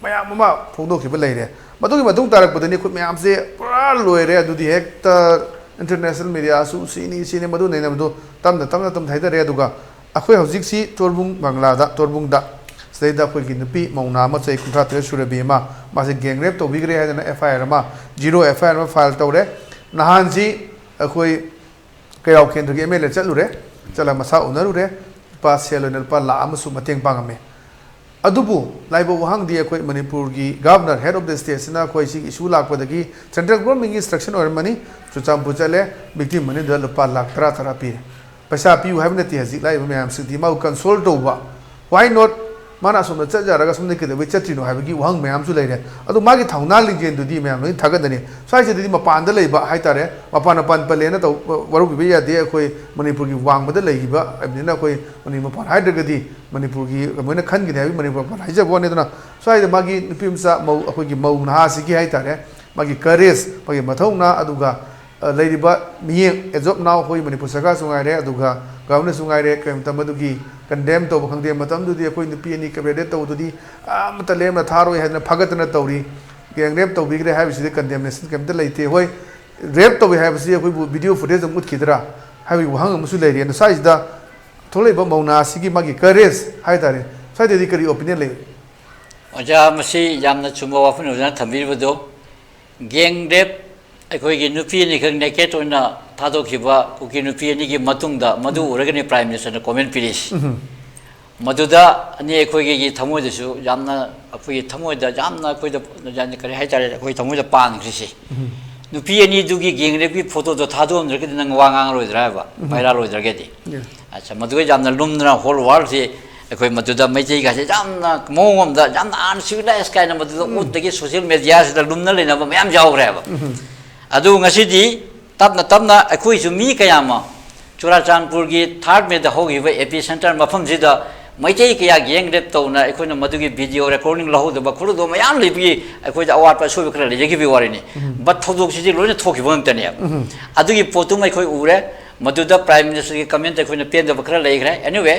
ꯃꯌꯥꯝ ꯑꯃ ꯐꯣꯡꯗꯣꯛꯈꯤꯕ ꯂꯩꯔꯦ꯫ ꯃꯗꯨꯒꯤ ꯃꯇꯨꯡ ꯇꯥꯔꯛꯄꯗꯅꯤ ꯑꯩꯈꯣꯏ ꯃꯌꯥꯝꯁꯦ ꯄꯨꯔꯥ ꯂꯣꯏꯔꯦ꯫ ꯑꯗꯨꯗꯤ ꯍꯦꯛꯇ international mediaꯁꯨ ꯁꯤꯅꯤ, ꯁꯤꯅꯤ, ꯃꯗꯨ ꯅꯩꯅꯕꯗꯨ ꯇꯞꯅ, ꯇꯞꯅ, ꯇꯞꯅ ꯊꯩꯗꯔꯦ꯫ ꯑꯗꯨꯒ ꯑꯩꯈꯣꯏ ꯍꯧꯖꯤꯛꯁꯤ ꯇꯣꯔꯕꯨꯡ ꯕꯪꯒ꯭ꯂꯥꯗ, ꯇꯣꯔꯕꯨꯡꯗ ꯁꯤꯗꯩꯗ ꯑꯩꯈꯣꯏꯒꯤ ꯅꯨꯄꯤ ꯃꯧ ꯅꯍꯥ ꯑꯃ ꯆꯍꯤ ꯀꯨꯟꯊ꯭ꯔꯥ ꯇꯔꯦꯠ ꯁꯨꯔꯕꯤ ꯑꯃ, ꯃꯥꯁꯦ gang rape ꯇꯧꯕꯤꯈ꯭ꯔꯦ ꯍꯥꯏꯗꯅ F I R ꯑꯃ, zero F I R ꯑꯃ file ꯇꯧꯔꯦ꯫ ꯅꯍꯥꯟꯁꯤ ꯑꯩꯈꯣꯏ ꯀꯩꯔꯥꯎ ꯀꯦꯟꯗ꯭ꯔꯒꯤ M L A ꯆꯠꯂꯨꯔꯦ, ꯆꯠꯂꯒ ꯃꯁꯥ ꯎꯅꯔꯨꯔꯦ, ꯂꯨꯄꯥ ꯁꯦꯜ ꯑꯣꯏꯅ ꯂꯨꯄꯥ ꯂꯥꯈ ꯑꯃꯁꯨ ꯃꯇꯦꯡ ꯄꯥꯡꯉꯝꯃꯦ꯫ ꯑꯗꯨꯕꯨ ꯂꯥꯏꯕꯛ ꯋꯥꯍꯪꯗꯤ ꯑꯩꯈꯣꯏ ꯃꯅꯤꯄꯨꯔꯒꯤ Governor, Head of the Stateꯁꯤꯅ ꯑꯩꯈꯣꯏ ꯁꯤꯒꯤ issue ꯂꯥꯛꯄꯗꯒꯤ central governmentꯀꯤ instruction ꯑꯣꯏꯔꯝꯃꯅꯤ, ꯆꯨꯔꯆꯥꯟꯄꯨꯔ ꯆꯠꯂꯦ, victim ꯑꯅꯤꯗꯨꯗ ꯂꯨꯄꯥ ꯂꯥꯈ ꯇꯔꯥ ꯇꯔꯥ ꯄꯤꯔꯦ꯫ ꯄꯩꯁꯥ ꯄꯤꯌꯨ ꯍꯥꯏꯕ ꯅꯠꯇꯦ, ꯍꯧꯖꯤꯛ ꯂꯥꯛꯏꯕ ꯃꯌꯥꯝꯁꯤꯗꯤ ꯃꯥꯕꯨ console ꯇꯧꯕ, why not? ꯃꯥꯅ ꯑꯁꯣꯝꯗ ꯆꯠ ꯌꯥꯔꯒ ꯑꯁꯣꯝꯗ ꯀꯩꯗꯧꯕꯩ ꯆꯠꯇ꯭ꯔꯤꯅꯣ ꯍꯥꯏꯕꯒꯤ ꯋꯥꯍꯪ ꯃꯌꯥꯝꯁꯨ ꯂꯩꯔꯦ꯫ ꯑꯗꯣ ꯃꯥꯒꯤ ꯊꯧꯅꯥ ꯂꯤꯡꯖꯦꯜꯗꯨꯗꯤ ꯃꯌꯥꯝ ꯂꯣꯏꯅ ꯊꯥꯒꯠꯅꯔꯤ꯫ ꯁ꯭ꯋꯥꯏꯁꯤꯗꯗꯤ ꯃꯄꯥꯟꯗ ꯂꯩꯕ ꯍꯥꯏꯇꯥꯔꯦ, ꯃꯄꯥꯟ ꯃꯄꯥꯟ ꯄꯜꯂꯦꯅ ꯇꯧ-, ꯋꯥꯔꯧꯕꯤꯕ ꯌꯥꯗꯦ꯫ ꯑꯩꯈꯣꯏ ꯃꯅꯤꯄꯨꯔꯒꯤ ꯋꯥꯡꯃꯗ ꯂꯩꯈꯤꯕ ꯍꯥꯏꯕꯅꯤꯅ ꯑꯩꯈꯣꯏ ꯃꯅꯤꯄꯨꯔ ꯃꯄꯥꯟ ꯍꯥꯏꯗ꯭ꯔꯒꯗꯤ ꯃꯅꯤꯄꯨꯔꯒꯤ ꯀꯃꯥꯏꯅ ꯈꯟꯒꯅꯤ ꯍꯥꯏꯕꯒꯤ ꯃꯅꯤꯄꯨꯔ ꯃꯄꯥꯟ ꯍꯥꯏꯖꯕ ꯋꯥꯅꯤ꯫ ꯑꯗꯨꯅ ꯁ꯭ꯋꯥꯏꯗ ꯃꯥꯒꯤ ꯅꯨꯄꯤ ꯃꯆꯥ ꯃꯧ, ꯑꯩꯈꯣꯏꯒꯤ ꯃꯧ ꯅꯍꯥꯁꯤꯒꯤ ꯍꯥꯏꯇꯥꯔꯦ, ꯃꯥꯒꯤ courage, ꯃꯥꯒꯤ ꯃꯊꯧꯅꯥ, ꯑꯗꯨꯒ, ꯑ, ꯂꯩꯔꯤꯕ ꯃꯤꯠꯌꯦꯡ, as of now ꯑꯩꯈꯣꯏ ꯃꯅꯤꯄꯨꯔ ꯁꯔꯀꯥꯔꯁꯨ ꯉꯥꯏꯔꯦ, ꯑꯗꯨꯒ ꯒꯚꯔꯅꯔꯁꯨ ꯉꯥꯏꯔꯦ, ꯀꯔꯤꯒꯨꯝꯕ ꯃꯇꯝ ꯑꯗꯨꯒꯤ ꯀꯟꯗꯦꯝ ꯇꯧꯕ ꯈꯪꯗꯦ, ꯃꯇꯝꯗꯨꯗꯤ ꯑꯩꯈꯣꯏ ꯅꯨꯄꯤ ꯑꯅꯤ ꯀꯕꯦꯔꯗꯦꯠ ꯇꯧꯕꯗꯨꯗꯤ ꯑꯃꯠꯇ ꯂꯦꯝꯅ ꯊꯥꯔꯣꯏ ꯍꯥꯏꯗꯅ ꯐꯒꯠꯇꯅ ꯇꯧꯔꯤ꯫ ꯒꯦꯡ ꯔꯦꯞ ꯇꯧꯕꯤꯈ꯭ꯔꯦ ꯍꯥꯏꯕꯁꯤꯗꯤ ꯀꯟꯗꯦꯝꯅꯦꯁꯟ ꯀꯩꯝꯇ ꯂꯩꯇꯦ꯫ ꯍꯣꯏ, ꯔꯦꯞ ꯇꯧꯏ ꯍꯥꯏꯕꯁꯤ ꯑꯩꯈꯣꯏꯕꯨ ꯚꯤꯗꯤꯑꯣ ꯐꯨꯇꯦꯖ ꯑꯃ ꯎꯠꯈꯤꯗ꯭ꯔꯥ ꯍꯥꯏꯕꯒꯤ ꯋꯥꯍꯪ ꯑꯃꯁꯨ ꯂꯩꯔꯤ꯫ ꯑꯗꯣ ꯁ꯭ꯋꯥꯏꯁꯤꯗ ꯊꯣꯛꯂꯛꯏꯕ ꯃꯧꯅꯥ ꯑꯁꯤꯒꯤ ꯃꯥꯒꯤ ꯀꯔꯦꯖ ꯍꯥꯏ ꯇꯥꯔꯦ, ꯁ꯭ꯋꯥꯏꯗꯗꯤ ꯀꯔꯤ ꯑꯣꯄꯤꯅꯤꯌꯟ ꯂꯩ? ꯑꯣꯖꯥ, ꯃꯁꯤ ꯌꯥꯝꯅ ꯆꯨꯝꯕ ꯋꯥꯐꯝꯅꯤ ꯑꯣꯖꯥꯅ ꯊꯝꯕꯤꯔꯤꯕꯗꯣ꯫ ꯒꯦꯡ ꯔꯦꯞ, ꯑꯩꯈꯣꯏꯒꯤ ꯅꯨꯄꯤ ꯑꯅꯤꯈꯛ ꯅꯦꯀꯦꯠ ꯑꯣꯏꯅ ꯊꯥꯗꯣꯛꯈꯤꯕ ꯀꯨꯀꯤ ꯅꯨꯄꯤ ꯑꯅꯤꯒꯤ ꯃꯇꯨꯡꯗ ꯃꯗꯨ ꯎꯔꯒꯅꯤ ꯄ꯭ꯔꯥꯏꯝ ꯃꯤꯅꯤꯁꯇꯔꯅ ꯀꯣꯃꯦꯟ ꯄꯤꯔꯤꯁꯤ꯫ ꯃꯗꯨꯗ ꯑꯅꯤ ꯑꯩꯈꯣꯏꯒꯤ ꯊꯃꯣꯏꯗꯁꯨ ꯌꯥꯝꯅ, ꯑꯩꯈꯣꯏꯒꯤ ꯊꯃꯣꯏꯗ ꯌꯥꯝꯅ ꯑꯩꯈꯣꯏꯗ, ꯌꯥꯝꯅ ꯀꯔꯤ ꯍꯥꯏꯇꯥꯔꯦ, ꯑꯩꯈꯣꯏ ꯊꯃꯣꯏꯗ ꯄꯥꯟꯈ꯭ꯔꯤꯁꯤ꯫ ꯅꯨꯄꯤ ꯑꯅꯤꯗꯨꯒꯤ ꯒꯦꯡ ꯔꯦꯞꯀꯤ ꯐꯣꯇꯣꯗꯣ ꯊꯥꯗꯣꯛꯑꯝꯗ꯭ꯔꯒꯗꯤ ꯅꯪ ꯋꯥ ꯉꯥꯡꯉꯔꯣꯏꯗ꯭ꯔꯥ ꯍꯥꯏꯕ, ꯚꯥꯏꯔꯥꯜ ꯑꯣꯏꯗ꯭ꯔꯒꯗꯤ꯫ ꯑꯠꯆꯥ, ꯃꯗꯨꯒ ꯌꯥꯝꯅ ꯂꯨꯝꯗꯅ ꯍꯣꯜ ꯋꯥꯔꯜꯁꯤ ꯑꯩꯈꯣꯏ ꯃꯗꯨꯗ ꯃꯩꯇꯩꯒꯁꯦ ꯌꯥꯝꯅ ꯃꯑꯣꯡ ꯑꯃꯗ ꯌꯥꯝꯅ ꯑꯟꯁꯤꯚꯤꯂꯥꯏꯁ ꯀꯥꯏꯅ ꯃꯗꯨꯗ ꯎꯠꯇꯒꯤ ꯁꯣꯁꯤꯌꯦꯜ ꯃꯦꯗꯤꯌꯥꯁꯤꯗ ꯂꯨꯝꯅ ꯂꯩꯅꯕ ꯃꯌꯥꯝ ꯌꯥꯎꯈ꯭ꯔꯦꯕ꯫ ꯑꯗꯨ ꯉꯁꯤꯗꯤ ꯇꯞꯅ ꯇꯞꯅ ꯑꯩꯈꯣꯏꯁꯨ ꯃꯤ ꯀꯌꯥ ꯑꯃ ꯆꯨꯔꯥꯆꯥꯟꯄꯨꯔꯒꯤ ꯊꯥꯔꯠ ꯃꯦꯗ ꯍꯧꯈꯤꯕ ꯑꯦ ꯄꯤ ꯁꯦꯟꯇꯔ ꯃꯐꯝꯁꯤꯗ ꯃꯩꯇꯩ ꯀꯌꯥ ꯒꯦꯡ ꯔꯦꯞ ꯇꯧꯅ ꯑꯩꯈꯣꯏꯅ ꯃꯗꯨꯒꯤ ꯚꯤꯗꯤꯑꯣ ꯔꯦꯀꯣꯔꯗꯤꯡ ꯂꯧꯍꯧꯗꯕ ꯈꯣꯠꯍꯧꯗꯕ ꯃꯌꯥꯝ ꯂꯩꯕꯒꯤ ꯑꯩꯈꯣꯏꯗ ꯑꯋꯥꯠꯄ ꯑꯁꯣꯏꯕ ꯈꯔ ꯂꯩꯖꯈꯤꯕꯒꯤ ꯋꯥꯔꯤꯅꯤ꯫ ꯕꯠ ꯊꯧꯗꯣꯛꯁꯤꯗꯤ ꯂꯣꯏꯅ ꯊꯣꯛꯈꯤꯕ ꯉꯥꯛꯇꯅꯦꯕ꯫ ꯑꯗꯨꯒꯤ ꯄꯣꯠꯇꯨꯃ ꯑꯩꯈꯣꯏ ꯎꯔꯦ꯫ ꯃꯗꯨꯗ ꯄ꯭ꯔꯥꯏꯝ ꯃꯤꯅꯤꯁꯇꯔꯒꯤ ꯀꯃꯦꯟꯇ ꯑꯩꯈꯣꯏꯅ ꯄꯦꯟꯗꯕ ꯈꯔ ꯂꯩꯈ꯭ꯔꯦ꯫ ꯑꯦꯅꯤꯋꯦ,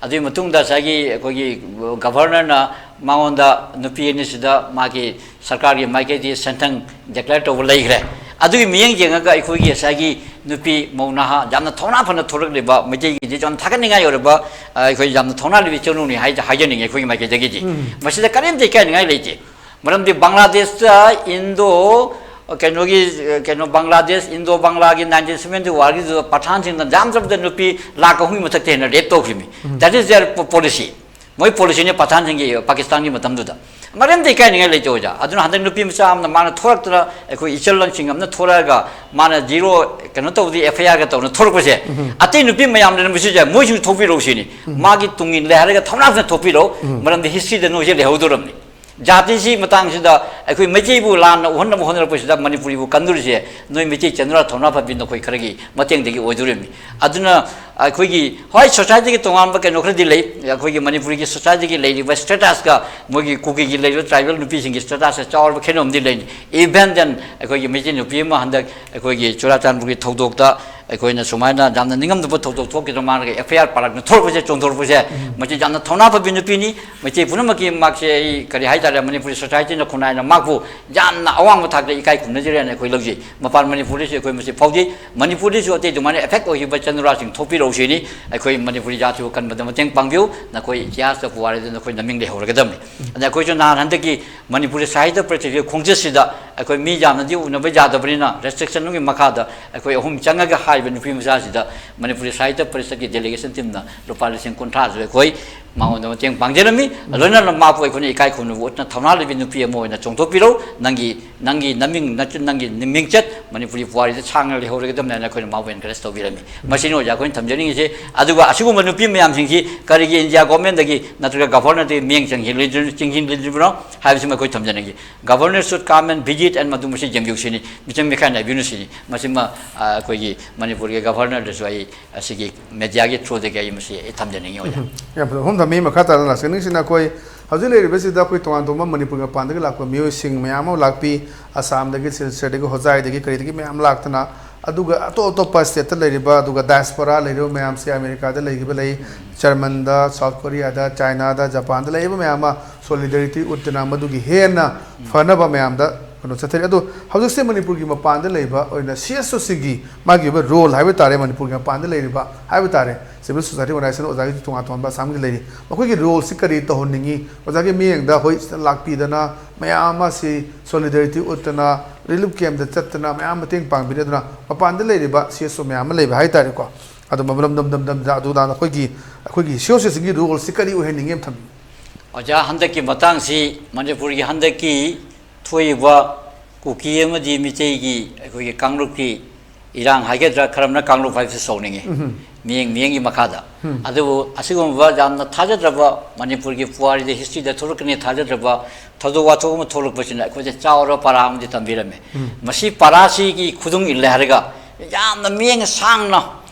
ꯑꯗꯨꯒꯤ ꯃꯇꯨꯡꯗ ꯉꯁꯥꯏꯒꯤ ꯑꯩꯈꯣꯏꯒꯤ ꯒꯚꯔꯅꯔꯅ ꯃꯉꯣꯟꯗ ꯅꯨꯄꯤ ꯑꯅꯤꯁꯤꯗ ꯃꯥꯒꯤ ꯁꯔꯀꯥꯔꯒꯤ ꯃꯥꯏꯀꯩꯗꯒꯤ ꯁꯦꯟꯊꯪ ꯗꯤꯀ꯭ꯂꯦꯌꯔ ꯇꯧꯕ ꯂꯩꯈ꯭ꯔꯦ꯫ ꯑꯗꯨꯒꯤ ꯃꯤꯠꯌꯦꯡ ꯌꯦꯡꯉꯒ ꯑꯩꯈꯣꯏꯒꯤ ꯉꯁꯥꯏꯒꯤ ꯅꯨꯄꯤ ꯃꯧ ꯅꯍꯥ ꯌꯥꯝꯅ ꯊꯧꯅꯥ ꯐꯅ ꯊꯣꯛꯂꯛꯂꯤꯕ ꯃꯩꯇꯩꯒꯤꯗꯤ ꯌꯥꯝ ꯊꯥꯒꯠꯅꯤꯡꯉꯥꯏ ꯑꯣꯏꯔꯕ, ꯑ, ꯑꯩꯈꯣꯏ ꯌꯥꯝꯅ ꯊꯧꯅꯥ ꯂꯩꯕ ꯏꯆꯜꯅꯨꯅꯤ ꯍꯥꯏ-, ꯍꯥꯏꯖꯅꯤꯡꯉꯤ ꯑꯩꯈꯣꯏꯒꯤ ꯃꯥꯏꯀꯩꯗꯒꯤꯗꯤ꯫ ꯃꯁꯤꯗ ꯀꯔꯤꯝꯇ ꯏꯀꯥꯏꯅꯤꯡꯉꯥꯏ ꯂꯩꯇꯦ꯫ ꯃꯔꯝꯗꯤ ꯕꯪꯒ꯭ꯂꯥꯗꯦꯁꯇ ꯏꯟꯗꯣ, ꯀꯩꯅꯣꯒꯤ, ꯀꯩꯅꯣ, ꯕꯪꯒ꯭ꯂꯥꯗꯦꯁ, ꯏꯟꯗꯣ ꯕꯪꯒ꯭ꯂꯥꯒꯤ ꯅꯥꯏꯟꯇꯤꯟ ꯁꯚꯦꯟꯇꯤ ꯋꯥꯔꯒꯤꯗꯨꯗ ꯄꯊꯥꯟꯁꯤꯡꯅ ꯌꯥꯝꯗ꯭ꯔꯕꯗ ꯅꯨꯄꯤ ꯂꯥꯈ ꯑꯍꯨꯝꯒꯤ ꯃꯊꯛꯇ ꯍꯦꯟꯅ ꯔꯦꯞ ꯇꯧꯈꯤꯕꯅꯤ꯫ That is their po-, policy. ꯃꯣꯏ ꯄꯣꯂꯤꯁꯤꯅꯤ ꯄꯊꯥꯟꯁꯤꯡꯒꯤ, ꯄꯥꯀꯤꯁꯇꯥꯟꯒꯤ ꯃꯇꯝꯗꯨꯗ꯫ ꯃꯔꯝꯗꯤ ꯏꯀꯥꯏꯅꯤꯡꯉꯥꯏ ꯂꯩꯇꯦ ꯑꯣꯖꯥ꯫ ꯑꯗꯨꯅ ꯍꯟꯗꯛ ꯅꯨꯄꯤ ꯃꯆꯥ ꯑꯃꯅ ꯃꯥꯅ ꯊꯣꯔꯛꯇꯅ, ꯑꯩꯈꯣꯏ ꯏꯆꯜ ꯂꯟꯁꯤꯡ ꯑꯃꯅ ꯊꯣꯔꯛꯑꯒ ꯃꯥꯅ ꯖꯤꯔꯣ ꯀꯩꯅꯣ ꯇꯧꯕꯗꯤ, ꯑꯦꯐ ꯑꯥꯏ ꯑꯥꯔꯒ ꯇꯧꯅ ꯊꯣꯔꯛꯄꯁꯦ, ꯑꯇꯩ ꯅꯨꯄꯤ ꯃꯌꯥꯝꯗꯨꯅ ꯃꯁꯤꯁꯦ ꯃꯣꯏꯁꯨ ꯊꯣꯛꯄꯤꯔꯛꯎ ꯁꯤꯅꯤ꯫ ꯃꯥꯒꯤ ꯇꯨꯡ ꯏꯜꯂꯦ ꯍꯥꯏꯔꯒ ꯊꯧꯅꯥ ꯐꯖꯅ ꯊꯣꯛꯄꯤꯔꯛꯎ꯫ ꯃꯔꯝꯗꯤ ꯍꯤꯁꯇ꯭ꯔꯤꯗ ꯅꯣꯏꯁꯦ ꯂꯩꯍꯧꯗꯣꯔꯕꯅꯤ꯫ ꯖꯥꯇꯤꯁꯤ ꯃꯇꯥꯡꯁꯤꯗ ꯑꯩꯈꯣꯏ ꯃꯩꯇꯩꯕꯨ ꯂꯥꯟꯅ ꯎꯍꯟꯅꯕ ꯍꯣꯠꯅꯔꯛꯄꯁꯤꯗ ꯃꯅꯤꯄꯨꯔꯤꯕꯨ ꯀꯟꯗꯣꯔꯤꯁꯦ ꯅꯣꯏ ꯃꯩꯇꯩ ꯆꯅꯨꯔꯥ ꯊꯧꯅꯥ ꯐꯕꯤ ꯅꯈꯣꯏ ꯈꯔꯒꯤ ꯃꯇꯦꯡꯗꯒꯤ ꯑꯣꯏꯗꯣꯔꯤꯕꯅꯤ꯫ ꯑꯗꯨꯅ ꯑꯩꯈꯣꯏꯒꯤ, ꯍꯣꯏ, ꯁꯣꯁꯥꯏꯇꯤꯒꯤ ꯇꯣꯉꯥꯟꯕ ꯀꯩꯅꯣ ꯈꯔꯗꯤ ꯂꯩ, ꯑꯩꯈꯣꯏꯒꯤ ꯃꯅꯤꯄꯨꯔꯒꯤ ꯁꯣꯁꯥꯏꯇꯤꯒꯤ ꯂꯩꯔꯤꯕ ꯁ꯭ꯇꯦꯇꯁꯀ ꯃꯣꯏꯒꯤ ꯀꯨꯀꯤꯒꯤ ꯂꯩꯔꯤꯕ ꯇ꯭ꯔꯥꯏꯕꯦꯜ ꯅꯨꯄꯤꯁꯤꯡꯒꯤ ꯁ꯭ꯇꯦꯇꯁꯀ ꯆꯥꯎꯔꯕ ꯈꯦꯠꯅꯕ ꯑꯃꯗꯤ ꯂꯩꯅꯤ꯫ Even then, ꯑꯩꯈꯣꯏꯒꯤ ꯃꯩꯇꯩ ꯅꯨꯄꯤ ꯑꯃ ꯍꯟꯗꯛ ꯑꯩꯈꯣꯏꯒꯤ ꯆꯨꯔꯥꯆꯥꯟꯄꯨꯔꯒꯤ ꯊꯧꯗꯣꯛꯇ ꯑꯩꯈꯣꯏꯅ ꯁꯨꯃꯥꯏꯅ ꯌꯥꯝꯅ ꯅꯤꯡꯉꯝꯗꯕ ꯊꯧꯗꯣꯛ ꯊꯣꯛꯈꯤꯗ ꯃꯥꯅꯒ ꯑꯦꯐ ꯑꯥꯏ ꯑꯥꯔ ꯄꯥꯔꯛꯅ ꯊꯣꯛꯂꯛꯄꯁꯦ, ꯆꯣꯡꯊꯣꯔꯛꯄꯁꯦ, ꯃꯁꯤ ꯌꯥꯝꯅ ꯊꯧꯅꯥ ꯐꯕꯤ ꯅꯨꯄꯤꯅꯤ꯫ ꯃꯩꯇꯩ ꯄꯨꯝꯅꯃꯛꯀꯤ ꯃꯍꯥꯛꯁꯦ, ꯑꯩ ꯀꯔꯤ ꯍꯥꯏꯇꯥꯔꯦ, ꯃꯅꯤꯄꯨꯔꯤ ꯁꯣꯁꯥꯏꯇꯤꯅ ꯈꯨꯟꯅꯥꯏꯅ ꯃꯍꯥꯛꯄꯨ ꯌꯥꯝꯅ ꯑꯋꯥꯡꯕ ꯊꯥꯛꯇ ꯏꯀꯥꯏ ꯈꯨꯝꯅꯖꯔꯦꯅ ꯑꯩꯈꯣꯏ ꯂꯧꯖꯩ꯫ ꯃꯄꯥꯟ ꯃꯅꯤꯄꯨꯔꯗꯁꯨ ꯑꯩꯈꯣꯏ ꯃꯁꯤ ꯐꯥꯎꯖꯩ꯫ ꯃꯅꯤꯄꯨꯔꯗꯁꯨ ꯑꯇꯩ ꯑꯗꯨꯃꯥꯏꯅ ꯑꯦꯐꯦꯛ ꯑꯣꯏꯈꯤꯕ ꯆꯅꯨꯔꯥꯁꯤꯡ ꯊꯣꯛꯄꯤꯔꯛꯎ ꯁꯤꯅꯤ꯫ ꯑꯩꯈꯣꯏ ꯃꯅꯤꯄꯨꯔꯤ ꯖꯥꯇꯤꯕꯨ ꯀꯟꯕꯗ ꯃꯇꯦꯡ ꯄꯥꯡꯕꯤꯌꯨ꯫ ꯅꯈꯣꯏ ꯏꯇꯤꯍꯥꯁꯇ ꯄꯨꯋꯥꯔꯤꯗ ꯅꯈꯣꯏ ꯅꯃꯤꯡ ꯂꯩꯍꯧꯔꯒꯗꯕꯅꯤ꯫ ꯑꯗ ꯑꯩꯈꯣꯏꯁꯨ ꯅꯍꯥꯟ ꯍꯟꯗꯛꯀꯤ ꯃꯅꯤꯄꯨꯔꯤ ꯁꯥꯍꯤꯇ꯭ꯌ ꯄꯔꯤꯁꯠꯀꯤ ꯈꯣꯡꯆꯠꯁꯤꯗ ꯑꯩꯈꯣꯏ ꯃꯤ ꯌꯥꯝꯅꯗꯤ ꯎꯅꯕ ꯌꯥꯗꯕꯅꯤꯅ, ꯔꯦꯁꯇ꯭ꯔꯤꯛꯁꯟ ꯑꯃꯒꯤ ꯃꯈꯥꯗ ꯑꯩꯈꯣꯏ ꯑꯍꯨꯝ ꯆꯪꯉꯒ ꯍꯥꯏꯔꯤꯕ ꯅꯨꯄꯤ ꯃꯆꯥꯁꯤꯗ ꯃꯅꯤꯄꯨꯔꯤ ꯁꯥꯍꯤꯇ꯭ꯌ ꯄꯔꯤꯁꯠꯀꯤ ꯗꯦꯂꯤꯒꯦꯁꯟ ꯇꯤꯝꯅ ꯂꯨꯄꯥ ꯂꯤꯁꯤꯡ ꯀꯨꯟꯊ꯭ꯔꯥꯁꯨ ꯑꯩꯈꯣꯏ ꯃꯉꯣꯟꯗ ꯃꯇꯦꯡ ꯄꯥꯡꯖꯔꯝꯃꯤ꯫ ꯂꯣꯏꯅꯅ ꯃꯍꯥꯛꯄꯨ ꯑꯩꯈꯣꯏꯅ ꯏꯀꯥꯏ ꯈꯨꯝꯅꯕ ꯎꯠꯅ ꯊꯧꯅꯥ ꯂꯩꯕꯤ ꯅꯨꯄꯤ ꯑꯃ ꯑꯣꯏꯅ ꯆꯣꯡꯊꯣꯛꯄꯤꯔꯧ꯫ ꯅꯪꯒꯤ, ꯅꯪꯒꯤ ꯅꯃꯤꯡ, ꯅꯆꯤꯟ, ꯅꯪꯒꯤ ꯃꯤꯡꯆꯠ ꯃꯅꯤꯄꯨꯔꯤ ꯄꯨꯋꯥꯔꯤꯗ ꯁꯥꯡꯅ ꯂꯩꯍꯧꯔꯒꯗꯕꯅꯤ ꯍꯥꯏꯅ ꯑꯩꯈꯣꯏꯅ ꯃꯥꯕꯨ ꯑꯦꯟꯀꯔꯦꯖ ꯇꯧꯕꯤꯔꯝꯃꯤ꯫ ꯃꯁꯤꯅꯤ ꯑꯣꯖꯥ ꯑꯩꯈꯣꯏꯅ ꯊꯝꯖꯅꯤꯡꯉꯤꯁꯦ꯫ ꯑꯗꯨꯒ ꯑꯁꯤꯒꯨꯝꯕ ꯅꯨꯄꯤ ꯃꯌꯥꯝꯁꯤꯡꯁꯤ ꯀꯔꯤꯒꯤ ꯏꯟꯗꯤꯌꯥ ꯒꯣꯔꯃꯦꯟꯗꯒꯤ ꯅꯠꯇ꯭ꯔꯒ ꯒꯚꯔꯅꯔꯗꯒꯤ ꯃꯤꯠꯌꯦꯡ ꯆꯪꯁꯤꯜꯂꯤꯗ꯭ꯔꯤꯅꯣ, ꯆꯤꯡꯁꯤꯟꯕꯤꯗ꯭ꯔꯤꯕꯅꯣ ꯍꯥꯏꯕꯁꯤꯃ ꯑꯩꯈꯣꯏ ꯊꯝꯖꯅꯤꯡꯉꯤ꯫ Governor should come and visit and ꯃꯗꯨ ꯃꯁꯤ ꯌꯦꯡꯕꯤꯌꯨ ꯁꯤꯅꯤ, ꯃꯤꯆꯪ ꯃꯤꯈꯥꯏ ꯅꯥꯏꯕꯤꯌꯨꯅꯨ ꯁꯤꯅꯤ꯫ ꯃꯁꯤꯃ, ꯑ, ꯑꯩꯈꯣꯏꯒꯤ ꯃꯅꯤꯄꯨꯔꯒꯤ ꯒꯚꯔꯅꯔꯗꯁꯨ ꯑꯩ ꯑꯁꯤꯒꯤ ꯃꯦꯗꯤꯌꯥꯒꯤ ꯊ꯭ꯔꯨꯗꯒꯤ ꯑꯩ ꯃꯁꯤ ꯑꯩ ꯊꯝꯖꯅꯤꯡꯉꯤ ꯑꯣꯖꯥ꯫ ꯎꯝ, ꯌꯥꯝ ꯐꯖꯕ ꯋꯥꯐꯝ ꯊꯝꯕꯤ꯫ ꯃꯈꯥ ꯇꯥꯅ ꯂꯥꯛꯆꯅꯤꯡꯉꯤꯁꯤꯅ ꯑꯩꯈꯣꯏ ꯍꯧꯖꯤꯛ ꯂꯩꯔꯤꯕꯁꯤꯗ ꯑꯩꯈꯣꯏ ꯇꯣꯉꯥꯟ ꯇꯣꯉꯥꯟꯕ ꯃꯅꯤꯄꯨꯔꯒꯤ ꯃꯄꯥꯟꯗꯒꯤ ꯂꯥꯛꯄ ꯃꯤꯑꯣꯏꯁꯤꯡ ꯃꯌꯥꯝ ꯑꯃ ꯂꯥꯛꯄꯤ꯫ ꯑꯁꯥꯝꯗꯒꯤ, ꯁꯤꯜꯆꯔꯗꯒꯤ, ꯍꯣꯖꯥꯏꯗꯒꯤ, ꯀꯔꯤꯗꯒꯤ ꯃꯌꯥꯝ ꯂꯥꯛꯇꯅ, ꯑꯗꯨꯒ ꯑꯇꯣꯞ ꯑꯇꯣꯞꯄ ꯁ꯭ꯇꯦꯠꯇ ꯂꯩꯔꯤꯕ, ꯑꯗꯨꯒ ꯗꯥꯏꯁꯄꯣꯔꯥ ꯂꯩꯔꯤꯕ ꯃꯌꯥꯝꯁꯦ ꯑꯃꯦꯔꯤꯀꯥꯗ ꯂꯩꯈꯤꯕ ꯂꯩ, ꯖꯔꯃꯟꯗ, ꯁꯥꯎꯠ ꯀꯣꯔꯤꯌꯥꯗ, ꯆꯥꯏꯅꯥꯗ, ꯖꯄꯥꯟꯗ ꯂꯩꯔꯤꯕ ꯃꯌꯥꯝ ꯑꯃ ꯁꯣꯂꯤꯗꯔꯤꯇꯤ ꯎꯠꯇꯅ ꯃꯗꯨꯒꯤ ꯍꯦꯟꯅ ꯐꯅꯕ ꯃꯌꯥꯝꯗ ꯀꯩꯅꯣ ꯆꯠꯊꯔꯤ꯫ ꯑꯗꯣ ꯍꯧꯖꯤꯛꯁꯦ ꯃꯅꯤꯄꯨꯔꯒꯤ ꯃꯄꯥꯟꯗ ꯂꯩꯕ ꯑꯣꯏꯅ ꯁꯤ ꯑꯦꯁ ꯑꯣꯁꯤꯒꯤ ꯃꯥꯒꯤ ꯑꯣꯏꯕ ꯔꯣꯜ ꯍꯥꯏꯕ ꯇꯥꯔꯦ, ꯃꯅꯤꯄꯨꯔꯒꯤ ꯃꯄꯥꯟꯗ ꯂꯩꯔꯤꯕ ꯍꯥꯏꯕ ꯇꯥꯔꯦ, ꯁꯤꯚꯤꯜ ꯁꯣꯁꯥꯏꯇꯤ ꯑꯣꯔꯒꯅꯥꯏꯖꯦꯁꯟ ꯑꯣꯖꯥꯒꯤꯁꯨ ꯇꯣꯉꯥꯟ ꯇꯣꯉꯥꯟꯕ ꯑꯁꯥꯝꯒꯤ ꯂꯩꯔꯤ, ꯃꯈꯣꯏꯒꯤ ꯔꯣꯜꯁꯤ ꯀꯔꯤ ꯇꯧꯍꯟꯅꯤꯡꯉꯤ? ꯑꯣꯖꯥꯒꯤ ꯃꯤꯠꯌꯦꯡꯗ ꯑꯩꯈꯣꯏ ꯁꯤꯗ ꯂꯥꯛꯄꯤꯗꯅ ꯃꯌꯥꯝ ꯑꯃ ꯁꯤ ꯁꯣꯂꯤꯗꯔꯤꯇꯤ ꯎꯠꯇꯅ, ꯔꯤꯂꯤꯐ ꯀꯦꯝꯞꯇ ꯆꯠꯇꯅ, ꯃꯌꯥꯝ ꯃꯇꯦꯡ ꯄꯥꯡꯕꯤꯔꯗꯅ, ꯃꯄꯥꯟꯗ ꯂꯩꯔꯤꯕ ꯁꯤ ꯑꯦꯁ ꯑꯣ ꯃꯌꯥꯝ ꯑꯃ ꯂꯩꯕ ꯍꯥꯏ ꯇꯥꯔꯦꯀꯣ꯫ ꯑꯗꯣ ꯃꯔꯝ ꯗꯝ ꯗꯝ ꯗꯝ ꯑꯗꯨꯗ ꯑꯩꯈꯣꯏꯒꯤ, ꯑꯩꯈꯣꯏꯒꯤ ꯁꯤ ꯑꯦꯁ ꯑꯣꯁꯤꯒꯤ ꯔꯣꯜꯁꯤ ꯀꯔꯤ ꯑꯣꯏꯍꯟꯅꯤꯡꯉꯤ ꯑꯃ ꯊꯝꯕꯤꯌꯨ꯫ ꯑꯣꯖꯥ, ꯍꯟꯗꯛꯀꯤ ꯃꯇꯥꯡꯁꯤ ꯃꯅꯤꯄꯨꯔꯒꯤ ꯍꯟꯗꯛꯀꯤ ꯊꯣꯛꯏꯕ ꯀꯨꯀꯤ ꯑꯃꯗꯤ ꯃꯤꯇꯩꯒꯤ ꯑꯩꯈꯣꯏꯒꯤ ꯀꯥꯡꯂꯨꯞꯀꯤ ꯏꯔꯥꯡ ꯍꯥꯏꯒꯗ꯭ꯔꯥ, ꯈꯔꯝꯅ ꯀꯥꯡꯂꯨꯞ ꯍꯥꯏꯕꯁꯤ ꯁꯥꯎꯅꯤꯡꯉꯤ, ꯎꯝ꯫ ꯃꯤꯠꯌꯦꯡ ꯃꯤꯠꯌꯦꯡꯒꯤ ꯃꯈꯥꯗ꯫ ꯎꯝ꯫ ꯑꯗꯨꯕꯨ ꯑꯁꯤꯒꯨꯝꯕ ꯌꯥꯝꯅ ꯊꯥꯖꯗ꯭ꯔꯕ, ꯃꯅꯤꯄꯨꯔꯒꯤ ꯄꯨꯋꯥꯔꯤꯗ, ꯍꯤꯁꯇ꯭ꯔꯤꯗ ꯊꯣꯛꯂꯛꯀꯅꯤ ꯊꯥꯖꯗ꯭ꯔꯕ ꯊꯧꯗꯣꯛ ꯋꯥꯊꯣꯛ ꯑꯃ ꯊꯣꯛꯂꯛꯄꯁꯤꯅ ꯑꯩꯈꯣꯏꯗ ꯆꯥꯎꯔꯕ ꯄꯔꯥ ꯑꯃꯗꯤ ꯇꯝꯕꯤꯔꯝꯃꯤ꯫ ꯎꯝ꯫ ꯃꯁꯤ ꯄꯔꯥꯁꯤꯒꯤ ꯈꯨꯗꯨꯡ ꯏꯜꯂꯦ ꯍꯥꯏꯔꯒ ꯌꯥꯝꯅ ꯃꯤꯠꯌꯦꯡ ꯁꯥꯡꯅ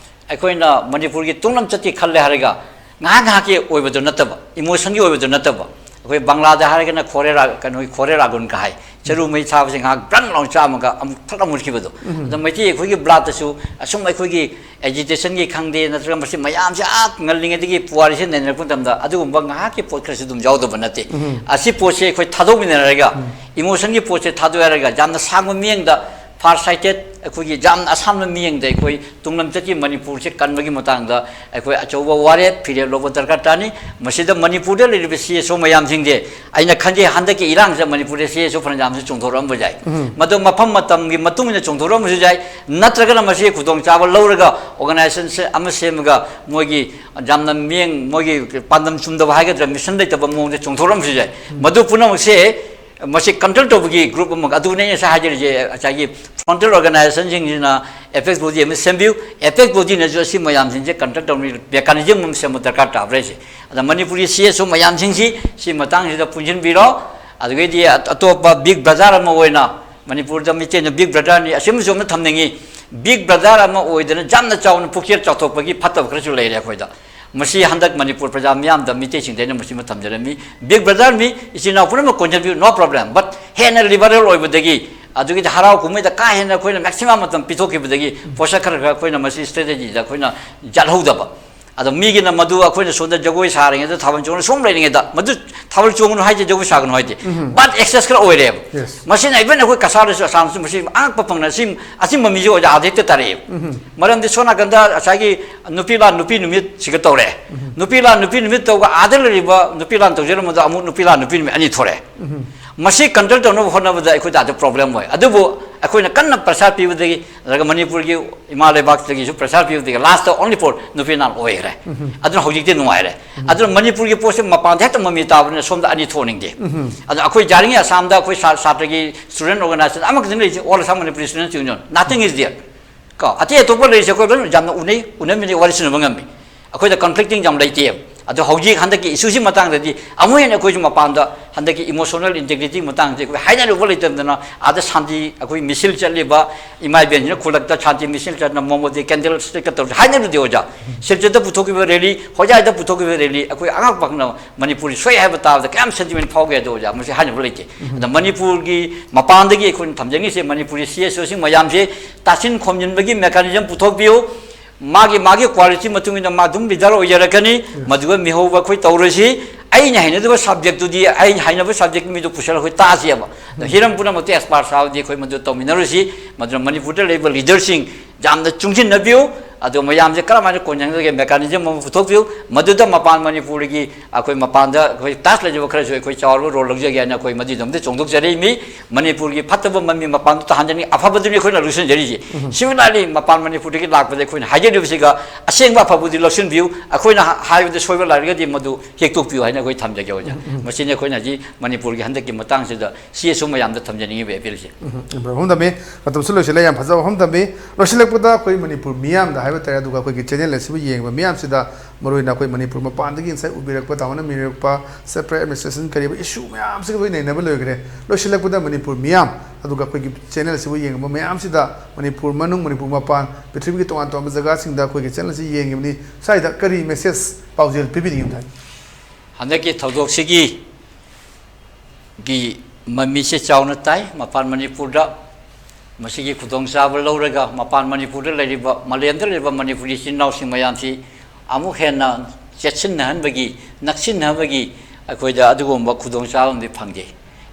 ꯑꯩꯈꯣꯏꯅ ꯃꯅꯤꯄꯨꯔꯒꯤ ꯇꯨꯡꯂꯝꯆꯠꯀꯤ ꯈꯜꯂꯦ ꯍꯥꯏꯔꯒ ꯉꯥꯏꯍꯥꯛ ꯉꯥꯏꯍꯥꯛꯀꯤ ꯑꯣꯏꯕꯗꯨ ꯅꯠꯇꯕ, ꯏꯃꯣꯁꯟꯒꯤ ꯑꯣꯏꯕꯗꯨ ꯅꯠꯇꯕ, ꯑꯩꯈꯣꯏ ꯕꯪꯒ꯭ꯂꯥꯗ ꯍꯥꯏꯔꯒꯅ ꯈꯣꯔꯦꯔꯥ, ꯀꯩꯅꯣꯒꯤ ꯈꯣꯔꯦꯔꯥꯒꯨꯟꯒ ꯍꯥꯏ, ꯆꯔꯨ ꯃꯩ ꯊꯥꯕꯁꯦ ꯉꯥꯏꯍꯥꯛ ꯕ꯭ꯔꯪ ꯂꯥꯎꯅ ꯆꯥꯝꯃꯒ ꯑꯃꯨꯛ ꯐꯠ ꯂꯥꯎ ꯃꯨꯠꯈꯤꯕꯗꯣ꯫ ꯑꯗꯣ ꯃꯩꯇꯩ ꯑꯩꯈꯣꯏꯒꯤ ꯕ꯭ꯂꯥꯠꯇꯁꯨ ꯑꯁꯨꯝ ꯑꯩꯈꯣꯏꯒꯤ ꯑꯦꯖꯤꯇꯦꯁꯟꯒꯤ ꯈꯪꯗꯦ, ꯅꯠꯇ꯭ꯔꯒ ꯃꯁꯤ ꯃꯌꯥꯝꯁꯦ ꯑꯥ ꯉꯜꯂꯤꯉꯩꯗꯒꯤ ꯄꯨꯋꯥꯔꯤꯁꯦ ꯅꯩꯅꯔꯛꯄ ꯃꯇꯝꯗ ꯑꯗꯨꯒꯨꯝꯕ ꯉꯥꯏꯍꯥꯛꯀꯤ ꯄꯣꯠ ꯈꯔꯁꯨ ꯑꯗꯨꯝ ꯌꯥꯎꯗꯕ ꯅꯠꯇꯦ꯫ ꯑꯁꯤ ꯄꯣꯠꯁꯦ ꯑꯩꯈꯣꯏ ꯊꯥꯗꯣꯛꯃꯤꯟꯅꯔꯒ, ꯏꯃꯣꯁꯟꯒꯤ ꯄꯣꯠꯁꯦ ꯊꯥꯗꯣꯛꯑꯦ ꯍꯥꯏꯔꯒ, ꯌꯥꯝꯅ ꯁꯥꯡꯕ ꯃꯤꯠꯌꯦꯡꯗ, ꯐꯥꯔ ꯁꯥꯏꯇꯦꯠ, ꯑꯩꯈꯣꯏꯒꯤ ꯌꯥꯝꯅ ꯑꯁꯥꯡꯕ ꯃꯤꯠꯌꯦꯡꯗ ꯑꯩꯈꯣꯏ ꯇꯨꯡꯂꯝꯆꯠꯀꯤ ꯃꯅꯤꯄꯨꯔꯁꯦ ꯀꯟꯕꯒꯤ ꯃꯇꯥꯡꯗ ꯑꯩꯈꯣꯏ ꯑꯆꯧꯕ ꯋꯥꯔꯦꯞ ꯐꯤꯔꯦꯞ ꯂꯧꯕ ꯗꯔꯀꯥꯔ ꯇꯥꯅꯤ꯫ ꯃꯁꯤꯗ ꯃꯅꯤꯄꯨꯔꯗ ꯂꯩꯔꯤꯕ ꯁꯤ ꯑꯦꯁ ꯑꯣ ꯃꯌꯥꯝꯁꯤꯡꯁꯦ, ꯑꯩꯅ ꯈꯟꯖꯩ, ꯍꯟꯗꯛꯀꯤ ꯏꯔꯥꯡꯁꯤꯗ ꯃꯅꯤꯄꯨꯔꯗ ꯁꯤ ꯑꯦꯁ ꯑꯣ ꯐꯅꯌꯥꯝꯁꯨ ꯆꯣꯡꯊꯣꯔꯛꯑꯝꯕ ꯌꯥꯏ꯫ ꯃꯗꯨ ꯃꯐꯝ ꯃꯇꯝꯒꯤ ꯃꯇꯨꯡ ꯏꯟꯅ ꯆꯣꯡꯊꯣꯔꯛꯑꯝꯕꯁꯨ ꯌꯥꯏ, ꯅꯠꯇ꯭ꯔꯒꯅ ꯃꯁꯤ ꯈꯨꯗꯣꯡꯆꯥꯕ ꯂꯧꯔꯒ ꯑꯣꯔꯒꯅꯥꯏꯖꯦꯁꯟꯁꯦ ꯑꯃ ꯁꯦꯝꯃꯒ ꯃꯣꯏꯒꯤ ꯌꯥꯝꯅ ꯃꯤꯠꯌꯦꯡ, ꯃꯣꯏꯒꯤ ꯄꯥꯟꯗꯝ ꯆꯨꯝꯗꯕ ꯍꯥꯏꯒꯗ꯭ꯔꯥ, ꯃꯤꯁꯟ ꯂꯩꯇꯕ ꯃꯑꯣꯡꯗ ꯆꯣꯡꯊꯣꯔꯛꯑꯝꯕꯁꯨ ꯌꯥꯏ꯫ ꯃꯗꯨ ꯄꯨꯝꯅꯃꯛꯁꯦ ꯃꯁꯤ ꯀꯟꯇ꯭ꯔꯣꯜ ꯇꯧꯕꯒꯤ ꯒ꯭ꯔꯨꯞ ꯑꯃꯒ, ꯑꯗꯨꯅꯦ ꯑꯩꯅ ꯉꯁꯥꯏ ꯍꯥꯏꯖꯔꯤꯁꯦ, ꯉꯁꯥꯏꯒꯤ ꯐ꯭ꯔꯟꯇꯦꯜ ꯑꯣꯔꯒꯅꯥꯏꯖꯦꯁꯟꯁꯤꯡꯁꯤꯅ ꯑꯦꯄꯦꯛꯁ ꯕꯣꯗꯤ ꯑꯃ ꯁꯦꯝꯕꯤꯌꯨ, ꯑꯦꯄꯦꯛꯁ ꯕꯣꯗꯤꯅꯁꯨ ꯑꯁꯤ ꯃꯌꯥꯝꯁꯤꯡꯁꯦ ꯀꯟꯇ꯭ꯔꯣꯜ ꯇꯧꯅꯤ, ꯃꯦꯀꯥꯅꯤꯖꯝ ꯑꯃ ꯁꯦꯝꯕ ꯗꯔꯀꯥꯔ ꯇꯥꯕ꯭ꯔꯥ ꯍꯥꯏꯁꯦ꯫ ꯑꯗ ꯃꯅꯤꯄꯨꯔꯒꯤ ꯁꯤ ꯑꯦꯁ ꯑꯣ ꯃꯌꯥꯝꯁꯤꯡꯁꯤ ꯁꯤ ꯃꯇꯥꯡꯁꯤꯗ ꯄꯨꯟꯁꯤꯟꯕꯤꯔꯣ꯫ ꯑꯗꯨꯗꯒꯤꯗꯤ ꯑꯇꯣꯞꯄ ꯕꯤꯛ ꯕ꯭ꯔꯗꯔ ꯑꯃ ꯑꯣꯏꯅ, ꯃꯅꯤꯄꯨꯔꯗ ꯃꯤꯇꯩꯅ ꯕꯤꯛ ꯕ꯭ꯔꯗꯔꯅꯤ, ꯑꯁꯤꯃꯁꯨ ꯑꯃ ꯊꯝꯅꯤꯡꯉꯤ꯫ ꯕꯤꯛ ꯕ꯭ꯔꯗꯔ ꯑꯃ ꯑꯣꯏꯗꯅ ꯌꯥꯝꯅ ꯆꯥꯎꯅ ꯄꯨꯛꯆꯦꯜ ꯆꯥꯎꯊꯣꯛꯄꯒꯤ ꯐꯠꯇꯕ ꯈꯔꯁꯨ ꯂꯩꯔꯦ ꯑꯩꯈꯣꯏꯗ꯫ ꯃꯁꯤ ꯍꯟꯗꯛ ꯃꯅꯤꯄꯨꯔ ꯄ꯭ꯔꯖꯥ ꯃꯤꯌꯥꯝꯗ, ꯃꯤꯇꯩꯁꯤꯡꯗ ꯑꯩꯅ ꯃꯁꯤꯃ ꯊꯝꯖꯔꯝꯃꯤ꯫ ꯕꯤꯛ ꯕ꯭ꯔꯗꯔ ꯃꯤ, ꯏꯆꯤꯟ ꯏꯅꯥꯎ ꯄꯨꯝꯅꯃꯛ ꯀꯣꯟꯁꯤꯟꯕꯤꯌꯨ, no problem, but ꯍꯦꯟꯅ ꯂꯤꯕꯔꯦꯜ ꯑꯣꯏꯕꯗꯒꯤ, ꯑꯗꯨꯒꯤꯗꯤ ꯍꯔꯥꯎ ꯀꯨꯝꯍꯩꯗ ꯀꯥ ꯍꯦꯟꯅ ꯑꯩꯈꯣꯏꯅ ꯃꯦꯛꯁꯤꯃꯝ ꯃꯇꯝ ꯄꯤꯊꯣꯛꯈꯤꯕꯗꯒꯤ ꯄꯣꯠꯁꯛ ꯈꯔ ꯈꯔ ꯑꯩꯈꯣꯏꯅ ꯃꯁꯤ ꯁ꯭ꯇ꯭ꯔꯦꯇꯦꯖꯤꯗ ꯑꯩꯈꯣꯏꯅ ꯌꯥꯠꯍꯧꯗꯕ꯫ ꯑꯗꯣ ꯃꯤꯒꯤꯅ ꯃꯗꯨ ꯑꯩꯈꯣꯏꯅ ꯁꯣꯝꯗ ꯖꯒꯣꯏ ꯁꯥꯔꯤꯉꯩꯗ, ꯊꯥꯕꯜ ꯆꯣꯡꯅ ꯁꯨꯝ ꯂꯩꯔꯤꯉꯩꯗ, ꯃꯗꯨ ꯊꯥꯕꯜ ꯆꯣꯡꯒꯅꯨ ꯍꯥꯏꯗꯦ, ꯖꯒꯣꯏ ꯁꯥꯒꯅꯨ ꯍꯥꯏꯗꯦ, ꯕꯠ ꯑꯦꯛꯁꯦꯁ ꯈꯔ ꯑꯣꯏꯔꯦꯕ꯫ ꯃꯁꯤꯅ ꯏꯚꯟ ꯑꯩꯈꯣꯏ ꯀꯁꯥꯔꯗꯁꯨ, ꯑꯁꯥꯝꯗꯁꯨ ꯃꯁꯤ ꯑꯉꯛꯄ ꯐꯪꯅ ꯁꯤ, ꯑꯆꯤꯟꯕ ꯃꯤꯁꯦ ꯑꯣꯖꯥ ꯑꯥꯗ ꯍꯦꯛꯇ ꯇꯥꯔꯛꯑꯦꯕ꯫ ꯃꯔꯝꯗꯤ ꯁꯣꯝ ꯅꯥꯀꯟꯗ ꯉꯁꯥꯏꯒꯤ ꯅꯨꯄꯤ ꯂꯥꯟ ꯅꯨꯄꯤ ꯅꯨꯃꯤꯠꯁꯤꯒ ꯇꯧꯔꯦ꯫ ꯅꯨꯄꯤ ꯂꯥꯟ ꯅꯨꯄꯤ ꯅꯨꯃꯤꯠ ꯇꯧꯕ, ꯑꯥꯗ ꯂꯩꯔꯤꯕ ꯅꯨꯄꯤ ꯂꯥꯟ ꯇꯧꯖꯔꯝꯕꯗ ꯑꯃꯨꯛ ꯅꯨꯄꯤ ꯂꯥꯟ ꯅꯨꯄꯤ ꯅꯨꯃꯤꯠ ꯑꯅꯤ ꯊꯣꯔꯛꯑꯦ꯫ ꯃꯁꯤ ꯀꯟꯇ꯭ꯔꯣꯜ ꯇꯧꯅꯕ ꯍꯣꯠꯅꯕꯗ ꯑꯩꯈꯣꯏꯗ ꯑꯗꯨ ꯄ꯭ꯔꯣꯕ꯭ꯂꯦꯝ ꯑꯣꯏ꯫ ꯑꯗꯨꯕꯨ ꯑꯩꯈꯣꯏꯅ ꯀꯟꯅ ꯄ꯭ꯔꯦꯁꯔ ꯄꯤꯕꯗꯒꯤ, ꯅꯠꯇ꯭ꯔꯒ ꯃꯅꯤꯄꯨꯔꯒꯤ ꯏꯃꯥ ꯂꯩꯕꯥꯛꯇꯒꯤꯁꯨ ꯄ꯭ꯔꯦꯁꯔ ꯄꯤꯕꯗꯒꯤ ꯂꯥꯁꯇ ꯑꯣꯟꯂꯤ ꯐꯣꯔ ꯅꯨꯄꯤ ꯂꯥꯟ ꯑꯣꯏꯈ꯭ꯔꯦ꯫ ꯑꯗꯨꯅ ꯍꯧꯖꯤꯛꯇꯤ ꯅꯨꯡꯉꯥꯏꯔꯦ꯫ ꯑꯗꯨꯅ ꯃꯅꯤꯄꯨꯔꯒꯤ ꯄꯣꯠꯁꯦ ꯃꯄꯥꯟꯗ ꯍꯦꯛꯇ ꯃꯃꯤ ꯇꯥꯕꯅꯤꯅ ꯁꯣꯝꯗ ꯑꯅꯤ ꯊꯣꯛꯍꯟꯅꯤꯡꯗꯦ꯫ ꯑꯗꯣ ꯑꯩꯈꯣꯏ ꯖꯥꯔꯤꯡꯒꯤ ꯑꯁꯥꯝꯗ ꯑꯩꯈꯣꯏ ꯁꯥ-, ꯁꯥꯇ꯭ꯔꯒꯤ ꯁ꯭ꯇꯨꯗꯦꯟ ꯑꯣꯔꯒꯅꯥꯏꯖꯦꯁꯟ ꯑꯃꯈꯛꯇꯪ ꯂꯩꯔꯤꯁꯦ, All Assam Manipuri Students Union, nothing is there꯫ ꯀꯣ, ꯑꯇꯩ ꯑꯇꯣꯞꯄ ꯂꯩꯔꯤꯁꯦ ꯑꯩꯈꯣꯏ ꯂꯣꯏꯅ ꯌꯥꯝꯅ ꯎꯅꯩ, ꯎꯅꯃꯤꯟꯅꯩ, ꯋꯥꯔꯤ ꯁꯥꯟꯅꯕ ꯉꯝꯃꯤ꯫ ꯑꯩꯈꯣꯏꯗ ꯀꯟꯐ꯭ꯂꯤꯛꯇꯤꯡ ꯌꯥꯝ ꯂꯩꯇꯦꯕ꯫ ꯑꯗꯣ ꯍꯧꯖꯤꯛ ꯍꯟꯗꯛꯀꯤ ꯏꯁꯨꯁꯤ ꯃꯇꯥꯡꯗꯗꯤ ꯑꯃꯨꯛ ꯍꯦꯟꯅ ꯑꯩꯈꯣꯏꯁꯨ ꯃꯄꯥꯟꯗ ꯍꯟꯗꯛꯀꯤ ꯏꯃꯣꯁꯣꯅꯦꯜ ꯏꯟꯇꯦꯒ꯭ꯔꯤꯇꯤ ꯃꯇꯥꯡꯁꯦ ꯑꯩꯈꯣꯏ ꯍꯥꯏꯅꯔꯨꯕ ꯂꯩꯇꯗꯅ, ꯑꯥꯗ ꯁꯥꯟꯇꯤ, ꯑꯩꯈꯣꯏ ꯃꯤꯁꯤꯜ ꯆꯠꯂꯤꯕ ꯏꯃꯥ ꯏꯕꯦꯟꯁꯤꯅ ꯈꯨꯜꯂꯛꯇ ꯁꯥꯟꯇꯤ ꯃꯤꯁꯤꯜ ꯆꯠꯅ ꯃꯣꯃꯣꯗꯤ ꯀꯦꯟꯗꯜ ꯁ꯭ꯇꯤꯛꯀ ꯇꯧꯔꯁꯤ ꯍꯥꯏꯅꯔꯨꯗꯦ ꯑꯣꯖꯥ꯫ ꯁꯤꯜꯆꯔꯗ ꯄꯨꯊꯣꯛꯈꯤꯕ ꯔꯦꯂꯤ, ꯍꯣꯖꯥꯏꯗ ꯄꯨꯊꯣꯛꯈꯤꯕ ꯔꯦꯂꯤ, ꯑꯩꯈꯣꯏ ꯑꯉꯛꯄ ꯃꯅꯤꯄꯨꯔꯤ ꯁꯣꯏ ꯍꯥꯏꯕ ꯇꯥꯕꯗ ꯀꯌꯥꯝ ꯁꯦꯟꯇꯤꯃꯦꯟ ꯐꯥꯎꯒꯦ ꯍꯥꯏꯗꯣ ꯑꯣꯖꯥ, ꯃꯁꯤ ꯍꯥꯏꯅꯕ ꯂꯩꯇꯦ꯫ ꯑꯗ ꯃꯅꯤꯄꯨꯔꯒꯤ ꯃꯄꯥꯟꯗꯒꯤ ꯑꯩꯈꯣꯏꯅ ꯊꯝꯖꯅꯤꯡꯉꯤꯁꯦ, ꯃꯅꯤꯄꯨꯔꯤ ꯁꯤ ꯑꯦꯁ ꯑꯣꯁꯤꯡ ꯃꯌꯥꯝꯁꯦ ꯇꯥꯁꯤꯟ ꯈꯣꯝꯖꯤꯟꯕꯒꯤ ꯃꯦꯀꯥꯅꯤꯖꯝ ꯄꯨꯊꯣꯛꯄꯤꯌꯨ꯫ ꯃꯥꯒꯤ, ꯃꯥꯒꯤ ꯀ꯭ꯋꯥꯂꯤꯇꯤ ꯃꯇꯨꯡ ꯏꯟꯅ ꯃꯥ ꯑꯗꯨꯝ ꯂꯤꯗꯔ ꯑꯣꯏꯖꯔꯛꯀꯅꯤ꯫ ꯃꯗꯨꯒ ꯃꯤꯍꯧꯕ ꯑꯩꯈꯣꯏ ꯇꯧꯔꯁꯤ꯫ ꯑꯩꯅ ꯍꯩꯅꯗꯕ ꯁꯕꯖꯦꯛꯇꯨꯗꯤ ꯑꯩ ꯍꯩꯅꯕ ꯁꯕꯖꯦꯛꯀꯤ ꯃꯤꯗꯨ ꯄꯨꯁꯜꯂꯒ ꯑꯩꯈꯣꯏ ꯇꯥꯁꯤꯑꯕ꯫ ꯑꯗꯣ ꯍꯤꯔꯝ ꯄꯨꯝꯅꯃꯛꯇ ꯑꯦꯛꯁꯄꯥꯔꯠ ꯁꯥꯕꯗꯤ ꯑꯩꯈꯣꯏ ꯃꯗꯨ ꯇꯧꯃꯤꯟꯅꯔꯨꯁꯤ꯫ ꯃꯗꯨꯅ ꯃꯅꯤꯄꯨꯔꯗ ꯂꯩꯕ ꯂꯤꯗꯔꯁꯤꯡ ꯌꯥꯝꯅ ꯆꯨꯡꯁꯤꯟꯅꯕꯤꯌꯨ꯫ ꯑꯗꯣ ꯃꯌꯥꯝꯁꯦ ꯀꯔꯝꯍꯥꯏꯅ ꯀꯣꯟꯁꯤꯟꯒꯗꯒꯦ ꯃꯦꯀꯥꯅꯤꯖꯝ ꯑꯃ ꯄꯨꯊꯣꯛꯄꯤꯌꯨ꯫ ꯃꯗꯨꯗ ꯃꯄꯥꯟ ꯃꯅꯤꯄꯨꯔꯒꯤ ꯑꯩꯈꯣꯏ ꯃꯄꯥꯟꯗ ꯑꯩꯈꯣꯏ ꯇꯥꯁ ꯂꯩꯖꯕ ꯈꯔꯁꯨ ꯑꯩꯈꯣꯏ ꯆꯥꯎꯔꯕ ꯔꯣꯜ ꯂꯧꯖꯒꯦ ꯍꯥꯏꯅ ꯑꯩꯈꯣꯏ ꯃꯗꯨꯏꯗꯃꯛꯇ ꯆꯣꯡꯊꯣꯛꯆꯔꯛꯏꯃꯤ꯫ ꯃꯅꯤꯄꯨꯔꯒꯤ ꯐꯠꯇꯕ ꯃꯃꯤ ꯃꯄꯥꯟꯗ ꯇꯥꯍꯟꯖꯅꯤꯡꯉꯤ, ꯑꯐꯕꯗꯨꯅꯤ ꯑꯩꯈꯣꯏꯅ ꯂꯧꯁꯤꯟꯖꯔꯤꯁꯤ꯫ ꯁꯤꯃꯤꯂꯥꯔꯂꯤ ꯃꯄꯥꯟ ꯃꯅꯤꯄꯨꯔꯗꯒꯤ ꯂꯥꯛꯄꯗ ꯑꯩꯈꯣꯏꯅ ꯍꯥꯏꯖꯔꯤꯕꯁꯤꯒ ꯑꯁꯦꯡꯕ ꯑꯐꯕꯗꯨ ꯂꯧꯁꯤꯟꯕꯤꯌꯨ꯫ ꯑꯩꯈꯣꯏꯅ ꯍꯥ-, ꯍꯥꯏꯕꯗ ꯁꯣꯏꯕ ꯂꯩꯔꯒꯗꯤ ꯃꯗꯨ ꯍꯦꯛꯇꯣꯛꯄꯤꯌꯨ ꯍꯥꯏꯅ ꯑꯩꯈꯣꯏ ꯊꯝꯖꯒꯦ ꯑꯣꯖꯥ꯫ ꯃꯁꯤꯅꯤ ꯑꯩꯈꯣꯏꯅ ꯍꯧꯖꯤꯛ ꯃꯅꯤꯄꯨꯔꯒꯤ ꯍꯟꯗꯛꯀꯤ ꯃꯇꯥꯡꯁꯤꯗ ꯁꯤ ꯑꯦꯁ ꯑꯣ ꯃꯌꯥꯝꯗ ꯊꯝꯖꯅꯤꯡꯉꯤꯕ ꯑꯦꯄꯤꯜꯁꯦ꯫ ꯎꯝ, ꯎꯝ, ꯃꯐꯝ ꯊꯝꯃꯤ꯫ ꯃꯇꯝꯁꯨ ꯂꯣꯏꯁꯤꯜꯂꯦ꯫ ꯌꯥꯝ ꯐꯖꯕ ꯃꯐꯝ ꯊꯝꯃꯤ꯫ ꯂꯣꯏꯁꯤꯜꯂꯛꯄꯗ ꯑꯩꯈꯣꯏ ꯃꯅꯤꯄꯨꯔ ꯃꯤꯌꯥꯝꯗ ꯍꯥꯏꯕ ꯇꯥꯔꯦ, ꯑꯗꯨꯒ ꯑꯩꯈꯣꯏꯒꯤ ꯆꯦꯅꯦꯜ ꯑꯁꯤꯕꯨ ꯌꯦꯡꯕ ꯃꯤꯌꯥꯝꯁꯤꯗ, ꯃꯔꯨꯑꯣꯏꯅ ꯑꯩꯈꯣꯏ ꯃꯅꯤꯄꯨꯔ ꯃꯄꯥꯟꯗꯒꯤ ꯉꯁꯥꯏ ꯎꯕꯤꯔꯛꯄ, ꯇꯥꯃꯣꯅ ꯃꯤꯔꯛꯄ, ꯁꯦꯄꯔꯦꯠ ꯑꯦꯗꯃꯤꯅꯤꯁꯇ꯭ꯔꯦꯁꯟ ꯀꯔꯤꯕ ꯏꯁꯨ ꯃꯌꯥꯝꯁꯤꯒ ꯑꯩꯈꯣꯏ ꯅꯩꯅꯕ ꯂꯣꯏꯈ꯭ꯔꯦ꯫ ꯂꯣꯏꯁꯤꯜꯂꯛꯄꯗ ꯃꯅꯤꯄꯨꯔ ꯃꯤꯌꯥꯝ, ꯑꯗꯨꯒ ꯑꯩꯈꯣꯏꯒꯤ ꯆꯦꯅꯦꯜ ꯑꯁꯤꯕꯨ ꯌꯦꯡꯕ ꯃꯌꯥꯝꯁꯤꯗ, ꯃꯅꯤꯄꯨꯔ ꯃꯅꯨꯡ, ꯃꯅꯤꯄꯨꯔ ꯃꯄꯥꯟ, ꯄ꯭ꯔꯤꯊꯤꯕꯤꯒꯤ ꯇꯣꯉꯥꯟ ꯇꯣꯉꯥꯟꯕ ꯖꯒꯥꯁꯤꯡꯗ ꯑꯩꯈꯣꯏꯒꯤ ꯆꯦꯅꯦꯜ ꯑꯁꯤ ꯌꯦꯡꯉꯤꯕꯅꯤ, ꯁ꯭ꯋꯥꯏꯗ ꯀꯔꯤ ꯃꯦꯁꯦꯖ, ꯄꯥꯎꯖꯦꯜ ꯄꯤꯕꯤꯅꯤꯡꯉꯤ? ꯍꯟꯗꯛꯀꯤ ꯊꯧꯗꯣꯛꯁꯤꯒꯤ ꯒꯤ ꯃꯃꯤꯁꯦ ꯆꯥꯎꯅ ꯇꯥꯏ꯫ ꯃꯄꯥꯟ ꯃꯅꯤꯄꯨꯔꯗ ꯃꯁꯤꯒꯤ ꯈꯨꯗꯣꯡꯆꯥꯕ ꯂꯧꯔꯒ ꯃꯄꯥꯟ ꯃꯅꯤꯄꯨꯔꯗ ꯂꯩꯔꯤꯕ, ꯃꯥꯂꯦꯝꯗ ꯂꯩꯔꯤꯕ ꯃꯅꯤꯄꯨꯔꯤ ꯏꯆꯤꯟ ꯏꯅꯥꯎꯁꯤꯡ ꯃꯌꯥꯝꯁꯤ ꯑꯃꯨꯛ ꯍꯦꯟꯅ ꯆꯦꯠꯁꯤꯟꯅꯍꯟꯕꯒꯤ, ꯅꯛꯁꯤꯟꯅꯕꯒꯤ ꯑꯩꯈꯣꯏꯗ ꯑꯗꯨꯒꯨꯝꯕ ꯈꯨꯗꯣꯡꯆꯥꯕ ꯑꯃꯗꯤ ꯐꯪꯖꯩ꯫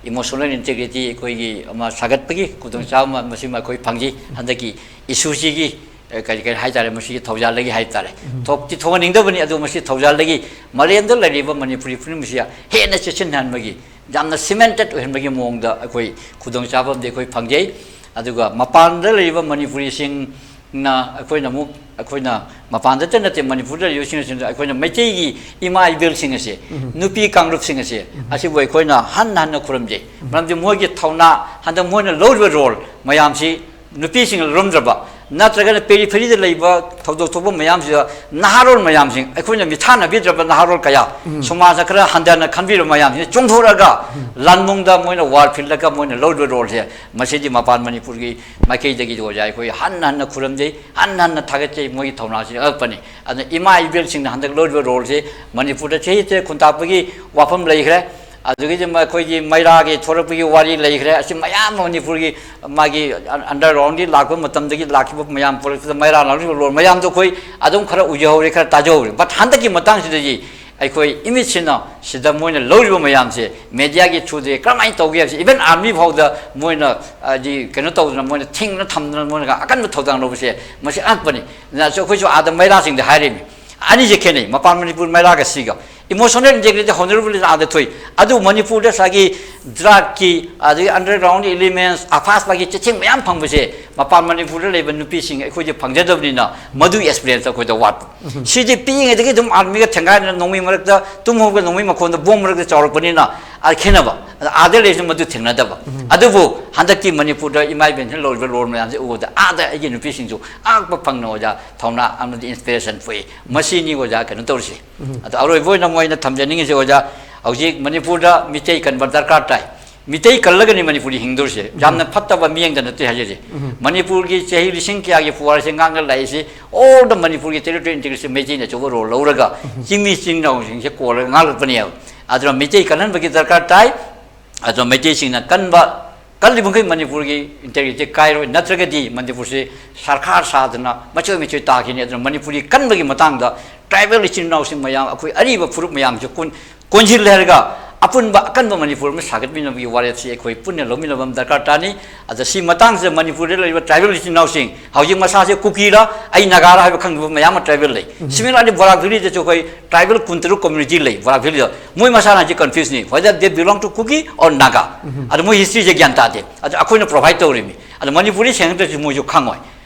ꯏꯃꯣꯁꯣꯅꯦꯜ ꯏꯟꯇꯦꯒ꯭ꯔꯤꯇꯤ ꯑꯩꯈꯣꯏꯒꯤ ꯑꯃ ꯁꯥꯒꯠꯄꯒꯤ ꯈꯨꯗꯣꯡꯆꯥꯕ ꯑꯃ ꯃꯁꯤꯃ ꯑꯩꯈꯣꯏ ꯐꯪꯖꯩ꯫ ꯍꯟꯗꯛꯀꯤ ꯏꯁꯨꯁꯤꯒꯤ ꯑꯦ, ꯀꯔꯤ, ꯀꯔꯤ ꯍꯥꯏꯇꯥꯔꯦ, ꯃꯁꯤꯒꯤ ꯊꯧꯖꯥꯜꯗꯒꯤ ꯍꯥꯏꯕ ꯇꯥꯔꯦ꯫ ꯎꯝ꯫ ꯊꯣꯛꯇꯤ ꯊꯣꯛꯍꯟꯅꯤꯡꯗꯕꯅꯤ, ꯑꯗꯨ ꯃꯁꯤ ꯊꯧꯖꯥꯜꯗꯒꯤ ꯃꯥꯂꯦꯝꯗ ꯂꯩꯔꯤꯕ ꯃꯅꯤꯄꯨꯔꯤ ꯐꯤꯂꯝꯁꯤ ꯍꯦꯟꯅ ꯆꯦꯠꯁꯤꯟꯍꯟꯕꯒꯤ, ꯌꯥꯝꯅ ꯁꯤꯃꯦꯟꯇꯦꯠ ꯑꯣꯏꯍꯟꯕꯒꯤ ꯃꯑꯣꯡꯗ ꯑꯩꯈꯣꯏ ꯈꯨꯗꯣꯡꯆꯥꯕ ꯑꯃꯗꯤ ꯑꯩꯈꯣꯏ ꯐꯪꯖꯩ꯫ ꯑꯗꯨꯒ ꯃꯄꯥꯟꯗ ꯂꯩꯔꯤꯕ ꯃꯅꯤꯄꯨꯔꯤꯁꯤꯡꯅ ꯑꯩꯈꯣꯏꯅ ꯑꯃꯨꯛ, ꯑꯩꯈꯣꯏꯅ ꯃꯄꯥꯟꯗꯇ ꯅꯠꯇꯦ, ꯃꯅꯤꯄꯨꯔꯗ ꯂꯩꯔꯤꯕꯁꯤꯡ ꯑꯁꯤꯅ ꯑꯩꯈꯣꯏꯅ ꯃꯩꯇꯩꯒꯤ ꯏꯃꯥ ꯏꯕꯦꯜꯁꯤꯡ ꯑꯁꯦ, ꯎꯝ꯫ ꯅꯨꯄꯤ ꯀꯥꯡꯂꯨꯞꯁꯤꯡ ꯑꯁꯦ, ꯎꯝ꯫ ꯑꯁꯤꯕꯨ ꯑꯩꯈꯣꯏꯅ ꯍꯟꯅ ꯍꯟꯅ ꯈꯨꯔꯨꯝꯖꯩ꯫ ꯎꯝ꯫ ꯃꯔꯝꯗꯤ ꯃꯣꯏꯒꯤ ꯊꯧꯅꯥ, ꯍꯟꯗꯛ ꯃꯣꯏꯅ ꯂꯧꯔꯤꯕ ꯔꯣꯜ ꯃꯌꯥꯝꯁꯤ ꯅꯨꯄꯤꯁꯤꯡꯅ ꯂꯧꯔꯝꯗ꯭ꯔꯕ, ꯅꯠꯇ꯭ꯔꯒꯅ ꯄꯦꯔꯤꯐꯦꯔꯤꯗ ꯂꯩꯕ ꯊꯧꯗꯣꯛ ꯊꯣꯛꯄ ꯃꯌꯥꯝꯁꯤꯗ ꯅꯍꯥꯔꯣꯜ ꯃꯌꯥꯝꯁꯤꯡ, ꯑꯩꯈꯣꯏꯅ ꯃꯤꯊꯥꯅꯕꯤꯗ꯭ꯔꯕ ꯅꯍꯥꯔꯣꯜ ꯀꯌꯥ, ꯁꯃꯥꯖꯅ ꯈꯔ ꯍꯟꯊꯅ ꯈꯟꯕꯤꯔꯕ ꯃꯌꯥꯝꯁꯤꯅ ꯆꯣꯡꯊꯣꯔꯛꯑꯒ ꯂꯥꯟꯕꯨꯡꯗ ꯃꯣꯏꯅ ꯋꯥꯔ ꯐꯤꯜꯂꯒ ꯃꯣꯏꯅ ꯂꯧꯔꯤꯕ ꯔꯣꯜꯁꯦ, ꯃꯁꯤꯗꯤ ꯃꯄꯥꯟ ꯃꯅꯤꯄꯨꯔꯒꯤ ꯃꯥꯏꯀꯩꯗꯒꯤ ꯑꯣꯖꯥ ꯑꯩꯈꯣꯏ ꯍꯟꯅ ꯍꯟꯅ ꯈꯨꯔꯨꯝꯖꯩ, ꯍꯟꯅ ꯍꯟꯅ ꯊꯥꯒꯠꯆꯩ꯫ ꯃꯣꯏꯒꯤ ꯊꯧꯅꯥꯁꯤ ꯑꯉꯛꯄꯅꯤ꯫ ꯑꯗꯨꯅ ꯏꯃꯥ ꯏꯕꯦꯜꯁꯤꯡꯅ ꯍꯟꯗꯛ ꯂꯧꯔꯤꯕ ꯔꯣꯜꯁꯤ ꯃꯅꯤꯄꯨꯔꯗ ꯆꯍꯤ ꯆꯍꯤ ꯈꯨꯟꯇꯥꯛꯄꯒꯤ ꯋꯥꯐꯝ ꯂꯩꯈ꯭ꯔꯦ꯫ ꯑꯗꯨꯗꯒꯤꯗꯤ ꯃ-, ꯑꯩꯈꯣꯏꯒꯤ ꯃꯩꯔꯥꯒꯤ ꯊꯣꯛꯂꯛꯄꯒꯤ ꯋꯥꯔꯤ ꯂꯩꯈ꯭ꯔꯦ꯫ ꯑꯁꯤ ꯃꯌꯥꯝ ꯑꯃ ꯃꯅꯤꯄꯨꯔꯒꯤ ꯃꯥꯒꯤ ꯑꯟ-, ꯑꯟꯗꯔꯒ꯭ꯔꯥꯎꯟꯒꯤ ꯂꯥꯛꯄ ꯃꯇꯝꯗꯒꯤ ꯂꯥꯛꯈꯤꯕ ꯃꯌꯥꯝ ꯄꯣꯔꯛꯄꯗ ꯃꯩꯔꯥ ꯂꯥꯛꯂꯤꯕ ꯂꯣꯟ ꯃꯌꯥꯝꯗꯣ ꯑꯩꯈꯣꯏ ꯑꯗꯨꯝ ꯈꯔ ꯎꯖꯍꯧꯔꯦ, ꯈꯔ ꯇꯥꯖꯍꯧꯔꯦ꯫ But ꯍꯟꯗꯛꯀꯤ ꯃꯇꯥꯡꯁꯤꯗꯗꯤ ꯑꯩꯈꯣꯏ ꯏꯃꯤꯠꯁꯤꯅ ꯁꯤꯗ ꯃꯣꯏꯅ ꯂꯧꯔꯤꯕ ꯃꯌꯥꯝꯁꯦ ꯃꯦꯗꯤꯌꯥꯒꯤ ꯊ꯭ꯔꯨꯗꯒꯤ ꯀꯔꯝꯍꯥꯏꯅ ꯇꯧꯒꯦ ꯍꯥꯏꯕꯁꯦ, ꯏꯚꯟ ꯑꯥꯔꯃꯤ ꯐꯥꯎꯗ ꯃꯣꯏꯅ, ꯍꯥꯏꯗꯤ, ꯀꯩꯅꯣ ꯇꯧꯗꯅ, ꯃꯣꯏꯅ ꯊꯤꯡꯅ ꯊꯝꯗꯅ, ꯃꯣꯏꯅ ꯑꯀꯟꯕ ꯊꯧꯗꯥꯡ ꯂꯧꯕꯁꯦ, ꯃꯁꯤ ꯑꯉꯛꯄꯅꯤ꯫ ꯑꯗꯨꯅ ꯑꯩꯈꯣꯏꯁꯨ ꯑꯥꯗ ꯃꯩꯔꯥꯁꯤꯡꯗ ꯍꯥꯏꯔꯤꯃꯤ, ꯑꯅꯤꯁꯦ ꯈꯦꯠꯅꯩ꯫ ꯃꯄꯥꯟ ꯃꯅꯤꯄꯨꯔ ꯃꯩꯔꯥꯒ ꯁꯤꯒ ꯏꯃꯣꯁꯅꯦꯜ ꯏꯟꯇꯦꯒ꯭ꯔꯤꯇꯤ ꯍꯣꯅꯔꯦꯕꯜ ꯑꯥꯗ ꯊꯣꯛꯏ꯫ ꯑꯗꯨ ꯃꯅꯤꯄꯨꯔꯗ ꯉꯁꯥꯏꯒꯤ ꯗ꯭ꯔꯒꯀꯤ, ꯑꯗꯒꯤ ꯑꯟꯗꯔꯒ꯭ꯔꯥꯎꯟ ꯏꯂꯤꯃꯦꯟꯁ, ꯑꯐꯥꯁꯄꯥꯒꯤ ꯆꯩꯊꯦꯡ ꯃꯌꯥꯝ ꯐꯪꯕꯁꯦ ꯃꯄꯥꯟ ꯃꯅꯤꯄꯨꯔꯗ ꯂꯩꯕ ꯅꯨꯄꯤꯁꯤꯡ ꯑꯩꯈꯣꯏꯗꯤ ꯐꯪꯖꯗꯕꯅꯤꯅ ꯃꯗꯨꯒꯤ ꯑꯦꯛꯁꯄꯤꯔꯤꯌꯦꯟꯁ ꯑꯩꯈꯣꯏꯗ ꯋꯥꯠꯄ꯫ ꯁꯤꯗꯤ ꯄꯤꯛꯏꯉꯩꯗꯒꯤ ꯑꯗꯨꯝ ꯑꯥꯔꯃꯤꯒ ꯊꯦꯡꯒꯥꯏꯗꯅ ꯅꯣꯡꯃꯩ ꯃꯔꯛꯇ ꯇꯨꯝ ꯍꯧꯒꯠꯂꯒ ꯅꯣꯡꯃꯩ ꯃꯈꯣꯟꯗ ꯕꯣꯝ ꯃꯔꯛꯇ ꯆꯥꯎꯔꯛꯄꯅꯤꯅ ꯑꯥ ꯈꯦꯠꯅꯕ꯫ ꯑꯗ ꯑꯥꯗ ꯂꯩꯔꯁꯨ ꯃꯗꯨ ꯊꯦꯡꯅꯗꯕ꯫ ꯑꯗꯨꯕꯨ ꯍꯟꯗꯛꯀꯤ ꯃꯅꯤꯄꯨꯔꯗ ꯏꯃꯥ ꯏꯕꯦꯟꯁꯤꯡ ꯂꯧꯔꯤꯕ ꯔꯣꯜ ꯃꯌꯥꯝꯁꯦ ꯎꯕꯗ ꯑꯥꯗ ꯑꯩꯒꯤ ꯅꯨꯄꯤꯁꯤꯡꯁꯨ ꯑꯉꯛꯄ ꯐꯪꯅ ꯑꯣꯖꯥ ꯊꯧꯅꯥ ꯑꯃꯗꯤ ꯏꯟꯁꯄꯤꯔꯦꯁꯟ ꯄꯣꯛꯏ꯫ ꯃꯁꯤꯅꯤ ꯑꯣꯖꯥ ꯀꯩꯅꯣ ꯇꯧꯔꯤꯁꯤ꯫ ꯑꯗꯣ ꯑꯔꯣꯏꯕ ꯑꯣꯏꯅ ꯃꯣꯏꯅ ꯊꯝꯖꯅꯤꯡꯉꯤꯁꯦ ꯑꯣꯖꯥ, ꯍꯧꯖꯤꯛ ꯃꯅꯤꯄꯨꯔꯗ ꯃꯤꯇꯩ ꯀꯟꯕ ꯗꯔꯀꯥꯔ ꯇꯥꯏ꯫ ꯃꯤꯇꯩ ꯀꯜꯂꯒꯅꯤ ꯃꯅꯤꯄꯨꯔꯤ ꯍꯤꯡꯗꯧꯔꯤꯁꯦ꯫ ꯌꯥꯝꯅ ꯐꯠꯇꯕ ꯃꯤꯠꯌꯦꯡꯗ ꯅꯠꯇꯦ ꯍꯥꯏꯖꯔꯤ꯫ ꯃꯅꯤꯄꯨꯔꯒꯤ ꯆꯍꯤ ꯂꯤꯁꯤꯡ ꯀꯌꯥꯒꯤ ꯄꯨꯋꯥꯔꯤꯁꯦ ꯉꯥꯛꯅ ꯂꯥꯛꯏꯁꯤ, all the ꯃꯅꯤꯄꯨꯔꯒꯤ ꯇꯦꯔꯤꯇꯣꯔꯤ ꯏꯟꯇꯤꯒ꯭ꯔꯤꯇꯤꯁꯦ ꯃꯩꯇꯩꯅ ꯑꯆꯧꯕ ꯔꯣꯜ ꯂꯧꯔꯒ ꯆꯤꯡꯃꯤ ꯏꯆꯤꯟ ꯏꯅꯥꯎꯁꯤꯡꯁꯦ ꯀꯣꯜꯂꯒ ꯉꯥꯛꯂꯛꯄꯅꯦꯕ꯫ ꯑꯗꯨꯅ ꯃꯩꯇꯩ ꯀꯜꯍꯟꯕꯒꯤ ꯗꯔꯀꯥꯔ ꯇꯥꯏ꯫ ꯑꯗꯨꯅ ꯃꯩꯇꯩꯁꯤꯡꯅ ꯀꯟꯕ, ꯀꯜꯂꯤꯕ ꯃꯈꯩ ꯃꯅꯤꯄꯨꯔꯒꯤ ꯏꯟꯇꯦꯒ꯭ꯔꯤꯇꯤ ꯀꯥꯏꯔꯣꯏ, ꯅꯠꯇ꯭ꯔꯒꯗꯤ ꯃꯅꯤꯄꯨꯔꯁꯤ ꯁꯔꯀꯥꯔ ꯁꯥꯗꯅ ꯃꯆꯣꯏ ꯃꯆꯣꯏ ꯇꯥꯈꯤꯅꯤ꯫ ꯑꯗꯨꯅ ꯃꯅꯤꯄꯨꯔꯒꯤ ꯀꯟꯕꯒꯤ ꯃꯇꯥꯡꯗ ꯇ꯭ꯔꯥꯏꯕꯦꯜ ꯏꯆꯤꯟ ꯏꯅꯥꯎꯁꯤꯡ ꯃꯌꯥꯝ, ꯑꯩꯈꯣꯏ ꯑꯔꯤꯕ ꯐꯨꯔꯨꯞ ꯃꯌꯥꯝꯁꯨ ꯀꯣꯟ-, ꯀꯣꯟꯁꯤꯜꯂꯦ ꯍꯥꯏꯔꯒ ꯑꯄꯨꯟꯕ ꯑꯀꯟꯕ ꯃꯅꯤꯄꯨꯔ ꯑꯃ ꯁꯥꯒꯠꯃꯤꯟꯅꯕꯒꯤ ꯋꯥꯔꯦꯞꯁꯤ ꯑꯩꯈꯣꯏ ꯄꯨꯟꯅ ꯂꯧꯃꯤꯟꯅꯕ ꯑꯃ ꯗꯔꯀꯥꯔ ꯇꯥꯅꯤ꯫ ꯑꯗ ꯁꯤ ꯃꯇꯥꯡꯁꯤꯗ ꯃꯅꯤꯄꯨꯔꯗ ꯂꯩꯔꯤꯕ ꯇ꯭ꯔꯥꯏꯕꯦꯜ ꯏꯆꯤꯟ ꯏꯅꯥꯎꯁꯤꯡ, ꯍꯧꯖꯤꯛ ꯃꯁꯥꯁꯦ ꯀꯨꯀꯤꯔ ꯑꯩ ꯅꯥꯒꯥꯔ ꯍꯥꯏꯕ ꯈꯪꯗꯕ ꯃꯌꯥꯝ ꯑꯃ ꯇ꯭ꯔꯥꯏꯕꯦꯜ ꯂꯩ꯫ Similarly, ꯕꯣꯔꯥꯛ ꯚꯦꯂꯤꯗꯁꯨ ꯑꯩꯈꯣꯏ ꯇ꯭ꯔꯥꯏꯕꯦꯜ ꯀꯨꯟꯇꯔꯨꯛ ꯀꯝꯃ꯭ꯌꯨꯅꯤꯇꯤ ꯂꯩ ꯕꯣꯔꯥꯛ ꯚꯦꯂꯤꯗ꯫ ꯃꯣꯏ ꯃꯁꯥꯅ ꯍꯧꯖꯤꯛ ꯀꯟꯐ꯭ꯌꯨꯁꯅꯤ, whether they belong to Kuki or Naga꯫ ꯑꯗ ꯃꯣꯏ ꯍꯤꯁꯇ꯭ꯔꯤꯁꯦ ꯒ꯭ꯌꯥꯟ ꯇꯥꯗꯦ꯫ ꯑꯗ ꯑꯩꯈꯣꯏꯅ ꯄ꯭ꯔꯣꯚꯥꯏꯗ ꯇꯧꯔꯤꯃꯤ꯫ ꯑꯗ ꯃꯅꯤꯄꯨꯔꯤ ꯁꯦꯡꯅꯗ꯭ꯔꯁꯨ ꯃꯣꯏꯁꯨ ꯈꯪꯉꯣꯏ꯫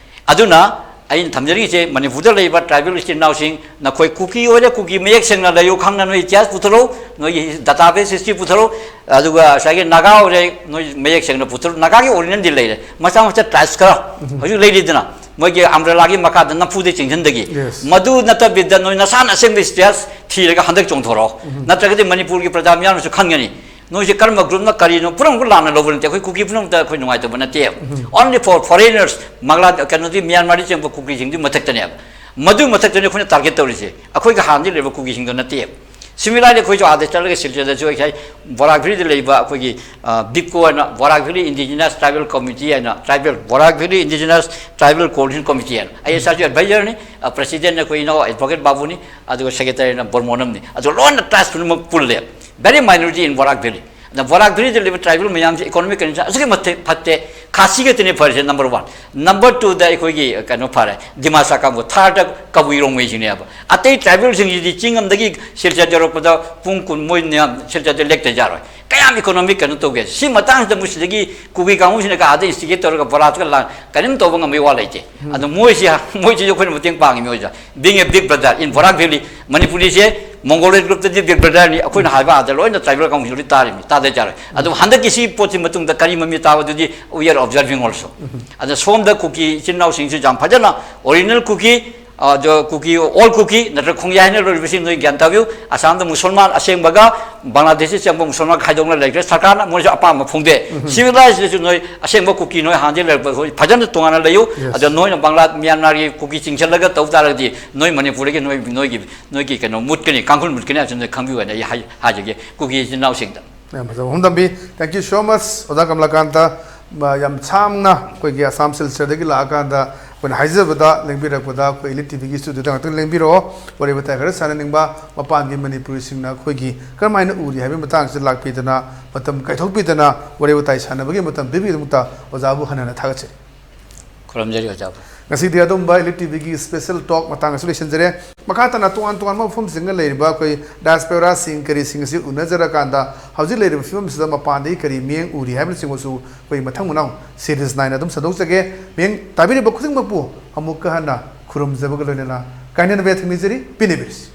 ꯑꯗꯨꯅ ꯑꯩꯅ ꯊꯝꯖꯅꯤꯡꯉꯤꯁꯦ, ꯃꯅꯤꯄꯨꯔꯗ ꯂꯩꯔꯤꯕ ꯇ꯭ꯔꯥꯏꯕꯦꯜ ꯏꯆꯤꯟ ꯏꯅꯥꯎꯁꯤꯡ, ꯅꯈꯣꯏ ꯀꯨꯀꯤ ꯑꯣꯏꯔꯦ, ꯀꯨꯀꯤ ꯃꯌꯦꯛ ꯁꯦꯡꯅ ꯂꯩꯌꯨ, ꯈꯪꯅ ꯅꯣꯏ ꯏꯇꯤꯍꯥꯁ ꯄꯨꯊꯣꯔꯛꯎ, ꯅꯣꯏꯒꯤ ꯗꯇꯥꯕꯦꯁ ꯍꯤꯁꯇ꯭ꯔꯤ ꯄꯨꯊꯣꯔꯛꯎ꯫ ꯑꯗꯨꯒ ꯉꯁꯥꯏꯒꯤ ꯅꯥꯒꯥ ꯑꯣꯏꯔꯦ, ꯅꯣꯏ ꯃꯌꯦꯛ ꯁꯦꯡꯅ ꯄꯨꯊꯣꯔꯛꯎ꯫ ꯅꯥꯒꯥꯒꯤ ꯑꯣꯔꯤꯖꯤꯅꯦꯜꯗꯤ ꯂꯩꯔꯦ, ꯃꯆꯥ ꯃꯆꯥ ꯇ꯭ꯔꯥꯏꯕꯁ ꯈꯔ ꯍꯧꯖꯤꯛ ꯂꯩꯔꯤꯗꯅ, ꯃꯣꯏꯒꯤ ꯑꯝꯕ꯭ꯔꯦꯂꯥꯒꯤ ꯃꯈꯥꯗ ꯅꯝꯐꯨꯗ ꯆꯤꯡꯁꯤꯟꯗꯒꯤ꯫ Yes. ꯃꯗꯨ ꯅꯠꯇꯕꯤꯗ ꯅꯣꯏ ꯅꯁꯥꯅ ꯑꯁꯦꯡꯕ ꯏꯇꯤꯍꯥꯁ ꯊꯤꯔꯒ ꯍꯟꯗꯛ ꯆꯣꯡꯊꯣꯔꯛꯑꯣ꯫ ꯅꯠꯇ꯭ꯔꯒꯗꯤ ꯃꯅꯤꯄꯨꯔꯒꯤ ꯄ꯭ꯔꯖꯥ ꯃꯤꯌꯥꯝꯅꯁꯨ ꯈꯪꯒꯅꯤ ꯅꯣꯏꯁꯦ ꯀꯔꯝꯕ ꯒ꯭ꯔꯨꯞꯅ ꯀꯔꯤꯅꯣ꯫ ꯄꯨꯝꯅꯃꯛꯄꯨ ꯂꯥꯟꯅ ꯂꯧꯕ ꯅꯠꯇꯦ꯫ ꯑꯩꯈꯣꯏ ꯀꯨꯀꯤ ꯄꯨꯝꯅꯃꯛꯇ ꯑꯩꯈꯣꯏ ꯅꯨꯡꯉꯥꯏꯇꯕ ꯅꯠꯇꯦ꯫ Only for foreigners, ꯃꯪꯂꯥ ꯀꯩꯅꯣꯗꯤ ꯃ꯭ꯌꯥꯟꯃꯥꯔꯗꯒꯤ ꯆꯪꯕ ꯀꯨꯀꯤꯁꯤꯡꯗꯨꯒꯤ ꯃꯊꯛꯇꯅꯦꯕ꯫ ꯃꯗꯨ ꯃꯊꯛꯇꯅꯤ ꯑꯩꯈꯣꯏꯅ ꯇꯥꯔꯒꯦꯠ ꯇꯧꯔꯤꯁꯦ꯫ ꯑꯩꯈꯣꯏꯒ ꯍꯥꯟꯅꯗꯤ ꯂꯩꯕ ꯀꯨꯀꯤꯁꯤꯡꯗꯣ ꯅꯠꯇꯦꯕ꯫ Similarly ꯑꯩꯈꯣꯏꯁꯨ ꯑꯥꯗ ꯆꯠꯂꯒ ꯁꯤꯜꯆꯔꯗꯁꯨ ꯑꯩꯈꯣꯏ ꯕꯣꯔꯥꯛ ꯚꯦꯂꯤꯗ ꯂꯩꯕ ꯑꯩꯈꯣꯏꯒꯤ ꯕꯤꯞꯀꯣ ꯍꯥꯏꯅ, Barak valley indigenous tribal committee ꯍꯥꯏꯅ, tribal, Barak valley indigenous tribal coordination committee ꯍꯥꯏꯅ꯫ ꯑꯩ ꯏꯁꯥꯁꯨ ꯑꯦꯗꯚꯥꯏꯖꯔꯅꯤ, ꯄ꯭ꯔꯦꯁꯤꯗꯦꯟꯠꯅ ꯑꯩꯈꯣꯏ ꯏꯅꯥꯎ ꯑꯦꯗꯚꯣꯀꯦꯠ ꯕꯥꯕꯨꯅꯤ, ꯑꯗꯨꯒ ꯁꯦꯀ꯭ꯔꯦꯇꯔꯤꯅ ꯕꯣꯔꯃꯣꯟ ꯑꯃꯅꯤ꯫ ꯑꯗꯨ ꯂꯣꯏꯅ ꯇ꯭ꯔꯥꯏꯕꯁ ꯄꯨꯝꯅꯃꯛ ꯄꯨꯜꯂꯦ꯫ Very minority in Barak valley. ꯑꯗ ꯕꯣꯔꯥꯛ ꯚꯦꯂꯤꯗ ꯂꯩꯕ ꯇ꯭ꯔꯥꯏꯕꯦꯜ ꯃꯌꯥꯝꯁꯦ ꯏꯀꯣꯅꯣꯃꯤꯛ ꯀꯟꯗꯤꯁꯟ ꯑꯁꯨꯛꯀꯤ ꯃꯇꯤꯛ ꯐꯠꯇꯦ꯫ ꯈꯥꯁꯤ ꯈꯛꯇꯅꯤ ꯐꯔꯤꯁꯦ, ꯅꯝꯕꯔ ꯋꯥꯟ꯫ ꯅꯝꯕꯔ ꯇꯨꯗ ꯑꯩꯈꯣꯏꯒꯤ ꯀꯩꯅꯣ ꯐꯔꯦ, ꯗꯤꯃꯥꯁꯥ ꯀꯥꯡꯕꯨ꯫ ꯊꯥꯔꯗ ꯀꯕꯨꯏ ꯔꯣꯡꯃꯩꯁꯤꯡꯅꯦꯕ꯫ ꯑꯇꯩ ꯇ꯭ꯔꯥꯏꯕꯦꯜꯁꯤꯡꯁꯤꯗꯤ ꯆꯤꯡ ꯑꯃꯗꯒꯤ ꯁꯤꯜꯆꯔ ꯌꯧꯔꯛꯄꯗ ꯄꯨꯡ ꯀꯨꯟ ꯃꯣꯏ ꯃꯌꯥꯝ ꯁꯤꯜꯆꯔꯗ ꯂꯦꯛꯇ ꯌꯥꯔꯣꯏ꯫ ꯀꯌꯥꯝ ꯏꯀꯣꯅꯣꯃꯤꯛ ꯀꯩꯅꯣ ꯇꯧꯒꯦ? ꯁꯤ ꯃꯇꯥꯡꯁꯤꯗ ꯃꯣꯏ ꯁꯤꯗꯒꯤ ꯀꯨꯀꯤ ꯀꯥꯡꯕꯨꯁꯤꯅ ꯀꯥꯗ ꯏꯟꯁꯇꯤꯒꯦꯠ ꯇꯧꯔꯒ ꯕꯣꯔꯥꯗꯨꯒ ꯂꯥꯟ ꯀꯔꯤꯝ ꯇꯧꯕ ꯉꯝꯕꯒꯤ ꯋꯥ ꯂꯩꯇꯦ꯫ ꯑꯗꯣ ꯃꯣꯏꯁꯤ, ꯃꯣꯏꯁꯤꯁꯨ ꯑꯩꯈꯣꯏꯅ ꯃꯇꯦꯡ ꯄꯥꯡꯉꯤ꯫ ꯃꯣꯏꯁꯦ being a big brother in Barak valley, ꯃꯅꯤꯄꯨꯔꯤꯁꯦ ꯃꯣꯡꯒꯣꯂꯣꯏꯗ ꯒ꯭ꯔꯨꯞꯇꯗꯤ ꯕꯤꯛ ꯕ꯭ꯔꯗꯔꯅꯤ꯫ ꯑꯩꯈꯣꯏꯅ ꯍꯥꯏꯕ ꯑꯥꯗ ꯂꯣꯏꯅ ꯇ꯭ꯔꯥꯏꯕꯦꯜ ꯀꯥꯡꯕꯨꯁꯤꯡꯗꯨ ꯂꯣꯏ ꯇꯥꯔꯤꯕꯅꯤ, ꯇꯥꯗ ꯌꯥꯔꯣꯏ꯫ ꯑꯗꯨꯕꯨ ꯍꯟꯗꯛꯀꯤ ꯁꯤ ꯄꯣꯠꯁꯤ ꯃꯇꯨꯡꯗ ꯀꯔꯤ ꯃꯃꯤ ꯇꯥꯕꯗꯨꯗꯤ we are observing also꯫ ꯑꯗ ꯁꯣꯝꯗ ꯀꯨꯀꯤ ꯏꯆꯤꯟ ꯏꯅꯥꯎꯁꯤꯡꯁꯨ ꯌꯥꯝ ꯐꯖꯅ ꯑꯣꯔꯤꯖꯤꯅꯦꯜ ꯀꯨꯀꯤ, ꯑꯗꯣ ꯀꯨꯀꯤ, ꯑꯣꯜ ꯀꯨꯀꯤ ꯅꯠꯇ꯭ꯔꯒ ꯈꯣꯡꯌꯥꯏ ꯍꯥꯏꯅ ꯂꯣꯏꯔꯤꯕꯁꯤ ꯅꯣꯏ ꯒ꯭ꯌꯥꯟ ꯇꯥꯕꯤꯌꯨ꯫ ꯑꯁꯥꯝꯗ ꯃꯨꯁꯜꯃꯥꯟ ꯑꯁꯦꯡꯕꯒ ꯕꯪꯒ꯭ꯂꯥꯗꯦꯁꯇ ꯆꯪꯕ ꯃꯨꯁꯜꯃꯥꯟ ꯈꯥꯏꯗꯣꯛꯅ ꯂꯩꯈ꯭ꯔꯦ꯫ ꯁꯔꯀꯥꯔꯅ ꯃꯣꯏꯁꯨ ꯑꯄꯥꯝꯕ ꯐꯣꯡꯗꯣꯛꯑꯦ꯫ ꯁꯤꯚꯤꯂꯥꯏꯖꯦꯁꯟ ꯅꯣꯏ ꯑꯁꯦꯡꯕ ꯀꯨꯀꯤ ꯅꯣꯏ ꯍꯥꯟꯅꯗꯤ ꯂꯩꯔꯛꯄ ꯑꯩꯈꯣꯏ ꯐꯖꯅ ꯇꯣꯉꯥꯟꯅ ꯂꯩꯌꯨ꯫ Yes. ꯑꯗꯣ ꯅꯣꯏꯅ ꯕꯪꯒ꯭ꯂꯥ, ꯃ꯭ꯌꯥꯟꯃꯥꯔꯒꯤ ꯀꯨꯀꯤ ꯆꯤꯡꯁꯤꯜꯂꯒ ꯇꯧ ꯇꯥꯔꯒꯗꯤ ꯅꯣꯏ ꯃꯅꯤꯄꯨꯔꯗꯒꯤ ꯅꯣꯏ, ꯅꯣꯏꯒꯤ, ꯅꯣꯏꯒꯤ ꯀꯩꯅꯣ ꯃꯨꯠꯀꯅꯤ, ꯀꯥꯡꯈꯨꯜ ꯃꯨꯠꯀꯅꯤ ꯍꯥꯏꯕꯁꯤ ꯅꯣꯏ ꯈꯪꯕꯤꯌꯨ ꯍꯥꯏꯅ ꯑꯩ ꯍꯥꯏ-, ꯍꯥꯏꯖꯒꯦ ꯀꯨꯀꯤ ꯏꯆꯤꯟ ꯏꯅꯥꯎꯁꯤꯡꯗ꯫ ꯌꯥꯝ ꯐꯖꯕ ꯋꯥꯐꯝ ꯊꯝꯕꯤ꯫ Thank you so much, ꯑꯣꯖꯥ ꯀꯃꯂꯥꯀꯥꯟꯇ꯫ ꯃ-, ꯌꯥꯝ ꯁꯥꯡꯅ ꯑꯩꯈꯣꯏꯒꯤ ꯑꯁꯥꯝ ꯁꯤꯜꯆꯔꯗꯒꯤ ꯂꯥꯛꯑꯀꯥꯟꯗ ꯑꯩꯈꯣꯏꯅ ꯍꯥꯏꯖꯕꯗ ꯂꯦꯡꯕꯤꯔꯛꯄꯗ ꯑꯩꯈꯣꯏ ꯏꯂꯤꯠ ꯇꯤꯚꯤꯒꯤ ꯁ꯭ꯇꯨꯗꯤꯑꯣꯗ ꯉꯥꯛꯇꯪ ꯂꯦꯡꯕꯤꯔꯛꯑꯣ꯫ ꯋꯥꯔꯤ ꯋꯥꯇꯥꯏ ꯈꯔ ꯁꯥꯟꯅꯅꯤꯡꯕ, ꯃꯄꯥꯟꯒꯤ ꯃꯅꯤꯄꯨꯔꯤꯁꯤꯡꯅ ꯑꯩꯈꯣꯏꯒꯤ ꯀꯔꯝꯍꯥꯏꯅ ꯎꯔꯤ ꯍꯥꯏꯕꯒꯤ ꯃꯇꯥꯡꯁꯤꯗ ꯂꯥꯛꯄꯤꯗꯅ, ꯃꯇꯝ ꯀꯥꯏꯊꯣꯛꯄꯤꯗꯅ ꯋꯥꯔꯤ ꯋꯥꯇꯥꯏ ꯁꯥꯟꯅꯕꯒꯤ ꯃꯇꯝ ꯄꯤꯕꯤꯕꯒꯤꯗꯃꯛꯇ ꯑꯣꯖꯥꯕꯨ ꯍꯟꯅ ꯍꯟꯅ ꯊꯥꯒꯠꯆꯔꯤ꯫ ꯈꯨꯔꯨꯝꯖꯔꯤ ꯑꯣꯖꯥꯕꯨ꯫ ꯉꯁꯤꯗꯤ ꯑꯗꯨꯝꯕ ꯏꯂꯤꯠ ꯇꯤꯚꯤꯒꯤ ꯁ꯭ꯄꯦꯁꯦꯜ ꯇꯣꯛ ꯃꯇꯥꯡ ꯑꯁꯤ ꯂꯣꯏꯁꯤꯟꯖꯔꯦ꯫ ꯃꯈꯥ ꯇꯥꯅ ꯇꯣꯉꯥꯟ ꯇꯣꯉꯥꯟꯕ ꯃꯐꯝꯁꯤꯡꯗ ꯂꯩꯔꯤꯕ ꯑꯩꯈꯣꯏ ꯗꯥꯏꯁꯄꯣꯔꯥꯁꯤꯡ ꯀꯔꯤꯁꯤꯡ ꯑꯁꯤ ꯎꯅꯖꯔꯀꯥꯟꯗ ꯍꯧꯖꯤꯛ ꯂꯩꯔꯤꯕ ꯐꯤꯕꯝꯁꯤꯗ ꯃꯄꯥꯟꯗꯒꯤ ꯀꯔꯤ ꯃꯤꯠꯌꯦꯡ ꯎꯔꯤ ꯍꯥꯏꯕꯅꯆꯤꯡꯕꯁꯨ ꯑꯩꯈꯣꯏ ꯃꯊꯪ ꯃꯅꯥꯎ ꯁꯤꯔꯤꯁ ꯅꯥꯏꯅ ꯑꯗꯨꯝ ꯁꯟꯗꯣꯛꯆꯒꯦ꯫ ꯃꯤꯠꯌꯦꯡ ꯇꯥꯕꯤꯔꯤꯕ ꯈꯨꯗꯤꯡꯃꯛꯄꯨ ꯑꯃꯨꯛꯀ ꯍꯟꯅ ꯈꯨꯔꯨꯝꯖꯕꯒ ꯂꯣꯏꯅꯅ ꯀꯥꯏꯅꯅꯕ ꯌꯥꯊꯪ ꯅꯤꯖꯔꯤ꯫ ꯄꯤꯅꯕꯤꯔꯁꯤ꯫